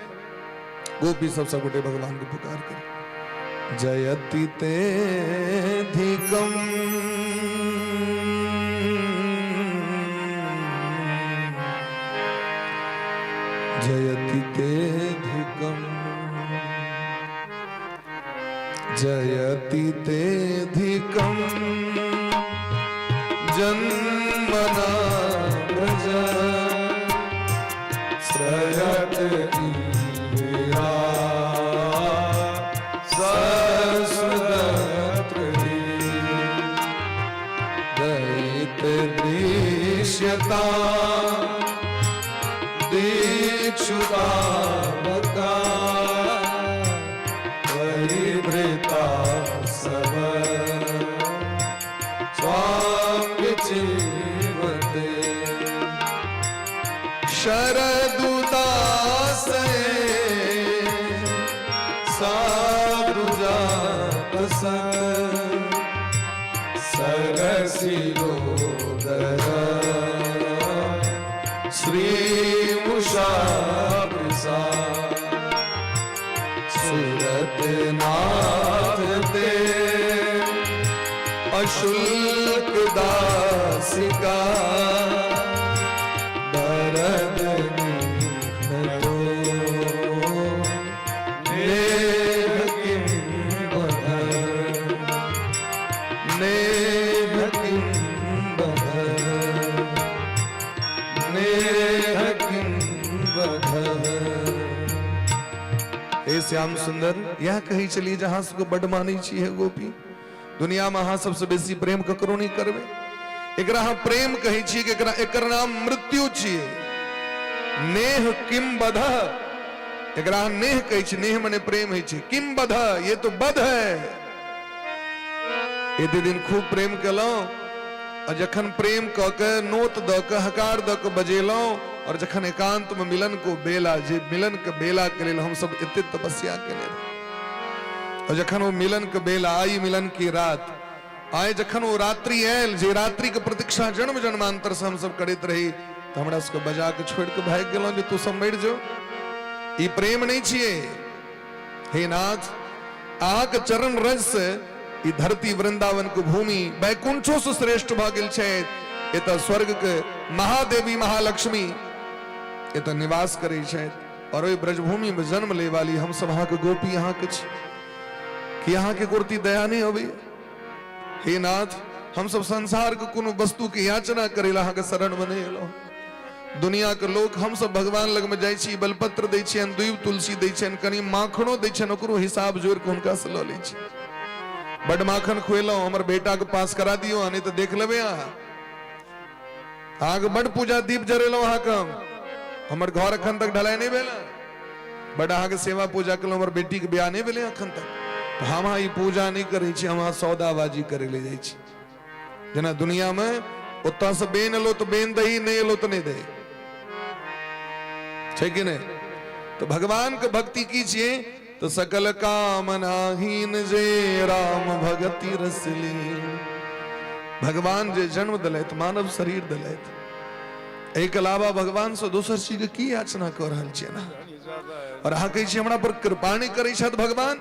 गोपी सब सब गोटे भगवान के पुकार कर, जयति ते धिकम जयति ते धिकम जयति ते धिकम जन्मना व्रज श्रयत इंदिरा सरस्वती दयित दृश्यता दीक्षुता परिवृता सब स्वामी जीवते। शरदुदास साधु जात सत सरसिलोदर श्री मुषा सूरत नाथ ते अशुल्क दासिका दरद निघतो नेह किं बध, नेह किं बध, नेह किं बध। हे श्याम सुंदर, यह कहै छलियै जे अहाँ सबके बड मानै छी हे गोपी, दुनिया में अहाँ सबसे बेसी प्रेम ककरो नहीं करबै। एकरा अहाँ प्रेम कहै छियै कि एकरा, एकर नाम मृत्यु छियै। नेह किम बध, एकरा अहाँ नेह कहै छी, नेह मने प्रेम होइ छै। किम बध, ये तो बध है। एते दिन खूब प्रेम केलहुँ, और जखन प्रेम कऽ के नोत दऽ के हकार दऽ के बजेलहुँ, और जखन एकांत में मिलन को बेला, जे मिलन के बेला के लेल हम सब एते तपस्या केने रही, और जखन वो मिलन के बेला आई, मिलन की रात आए, जखन वो रात्रि आयल, जे रात्रि के प्रतीक्षा जन्म जन्मांतर से हम सब करैत रही, तऽ हमरा सबके बजा के छोड़ि के भागि गेलहुँ जे तू सब मरि जो। ई प्रेम नहीं छियै। हे नाथ, अहाँके चरण रज से ई धरती वृंदावन के भूमि वैकुंठो से श्रेष्ठ भऽ गेल छै। एतऽ स्वर्ग के महादेवी महालक्ष्मी एतऽ निवास करै छथि, और ओहि ब्रजभूमि में जन्म ले वाली हम सब अहाँके गोपी अहाँके छी, कि अहाँके कुर्ती दया नहीं अबैया? हे नाथ, हम सब संसार के कोनो वस्तु के याचना करे ला अहाँके शरण में नहीं एलहुँ। दुनिया के लोक हम सब भगवान लग में जाइ छी, बेलपत्र दै छियनि, दूब तुलसी दै छियनि, कनि माखनो दै छियनि, ओकरो हिसाब जोड़ि कऽ हुनका से लऽ लै छी। बड माखन खुएलहुँ, हमर बेटा के पास करा दियौ, नहि तऽ देख लेबै अहाँ। अहाँके बड पूजा दीप जरेलहुँ अहाँके हम, हमर घर एखन तक ढलाई नहि भेल, बड अहाँके सेवा पूजा केलहुँ, हमर बेटीके बियाह नहि भेलै एखन तक। तऽ हम अहाँ ई पूजा नहि करै छी, हम अहाँ सौदाबाजी करै लए जाइ छी। जेना दुनियामे ओतऽसँ बेन एलो तऽ बेन दही, नहि एलो तऽ नहि दही, छै कि नहि? तऽ भगवानके भक्ति की छियै? तऽ सकल कामनाहीन जे राम भगति रसलीन। भगवान जे जन्म दिलथि, मानव शरीर दिलथि, एहिके अलावा भगवान से दोसर चीज के की याचना कऽ रहल छियै ना? और अहाँ कहै छी हमरा पर कृपा नहि करै छथि भगवान।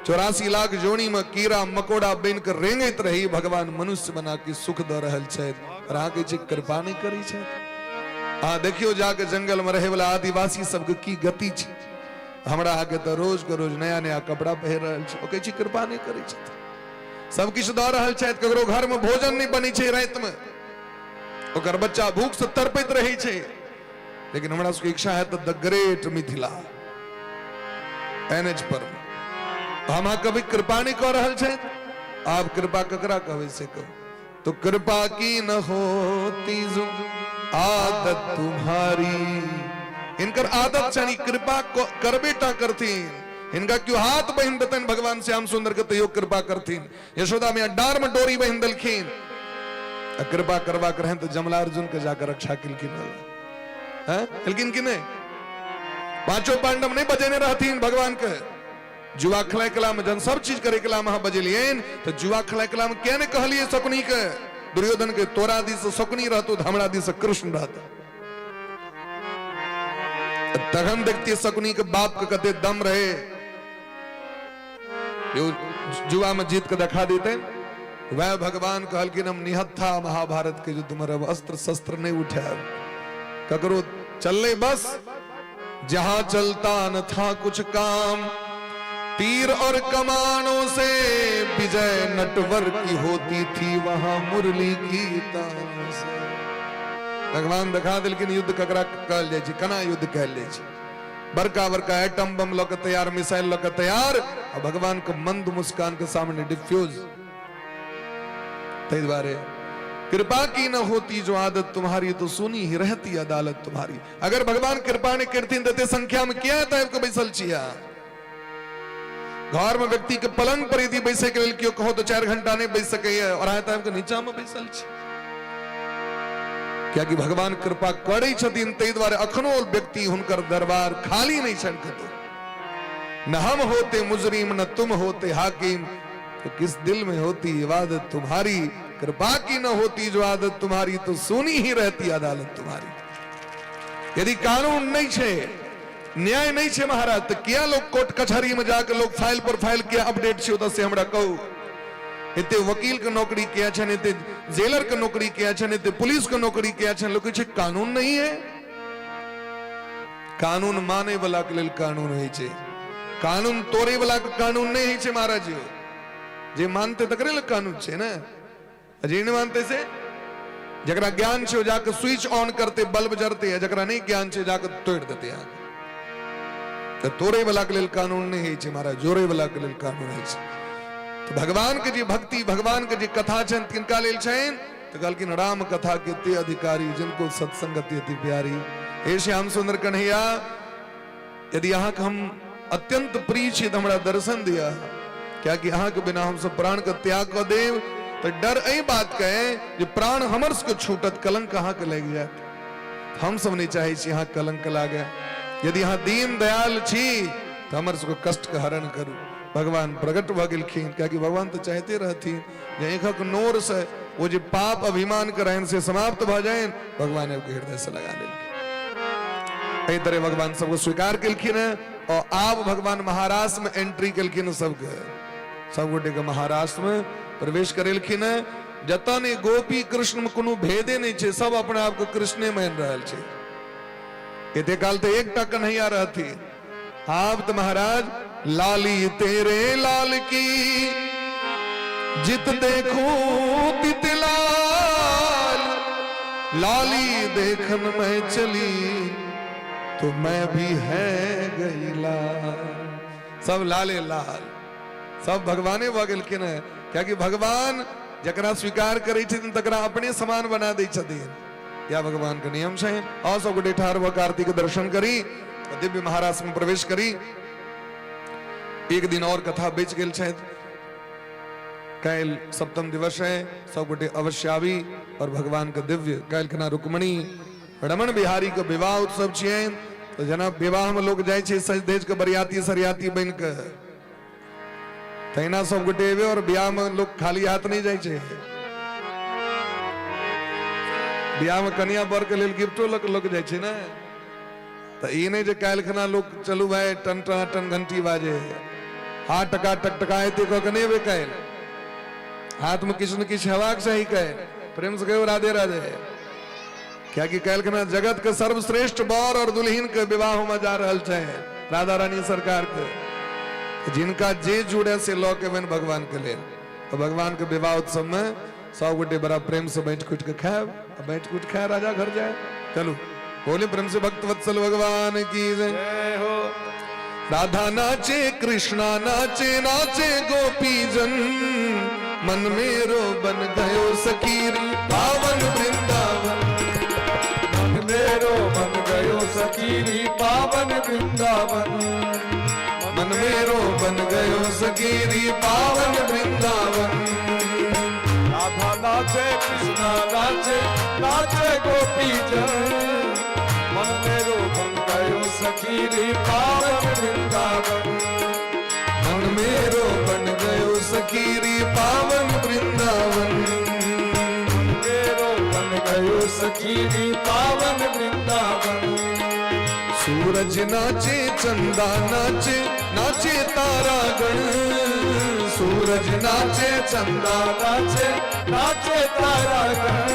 84 लाख जोड़ी में कीड़ा मकोड़ा बनि कऽ रेंगैत रही, भगवान मनुष्य बना के सुख दऽ रहल छथि, और अहाँ कहै छी कृपा नहि करै छथि। अहाँ देखियौ जाके जंगल में रहै वाला आदिवासी सबके की गति छै। हमरा अहाँके तऽ रोज के रोज नया नया कपड़ा पहिर रहल छी, ओ कहै छी कृपा नहि करै छथि। सब किछु दऽ रहल छथि, ककरो घर में भोजन नहि बनै छै राति में, ओकर बच्चा भूख से तड़पैत रहै छै, लेकिन हमरा सबके इच्छा है तऽ द ग्रेट मिथिला एन एच पर हम अहाँ कभी कृपा नहि कऽ रहल छथि। आब कृपा ककरा कहबै से कहू। तो कृपा की न होती जो आदत तुम्हारी, इनकर आदत छनि कृपा करबे टा करथिन। हिनका क्यों हाथ बहिन देतनि भगवान श्याम सुंदर के तैयो कृपा करथिन। यशोदा मैया डार में डोरी बहिन देलखिन, आ कृपा करबा के रहनि तऽ जमलार्जुन के जाकर रक्षा केलखिन। हैं केलखिन कि नहि? पांचों पांडव नहीं बजेने रहथिन भगवान के। जुआ खेलाय कला में जन सब चीज करे कला में अहाँ बजेलियनि तऽ जुआ खेलाय कला में किया नहीं कहलियै शकुनी के, दुर्योधन के, तोरा दिस से शकुनी रहतो तऽ हमरा दिस से कृष्ण रहतो। तखन देखतियै शकुनी के बाप के कते दम रहे, जुआ में जीत के देखा देते। वह भगवान कहलखिन हम निहत्था महाभारत के युद्ध में रहब, अस्त्र शस्त्र नहीं उठायब, ककरो चलले बस। जहां चलता न था कुछ काम, तीर और कमानों से विजय नटवर की होती थी वहां मुरली की तानों से। भगवान देखा दिलखिन युद्ध ककरा कहल जाइ छै, केना युद्ध कहल जाइ छै। बड़का बड़का एटम बम लऽ के तैयार, मिसाइल लऽ के तैयार, आ भगवान के मंद मुस्कान के सामने डिफ्यूज। ताहि दुआरे कृपा की न होती जो आदत तुम्हारी, तो सुनी ही रहती अदालत तुम्हारी। अगर भगवान कृपा नहीं करथिन तऽ एते संख्या में किया एतऽ आबि कऽ बैसल छी अहाँ? घर में व्यक्ति के पलंग पर यदि बैसे के लेल केओ कहो तो 4 घंटा नहीं बैस सकैया, और अहाँ एतऽ आबि कऽ नीचा में बैसल छी। कियाकि भगवान कृपा करै छथिन, ताहि दुआरे अखनो व्यक्ति हुनकर दरबार खाली नहीं छनि कतौ। न हम होते मुजरिम न तुम होते हाकिम, तो किस दिल में होती इबादत तुम्हारी। कृपा की न होती जो आदत तुम्हारी, तो सुनी ही रहती अदालत तुम्हारी। यदि कानून नहीं छे, न्याय नहीं छे महाराज, तो किया लोग कोर्ट कचहरी में जाके लोग फाइल पर फाइल किया अपडेट छे ओतऽ से हमरा कहू। एते वकील के नौकरी किया छनि, एते जेलर के नौकरी किया छनि, एते पुलिस के नौकरी किया छनि, लोग कहै छै कानून नहीं है। कानून माने वाला के लेल कानून होइ छै, कानून तोड़े वाला के कानून नहीं होइ छै महाराज। जे मानते तकरे लेल कानून छै ने, जे नहीं मानते से जकरा ज्ञान छै ओ जाके स्विच ऑन करते बल्ब जरते, आ जकरा नहीं ज्ञान छै जाके तोड़ देते अहाँके। तऽ तोड़े वाला के लेल कानून नहीं होइ छै महाराज, जोड़े वाला के लेल कानून होइ छै। तऽ भगवान के जे भक्ति, भगवान के जे कथा छनि तिनका लेल छनि। तऽ कहलखिन राम कथा के ते अधिकारी जिनको सत्संगति अति प्यारी। हे श्याम सुंदर कन्हैया, यदि अहाँके हम अत्यंत प्रिय छी तऽ हमरा दर्शन दिया, कियाकि अहाँके बिना हम सब प्राण के त्याग कऽ देब तऽ डर एहि बात के जे प्राण हमर सबके छूटत, कलंक अहाँके लागि जायत। हम सब नहीं चाहे छी अहाँ कलंक लागे। यदि अहाँ दीन दयाल छी तऽ हमर सबके कष्ट के हरण करू। भगवान प्रकट भऽ गेलखिन, कियाकि भगवान तऽ चाहते रहथिन जे आँखिक नोर से ओ जे पाप अभिमान के रहनि से समाप्त भऽ जाइन। भगवान आबि हृदय से लगा लेलखिन। एहि तरह भगवान सबके स्वीकार केलखिन हैं और आब भगवान महाराष्ट्र में एंट्री केलखिन, सबके सब गोटे के महाराष्ट्र में प्रवेश करेलखिन हैं। जतऽ नहि गोपी कृष्ण में कोनो भेदे नहि छै, सब अपना आप के कृष्णे मानि रहल छै। एते काल तऽ एकटा कन्हैया रहथिन, आब तऽ महाराज लाली तेरे लाल की जित देखूं तित लाल, लाली देखन में चली तो मैं भी है गई लाल। सब लाले लाल, सब भगवाने भऽ गेलखिन हेँ। कियाकि भगवान जकरा स्वीकार करै छथिन तकरा अपने समान बना दै छथिन। यह भगवान के नियम छै। और सब गोटे ठाढ़ भऽ कार्तिक के दर्शन करी, दिव्य महारास में प्रवेश करी। एक दिन और कथा बचि गेल छथि। काल्हि सप्तम दिवस है, सब गोटे अवश्य आबी और भगवान के दिव्य काल्हि खना रुक्मणी रमण बिहारी के विवाह उत्सव छियनि। तो जेना विवाह में लोग जाइ छै सज धज के बरियाती सरियाती बनि के, तहिना सब गोटे एबै। और बियाह में लोग खाली हाथ नहीं जाइ छै। बियाह में कनिया बर के लेल गिफ्टो लऽ के लोग जाइ छै ने। तऽ ई नहि जे काल्हि खना लोक चलू भाय टन टना टन घंटी बाजे, हाथ टका टक टका एते कऽ के नहि एबै। काल्हि हाथ में किछु ने किछु हेबाक चाही काल्हि। प्रेम से कहियो राधे राधे। कियाकि काल्हि खना जगत के सर्वश्रेष्ठ बर और दुल्हन के विवाह होमे जा रहल छै राधा रानी सरकार के। जिनका जे जुड़े से लऽ के एबनि भगवान के लेल। तऽ भगवान के विवाह उत्सव में सब गोटे बड़ा प्रेम से बैठ कुट के खायब आ बैठ कुट खाए राजा घर जाए। चलू बोले प्रेम से भक्त वत्सल भगवान की जय हो। राधा नाचे कृष्णा नाचे नाचे गोपी जन, मन मेरो बन गयो सकीर पावन वृंदावन। मन मेरो बन गयो सकीरी पावन वृंदावन। मन मेरो बन गयो सकीरी पावन वृंदावन। राधा नाचे कृष्णा नाचे नाचे गोपी जन, मन मेरो बन गयो सकीरी पावन वृंदावन। मन मेरो बन गयो सकीरी पावन वृंदावन। मन मेरो बन गयो सकीरी पावन वृंदावन। सूरज नाचे चंदा नाचे नाचे तारा गण। सूरज नाचे चंदा नाचे नाचे तारा गण।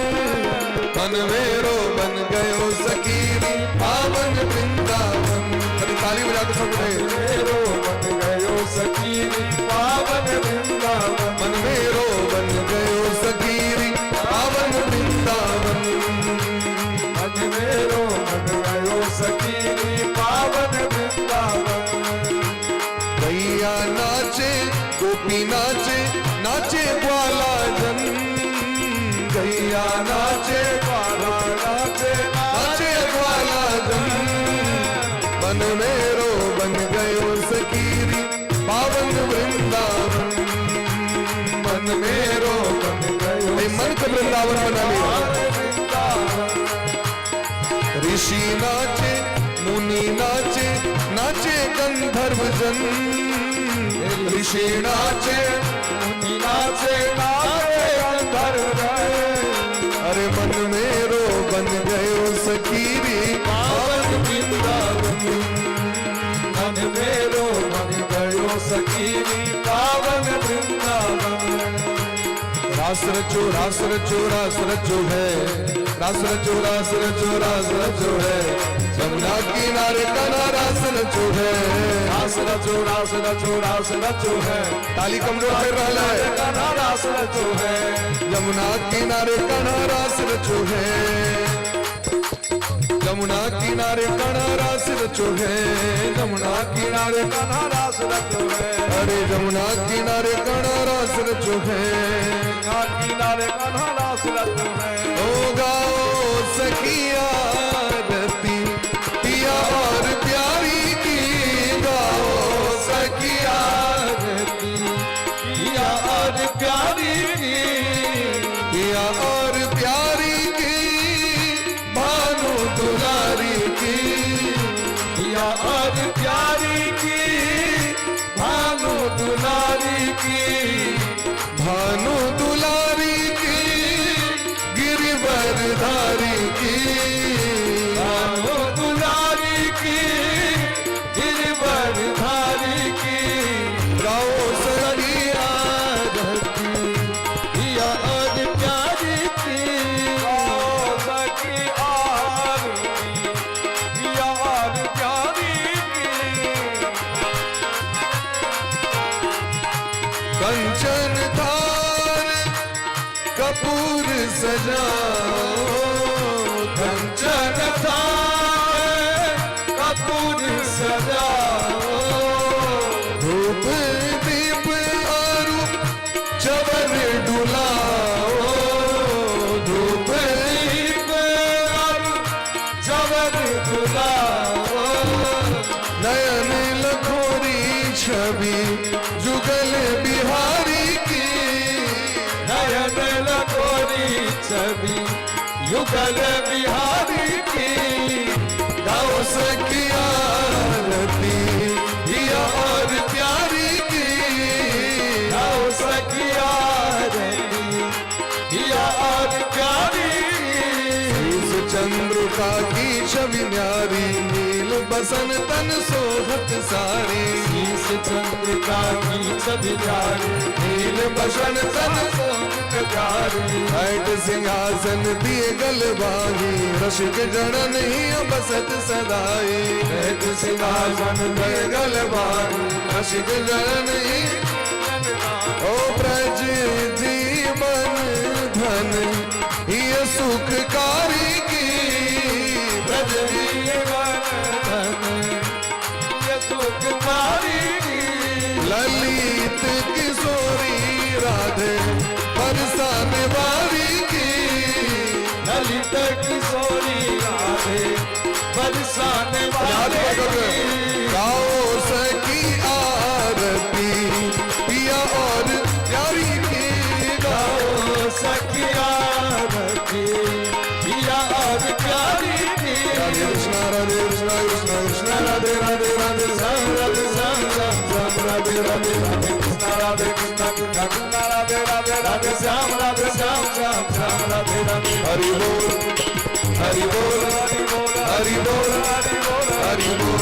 मन मेरो बन गयो सकीरी पावन वृंदावन। अरे ताली बजा के सब उठे। मेरो बन गयो सकीरी पावन वृंदावन। मन मेरो बन गयो सकीरी पावन वृंदावन। मन मेरो बन गयो सकीरी पावन वृंदावन। गैया नाचे गोपी नाचे नाचे ग्वाला जन। गैया नाचे ग्वाला नाचे नाचे ग्वाला जन। मन मेरो बन गयो सकीरी पावन वृंदावन। मन मेरो बन गयो ए, मन को वृंदावन बना लिया। वृंदावन। ऋषि नाचे मुनि नाचे नाचे गंधर्व जन। ऋषि नाचे मुनि नाचे नाचे गंधर्व। अरे मन मेरो बन गयो सकीरी पावन वृंदावन। मन मेरो बन गयो सकीरी पावन वृंदावन। रास रचो रास रचो रास रचो है, रास रचो रास रचो रास रचो है, जमुना किनारे कान्हा रास रचो है। रास रचो रास रचो रास रचो है। ताली कमजोर कर रहा है। कान्हा रास रचो है। जमुना किनारे कान्हा रास रचो है। जमुना किनारे कान्हा रास रचो है। जमुना किनारे कान्हा रास रचो है। अरे जमुना किनारे कान्हा रास रचो है। किनारे कान्हा रास रचो है। ओ गाओ सखिया रती पिया और प्यारी की। गाओ सखिया रती पिया और प्यारी की। पिया और प्यारी की भानु दुलारी की। पिया और प्यारी की भानु दुलारी की। भानु दुलारी की गिरिवरधारी की। भानु दुलारी की गिरिवरधारी की। गाओ सखिया रती पिया और प्यारी की। गाओ सखी आरती पिया और प्यारी की। कंचन थार कपूर सजाओ। बरसाने कपूर सजाओ। धूप दीप आरु चवर डुलाओ। धूप दीप और चवर डुलाओ। नयन लखोरी छवि जुगल बिहारी की। नयन लखोरी छवि युगल बिहारी की। गाओ सखी आरती हिया और प्यारी की। गाओ सखी आरती हिया और प्यारी। शीस चंद्रिका की छवि न्यारी, नील बसन तन सोहत सारी। शीस चंद्रिका की छवि न्यारी, नील बसन तन सोहत प्यारी। बैठ सिंहासन दिए गलबाही, रसिक जन ही बसत सदाई। बैठ सिंहासन दिए गलबाही, रसिक जन ही। ओ ब्रज जीवन धन ये सुखकारी की। ब्रज जीवन धन ये सुखकारी की। ललित किशोरी राधे बरसान वारी की। ललित किशोरी राधे बरसान वाले की। गाओ सखी आरती पिया और प्यारी की। गाओ गाओ सखी आरती पिया और प्यारी की। राधे कृष्णा राधे कृष्णा कृष्णा कृष्णा राधे राधे, राधे श्याम राधे श्याम श्याम श्याम राधे राधे, राधे कृष्णा राधे कृष्णा कृष्णा कृष्णा राधे राधे, राधे श्याम राधे श्याम श्याम श्याम राधे राधे। हरि बोल हरि बोल हरि बोल हरि बोल हरि बोल हरि बोल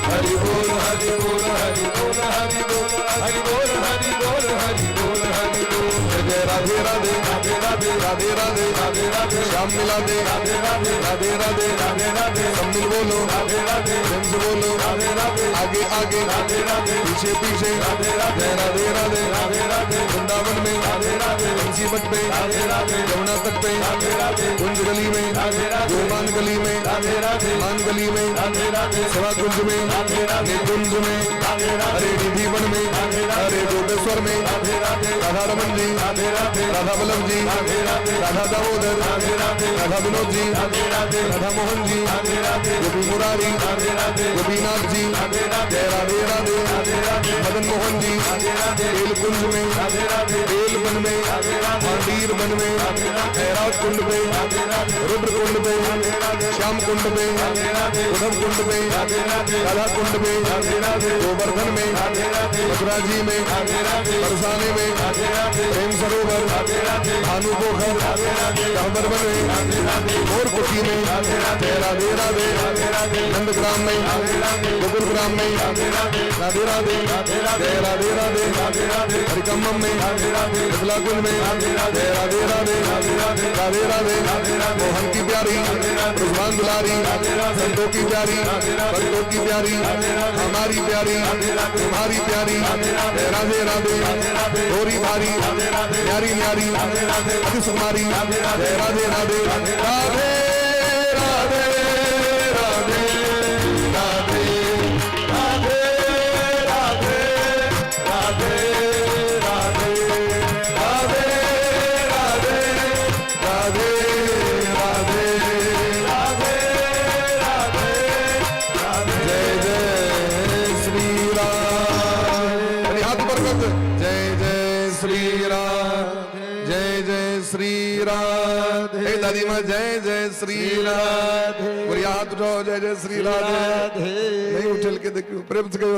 हरि बोल हरि बोल हरि बोल हरि बोल हरि बोल हरि बोल हरि बोल हरि बोल। जय जय राधे राधे राधे राधे राधे राधे राधे राधे श्याम मिला दे राधे राधे राधे राधे राधे राधे सब मिल बोलो राधे राधे प्रेम से बोलो राधे राधे आगे आगे राधे राधे पीछे पीछे राधे राधे जय राधे राधे राधे राधे वृंदावन में राधे राधे बंसीवट पे राधे राधे यमुना तट पे राधे राधे कुंज गली में राधे राधे गोमान गली में राधे राधे मान गली में राधे राधे सेवा कुंज में राधे राधे कुंज में राधे राधे हरे निधि वन में राधे राधे हरे गोपेश्वर में राधे राधे राधा रमन जी राधे राधे राधा वल्लभ जी राधे राधे राधा दामोदर राधे राधे राधा विनोद जी राधे राधे राधा मोहन जी राधे राधे गोपी मुरारी राधे राधे गोपीनाथ जी राधे राधे जय राधे राधे राधे राधे मदन मोहन जी राधे राधे बेलकुंज में राधे राधे बेलवन में राधे राधे मांडीर वन में खैरात कुंड पे राधे राधे रुद्र कुंड पे राधे राधे श्याम कुंड पे राधे राधे उद्धव कुंड पे राधे राधे राधा कुंड पे राधे राधे गोवर्धन में राधे राधे मथुरा जी में राधे राधे बरसाने में राधे राधे प्रेम सरोवर राधे राधे भानु पोखर राधे राधे गहबर वन में राधे राधे मोर कुटी में राधे राधे जय राधे राधे राधे राधे नंदग्राम में राधे राधे गोकुल ग्राम में राधे राधे राधे राधे राधे राधे जय राधे राधे राधे राधे हरिकम्मम में राधे राधे मिथिला कुंज में राधे राधे जय राधे राधे राधे राधे राधे राधे राधे राधे मोहन की प्यारी ब्रजमान दुलारी राधे राधे संतों की प्यारी राधे राधे भक्तों की प्यारी राधे राधे हमारी प्यारी राधे राधे तुम्हारी प्यारी राधे राधे जय राधे राधे राधे राधे गोरी भारी राधे राधे न्यारी न्यारी राधे राधे अति सुकुमारी राधे राधे जय राधे राधे राधे राधे राधे राधे राधे राधे राधे राधे राधे राधे राधे राधे राधे राधे राधे राधे। जय जय श्री राम। हरि हाथ ऊपर कर दो। जय जय श्री राम, जय जय श्री राम। हे दादी माँ जय जय श्री राम। बोलिए हाथ उठाओ, जय जय श्री राधे। नहीं उठल के देखियो, प्रेम से कहियो।